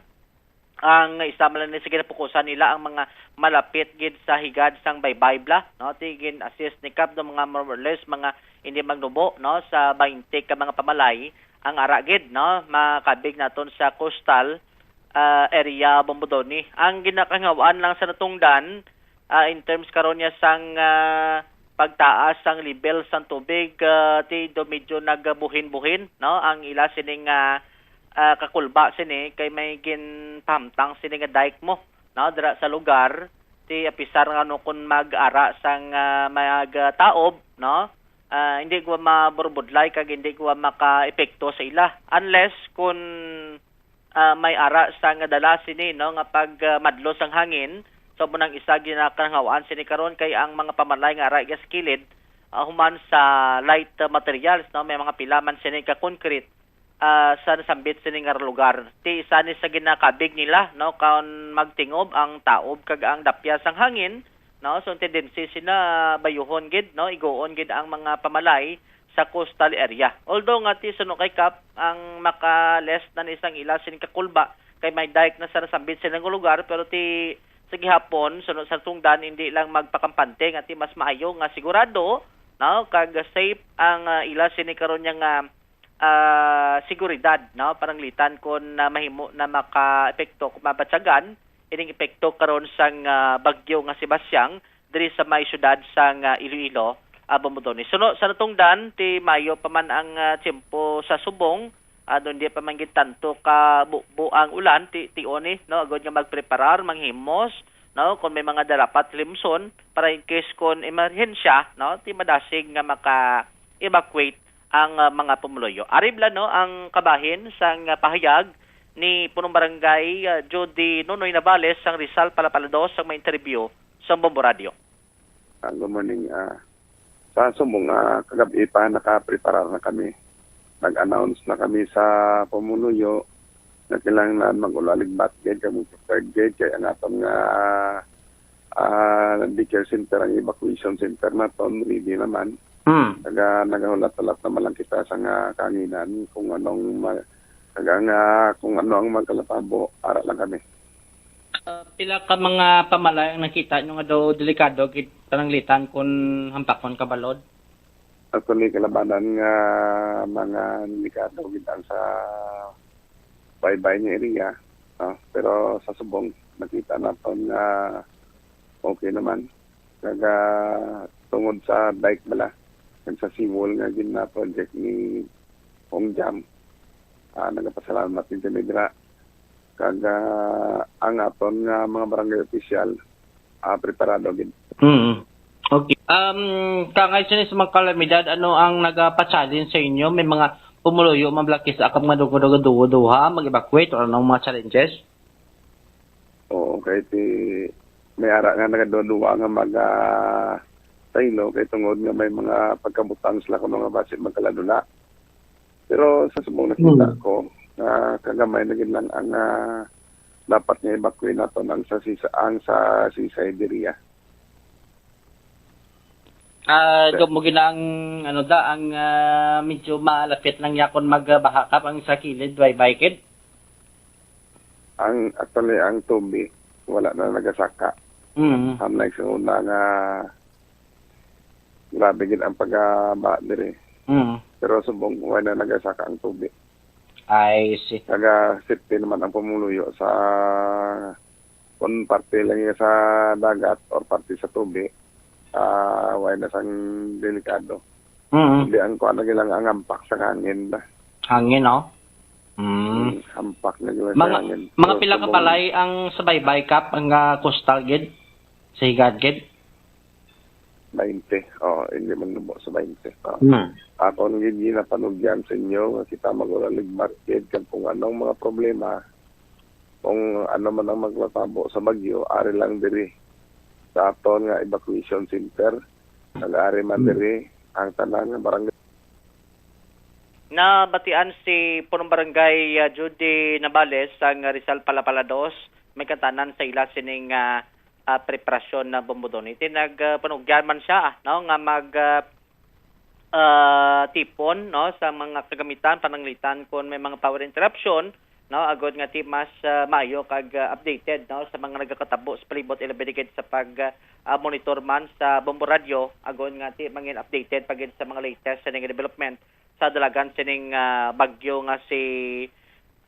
Ang isa man lang ni sa ginapukusan nila ang mga malapit gid sa higad sang baybay bala, no? Ti gin-assist ni Kap do mga more or less mga hindi magnubo, no, sa baynte ka mga pamalay ang ara gid, no, makabig naton sa coastal, ah, area Bombodoni. Ang ginakangawaan lang sa natungdan, ah, in terms karon niya sang, ah, pagtaas sang level sang tubig, ah, ti do medyo nagbuhin-buhin, no, ang ila sining, ah, ah, kakulba sini kay may ginpahamtang sini nga dike mo, no, dira sa lugar. Ti apisar nga, no, kun mag-ara sang, ah, mag, ah, taob, no, ah, hindi ko maburbudlay kag hindi ko makaepekto sa ila unless kun, ah, may ara sa nga dala sini, no, nga pag, ah, madlo sang hangin. So mo nang isa ginakangawaan sini karon kay ang mga pamalay nga ara sa kilid, ah, human sa light, ah, materials, no, may mga pila man sini ka concrete, ah, sa nasambit sini nga lugar. Ti isa ni sa ginakabig nila, no, kon magtingob ang taob kag ang dapya sang hangin, no, so ang tendency sina bayuhon gid, no, iguon gid ang mga pamalay sa coastal area. Although nga ti suno kay Kap ang maka-less na ni sang ila sini kakulba kay may dike na sa nasambit sila nga lugar, pero ti sa gihapon suno sa tungdan hindi lang magpakampante nga ti mas maayo nga sigurado, no, kag safe ang, ah, ila sini karon niya nga, ah, seguridad, no, pananglitan kon, ah, mahimo na makaepekto kung mabatyagan ining epekto karon sang, ah, bagyo nga si Basyang diri sa may siyudad sang, ah, Iloilo, ah, Bombodones. Suno sa natungdan, ti maayo pa man ang, ah, tiyempo sa subong, ah, doon di pa man gid tanto ka bu-, buang ulan, ti, ti oni, no, agod nga magpreparar, manghimos, no, kung may mga darapat limson, para in case kung emerhensya, no, ti madasig nga maka-evacuate ang, ah, mga pumuluyo. Ari bala, no, ang kabahin sang, ah, pahayag ni Punong Barangay, ah, Judy Nonoy Navales sang Rizal Palapala Dos sang may interview sang Bombo Radio. Ah, good morning. Ah, sa subong, ah, kagab-i pa nakapreparar na kami. Nag-announce na kami sa pumuluyo na kinahanglan mag-ulaligbat gid kag mag-prepared gid kay ang aton nga, ah, daycare center, ang evacuation center naton, ready naman. Hmm. Naga-, nagahulat-hulat naman lang kita sa nga kahanginan kung anong ma-, kag ang, ah, kung ano ang magkalatabo, ara lang kami. Ah, pila ka mga pamalay ang nakita nyo nga daw delikado gid pananglitan kun hampakon ka balod? Actually, kalabanan nga mga delikado gid ang sa baybay nga area, no? Pero sa subong, nakita naton nga okay naman. Kag, ah, tungod sa dike bala, kag sa seawall nga gin-project ni Pong Jam, ah, nagapasalamat din kami dira. Kag, ah, ang aton nga mga barangay official, ah, preparado gid. Mm. Okay. Um, kangay sini sa mga kalamidad, ano ang nagapa-challenge sa inyo? May mga pumuluyo, mablakis, akam nga dugo-dugo, duha, mag-evacuate, or anong mga challenges? Oo, kay ti may ara nga nagaduwa-duwa nga mag, ah, saylo kay tungod nga may mga pagkabutang sila kuno nga basi magkaladula. Pero sa subong nakita Hmm. ko, nga kagamay na gid lang ang, ah, dapat nga evacuate naton ang sa sisa-, ang sa seaside area. Ah, Sir. Do mo gina ang, ano da, ang, ah, medyo malapit lang yakon magbaha kap ang sa kilid, way bikid? Ang, actually, ang tubi, wala na nagasaka. Mm. Unlike sa una nga, grabe gid ang pagbaha diri. Mm. Pero subong, wala na nagasaka ang tubi. I see. Naga-safety naman ang pumuluyo sa, kung parte lang yung sa dagat or parte sa tubi, ah, wala na sang delikado. Mm. Hindi ang kuwan na lang ang ampak sa hangin ba? Hangin, no? Mm. Mm, ampak na lang sa Mga, hangin. mga So, pila ka subong balay ang sa baybay kap, ang, ah, coastal gid? Sa higad gid? Baynte. Oh, hindi man nubo sa baynte. Oh. Hmm. Ako ang gid ginapanugyan sa inyo nga kita mag-ulaligbat gid kag kung anong mga problema, kung ano man ang maglatabo sa bagyo, ari lang diri sa aton nga evacuation center. Nag-ari man Hmm. diri ang tanan nga barangay. Nabatian si Punong Barangay, ah, Judy Nabales sang Rizal Palapala Dos, may katanan sa ila sining, ah, ah, preparasyon na Bombodon. Iti nag, ah, panugyan man siya, ah, no, nga mag, ah, ah, tipon, no, sa mga kagamitan, pananglitan kung may mga power interruption, no, agod nga ti mas, ah, maayo kag, ah, updated, no, sa mga nagakatabo sa palibot, ilabi na gid sa pag, ah, monitor man sa Bombo Radyo, agod nga ti mangin updated pa gid sa mga latest sa ning development sa dalagan sining, ah, bagyo nga si,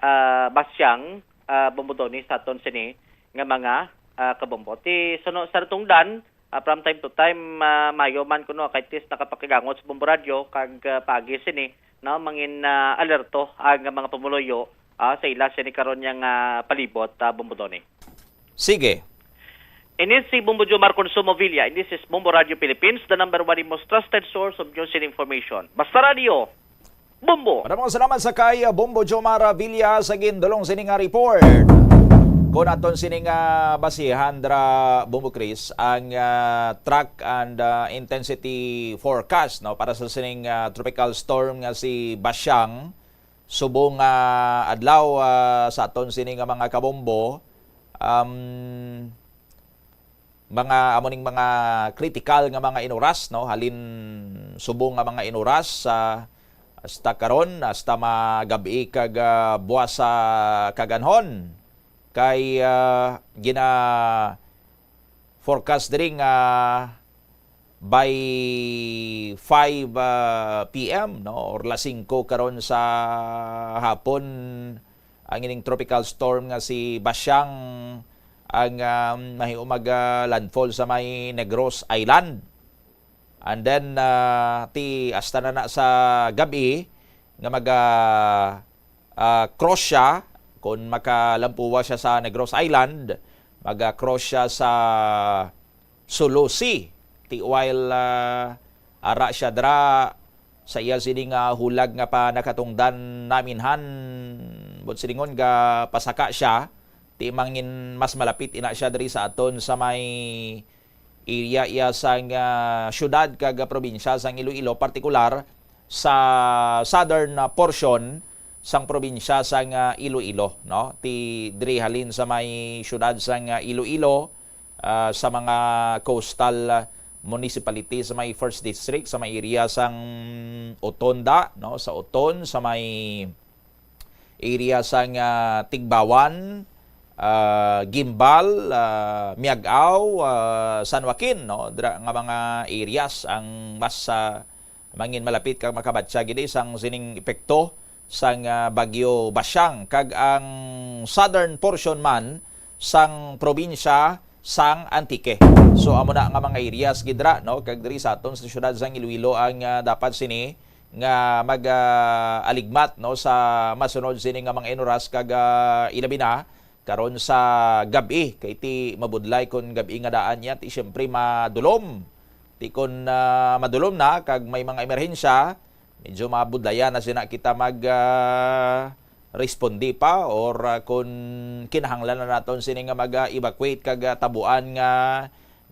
ah, Basyang, ah, Bombo Donny, sa aton sini nga mga, ah, kabombo. Ti suno sa natungdan, ah, from time to time, ah, maayo man kuno kay tis nakapakigangot sa Bombo Radyo kag, ah, paagi sini, no, mangin, ah, alerto ang mga pumuluyo, ah, sa ila sini karon nga palibot, ah, Bombo Donny. Sige. Ini si Bombo Jomar Consumo Villa. And this is Bombo Radio Philippines, the number one and most trusted source of news and information. Basta Radio, Bombo! Maramang salamat sa kay Bombo Jomar Villa sa gindulong sini nga report. Kung aton sini nga basihan dra, Bombo Chris, ang, ah, track and, ah, intensity forecast, no, para sa sining, ah, tropical storm nga si Basyang, subong nga adlaw, ah, sa aton sini nga mga kabombo, um, mga amo ning mga critical nga mga inuras, no, halin subong nga mga inuras sa hasta karon, hasta magab-i kag, ah, buwas sa kaganhon, kay, ah, gina forecast diri nga by five, ah, P M, no, or las singko karon sa hapon, ang ining tropical storm nga si Basyang ang, ah, mahiumag, ah, landfall sa may Negros Island. And then, ah, ti hasta na, na sa gab-i nga maga, ah, cross siya, kung makalampuwa siya sa Negros Island, maga-cross siya sa Sulu Sea. Ti while, ah, ara siya dra sa iya sini nga hulag nga pa nakatungdan naminhan, buot silingon ga pasaka siya, ti mangin mas malapit ina siya diri sa aton sa may area iya sang, ah, syudad kag, ah, probinsya sang Iloilo, partikular sa southern, ah, portion sang probinsya sang, ah, Iloilo, no? Ti diri halin sa may syudad sang, ah, Iloilo, ah, sa mga coastal, ah, municipality sa may first district, sa may area sang Oton da, no? Sa Oton, sa may area sang, ah, Tigbawan, ah, Guimbal, ah, Miag-ao, ah, San Joaquin, no? Dira nga mga areas ang mas, ah, mangin malapit kag makabatya gid sang sining epekto sang, ah, Bagyo Basyang, kag ang southern portion man sang probinsya sang Antique. So, amo na nga mga areas gid ra, no? Kag diri sa aton sa siyudad sang Iloilo ang, ah, dapat sini nga mag, ah, aligmat, no, sa masunod sini nga mga inuras kag, ah, ilabi na karon sa gab-i, kay ti mabudlay kon gab-i nga daan niya, ti siyempre madulom. Ti kon, ah, madulom na kag may mga emerhensya, medyo mabudlayan na sina kita mag, ah, responde pa, or, ah, kon kinahanglan na naton sini nga mag, ah, evacuate kag, ah, tabuan nga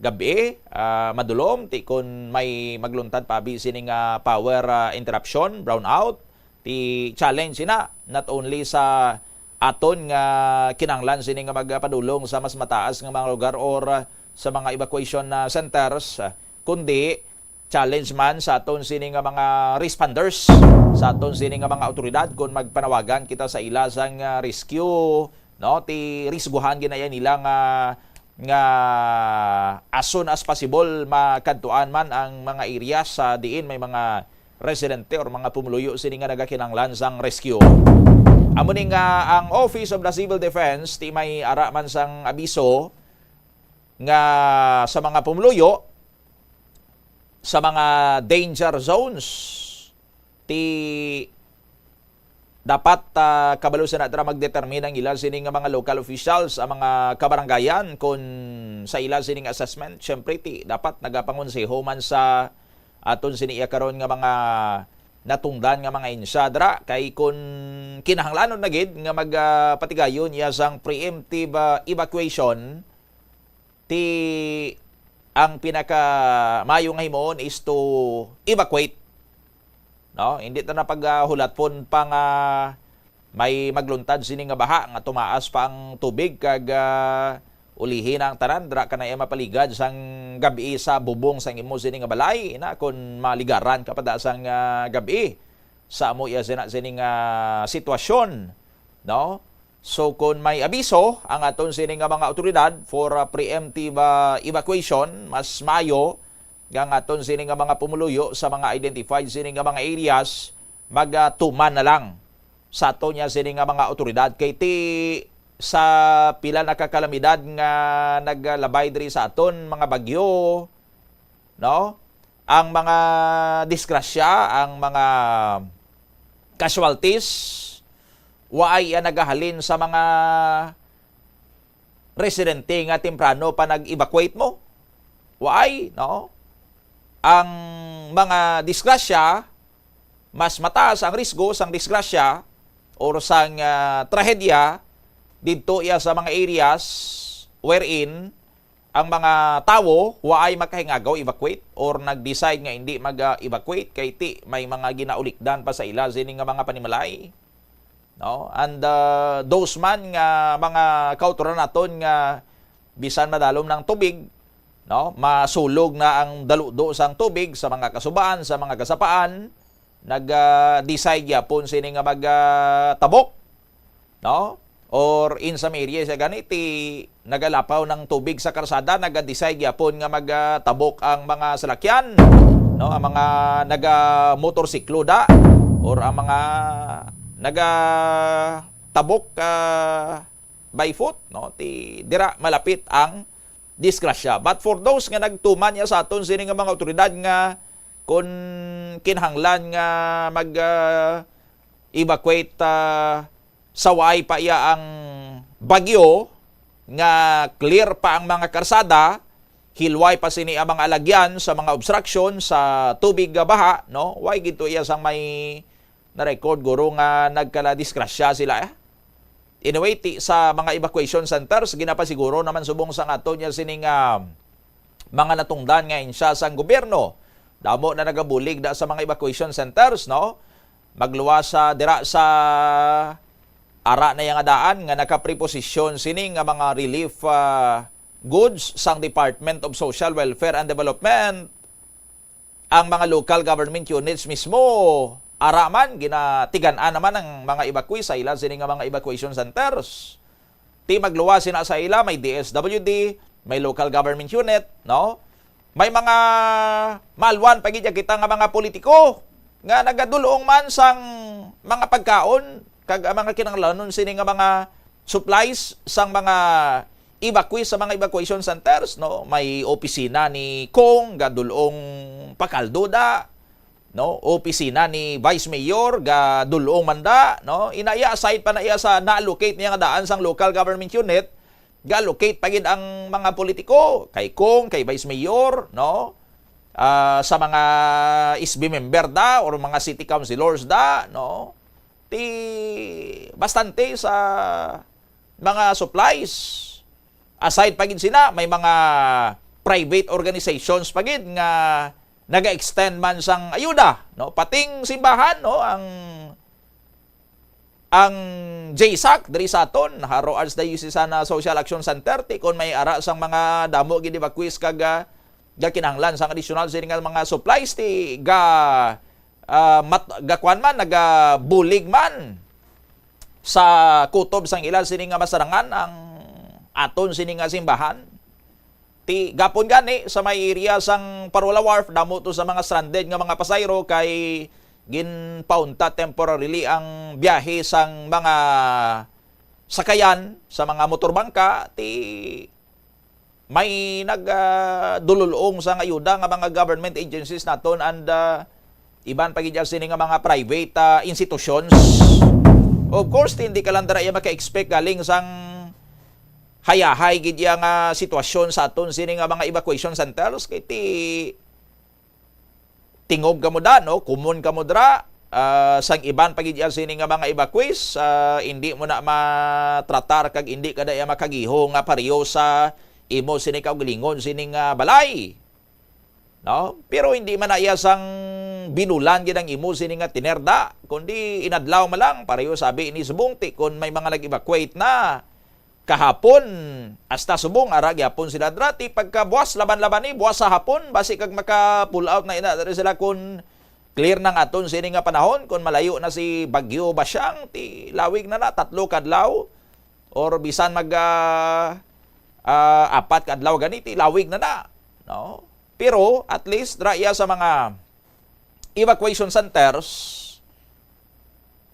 gab-i, ah, madulom, ti kon may magluntad pa abi sini nga power, ah, interruption, brownout, ti challenge ina, not only sa aton nga kinahanglan sini nga magpadulong sa mas mataas nga mga lugar or, ah, sa mga evacuation, ah, centers, ah, kundi challenge man sa aton sini nga mga responders, sa aton sini nga mga awtoridad, kon magpanawagan kita sa ila sang, ah, rescue, no? Ti risguhan ginaya nila nga, nga as soon as possible makadtuan man ang mga areas sa diin may mga residente or mga pumuluyo sini nga nagakinahanglan sang rescue. Amo ni nga ang Office of the Civil Defense ti may ara man sang abiso nga sa mga pumuluyo sa mga danger zones, ti dapat, ah, kabalo sina dira magdetermine ang ila sini nga mga local officials, ang mga kabarangayan, kon sa ila sining assessment. Siyempre, ti dapat nagapangonseho man sa aton sini iya karon nga mga natungdan nga mga insya dira, kay kon kinahanglanon na gid nga mag, ah, patigayon iya sang preemptive, ah, evacuation, ti ang pinaka maayo nga himuon is to evacuate, no? Hindi ta na paghulatpon pa nga may magluntad sini nga baha nga tumaas pa ang tubig kag, ah, ulihi na ang tanan, dira ka na iya mapaligad sang gab-i sa bubong sang imo sini nga balay, na kon maligaran ka pa da sang, ah, gab-i sa amo iya sina sini nga sitwasyon, no? So, kung may abiso ang aton sini nga mga awtoridad for, ah, preemptive, ah, evacuation, mas maayo nga ang aton sini nga mga pumuluyo sa mga identified sini nga mga areas, magatuman na lang sa aton niya sini nga mga awtoridad. Kay ti sa pila na ka kalamidad nga naglabay diri sa aton mga bagyo, no? Ang mga disgrasya, ang mga casualties, waay iya nagahalin sa mga residente nga temprano pa nag-evacuate mo. Waay, no? Ang mga disgrasya, mas mataas ang risgo sang disgrasya or sang, ah, trahedya didto iya sa mga areas wherein ang mga tawo waay makahingagaw evacuate or nag-decide nga hindi mag-evacuate kay ti may mga ginaulikdan pa sa ila sini nga mga panimalay, no? And, ah, those man nga mga kautoran naton nga bisan madalom ng tubig, no, masulog na ang daludo sang tubig sa mga kasubaan, sa mga kasapaan, nag, ah, decide gyapon sini nga mag, ah, tabok, no? Or in some areas, ya gani, ti nagalapaw ng tubig sa karsada, naga-decide gyapon nga mag, ah, tabok ang mga salakyan, no? Ang mga naga-motorsiklo da, or ang mga naga-tabok, ah, by foot, no? Ti dira malapit ang disgrasya. But for those nga nagtuman niya sa aton sini nga mga awtoridad nga kun kinahanglan nga mag, ah, evacuate, ah, sa waay pa iya ang bagyo, nga clear pa ang mga karsada, hilway pa sini ang mga alagyan sa mga obstruction sa tubig nga baha, no? Way gid to iya sang may na-record, guro, nga nagkala-disgrasya sila, eh. Anyway, ti, sa mga evacuation centers, ginapasiguro naman subong sang aton niya sining, ah, mga natungdan nga ahensya sang gobyerno. Damo na nagabulig da sa mga evacuation centers, no? Magluwas sa dira sa ara na iya nga daan nga nakapreposisyon sini nga mga relief, ah, goods sang Department of Social Welfare and Development. Ang mga local government units mismo, ara man, ginatigan-an naman ang mga evacuees sa ila sini nga mga evacuation centers. Ti magluwas sina sa ila, may D S W D, may local government unit, no? May mga malwan pa gid kita nga mga politiko nga nagadulong man sang mga pagkaon kag ang mga kinahanglanon sini nga mga supplies sang mga evacuees sa mga evacuation centers, no? May opisina ni Cong, gadulong pakaldo da, no? Opisina ni Vice Mayor, gadulong man da, no? Inaya, aside pa na iya sa na-allocate niya nga daan sang local government unit, ga-allocate pa gid ang mga politiko, kay Cong, kay Vice Mayor, no? Ah, sa mga S B member da or mga city councilors da, no? Ti bastante sa mga supplies. Aside pa gid sina, may mga private organizations pa gid nga naga-extend man sang ayuda, no? Pating simbahan, no, ang, ang JSAC diri sa aton, Jaro Archdiocesan Social Action Center, ti kon may ara sang mga damo gid evacuees kag, ah, gakinahanglan sang additional sini nga mga supplies, ti ga, ah, mat-, gakuan man, nagabulig man sa kutob sang ila sini nga masarangan ang aton sini nga simbahan. Ti gapon gani sa may area sang Parola Wharf, damo to sa mga stranded nga mga pasahero kay ginpaunta temporarily ang biyahe sang mga sakayan sa mga motorbangka. Ti may nag, ah, dululong sang ayuda nga mga government agencies naton and, ah, iban pa gid sini nga mga private, ah, institutions. Of course, hindi ka lang dira iya maka-expect galing sang hayahay gid iya nga sitwasyon sa aton sini nga mga evacuation centers, kay ti tingog kamo da, no? Common kamo dira, ah, sang iban pa gid iya sini nga mga evacuees, ah, hindi mo na matratar kag hindi ka na iya makagiho nga pareho sa imo sini kaugalingon sini nga balay. No? Pero hindi man na iya sang binulan gid ang imo sini nga tinerda, kundi inadlaw man lang, pareho sabi ni subong ti kon may mga nag-evacuate na kahapon, hasta subong ara gyapon sila dira. Ti pagkabuas laban-laban ni buas sa hapon, basi kag maka-pull out na ina diri sila kun clear nang aton sini nga panahon, kun malayo na si Bagyo Basyang, ti lawig na na, tatlo kadlaw. or bisan mag, ah, ah, apat ka adlaw gani, ti lawig na na, no? Pero at least dira iya sa mga evacuation centers,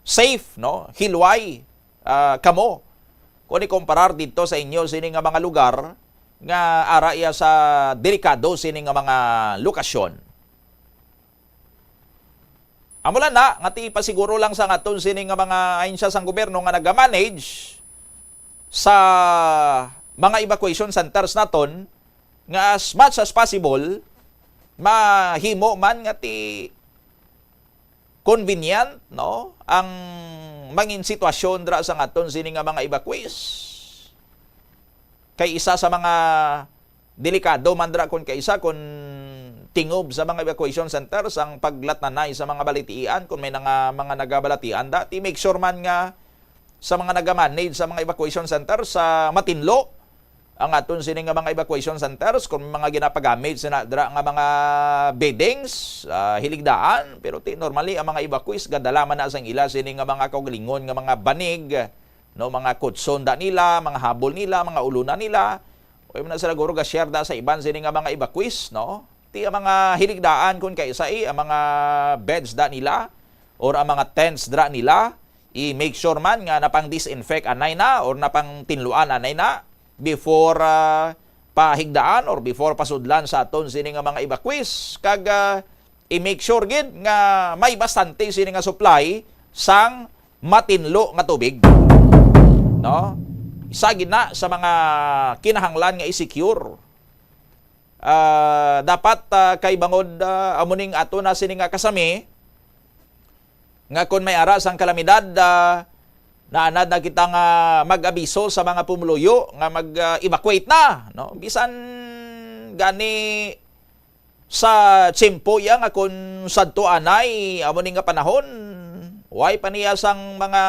safe, no? Hilway, ah, kamo kung ikumparar didto sa inyo sini nga mga lugar nga ara iya sa delikado sini nga mga lokasyon. Amo lang na nga ti pasiguro lang sa aton sini nga mga ahensya sang gobyerno nga nagamanage sa mga evacuation centers naton, nga as much as possible mahimo man nga ti convenient, no, ang mangin sitwasyon dira sa aton sini nga mga evacuees. Kay isa sa mga delikado man dira kon kaisa kon tingob sa mga evacuation centers ang paglatnanay sa mga balatian, kon may nga mga nagabalatian da, ti make sure man nga sa mga nagamanage sa mga evacuation center sa matinlo ang aton sini nga mga evacuation centers, kung may mga ginapagamit sina dira nga mga beddings, ah, hiligdaan, pero ti normally ang mga evacuees gadala man na sang ila sini nga mga kaugalingon nga mga banig, no, mga kutson da nila, mga habol nila, mga uluna nila, o man na sila guro ga-share da sa iban sini nga mga evacuees, no? Ti ang mga hiligdaan kon kaisa, eh, ang mga beds da nila or ang mga tents dira nila, i-make sure man nga napang-disinfect anay na or napangtinluan anay na before, ah, pahigdaan or before pasudlan sa aton sini nga mga evacuees. Kag, ah, i-make sure gid nga may bastante sini nga supply sang matinlo nga tubig, no? Isa gid na sa mga kinahanglan nga i-secure. Ah, dapat, ah, kay bangod, ah, amo ning ato na sini nga kasami, nga kon may ara sang kalamidad, ah, naanad na kita nga mag-abiso sa mga pumuluyo nga mag, ah, evacuate na, no? Bisan gani sa tiyempo iya nga kon sadto anay, amo ni nga panahon, way pa niya sang mga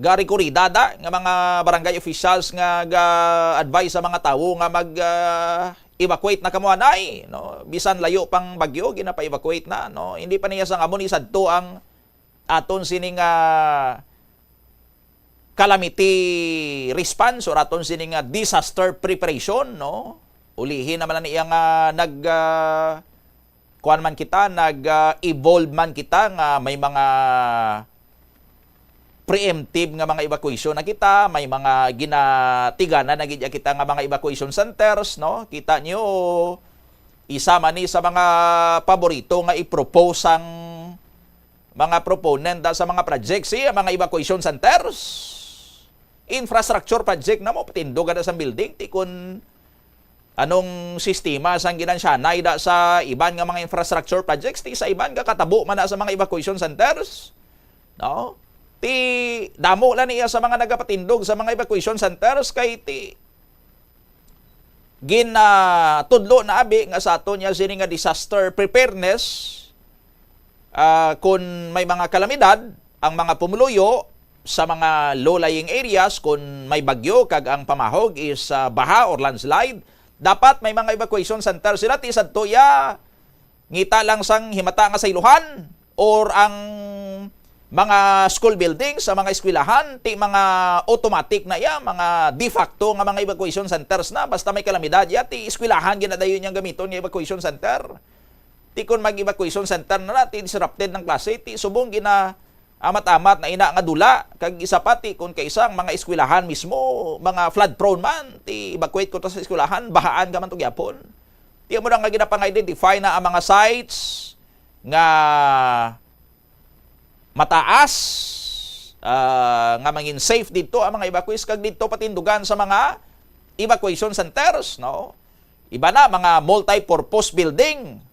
gari kurida da nga mga barangay officials nga ga-advise sa mga tawo nga mag, ah, evacuate na kamo anay, no? Bisan layo pang bagyo, ginapa-evacuate na, no? Hindi pa niya sang amo ni sadto ang aton sini nga calamity response or aton sini nga disaster preparation, no? Ulihi naman na niya nga nag, ah, kuwan man kita, nag, ah, evolve man kita nga may mga preemptive nga mga evacuation na kita, may mga ginatiganan na gid kita nga mga evacuation centers, no? Kita niyo, isa man ni sa mga paborito nga i-propose sang mga proponent da sa mga projects, eh, ang mga evacuation centers. Infrastructure project na mo, patindog na sa building, ti kun anong sistema sang ginansyanay da sa iban nga mga infrastructure projects, ti sa iban gakatabo man na sa mga evacuation centers, no? Ti damo lang niya sa mga nagapatindog sa mga evacuation centers kay ti gin, ah, tudlo na abi nga sa aton niya sini nga disaster preparedness, ah, kun may mga kalamidad, ang mga pumuluyo sa mga low-lying areas, kun may bagyo kag ang pamahog is, ah, baha or landslide, dapat may mga evacuation center sila. Ti sadto ya ngita lang sang himata nga sa Ilohan or ang mga school buildings sa mga eskwelahan, ti mga automatic na iya, mga de facto nga mga evacuation centers na. Basta may kalamidad ya, ti eskwelahan ginadayon niyang gamiton nga evacuation center. Ti kon mag-evacuation center na na, ti disrupted ng klase, ti subong gina amat-amat na ina nga dula, kag isa pa ti kon kaisa ang mga eskwelahan mismo, mga flood prone man, ti evacuate ko to sa eskwelahan, bahaan ka man to gyapon. Ti amo na nga ginapang-identify na ang mga sites nga mataas, ah, nga mangin safe didto ang mga evacuees, kag didto patindugan sa mga evacuation centers, no? Iba na, mga multi-purpose building,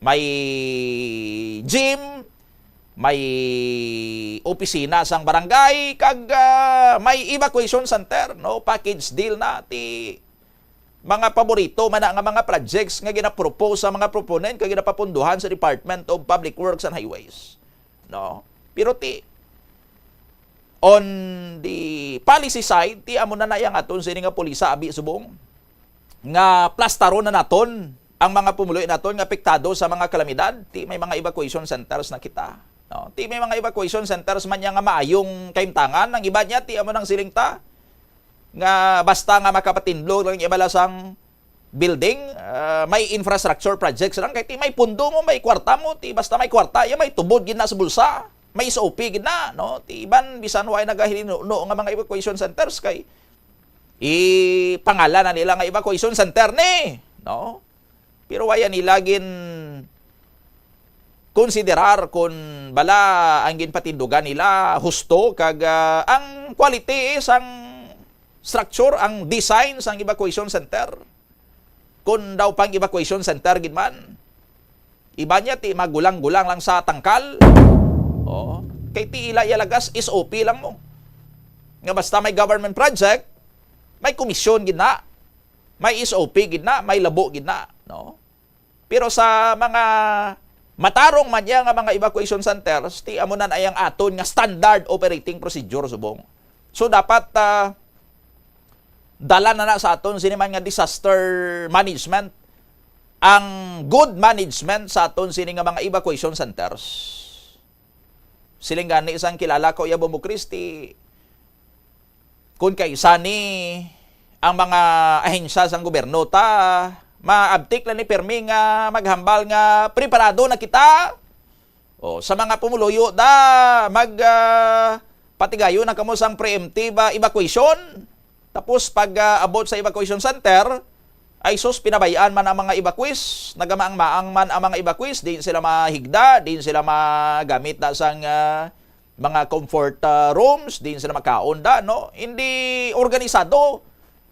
may gym, may opisina sang barangay, kag, ah, may evacuation center, no? Package deal na ti mga paborito man na nga mga projects nga ginapropose sa mga proponent kag ginapapunduhan sa Department of Public Works and Highways, no? Pero ti, on the policy side, ti amo na na yang aton sini nga pulisa, abi subong nga plastaron na naton ang mga pumuluyo naton nga apektado sa mga kalamidad. Ti may mga evacuation centers na kita, no? Ti may mga evacuation centers man niya nga maayong kahimtangan. Ang iba niya, ti amo nang siling ta, nga basta nga makapatindog lang iya bala sang building, ah, may infrastructure projects lang, kay ti may pundo mo, may kwarta mo, ti basta may kwarta, iya may tubod gid na sa bulsa, may S O P gid na, no? Ti iban, bisan way nagahinuno nga mga evacuation centers, kay ipangalan na nila nga evacuation center ni, no? Pero waya nila gin konsiderar kung bala ang ginpatindugan nila husto kag, ah, ang quality sang structure, ang design sang evacuation center. Kung daw pang evacuation center gid man, iba niya ti magulang-gulang lang sa tangkal. Oh, kay ti ila iya lagas S O P lang mo. Nga basta may government project, may komisyon gid na, may S O P gid na, may labo gid na, no? Pero sa mga matarong man niya nga mga evacuation centers, ti amo na na ang aton nga standard operating procedure subong. So dapat, ah, dala na na sa aton sini man nga disaster management ang good management sa aton sini nga mga evacuation centers. Siling gani sang kilala ko, iya Bombo Chris, ti kun kaisa ni ang mga ahensya sang gobyerno, ta maabtik lang ni pirmi nga maghambal nga preparado na kita. O, sa mga pumuluyo, da, mag, ah, patigayon na kamo sang preemptive, ah, evacuation. Tapos pag, ah, abot sa evacuation center, ay sus, pinabayaan man ang mga evacuees. Nagamaang-maang man ang mga evacuees. Diin sila mahigda, diin sila magamit na sang, ah, mga comfort, ah, rooms, diin sila makaon da, no? Hindi organisado,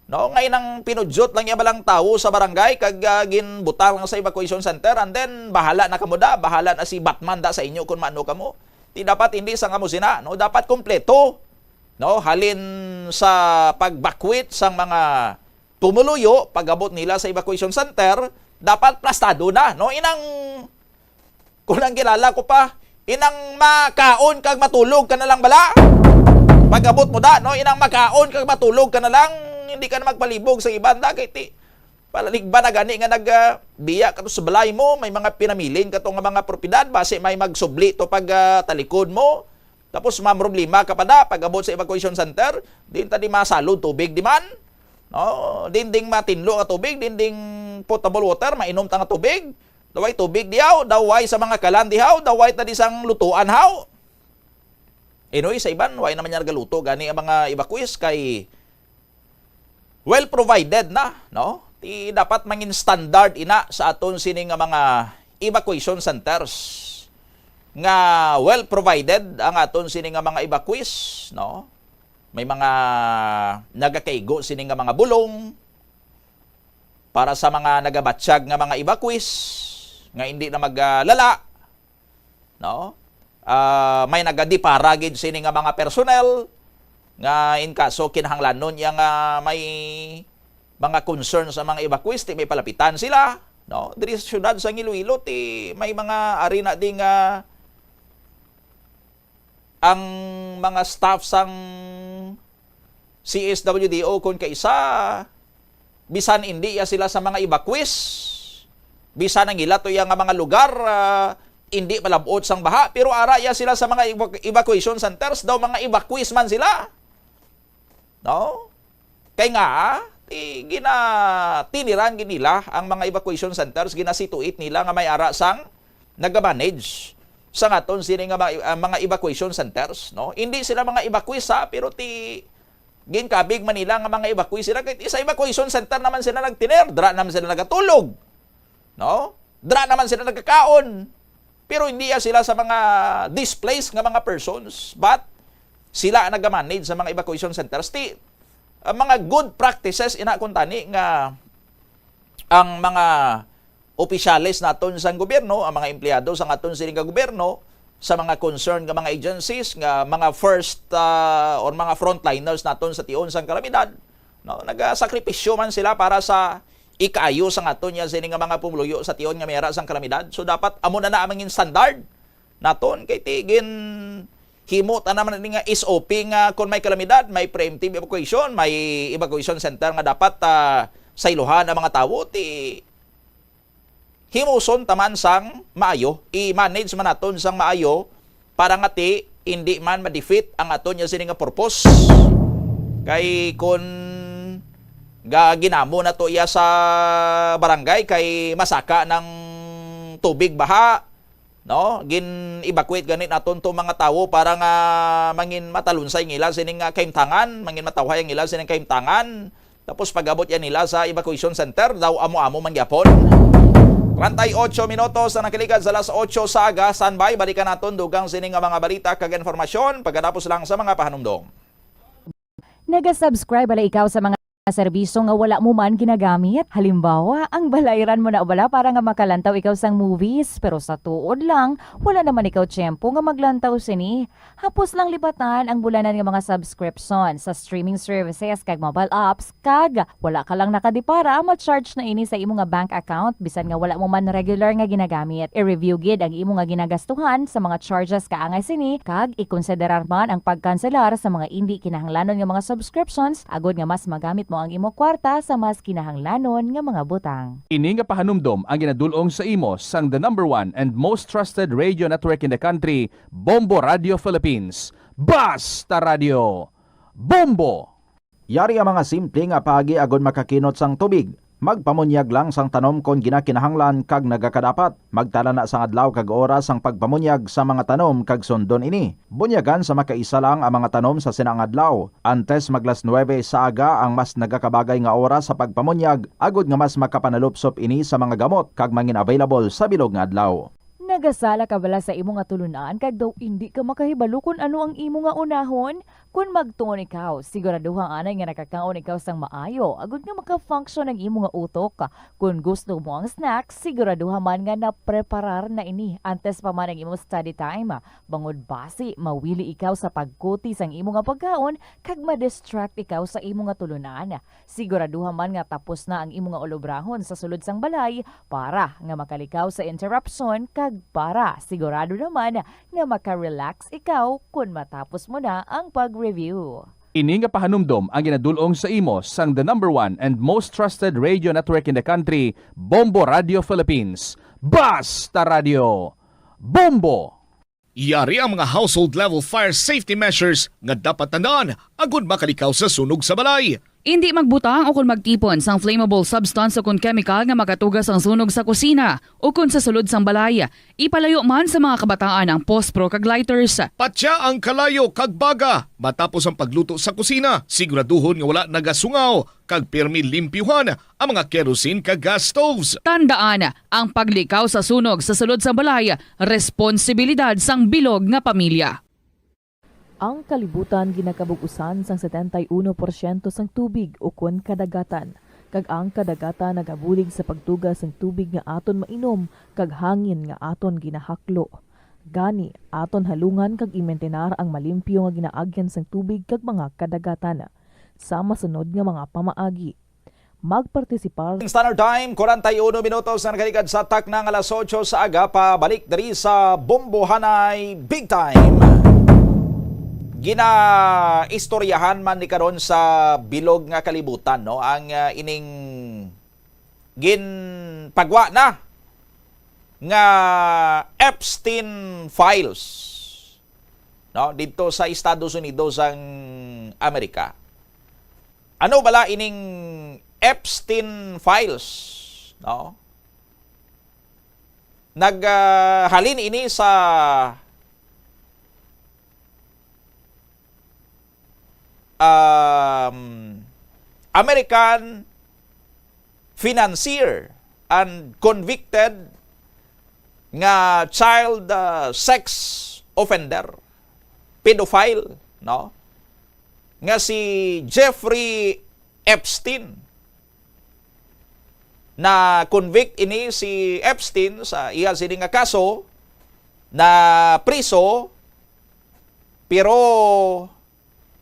no? Nga inang pinudyot lang iya balang tawo sa barangay kag, ah, ginbutang lang sa evacuation center, and then bahala na kamo da, bahala na si Batman da sa inyo kung maano kamo. Ti dapat hindi sa kamo sina, no? Dapat kompleto, no? Halin sa pagbakwit sang mga pumuluyo, pag-abot nila sa evacuation center, dapat plastado na, no? Inang, kung ang kilala ko pa, inang makaon kag matulog ka na lang bala. Pag-abot mo da, no? Inang makaon kag matulog ka na lang, hindi ka na magpalibog sa iban da, kay ti, palaligban na gani nga nag, ah, biya ka to sa balay mo, may mga pinamilin ka to nga mga propiedad, basi may magsubli to pag, ah, talikod mo. Tapos mamroblema ka pa da, pag-abot sa evacuation center, di ta di masalod tubig di man. No, dinding matinlo nga tubig, dinding potable water, mainom ta nga tubig. Daway tubig dihaw, daway sa mga kalan dihaw, daway ta di sang lutuan haw. Anyway, sa iban, way naman niya nagaluto gani ang mga evacuees kay well provided na, no? Ti dapat mangin standard ina sa aton sini nga mga evacuation centers nga well provided ang aton sini nga mga evacuees, no? May mga nagakaigo sini nga mga bulong para sa mga nagabatyag nga mga evacuees nga hindi na maglala, no? Ah, may nagadipara gid sini nga mga personnel nga in kaso kinahanglanon iya nga may mga concern sa mga evacuees, ti may palapitan sila, no? Diri sa siyudad sa Iloilo, ti may mga ari na di nga ang mga staff sang C S W D O kon kaisa, bisan indi ya sila sa mga evacuees, bisan ang ila to ya nga mga lugar, ah, indi palabot sang baha, pero ara ya sila sa mga evac-, evacuation centers, daw mga evacuees man sila. No? Kay nga, ti, ginatiniran gid nila ang mga evacuation centers, ginasituate nila nga may ara sang nagamanage sa aton sini nga mga, ah, mga evacuation centers, no? Hindi sila mga evacuees, ha, pero ti, ginkabig man nila nga mga evacuees sila, kay sa evacuation center naman sila nagtinir, dira naman sila nagatulog, no? Dira naman sila nagkakaon. Pero hindi ya sila sa mga displaced nga mga persons, but sila ang nagamanage sa mga evacuation centers. Ti, ang mga good practices ina kuntani nga ang mga opisyales naton sang gobyerno, ang mga empleyado sa aton sini nga gobyerno, sa mga concerned nga mga agencies, nga mga first, ah, or mga frontliners naton sa tion sang kalamidad, no? Nagasakripisyo man sila para sa ikaayo sa aton ya sini nga mga pumuluyo sa tion nga may ara sang kalamidad. So dapat amo na na ang mangin standard naton, kay ti ginhimo ta naman ni nga S O P nga kon may kalamidad, may preemptive evacuation, may evacuation center nga dapat, ah, saylohan ang mga tawo, ti himuson ta man sang maayo, i-manage man naton sang maayo para nga ti indi man ma-defeat ang aton ya sini nga purpose. Kay kon Ga-, ginamo na to iya sa barangay kay masaka ng tubig baha, no? Gin-evacuate gani naton to mga tawo para nga mangin matalunsay ang ila sining, ah, kahimtangan, mangin matawhay ang ila sining kahimtangan. Tapos pag-abot yan nila sa evacuation center, daw amo-amo man gyapon. Treinta y ocho minutos na nakaligad sa alas otso sa aga. Standby, balikan naton dugang sini nga mga balita kag informasyon pagkatapos lang sa mga pahanumdom. Naga-subscribe bala ikaw sa mga serbisyo nga wala mo man ginagamit? Halimbawa, ang balayran mo na bala para nga makalantaw ikaw sang movies, pero sa tuod lang, wala naman ikaw tiyempo nga maglantaw sini. Hapos lang libatan ang bulanan nga mga subscription sa streaming services kag mobile apps, kag wala ka lang nakadipara, ma-charge na ini sa imo nga bank account bisan nga wala mo man regular nga ginagamit. I-review gid ang imo nga ginagastuhan sa mga charges kaangay sini, kag ikonsiderar man ang pagkanselar sa mga indi kinahanglanon nga mga subscriptions agod nga mas magamit mo ang imo kwarta sa mas kinahanglanon nga mga butang. Ini nga pahanumdom ang ginadul-ong sa imo sang the number one and most trusted radio network in the country, Bombo Radio Philippines. Basta Radio! Bombo! Yari ang mga simple nga paagi agod makakinot sang tubig. Magpamunyag lang sang tanom kon ginakinahanglan kag nagakadapat. Magtala na sang adlaw kag oras sang pagpamunyag sa mga tanom kag sundon ini. Bunyagan sa makaisa lang ang mga tanom sa sina nga adlaw. Antes mag las nuebe sa aga ang mas nagakabagay nga oras sa pagpamunyag, agod nga mas makapanalupsop ini sa mga gamot kag mangin available sa bilog nga adlaw. Nagasala ka bala sa imo nga tulunan kag daw indi ka makahibalo kon ano ang imo nga unahon? Kon magtuon ikaw, siguraduha anay nga nakakaon ikaw sang maayo agod nga maka-function ang imo nga utok. Kon gusto mo ang snack, siguraduha man nga napreparar na ini antes pa man ang imo study time. Bangod basi mawili ikaw sa pagkuti sang imo nga pagkaon kag ma-distract ikaw sa imo nga tulunan. Siguraduha man nga tapos na ang imo nga ulobrahon sa sulod sang balay para nga makalikaw sa interruption kag para sigurado naman nga maka-relax ikaw kon matapos mo na ang pag-review. Ini nga pahanumdom ang ginadul-ong sa imo sang the number one and most trusted radio network in the country, Bombo Radio Philippines. Basta Radio! Bombo! Yari ang mga household level fire safety measures nga dapat tandaan agud makalikaw sa sunog sa balay. Indi magbutang o kon magtipon sang flammable substance o kon chemical nga makatuga sang sunog sa kusina o kon sa sulod sang balay. Ipalayo man sa mga kabataan ang pospro kag lighters. Patya ang kalayo kag baga matapos ang pagluto sa kusina. Siguraduhon nga wala nagasungaw kag pirmi limpyuhan ang mga kerosene kag gas stoves. Tandaan, ang paglikaw sa sunog sa sulod sang balay, responsibilidad sang bilog nga pamilya. Ang kalibutan ginakabug-usan sang setenta y uno porsyento sang tubig ukon kadagatan, kag ang kadagatan nagabulig sa pagtuga sang tubig nga aton mainom kag hangin nga aton ginahaklo. Gani, aton halungan kag imintenar ang malimpyo nga ginaagyan sang tubig kag mga kadagatan. Sa masunod nga mga pamaagi, magpartisipar. Standard Time, kwarenta y uno minutos na nakaligad sa takna nga alas otso sa aga. Pabalik diri sa Bombohanay Big Time. Ginaistoryahan man ni karon sa bilog nga kalibutan, no, ang, ah, ining ginpagwa na nga Epstein Files, no, didto sa Estados Unidos ang Amerika. Ano bala ining Epstein Files, no? Nag, ah, halin ini sa, um, American financier and convicted nga child, ah, sex offender, pedophile, no? Nga si Jeffrey Epstein. Na-convict ini si Epstein sa iya sini nga kaso, na priso, pero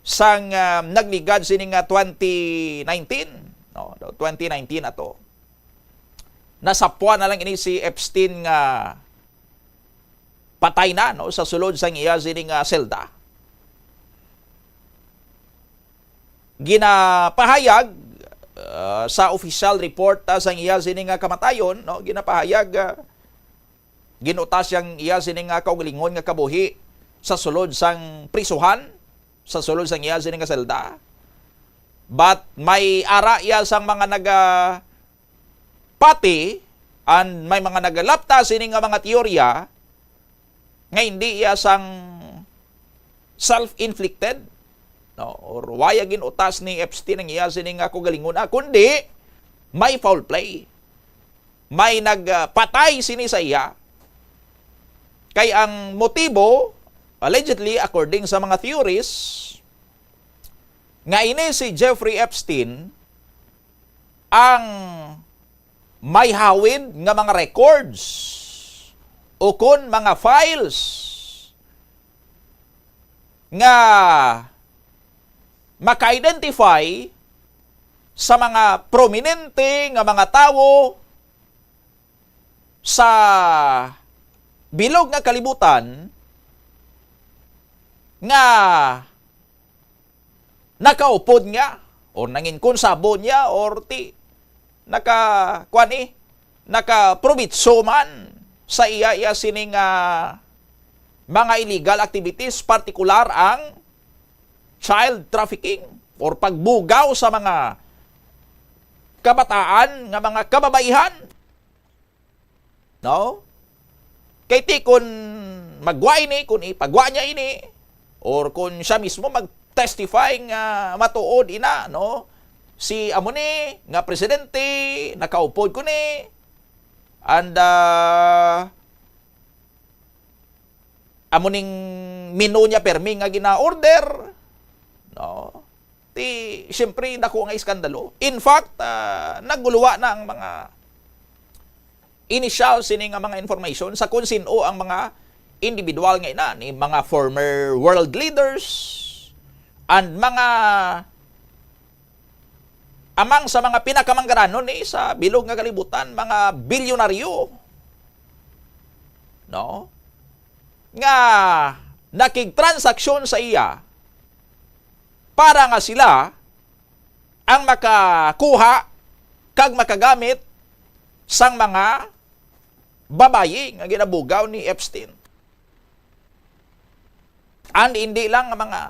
sang, ah, nagligad sini nga twenty nineteen, no, twenty nineteen ato, nasapwan na lang ini si Epstein nga patay na, no, sa sulod sang iya sini nga selda. Ginapahayag, ah, sa official report, ah, sang iya sini nga kamatayon, no, ginapahayag, ah, ginutas yang iya sini nga kaugalingon nga kabuhi sa sulod sang prisuhan, sa sulod sang iya sini nga selda. But may ara iya sang mga nagapati, and may mga nagalapta sini nga mga teorya nga hindi iya sang self-inflicted, no? Or wala ginutas ni Epstein ang iya sini nga kaugalingona, kundi may foul play. May nagpatay sini sa iya. Kay ang motibo, allegedly, according sa mga theories, nga ini si Jeffrey Epstein ang may hawid nga mga records o kon mga files nga maka-identify sa mga prominente nga mga tawo sa bilog nga kalibutan nga nakaupod niya or nangin konsabo niya or ti naka kuan, eh, nakaprobitso man sa iya, iya sining, ah, mga illegal activities, partikular ang child trafficking or pagbugaw sa mga kabataan nga mga kababaihan. No? Kay ti kun magwa ini, kun ipagwa niya ini, or kun siya mismo mag-testify nga matuod ina, no? Si amo ni nga presidente, nakaupod ko ni, and, ah, amo ning menu niya permi nga gina-order, no? Ti, siyempre, dako nga iskandalo. In fact, ah, naguluwa na ang mga initial sini nga mga information sa kung sin-o ang mga individual nga ina, ni mga former world leaders and mga amang sa mga pinakamanggaranon ni sa bilog nga kalibutan, mga bilyonaryo, no? Nga nakigtransaksyon sa iya para nga sila ang makakuha kag makagamit sang mga babayi nga ginabugaw ni Epstein. And hindi lang nga mga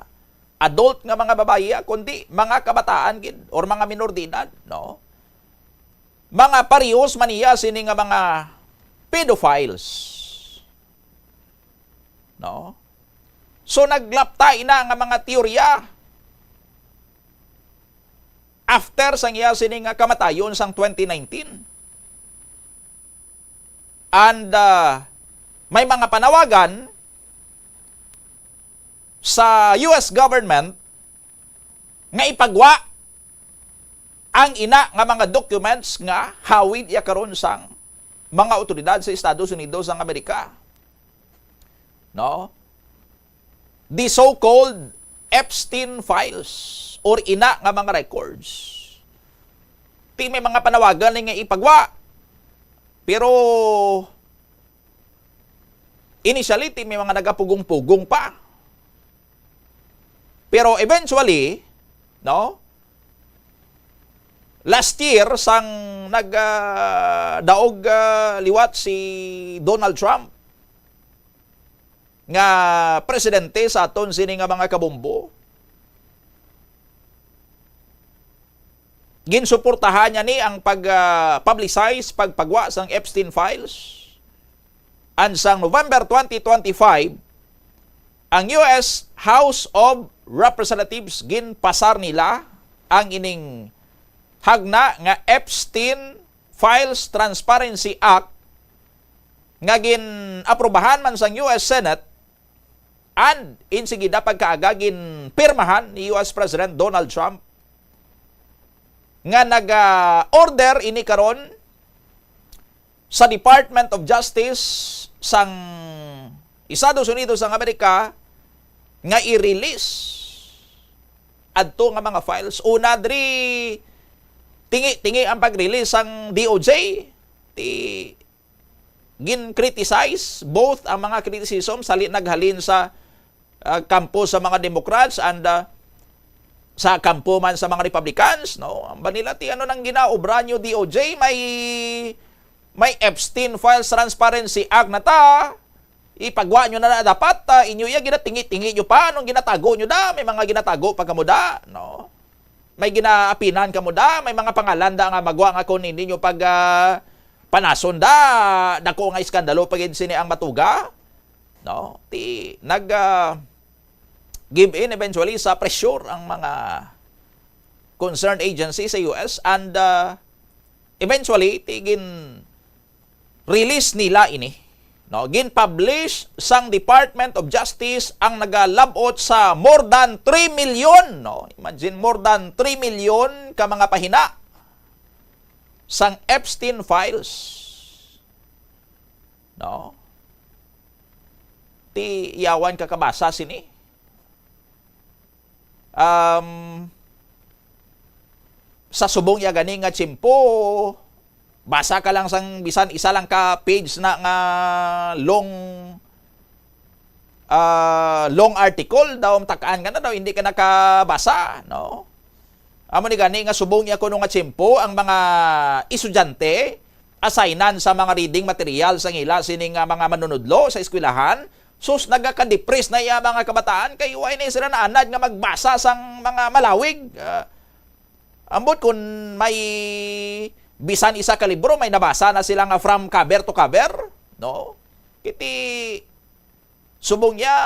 adult nga mga babayi, ah, kundi mga kabataan gid or mga minor de edad, no? Mga parehos man niya sini nga mga pedophiles. No? So, naglapta ina nga mga teorya after sang iya sini nga kamatayon sang twenty nineteen. And, ah, may mga panawagan sa U S government nga ipagwa ang ina nga mga documents nga hawid iya karon sang mga awtoridad sa Estados Unidos sang Amerika. No? The so-called Epstein files or ina nga mga records. Ti may mga panawagan ni nga ipagwa. Pero initially, ti may mga nagapugong-pugong pa. Pero eventually, no? Last year, sang nag, ah, daog, ah, liwat si Donald Trump nga presidente sa aton sini nga mga kabombo, ginsuportahan niya ni ang pag, ah, publicize, pagpagwa sang Epstein files. And sang November twenty twenty-five, ang U S House of Representatives ginpasar nila ang ining hagna nga Epstein Files Transparency Act nga gin-aprobahan man sang U S Senate and insigida pagkaaga ginpirmahan ni U S President Donald Trump nga nag-order ini karon sa Department of Justice sang Estados Unidos sang Amerika nga i-release adto nga mga files. Una diri, tingi-tingi ang pag-release sang D O J. Ti, gin-criticize both ang mga criticism sali naghalin sa, ah, kampo sa mga Democrats and, ah, sa kampo man sa mga Republicans, no? Ang ba nila ti ano nang ginaobra nyo D O J, may, may Epstein Files Transparency Act na ta. Ipagwa nyo na, na dapat, ah, inyo iya ginatingi-tingi nyo pa, anong ginatago nyo da? May mga ginatago pa kamo da, no? may ginaapinan kamo da, may mga pangalan da nga magwa nga kung hindi nyo pag, ah, panason da, dako nga iskandalo pa gid sini ang matuga, no? Ti nag, ah, give in eventually sa pressure ang mga concerned agency sa U S and, ah, eventually ti gin release nila ini, no? Gin-publish sang Department of Justice ang nagalabot sa more than three million, no? Imagine, more than three million ka mga pahina sang Epstein Files, no? Ti yawan ka kabasa sini. Um, sa subong ya gani nga tiyempo, basa ka lang sang bisan isa lang ka page na nga long, ah, long article daw, takaan ka na daw, hindi ka nakabasa, no? Amo ni gani nga subong ya kuno nga tiyempo ang mga estudyante assignan sa mga reading material sang ila sini nga mga manunudlo sa eskwelahan, sus, nagaka-depress na iya mga kabataan kay wala na sila naanad nga magbasa sang mga malawig. Ah, ambot kun may bisan isa ka libro, may nabasa na sila nga from cover to cover, no? Kiti subong niya,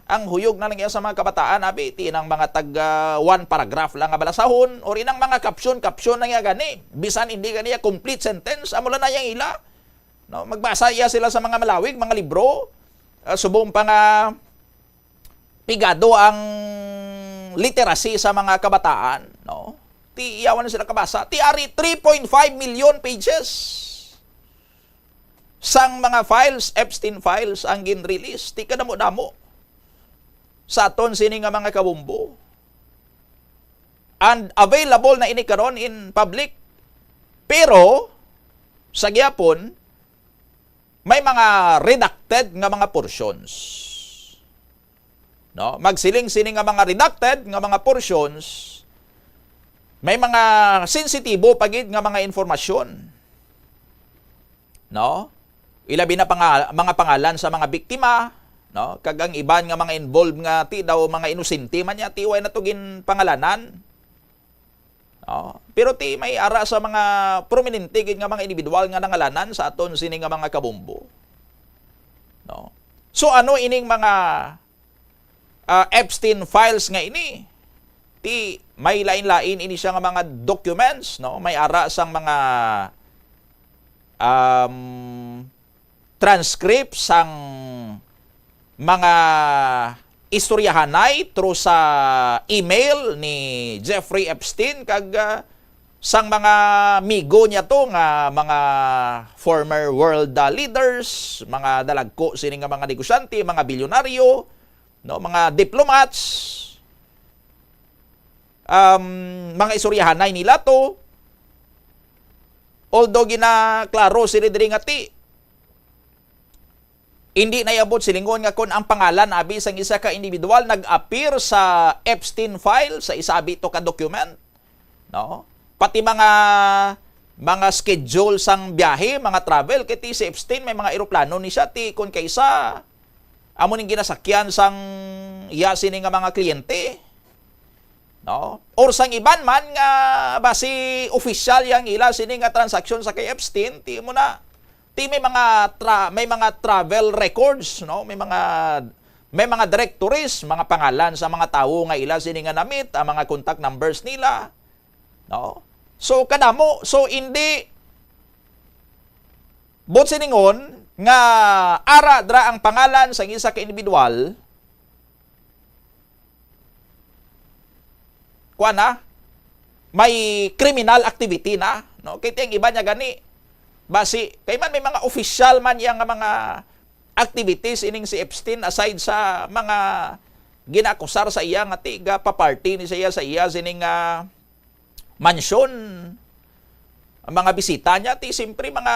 ang huyog na lang iya sa mga kabataan, abi, ti nang mga tag, ah, one paragraph lang nga balasahon, or inang mga caption, caption na niya gani. Bisan hindi gani iya complete sentence, amo lang na yang ila. No, magbasa iya sila sa mga malawig, mga libro, ah, subong pa nga pigado ang literacy sa mga kabataan, no? Ti yawan na sila kabasa. Ti ari three point five million pages sang mga files, Epstein files, ang gin-release. Ti kadamo-damo sa aton sini nga mga kabombo. And available na ini karon in public. Pero, sa gihapon, may mga redacted nga mga portions. No? Magsiling sini nga mga redacted nga mga portions, may mga sensitibo pa gid nga mga informasyon. No? Ilabi na panga-, mga pangalan sa mga biktima, no? Kag ang iban nga mga involved nga ti daw mga inosente man niya, ti way na to ginpangalanan. No? Pero ti may ara sa mga prominente gid nga mga individual nga nangalanan sa aton sini nga mga kabombo. No? So ano ining mga, ah, Epstein files nga ini? Ti may lain-lain ini siya nga mga documents, no? May ara sang mga, um, transcript sang mga istoryahanay through sa email ni Jeffrey Epstein kag, ah, sang mga migo niya to nga mga former world, ah, leaders, mga dalagko sini nga mga negosyante, mga bilyonaryo, no, mga diplomats, um, mga istoryahanay nila to. Although ginaklaro sila diri nga ti, hindi na iabot silingon nga kon ang pangalan abi sang isa ka individual nag-appear sa Epstein file, sa isa abi to ka document, no? Pati mga, mga schedule sang biyahe, mga travel, kay ti si Epstein may mga eroplano ni siya, ti kon kaisa amo ning ginasakyan sang iya sini nga mga kliyente, no? Or sang iban man nga basi opisyal yang ila sini nga transaksyon sa kay Epstein, ti mo na, ti may mga tra-, may mga travel records, no? May mga, may mga directories, mga pangalan sa mga tawo nga ila sini nga namit, ang mga contact numbers nila, no? So kadamo, so hindi buot silingon nga ara dra ang pangalan sang isa ka individual, kuan na, may criminal activity na, no? Kay ti ang iba niya gani, basi, kay man may mga official man iya nga mga activities ining si Epstein aside sa mga ginaakusar sa iya nga ti gapaparty ni siya sa iya sining, ah, mansyon. Ang mga bisita niya, ti simpre mga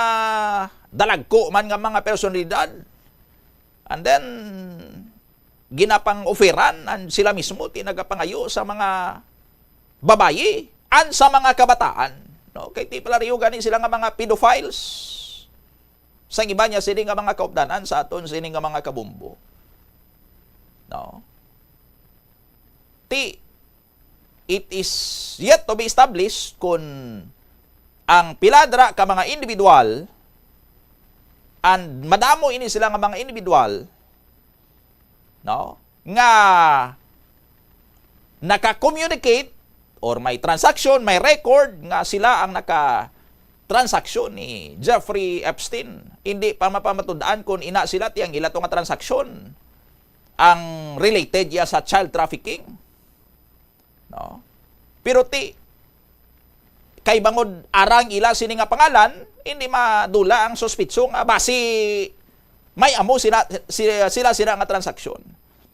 dalagko man nga mga personalidad. And then, ginapang-offeran an-, sila mismo, ti nagapangayo sa mga babayi and sa mga kabataan. No? Kay ti pala riyo gani sila nga mga pedophiles. Sang iba niya sini nga mga kaupdanan sa aton sini nga mga kabumbo. No? Ti, it is yet to be established kung ang pila dira ka mga individual, and madamo ini sila nga mga individual, no, nga naka-communicate or may transaction, may record nga sila ang naka-transaction ni Jeffrey Epstein. Hindi pa mapamatud-an kung ina sila ti ang ila to nga transaksyon ang related ya sa child trafficking. No? Pero ti, kay bangod arang ila sini nga pangalan, hindi madula ang suspitso nga basi may amo sila, sila, sila, sila nga transaksyon.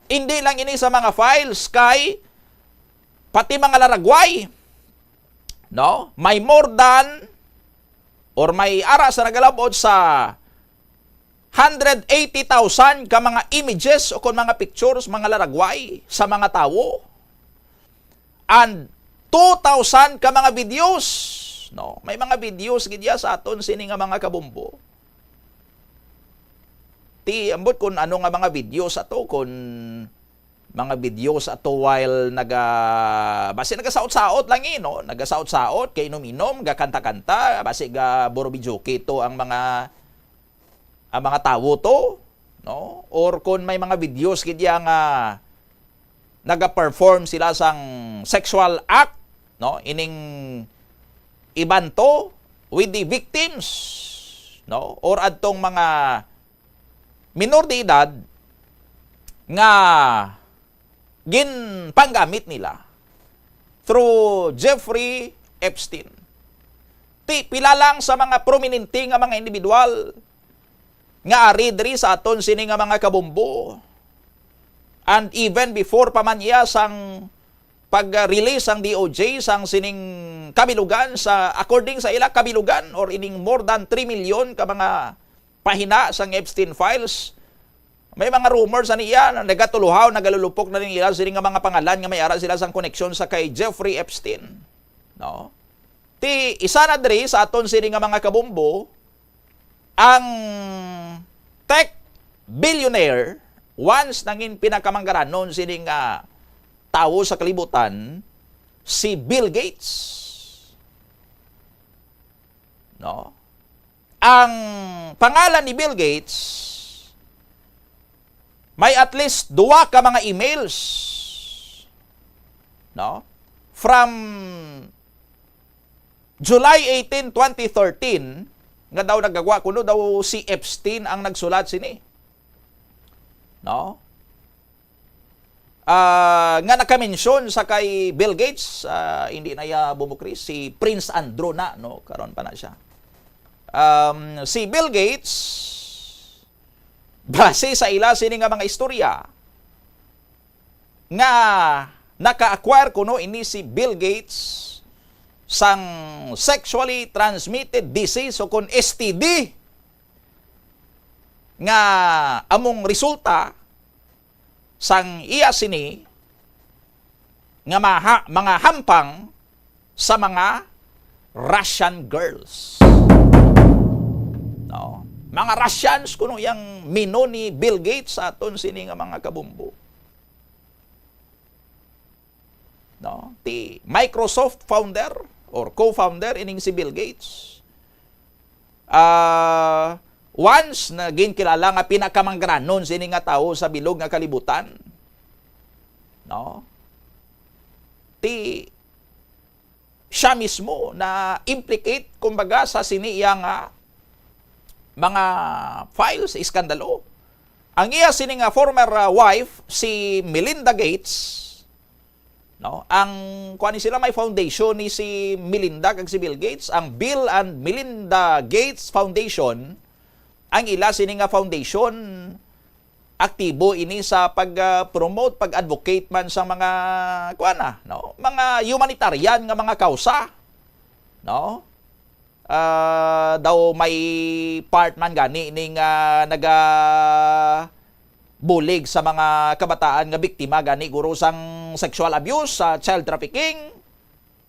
Hindi lang ini sa mga files kay pati mga laragway, no? May more than or may ara sa nagalabot sa hundred eighty thousand ka mga images o kon mga pictures, mga laragway sa mga tawo. And two thousand ka mga videos, no? May mga videos gid ya sa aton sini nga mga kabombo. Ti, ambot kung ano nga mga videos ato, kung mga videos ato while naga-, basi nagasaot-saot lang, eh, no? Nagasaot-saot, kainom-inom, gakanta-kanta, basi ga-burubijuki to ang mga, ang mga tawo to, no? Or kung may mga videos gid ya nga naga-perform sila sang sexual act, no? Ining iban to with the victims, no? Or adtong mga minor de edad nga ginpanggamit nila through Jeffrey Epstein. Ti, pila lang sa mga prominente nga mga individual nga ari diri sa aton sini nga mga kabombo. And even before pa man iya sang pag-release sang D O J sang sining kabilugan sa, according sa ila kabilugan, or ining more than three million ka mga pahina sang Epstein files, may mga rumors sa niya na nagatuluhaw, nagalulupok na rin ila sini nga mga pangalan nga may ara sila sang koneksyon sa kay Jeffrey Epstein. No? Ti, isa na diri sa aton sini nga mga kabombo, ang tech billionaire, once nangin pinakamanggaranon sini nga tawo sa kalibutan, si Bill Gates. No? Ang pangalan ni Bill Gates, may at least duwa ka mga emails, no? From July eighteen, twenty thirteen, nga daw nagagwa kuno daw si Epstein ang nagsulat sini. No? Ah, nga nakamensyon sa kay Bill Gates, ah, hindi na iya bumukri, si Prince Andrew na, no? Karon pa na siya. Um, si Bill Gates, base sa ila sini nga mga istorya, nga naka-acquire kuno ini si Bill Gates sang sexually transmitted disease o kon S T D, nga among resulta sang iya sini nga maha-, mga hampang sa mga Russian girls. No? Mga Russians kuno yang mino ni Bill Gates sa aton sini nga mga kabombo. No? Ti Microsoft founder or co-founder ining si Bill Gates. Ah, once na ginkilala nga pinakamanggranon sini nga tawo sa bilog nga kalibutan, no? Ti siya mismo na implicate, kumbaga, sa sini iya nga mga files, iskandalo. Ang iya sini nga former, ah, wife, si Melinda Gates, no? Ang, kuwan ni sila, may foundation ni si Melinda kag si Bill Gates, ang Bill and Melinda Gates Foundation. Ang ila sini nga foundation, aktibo ini sa pag, ah, promote, pag-advocate man sa mga, kuwan na, no? Mga humanitarian nga mga kausa, no? Ah, daw may part man gani ning, ah, naga bulig sa mga kabataan nga biktima gani guro sang sexual abuse, sa child trafficking,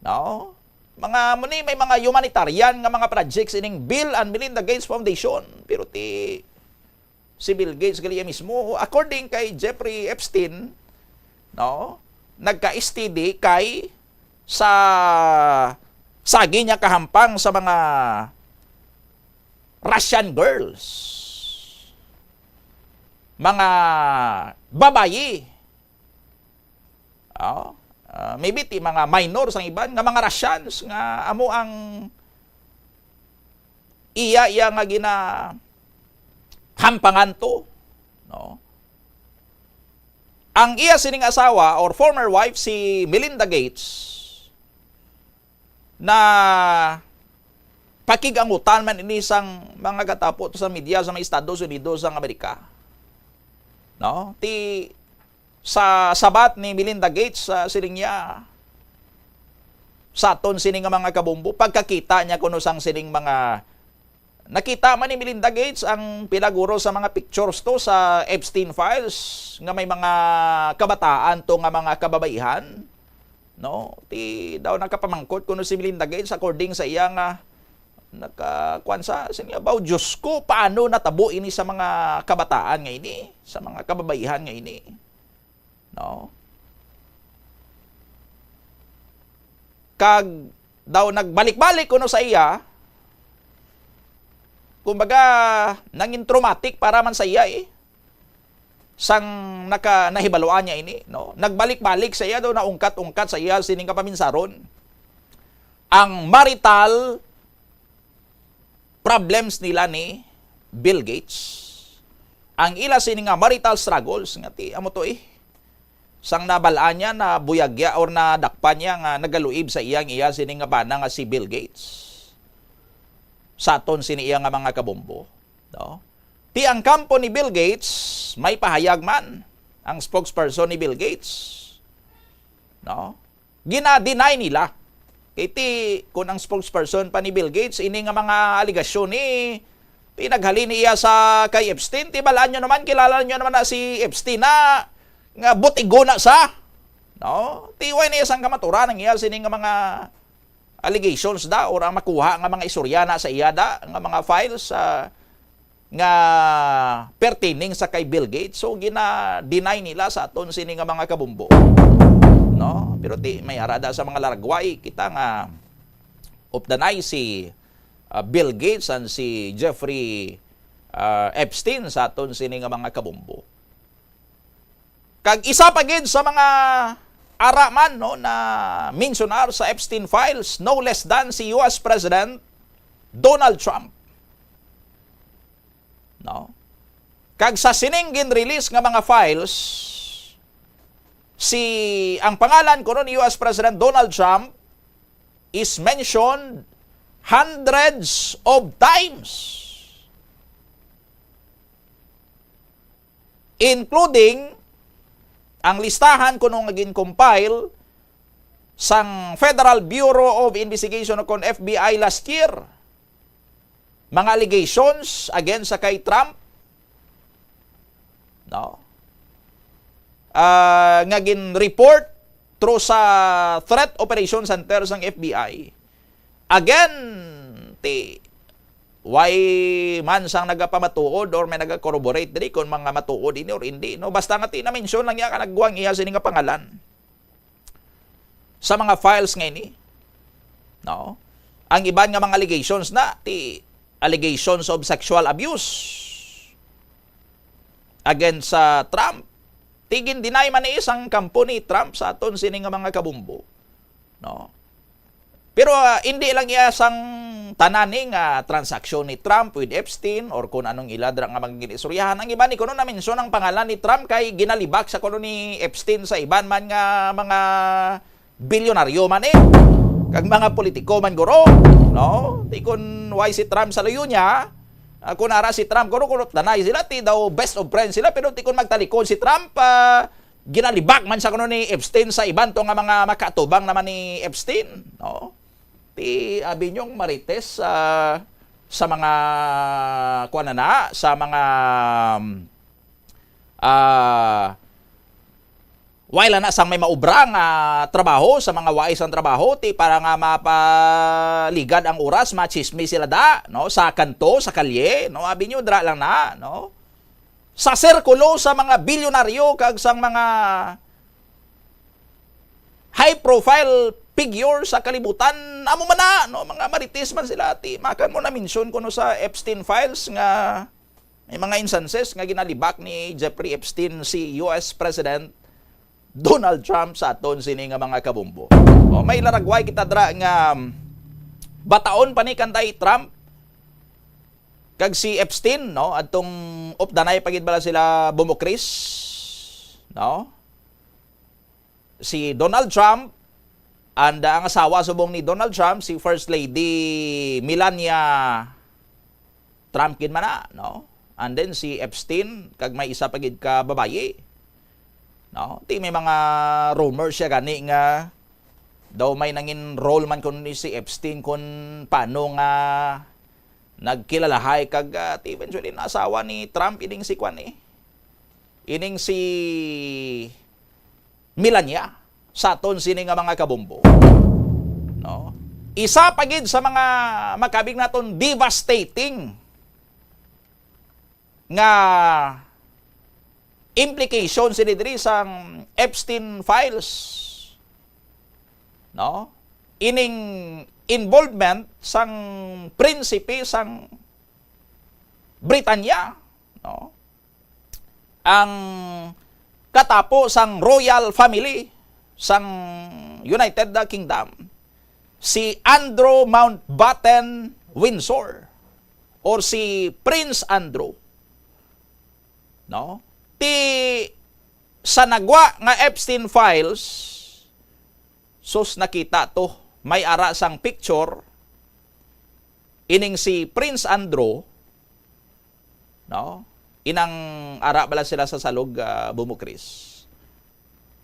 no? Mga muni, may mga humanitarian nga mga projects ining Bill and Melinda Gates Foundation, pero ti si Bill Gates gali mismo, according kay Jeffrey Epstein, no? Nagka-S T D kay sa sagi niya kahampang sa mga Russian girls, mga babayi. Oh, ah, maybe ti mga minor sang iban nga mga Russians nga amo ang iya, iya nga ginahampangan to, no? Ang iya sining asawa or former wife, si Melinda Gates, na pakig-angutan man ini sang mga gatapo sa media sa mga Estados Unidos sang Amerika. No? Ti sa sabat ni Melinda Gates, ah, siling niya, sa aton sini nga mga kabombo, pagkakita niya kuno sang sining mga nakita man ni Melinda Gates ang pila guro sa mga pictures to sa Epstein files nga may mga kabataan to nga mga kababaihan, no? Ti daw nakapamangkot kuno si Melinda Gates, according sa iya nga naka-, kuwan sa, sa niya, "Baw, Diyos ko, paano natabo ini sa mga kabataan nga ini, sa mga kababaihan nga ini?" No? Kag daw nagbalik-balik kuno sa iya, kumbaga, nangin traumatic para man sa iya, eh. Sang naka-, nahibaluan niya ini, no? Nagbalik-balik sa iya, daw naungkat-ungkat sa iya sini nga paminsaron ang marital problems nila ni Bill Gates. Ang ila sini nga marital struggles nga ti, amo to, eh. Sang nabal-an niya, nabuyagya or nadakpan niya nga nagaluib sa iya ang iya sini nga bana nga si Bill Gates. Sa aton sini iya nga mga kabombo, no? Ti ang kampo ni Bill Gates, may pahayag man ang spokesperson ni Bill Gates, no? Gina-deny nila. Kay ti, kun ang spokesperson pa ni Bill Gates, ini nga mga alegasyon ni, ti naghalin niya sa kay Epstein, ti balaan nyo naman, kilala nyo naman na si Epstein na nga butigo na sa, no? Ti way na isang kamaturan ang iya sini nga mga allegations da or ang makuha nga mga istorya na sa iya da nga mga files sa nga pertaining sa kay Bill Gates. So, gina-deny nila sa aton sini nga mga kabumbo, no? Pero ti may ara da sa mga laragway kita nga updanay si, ah, Bill Gates and si Jeffrey, ah, Epstein sa aton sini nga mga kabumbo. Kag isa pa gid sa mga ara man, no, na mensionar sa Epstein files, no less than si U S President Donald Trump. No? Kag sa sining gin-release nga mga files, si, ang pangalan kuno ni U S President Donald Trump is mentioned hundreds of times, including ang listahan kuno nga gin-compile sang Federal Bureau of Investigation o kon F B I last year, mga allegations against sa kay Trump, no? Ah, nga gin-report through sa Threat Operation Center sang F B I. Again, ti, why man sang nagapamatuod or may nagakorroborate diri kung mga matuod ini or hindi, no? Basta nga ti na-mention lang niya ka nagguwang iya sini nga pangalan sa mga files nga ini, no? Ang iban nga mga allegations na ti allegations of sexual abuse against sa Trump. Ti gin-deny man ni isang kampo ni Trump sa aton sini nga mga kabumbo, no? Pero, ah, hindi lang iya sang tanan ni nga transaksyon ni Trump with Epstein or kung anong ila dira nga maging istoryahan. Ang iba ni kuno na-mention ang pangalan ni Trump kay ginalibak sa kuno ni Epstein sa iban man nga mga bilyonaryo man eh. Kag mga politiko man guro, no? Di kun why si Trump sa luyo niya, ah, kun ara si Trump, kuno kuno tanay sila, ti daw best of friends sila, pero ti kun magtalikod si Trump, ah, ginalibak man sa kuno ni Epstein sa iban to nga mga makaatubang naman ni Epstein, no? Ti abi niyong Marites, ah, sa mga, kuwan na na, sa mga, ah, wala na sang may maubra nga trabaho sa mga wais ang trabaho, ti para nga mapaligad ang oras, machismis sila da, no? Sa kanto, sa kalye, no? Abi niyo, dra lang na, no? Sa sirkulo sa mga bilyonaryo kag sang mga high profile figure sa kalibutan. Amo man na, no, mga marites man sila, ti, makan mo na mention kuno sa Epstein Files nga may mga instances nga ginalibak ni Jeffrey Epstein si U S President Donald Trump sa aton sini nga mga kabombo. O, may laragway kita dra nga, um, bataon pa ni kanday Trump kag si Epstein, no? Adtong updanay pa gid bala sila bumukris, no? Si Donald Trump and ang asawa subong ni Donald Trump, si First Lady Melania Trump gid man na, no? And then si Epstein, kag may isa pa gid ka babayi, no? Ti may mga rumors siya gani nga daw may nangin role man kun ni si Epstein kun paano nga nagkilalahay kag, ah, ti eventually naasawa ni Trump ining si kwan eh. Ining si Melania sa aton sini nga mga kabombo. No? Isa pa gid sa mga makabig naton devastating nga implication sini diri sang Epstein Files, no? Ining involvement sang prinsipe sang Britanya, no? Ang katapo sang royal family sang United Kingdom, si Andrew Mountbatten Windsor or si Prince Andrew, no? Ti sa nagwa nga Epstein Files, sus, nakita to. May ara sang picture ining si Prince Andrew, no? Inang ara bala sila sa salog, ah, bumukris.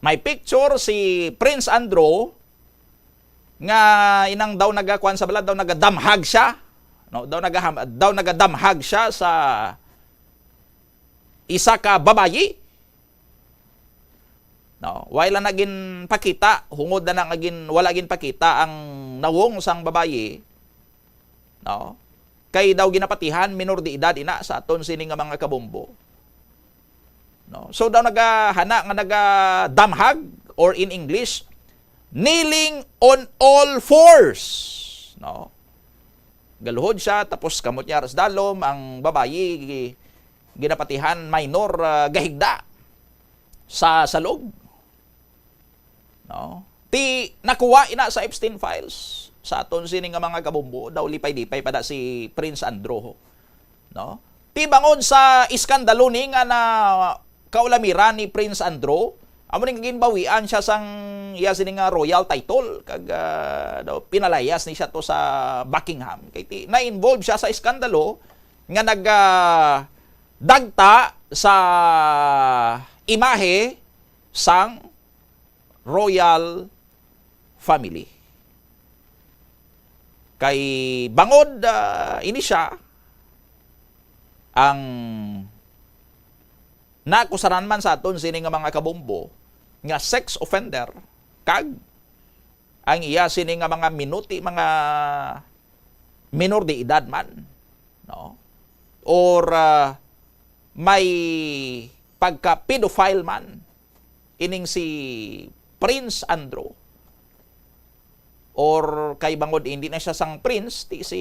May picture si Prince Andrew nga inang daw nagakuan sa bala, daw nagadamhag siya, no? Daw nagaham-, daw nagadamhag siya sa isa ka babayi. No, wala na ginpakita, hungod na nga gin-, wala ginpakita ang nawong sang babayi, no? Kay daw ginapatihan, minor de edad ina sa aton sini nga mga kabombo. No? So daw nagahana nga nagadamhag, or in English, kneeling on all fours. No? Galuhod siya, tapos kamot niya ras dalom, ang babayi, gi-, ginapatihan, minor, ah, gahigda sa salog. No? Ti nakuha ina sa Epstein Files. Sa aton sini nga mga kabombo, daw lipay-lipay pa da si Prince Andrew, no? Ti bangod sa iskandalo ni nga na kaulamiran ni Prince Andrew, amo ni nga ginbawian siya sang iya sini nga royal title, kag, ah, daw pinalayas ni siya to sa Buckingham. Kay ti, na-involve siya sa iskandalo nga nag, ah, dagta sa imahe sang royal family. Kay bangod, ah, ini siya ang naakusaran man sa aton sini nga mga kabombo nga sex offender, kag ang iya sini nga mga minuti, mga minor de edad man, no? Or, ah, may pagka-pedophile man ining si Prince Andrew, or kay bangod hindi na siya sang prince, ti si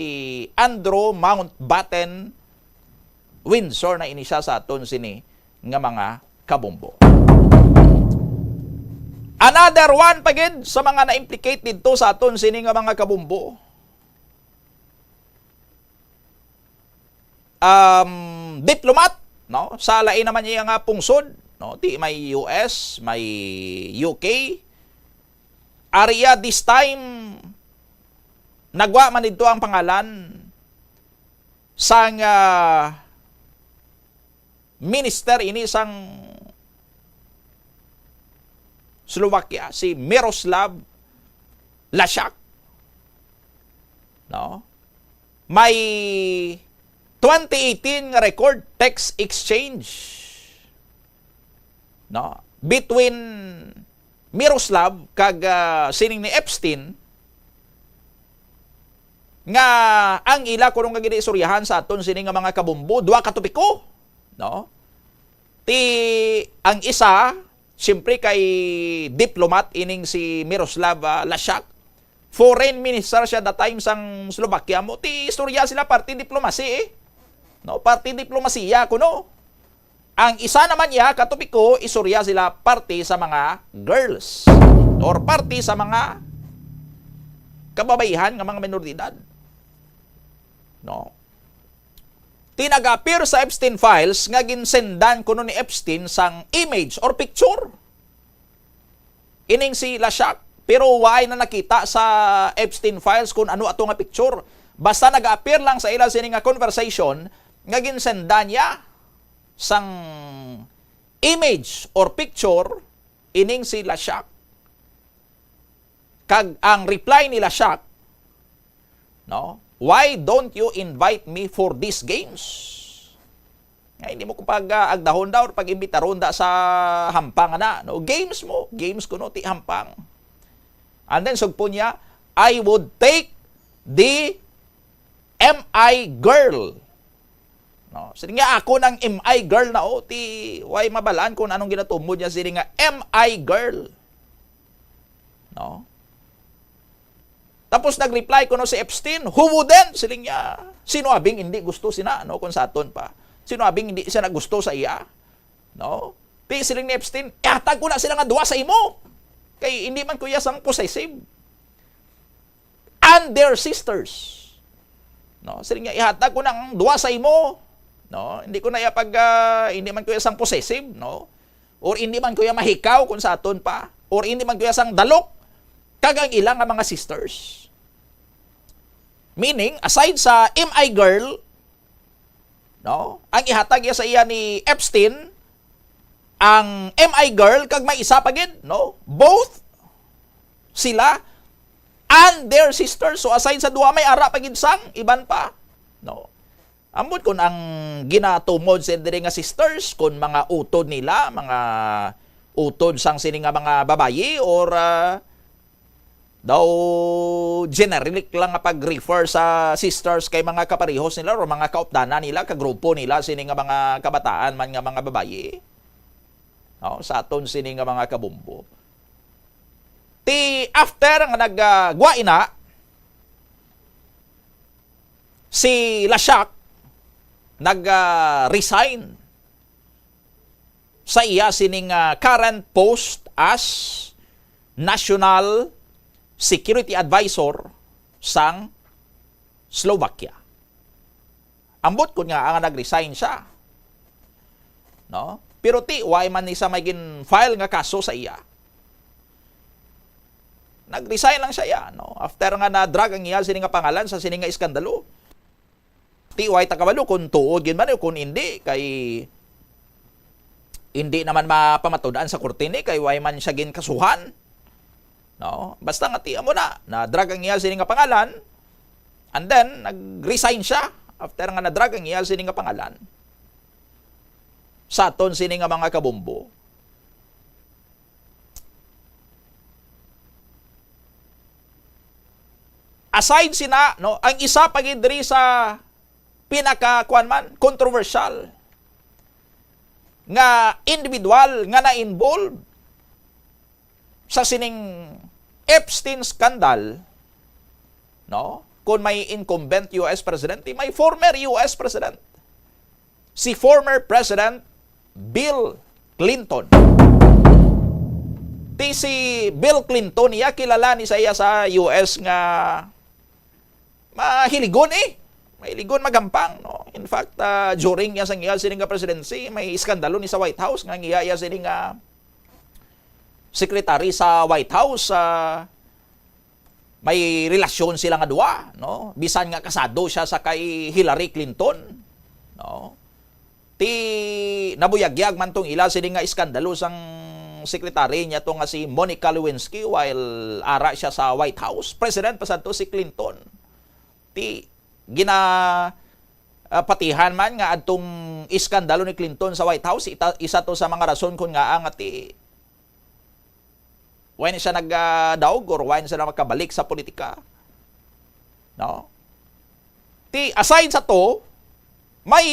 Andrew Mountbatten Windsor na ini siya sa aton sini nga mga kabombo. Another one pa gid sa mga na-implicate didto sa aton sini nga mga kabombo, um, diplomat, no? Sa lain naman niya nga pungsod, no? Ti may U S, may U K. Area this time, nagwa man didto ang pangalan sang, ah, minister ini sang Slovakia, si Miroslav Lajczak. No? May twenty eighteen nga record, text exchange, no, between Miroslav kag, ah, sining ni Epstein, nga ang ila kuno nga ginaistoryahan sa aton sini nga mga kabombo, duha ka topiko, no? Ti ang isa, siyempre, kay diplomat ining si Miroslav, ah, Lajczak, foreign minister siya that time sang Slovakia mo, ti istorya sila parte diplomasi eh. No, parte diplomasiya kuno. Ang isa naman niya ka topiko, istorya sila parte sa mga girls or parte sa mga kababaihan nga mga menor de edad. No? Ti nag-appear sa Epstein Files nga ginsendan kuno ni Epstein sang image or picture ining si Lashak. Pero wala na nakita sa Epstein Files kung ano ato nga picture. Basta nag-appear lang sa ila sini nga conversation nga ginsendan niya sang image or picture ining si Lashak. Kag ang reply ni Lashak, no? "Why don't you invite me for these games?" Nga hindi mo ko pag-agdahon daw or pag-imbitaron da sa hampang ana, no? Games mo, games kuno ti hampang. And then sugpo niya, "I would take the M I girl." No, sini nga ako nang M I girl na, oh, ti way mabalaan kung anong ginatumod niya sini nga M I girl. No? Tapos nag-reply kuno si Epstein, "Who wouldn't?" Siling niya, "Sino abing hindi gusto sina, no, kung sa aton pa? Sino abing hindi siya nagusto sa iya?" No? Ti siling ni Epstein, "Ihatag ko na sila nga duha sa imo. Kay hindi man ko iya sang possessive. And their sisters." No? Siling niya, "Ihatag ko na ang duha sa imo." No? Hindi ko na iya pag, ah, hindi man ko iya sang possessive, no? Or hindi man ko iya mahikaw kung sa aton pa. Or hindi man ko iya sang dalok. Kag ang ila nga mga sisters. Meaning, aside sa M I girl, no? Ang ihatag iya sa iya ni Epstein, ang M I girl, kag may isa pa gid, no? Both sila and their sisters. So, aside sa duha, may ara pa gid sang iban pa, no? Ambot kun ang ginatumod sa diri nga sisters, kun mga utod nila, mga utod sang sini nga mga babayi, or, ah, daw generic lang nga pag-refer sa sisters kay mga kaparehos nila or mga kaupdanan nila, kagrupo nila, sini nga mga kabataan man nga mga babayi. No, sa aton sini nga mga kabumbo. Ti after nga nagagwa ina, si Lashak nag, ah, resign sa iya sining, ah, current post as National Security Advisor sang Slovakia. Ambot kun nga nga nag-resign siya. No? Pero ti, why man ni sa may gin-file nga kaso sa iya? Nag-resign lang siya, ya, no? After nga na-drag ang iya sini nga pangalan sa sini nga iskandalo. Ti, why ta kabalo kung tuod gid man o kung hindi, kay hindi naman mapamatud-an sa korte ni, kay why man siya ginkasuhan. No? Basta nga ti amo na, na-drag ang iya sini nga pangalan, and then nag-resign siya after nga na-drag ang iya sini nga pangalan. Sa aton sini nga mga kabumbo. Aside sina, no, ang isa pa gid diri sa pinaka, kuwan man, controversial nga individual nga na-involve sa sining Epstein scandal, no? Kung may incumbent U S president, may former U S president, si former President Bill Clinton. Ti si Bill Clinton, iya kilala ni sa iya sa U S nga mahiligon eh. Mahiligon magampang, no? In fact, ah, during niya sang iya sini nga presidency, may iskandalo ni sa White House nga iya, iya sini nga secretary sa White House, ah, may relasyon sila nga duha, no? Bisan nga kasado siya sa kay Hillary Clinton, no? Ti nabuyagyag man tong ila sini nga iskandalo sang secretary niya to nga si Monica Lewinsky while ara siya sa White House. President pa sadto si Clinton. Ti gina, ah, patihan man nga adtong iskandalo ni Clinton sa White House, ita-, isa to sa mga rason kun ngaa nga ti why na siya nagdaog or why na siya makabalik sa politika. No? Ti, aside sa to, may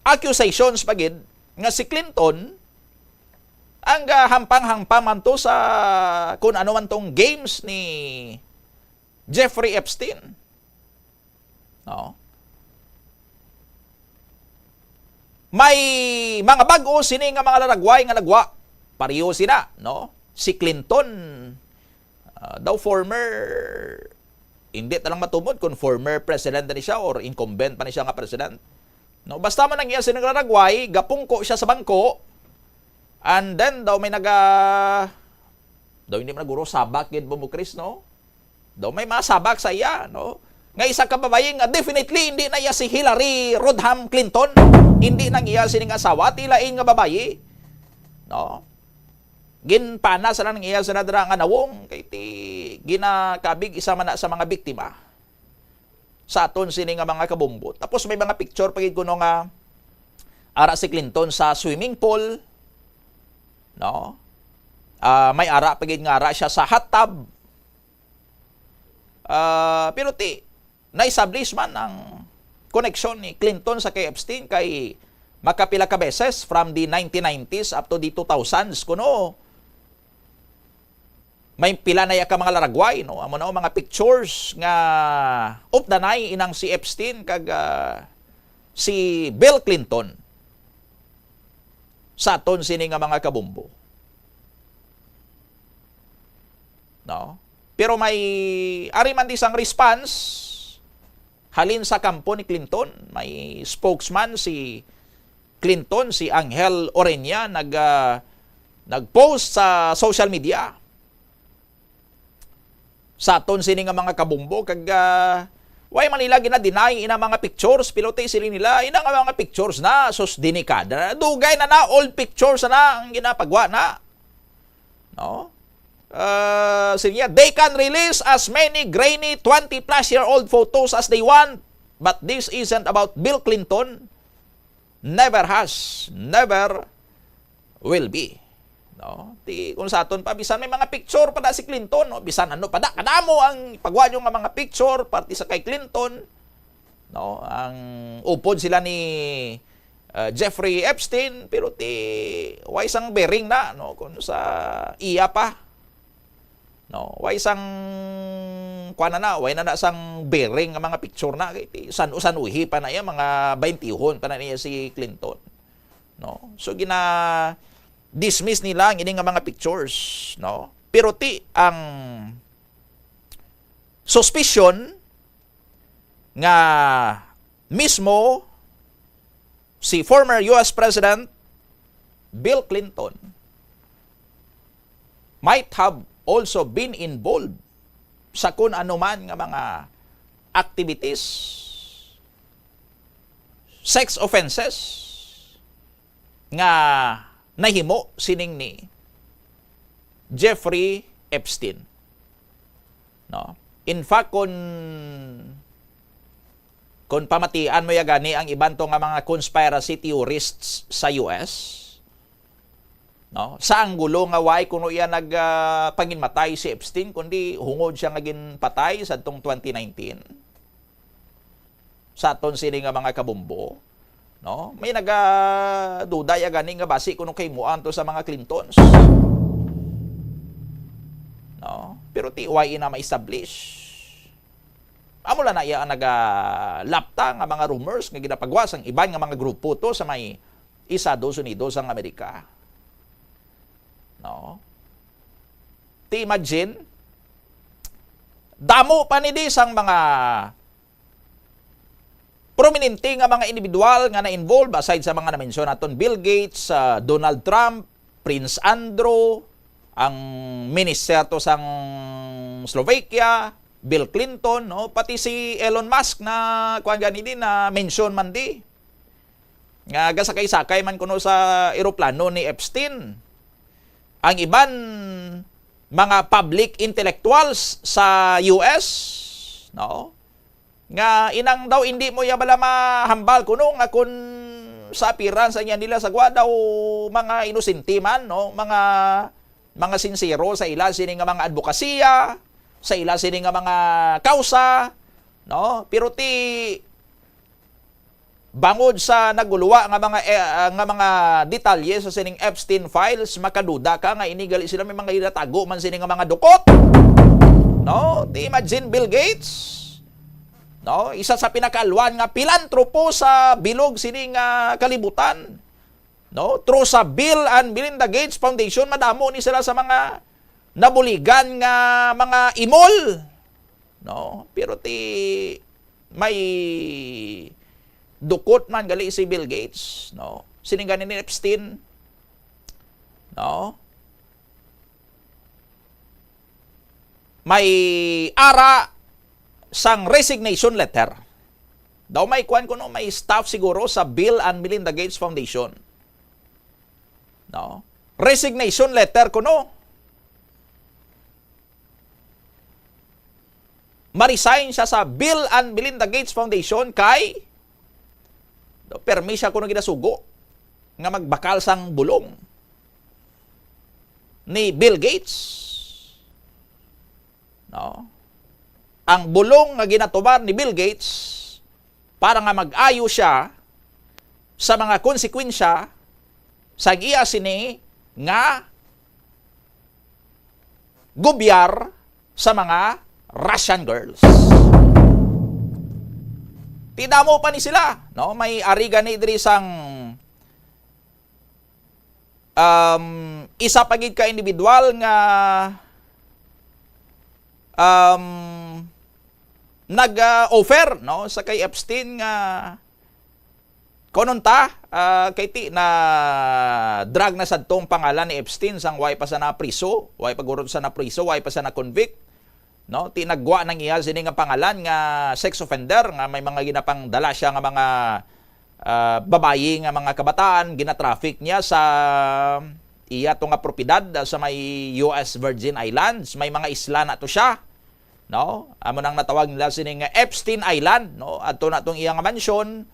accusations pa gid nga si Clinton ang, ah, hampang-hampang man to sa kun ano man tong games ni Jeffrey Epstein. No? May mga bag-o sini nga mga laragway nga nagwa. Pareho sina, no? Si Clinton, ah, daw former, hindi ta lang matumod kung former president na ni siya or incumbent pa ni siya nga president. No, basta man ang iya sini nga laragway, gapungko siya sa bangko. And then daw may naga, daw hindi man guro sabak gid mo, Chris, no? Daw may masabak sa iya, no? Nga isa ka babayi nga definitely hindi na iya si Hillary Rodham Clinton. Hindi na iya sining asawa, ti lain nga babayi, no? Ginpana sa lang iya sa nadra nga nawong kay ti ginakabig isa man na sa mga biktima sa aton sini nga mga kabombo. Tapos may mga picture pa gid kuno nga ara si Clinton sa swimming pool, no? Ah, may ara pa gid nga ara siya sa hot tub. Ah, pero ti, na-establish man ang koneksyon ni Clinton sa kay Epstein kay makapila ka beses from the nineteen nineties up to the two thousands kuno. May pila na ya ka mga laragway, no? Amo na ang mga pictures nga updanay inang si Epstein kag, ah, si Bill Clinton sa aton sini nga mga kabombo. No? Pero may ari man di sang response halin sa kampo ni Clinton. May spokesman si Clinton, si Angel Oreña, nag, ah, nag-post sa social media sa aton sini nga mga kabombo kag, ah, why man nila gina-deny ina mga pictures, pero ti sili nila ina nga mga pictures na sus, denikada na, dugay na na, old pictures na ang ginapagwa na, no? Ah, sini niya, they can release as many grainy twenty plus year old photos as they want, but this isn't about Bill Clinton. Never has, never will be. No? Ti, kung sa aton pa, bisan may mga picture pa na si Clinton, no? Bisan ano pa na, kadamo ang pagwa nyo nga mga picture, parte sa kay Clinton, no? Ang upod sila ni, uh, Jeffrey Epstein, pero ti, way sang bearing na, no? Kung sa iya pa, no? Way sang, kuwan na na, way na na sang bearing nga mga picture na, kay ti, san-o-san-uhi pa na iya, mga baintihon pa na niya si Clinton. No? So, gina-dismiss nila ang ini nga mga pictures, no? Pero ti, ang suspicion nga mismo si former U S President Bill Clinton might have also been involved sa kun ano man nga mga activities, sex offenses, nga nahimo sining ni Jeffrey Epstein. No? In fact, kung, kung pamatian mo ya gani ang iban to nga mga conspiracy theorists sa U S, no? Sa anggulo nga way kuno iya nag, ah, panginmatay si Epstein, kundi hungod siya nga ginpatay sa tong twenty nineteen. Sa aton sini nga mga kabombo, no? May nagaduda ya gani nga basi kuno kahimuan to sa mga Clintons. No? Pero ti, way ina ma-establish. Amo lang na iya ang nagalapta nga mga rumors nga ginapagwas ang iban nga mga grupo to sa may Estados Unidos sang Amerika. No? Ti imagine, damo pa ni di sang mga prominente nga mga individual nga na-involve, aside sa mga na-mention naton, Bill Gates, ah, Donald Trump, Prince Andrew, ang minister to sang Slovakia, Bill Clinton, no? Pati si Elon Musk na, kuwan gani din, na-mention man di. Nga gasakay-sakay man kuno sa eroplano ni Epstein. Ang iban, mga public intellectuals sa U S, no? Nga inang daw hindi mo ya bala mahambal kuno nga kun sa appearance niya nila sa gwa daw mga inosente man, no? Mga, mga sinsero sa ila sini nga mga adbokasiya, sa ila sini nga mga kausa, no? Pero ti bangod sa naguluwa nga mga, eh, ah, nga mga detalye sa sining Epstein files, makaduda ka nga ini gali sila may mga ginatago man sini nga mga dukot. No? Imagine Bill Gates, no? Isa sa pinakaalwan nga pilantropo sa bilog sini nga kalibutan, no? Through sa Bill and Melinda Gates Foundation, madamo ni sila sa mga nabuligan nga mga imol, no? Pero ti may dukot man gali si Bill Gates, no? Sini gani ni Epstein, no? May ara sang resignation letter. Daw may kwan kuno, may staff siguro sa Bill and Melinda Gates Foundation. No? Resignation letter kuno. Ma-resign siya sa Bill and Melinda Gates Foundation kay no, permi siya kuno ginasugo nga magbakal sang bulong ni Bill Gates. No? Ang bulong nga ginatumar ni Bill Gates para nga mag-ayo siya sa mga konsekwensya sa iya sini nga gubyar sa mga Russian girls. Ti damo pa ni sila, no? May ari gani diri sang, um, isa pa gid ka individual nga, um, nag-offer, no, sa kay Epstein nga kunon ta, ah, kay ti na-drag na sad tong pangalan ni Epstein sang way pa sa na priso, way pa gurod sa na priso, way pa sa na convict, no? Ti nagwa nang iya sini nga pangalan nga sex offender nga may mga ginapangdala siya nga mga, ah, babayi nga mga kabataan, gina-traffic niya sa iya to nga propiedad, ah, sa may U S Virgin Islands, may mga isla na to siya, no? Amo nang natawag nila sini nga Epstein Island, no? Adto na tong iya nga mansyon,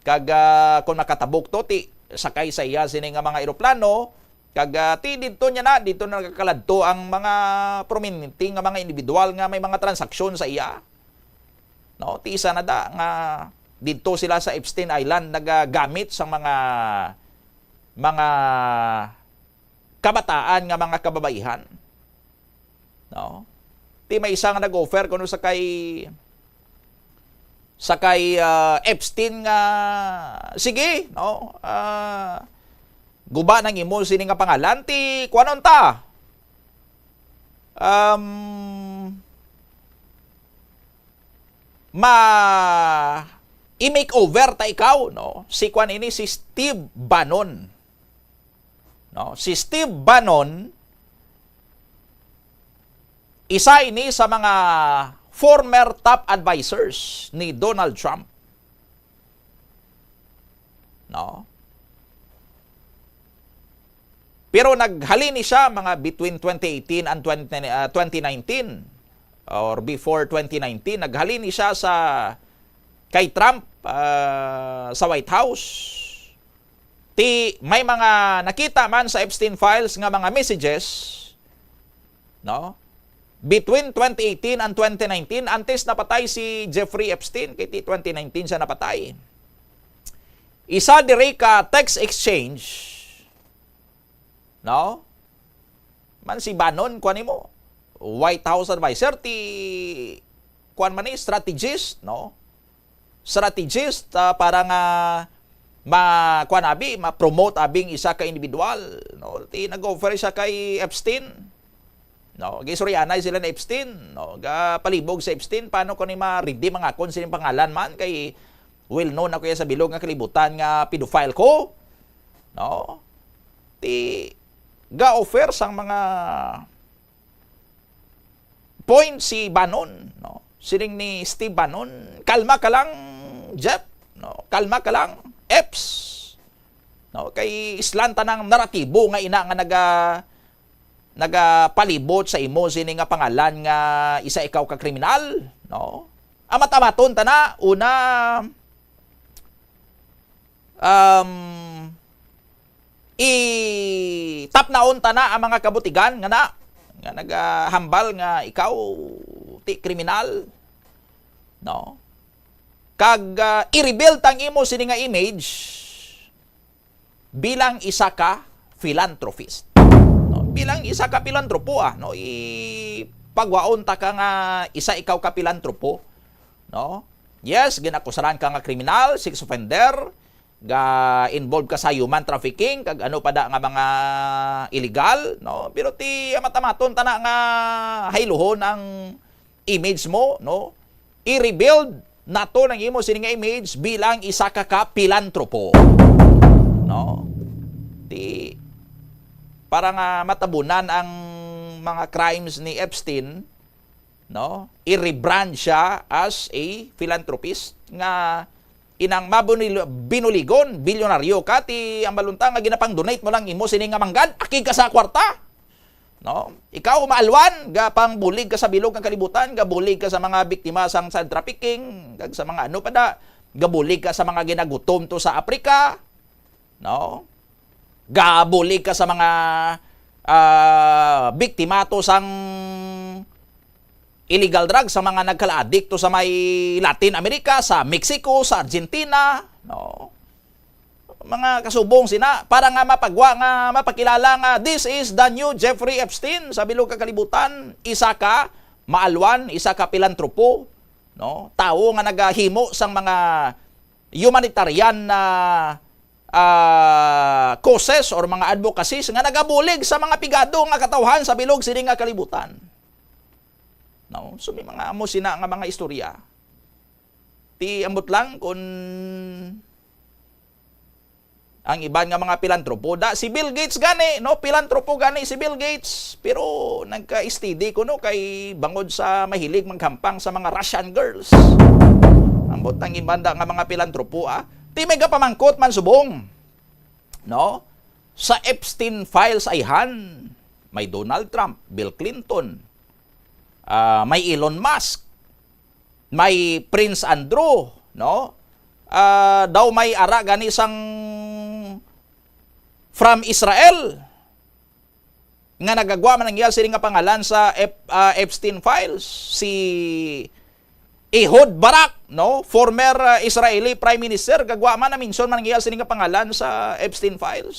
kag, ah, kung makatabok to, ti sakay sa iya sini nga mga eroplano, kag, ah, ti didto niya na, didto na nagakaladto ang mga prominente nga mga individual nga may mga transaksyon sa iya. No, ti isa na da nga didto sila sa Epstein Island nagagamit sa mga, mga kabataan nga mga kababaihan. No? Ti may isa nga nag-offer kuno sa kay, sa kay, ah, Epstein nga, sige, no? Ah, guba nang imo sini nga pangalan, ti kuwanon ta. Um, ma i-makeover ta ikaw, no? Si kwan ini, si Steve Bannon. No? Si Steve Bannon, isa ini sa mga former top advisors ni Donald Trump. No? Pero naghalin ni siya mga between twenty eighteen and twenty, ah, twenty nineteen or before twenty nineteen, naghalin ni siya sa kay Trump, ah, sa White House. Ti may mga nakita man sa Epstein Files nga mga messages, no? Between twenty eighteen and twenty nineteen, antes napatay si Jeffrey Epstein, kay ti twenty nineteen siya napatay. Isa diri ka text exchange, no? Man si Bannon, kuwan nimo, White House advisor, ti kuwan man ni, strategist, no? Strategist, ah, para nga ma-, kuwan abi, ma-promote abing isa ka individual, no? Ti nag-offer siya kay Epstein, no? Gisurianay sila ni Epstein, no? Gapalibog sa Epstein, paano ko ni ma-redeem ang akon sining pangalan man kay well known ako ya sa bilog nga kalibutan nga pedophile ko, no? Ti ga-offer sang mga point si Bannon, no? Siling ni Steve Bannon, "Kalma ka lang, Jeff, no? Kalma ka lang, Eps." No? Kay islan ta nang naratibo nga ina nga naga-, nagapalibot sa imo sini nga pangalan nga isa ikaw ka kriminal, no? Amat-amaton ta na, una, um, itapnaon ta na ang mga kabutigan nga na, nga nagahambal nga ikaw ti kriminal, no? Kag, ah, i-rebuild ang imo sini nga image bilang isa ka philanthropist. No? Bilang isa ka pilantropo, ah, no? I-, pagwaon ta ka nga isa ikaw ka pilantropo, no? Yes, ginakusaran ka nga kriminal, sex offender, ga involved ka sa human trafficking, kag ano pa da nga mga illegal, no? Pero ti amat-amaton ta na nga hayluhon ang image mo, no? I-rebuild nato ang imo sini nga image bilang isa ka ka pilantropo, no? Ti para nga matabunan ang mga crimes ni Epstein, no? I-rebrand siya as a philanthropist nga inang mabunil-, binuligon, bilyonaryo ka, ti ang balunta nga ginapang-donate mo lang imo sini nga manggad, akig ka sa kwarta. No? Ikaw, maalwan, gapangbulig ka sa bilog nga kalibutan, gabulig ka sa mga biktima sang child trafficking, kag sa mga ano pa da, gabulig ka sa mga ginagutom to sa Africa, no? Gabulig ka sa mga, ah, biktima to sang illegal drugs, sa mga nagkalaadikto sa may Latin America, sa Mexico, sa Argentina, no? Mga kasubong sina, para nga mapagwa nga mapakilala nga this is the new Jeffrey Epstein sa bilog ka kalibutan, isa ka maalwan, isa ka pilantropo, no? Tawo nga nagahimo sang mga humanitarian na, ah, causes or mga advocacies nga nagabulig sa mga pigado nga katawhan sa bilog sini nga kalibutan. No? So, may mga amo sina nga mga istorya. Ti ambot lang kung ang iban nga mga pilantropo, da, si Bill Gates gani, no? Pilantropo gani si Bill Gates, pero nagka-S T D kuno kay bangod sa mahilig maghampang sa mga Russian girls. Ambot ang iban da nga mga pilantropo, ah. Ti may gapamangkot man subong, no? Sa Epstein files ayhan, may Donald Trump, Bill Clinton, ah, may Elon Musk, may Prince Andrew, no? Ah, daw may ara gani sang from Israel nga nagagwa man ang iya sini nga pangalan sa Ep-, ah, Epstein files, si Ehud Barak, no? Former, ah, Israeli Prime Minister, gagwa man na mention man ang iya sini nga pangalan sa Epstein files.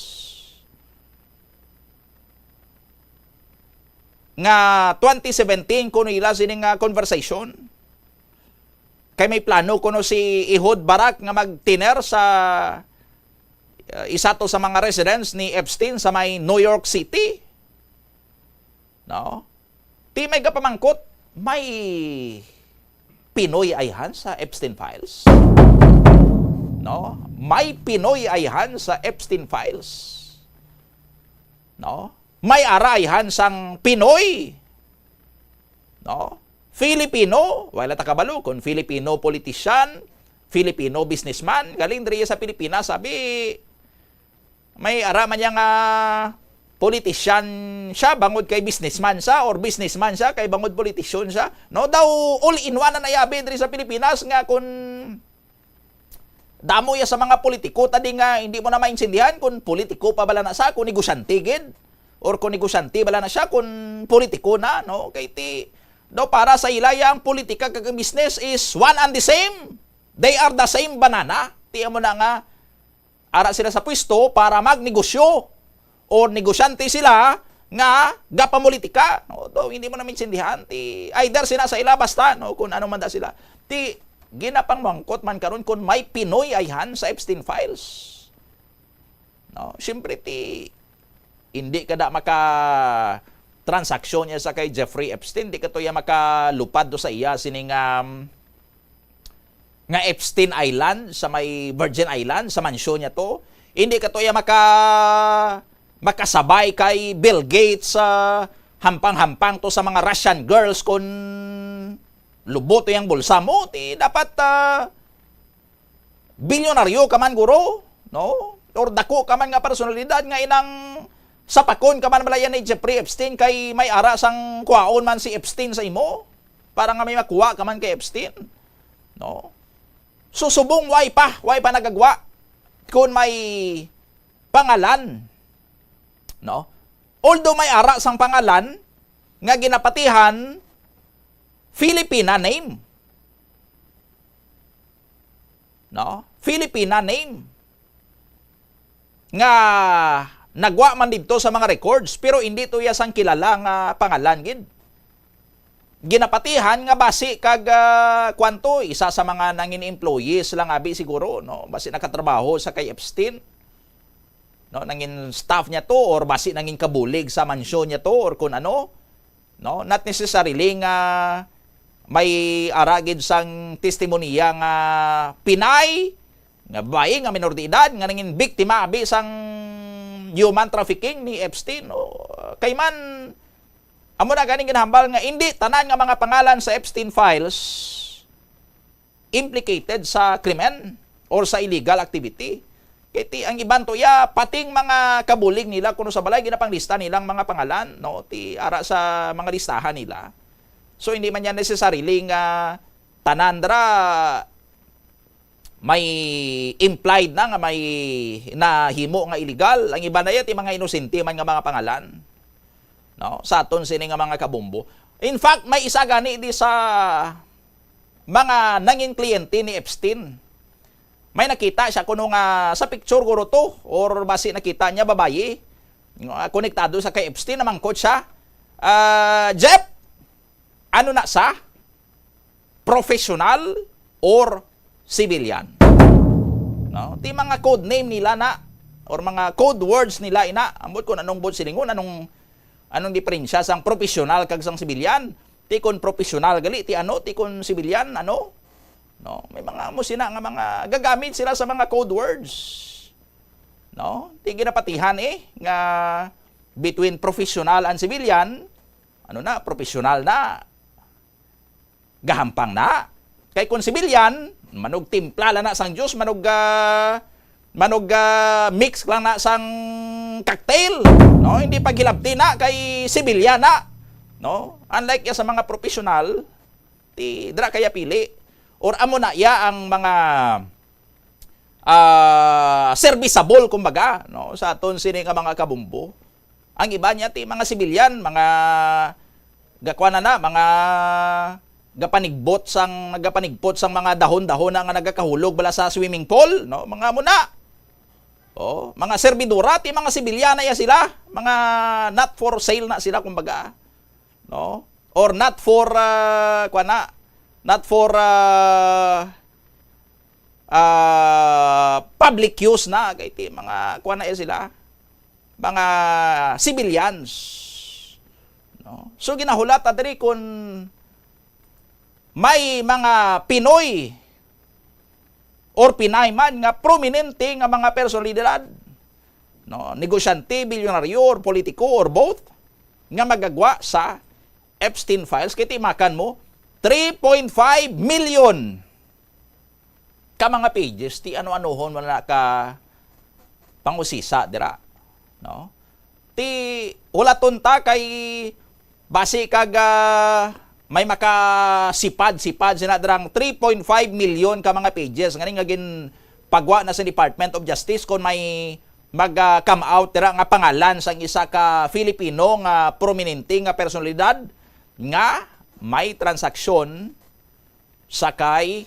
Nga twenty seventeen kuno ila sini nga conversation. Kay may plano kuno si Ehud Barak nga magtiner sa, uh, isa to sa mga residence ni Epstein sa may New York City. No? Ti may gapamangkot, may Pinoy ayhan sa Epstein Files? No? May Pinoy ayhan sa Epstein Files? No? May ara ayhan sang Pinoy? No? Filipino, wala ta kabalo kung Filipino politician, Filipino businessman, galing diri sa Pilipinas, sabi, may ara man niya nga politician siya bangod kay businessman siya, or businessman siya kay bangod politician siya. No, daw all in one ang ayabi diri sa Pilipinas nga kun damo ya sa mga politiko, tadi nga hindi mo na maintindihan kung politiko pa bala na siya, kung negosyante gid, or kung negosyante bala na siya, kung politiko na, no? Kay ti, daw para sa ila, ya ang politika kag ang business is one and the same. They are the same banana. Ti amo na nga, ara sila sa pwesto para magnegosyo or negosyante sila nga gapamulitika, no? Daw hindi mo na maintindihan, ti either sila sa ila, basta, no, kung ano man da sila. Ti ginapangmangkot man karon kung may Pinoy ayhan sa Epstein Files. No, siyempre ti hindi ka da maka transaksyon niya sa kay Jeffrey Epstein, di ka to iya makalupad do sa iya sining, um, nga Epstein Island sa may Virgin Island, sa mansyon niya to. Hindi ka to iya maka, makasabay kay Bill Gates sa hampang-hampang to sa mga Russian girls. Kung lubot to yang bulsa mo, ti dapat, ah, bilyonaryo ka man, guro, no? Or dako ka man nga personalidad nga inang sapakon ka man bala yan ni Jeffrey Epstein kay may ara sang kuhaon man si Epstein sa imo para nga may makuha ka man kay Epstein, no? So, subong way pa, way pa nagagwa kun may pangalan, no? Although may ara sang pangalan nga ginapatihan Filipina name. No? Filipina name. Nga nagwa man didto sa mga records, pero hindi to iya sang kilala nga pangalan gid. ginapatihan nga basi kag, ah, kwan to, isa sa mga nangin employees lang abi siguro, no? Basi nakatrabaho sa kay Epstein, no? Nangin staff niya to or basi nangin kabulig sa mansyon niya to or kun ano, no? Not necessarily nga may ara gid sang testimonya nga Pinay, nga babayi nga minor de edad nga nangin biktima abi sang human trafficking ni Epstein, no? Kay man, amo na ganing ginahambal nga indi tanan nga mga pangalan sa Epstein files implicated sa krimen or sa illegal activity. Kay ti ang iban to ya, pating mga kabulig nila kuno sa balay, ginapanglista nilang mga pangalan, no? Ti ara sa mga listahan nila. So, hindi man yan necessarily nga tanan dra may implied na nga may nahimo nga illegal. Ang iban na ya, ti mga inosente man nga mga pangalan, no? Sa aton sini nga mga kabombo. In fact, may isa gani di sa mga nangin kliyente ni Epstein. May nakita siya kuno nga sa picture guro to, or basi nakita niya babayi, nga konektado sa kay Epstein, namangkot siya, "Ah, Jeff, ano na sa? Professional or civilian?" No? Ti mga code name nila na, or mga code words nila ina, ambot kung anong buot silingon, anong, anong diferensya sang professional kag sang civilian. Ti kon professional gali, ti ano, ti kon civilian, ano? No? May mga mo sina nga mga gagamit sila sa mga code words. No? Ti ginapatihan eh, nga between professional and civilian, ano na, professional na, gahampang na. Kay kung civilian, manugtimpla lang na sang juice, manug, ah, manug, ah, mix lang na sang cocktail, no? Hindi pa gilabti na kay civilian na, no? Unlike ya sa mga professional, ti dira kaya pili. Or amo na ya ang mga, ah, serviceable, kumbaga, no, sa aton sini nga mga kabumbo. Ang iba niya ti mga sibilyan, mga gakuan na, mga gapanigbot sang, nagapanigpot sang mga dahon-dahon na nga nagakahulog bala sa swimming pool, no? Mga amo na. Oh, mga servidora ti mga sibilyan na ya sila, mga not for sale na sila, kumbaga, no? Or not for, ah, kuwan na, not for, ah, ah, public use na, kay ti mga kuwan na ya sila, mga civilians, no? So, ginahulat ta diri kung may mga Pinoy or Pinay man nga prominente nga mga personalidad, no, negosyante, bilyonaryo, or politiko, or both, nga magagwa sa Epstein files. Kay ti makan mo, three point five million ka mga pages, ti ano-anohon wala ka pangusisa dira, no? Ti hulaton ta kay basi kag, ah, may makasipad-sipad sina dirang three point five million ka mga pages ngani nga ginpagwa na sa Department of Justice kon may mag, ah, come out dira nga pangalan sang isa ka Filipino nga prominente nga personalidad nga may transaksyon sa kay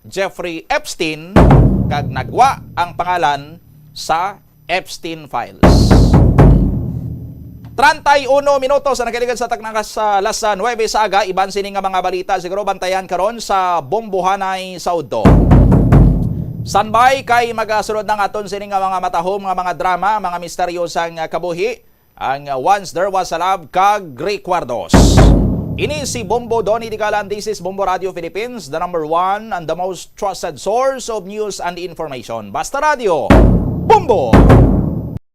Jeffrey Epstein kag nagwa ang pangalan sa Epstein Files. Treinta y uno minutos ang nakaligid sa takna sa alas nuebe sa aga. Iban sini nga mga balita siguro bantayan karon sa Bombohanay sa Udto. Standby kay magasunod na nga aton sini nga mga matahom nga mga drama, mga misteryosang kabuhi, ang Once There Was a Love kag Recuerdos. Ini si Bombo Donny Digalan. This is Bombo Radio Philippines, the number one and the most trusted source of news and information. Basta Radio, Bombo!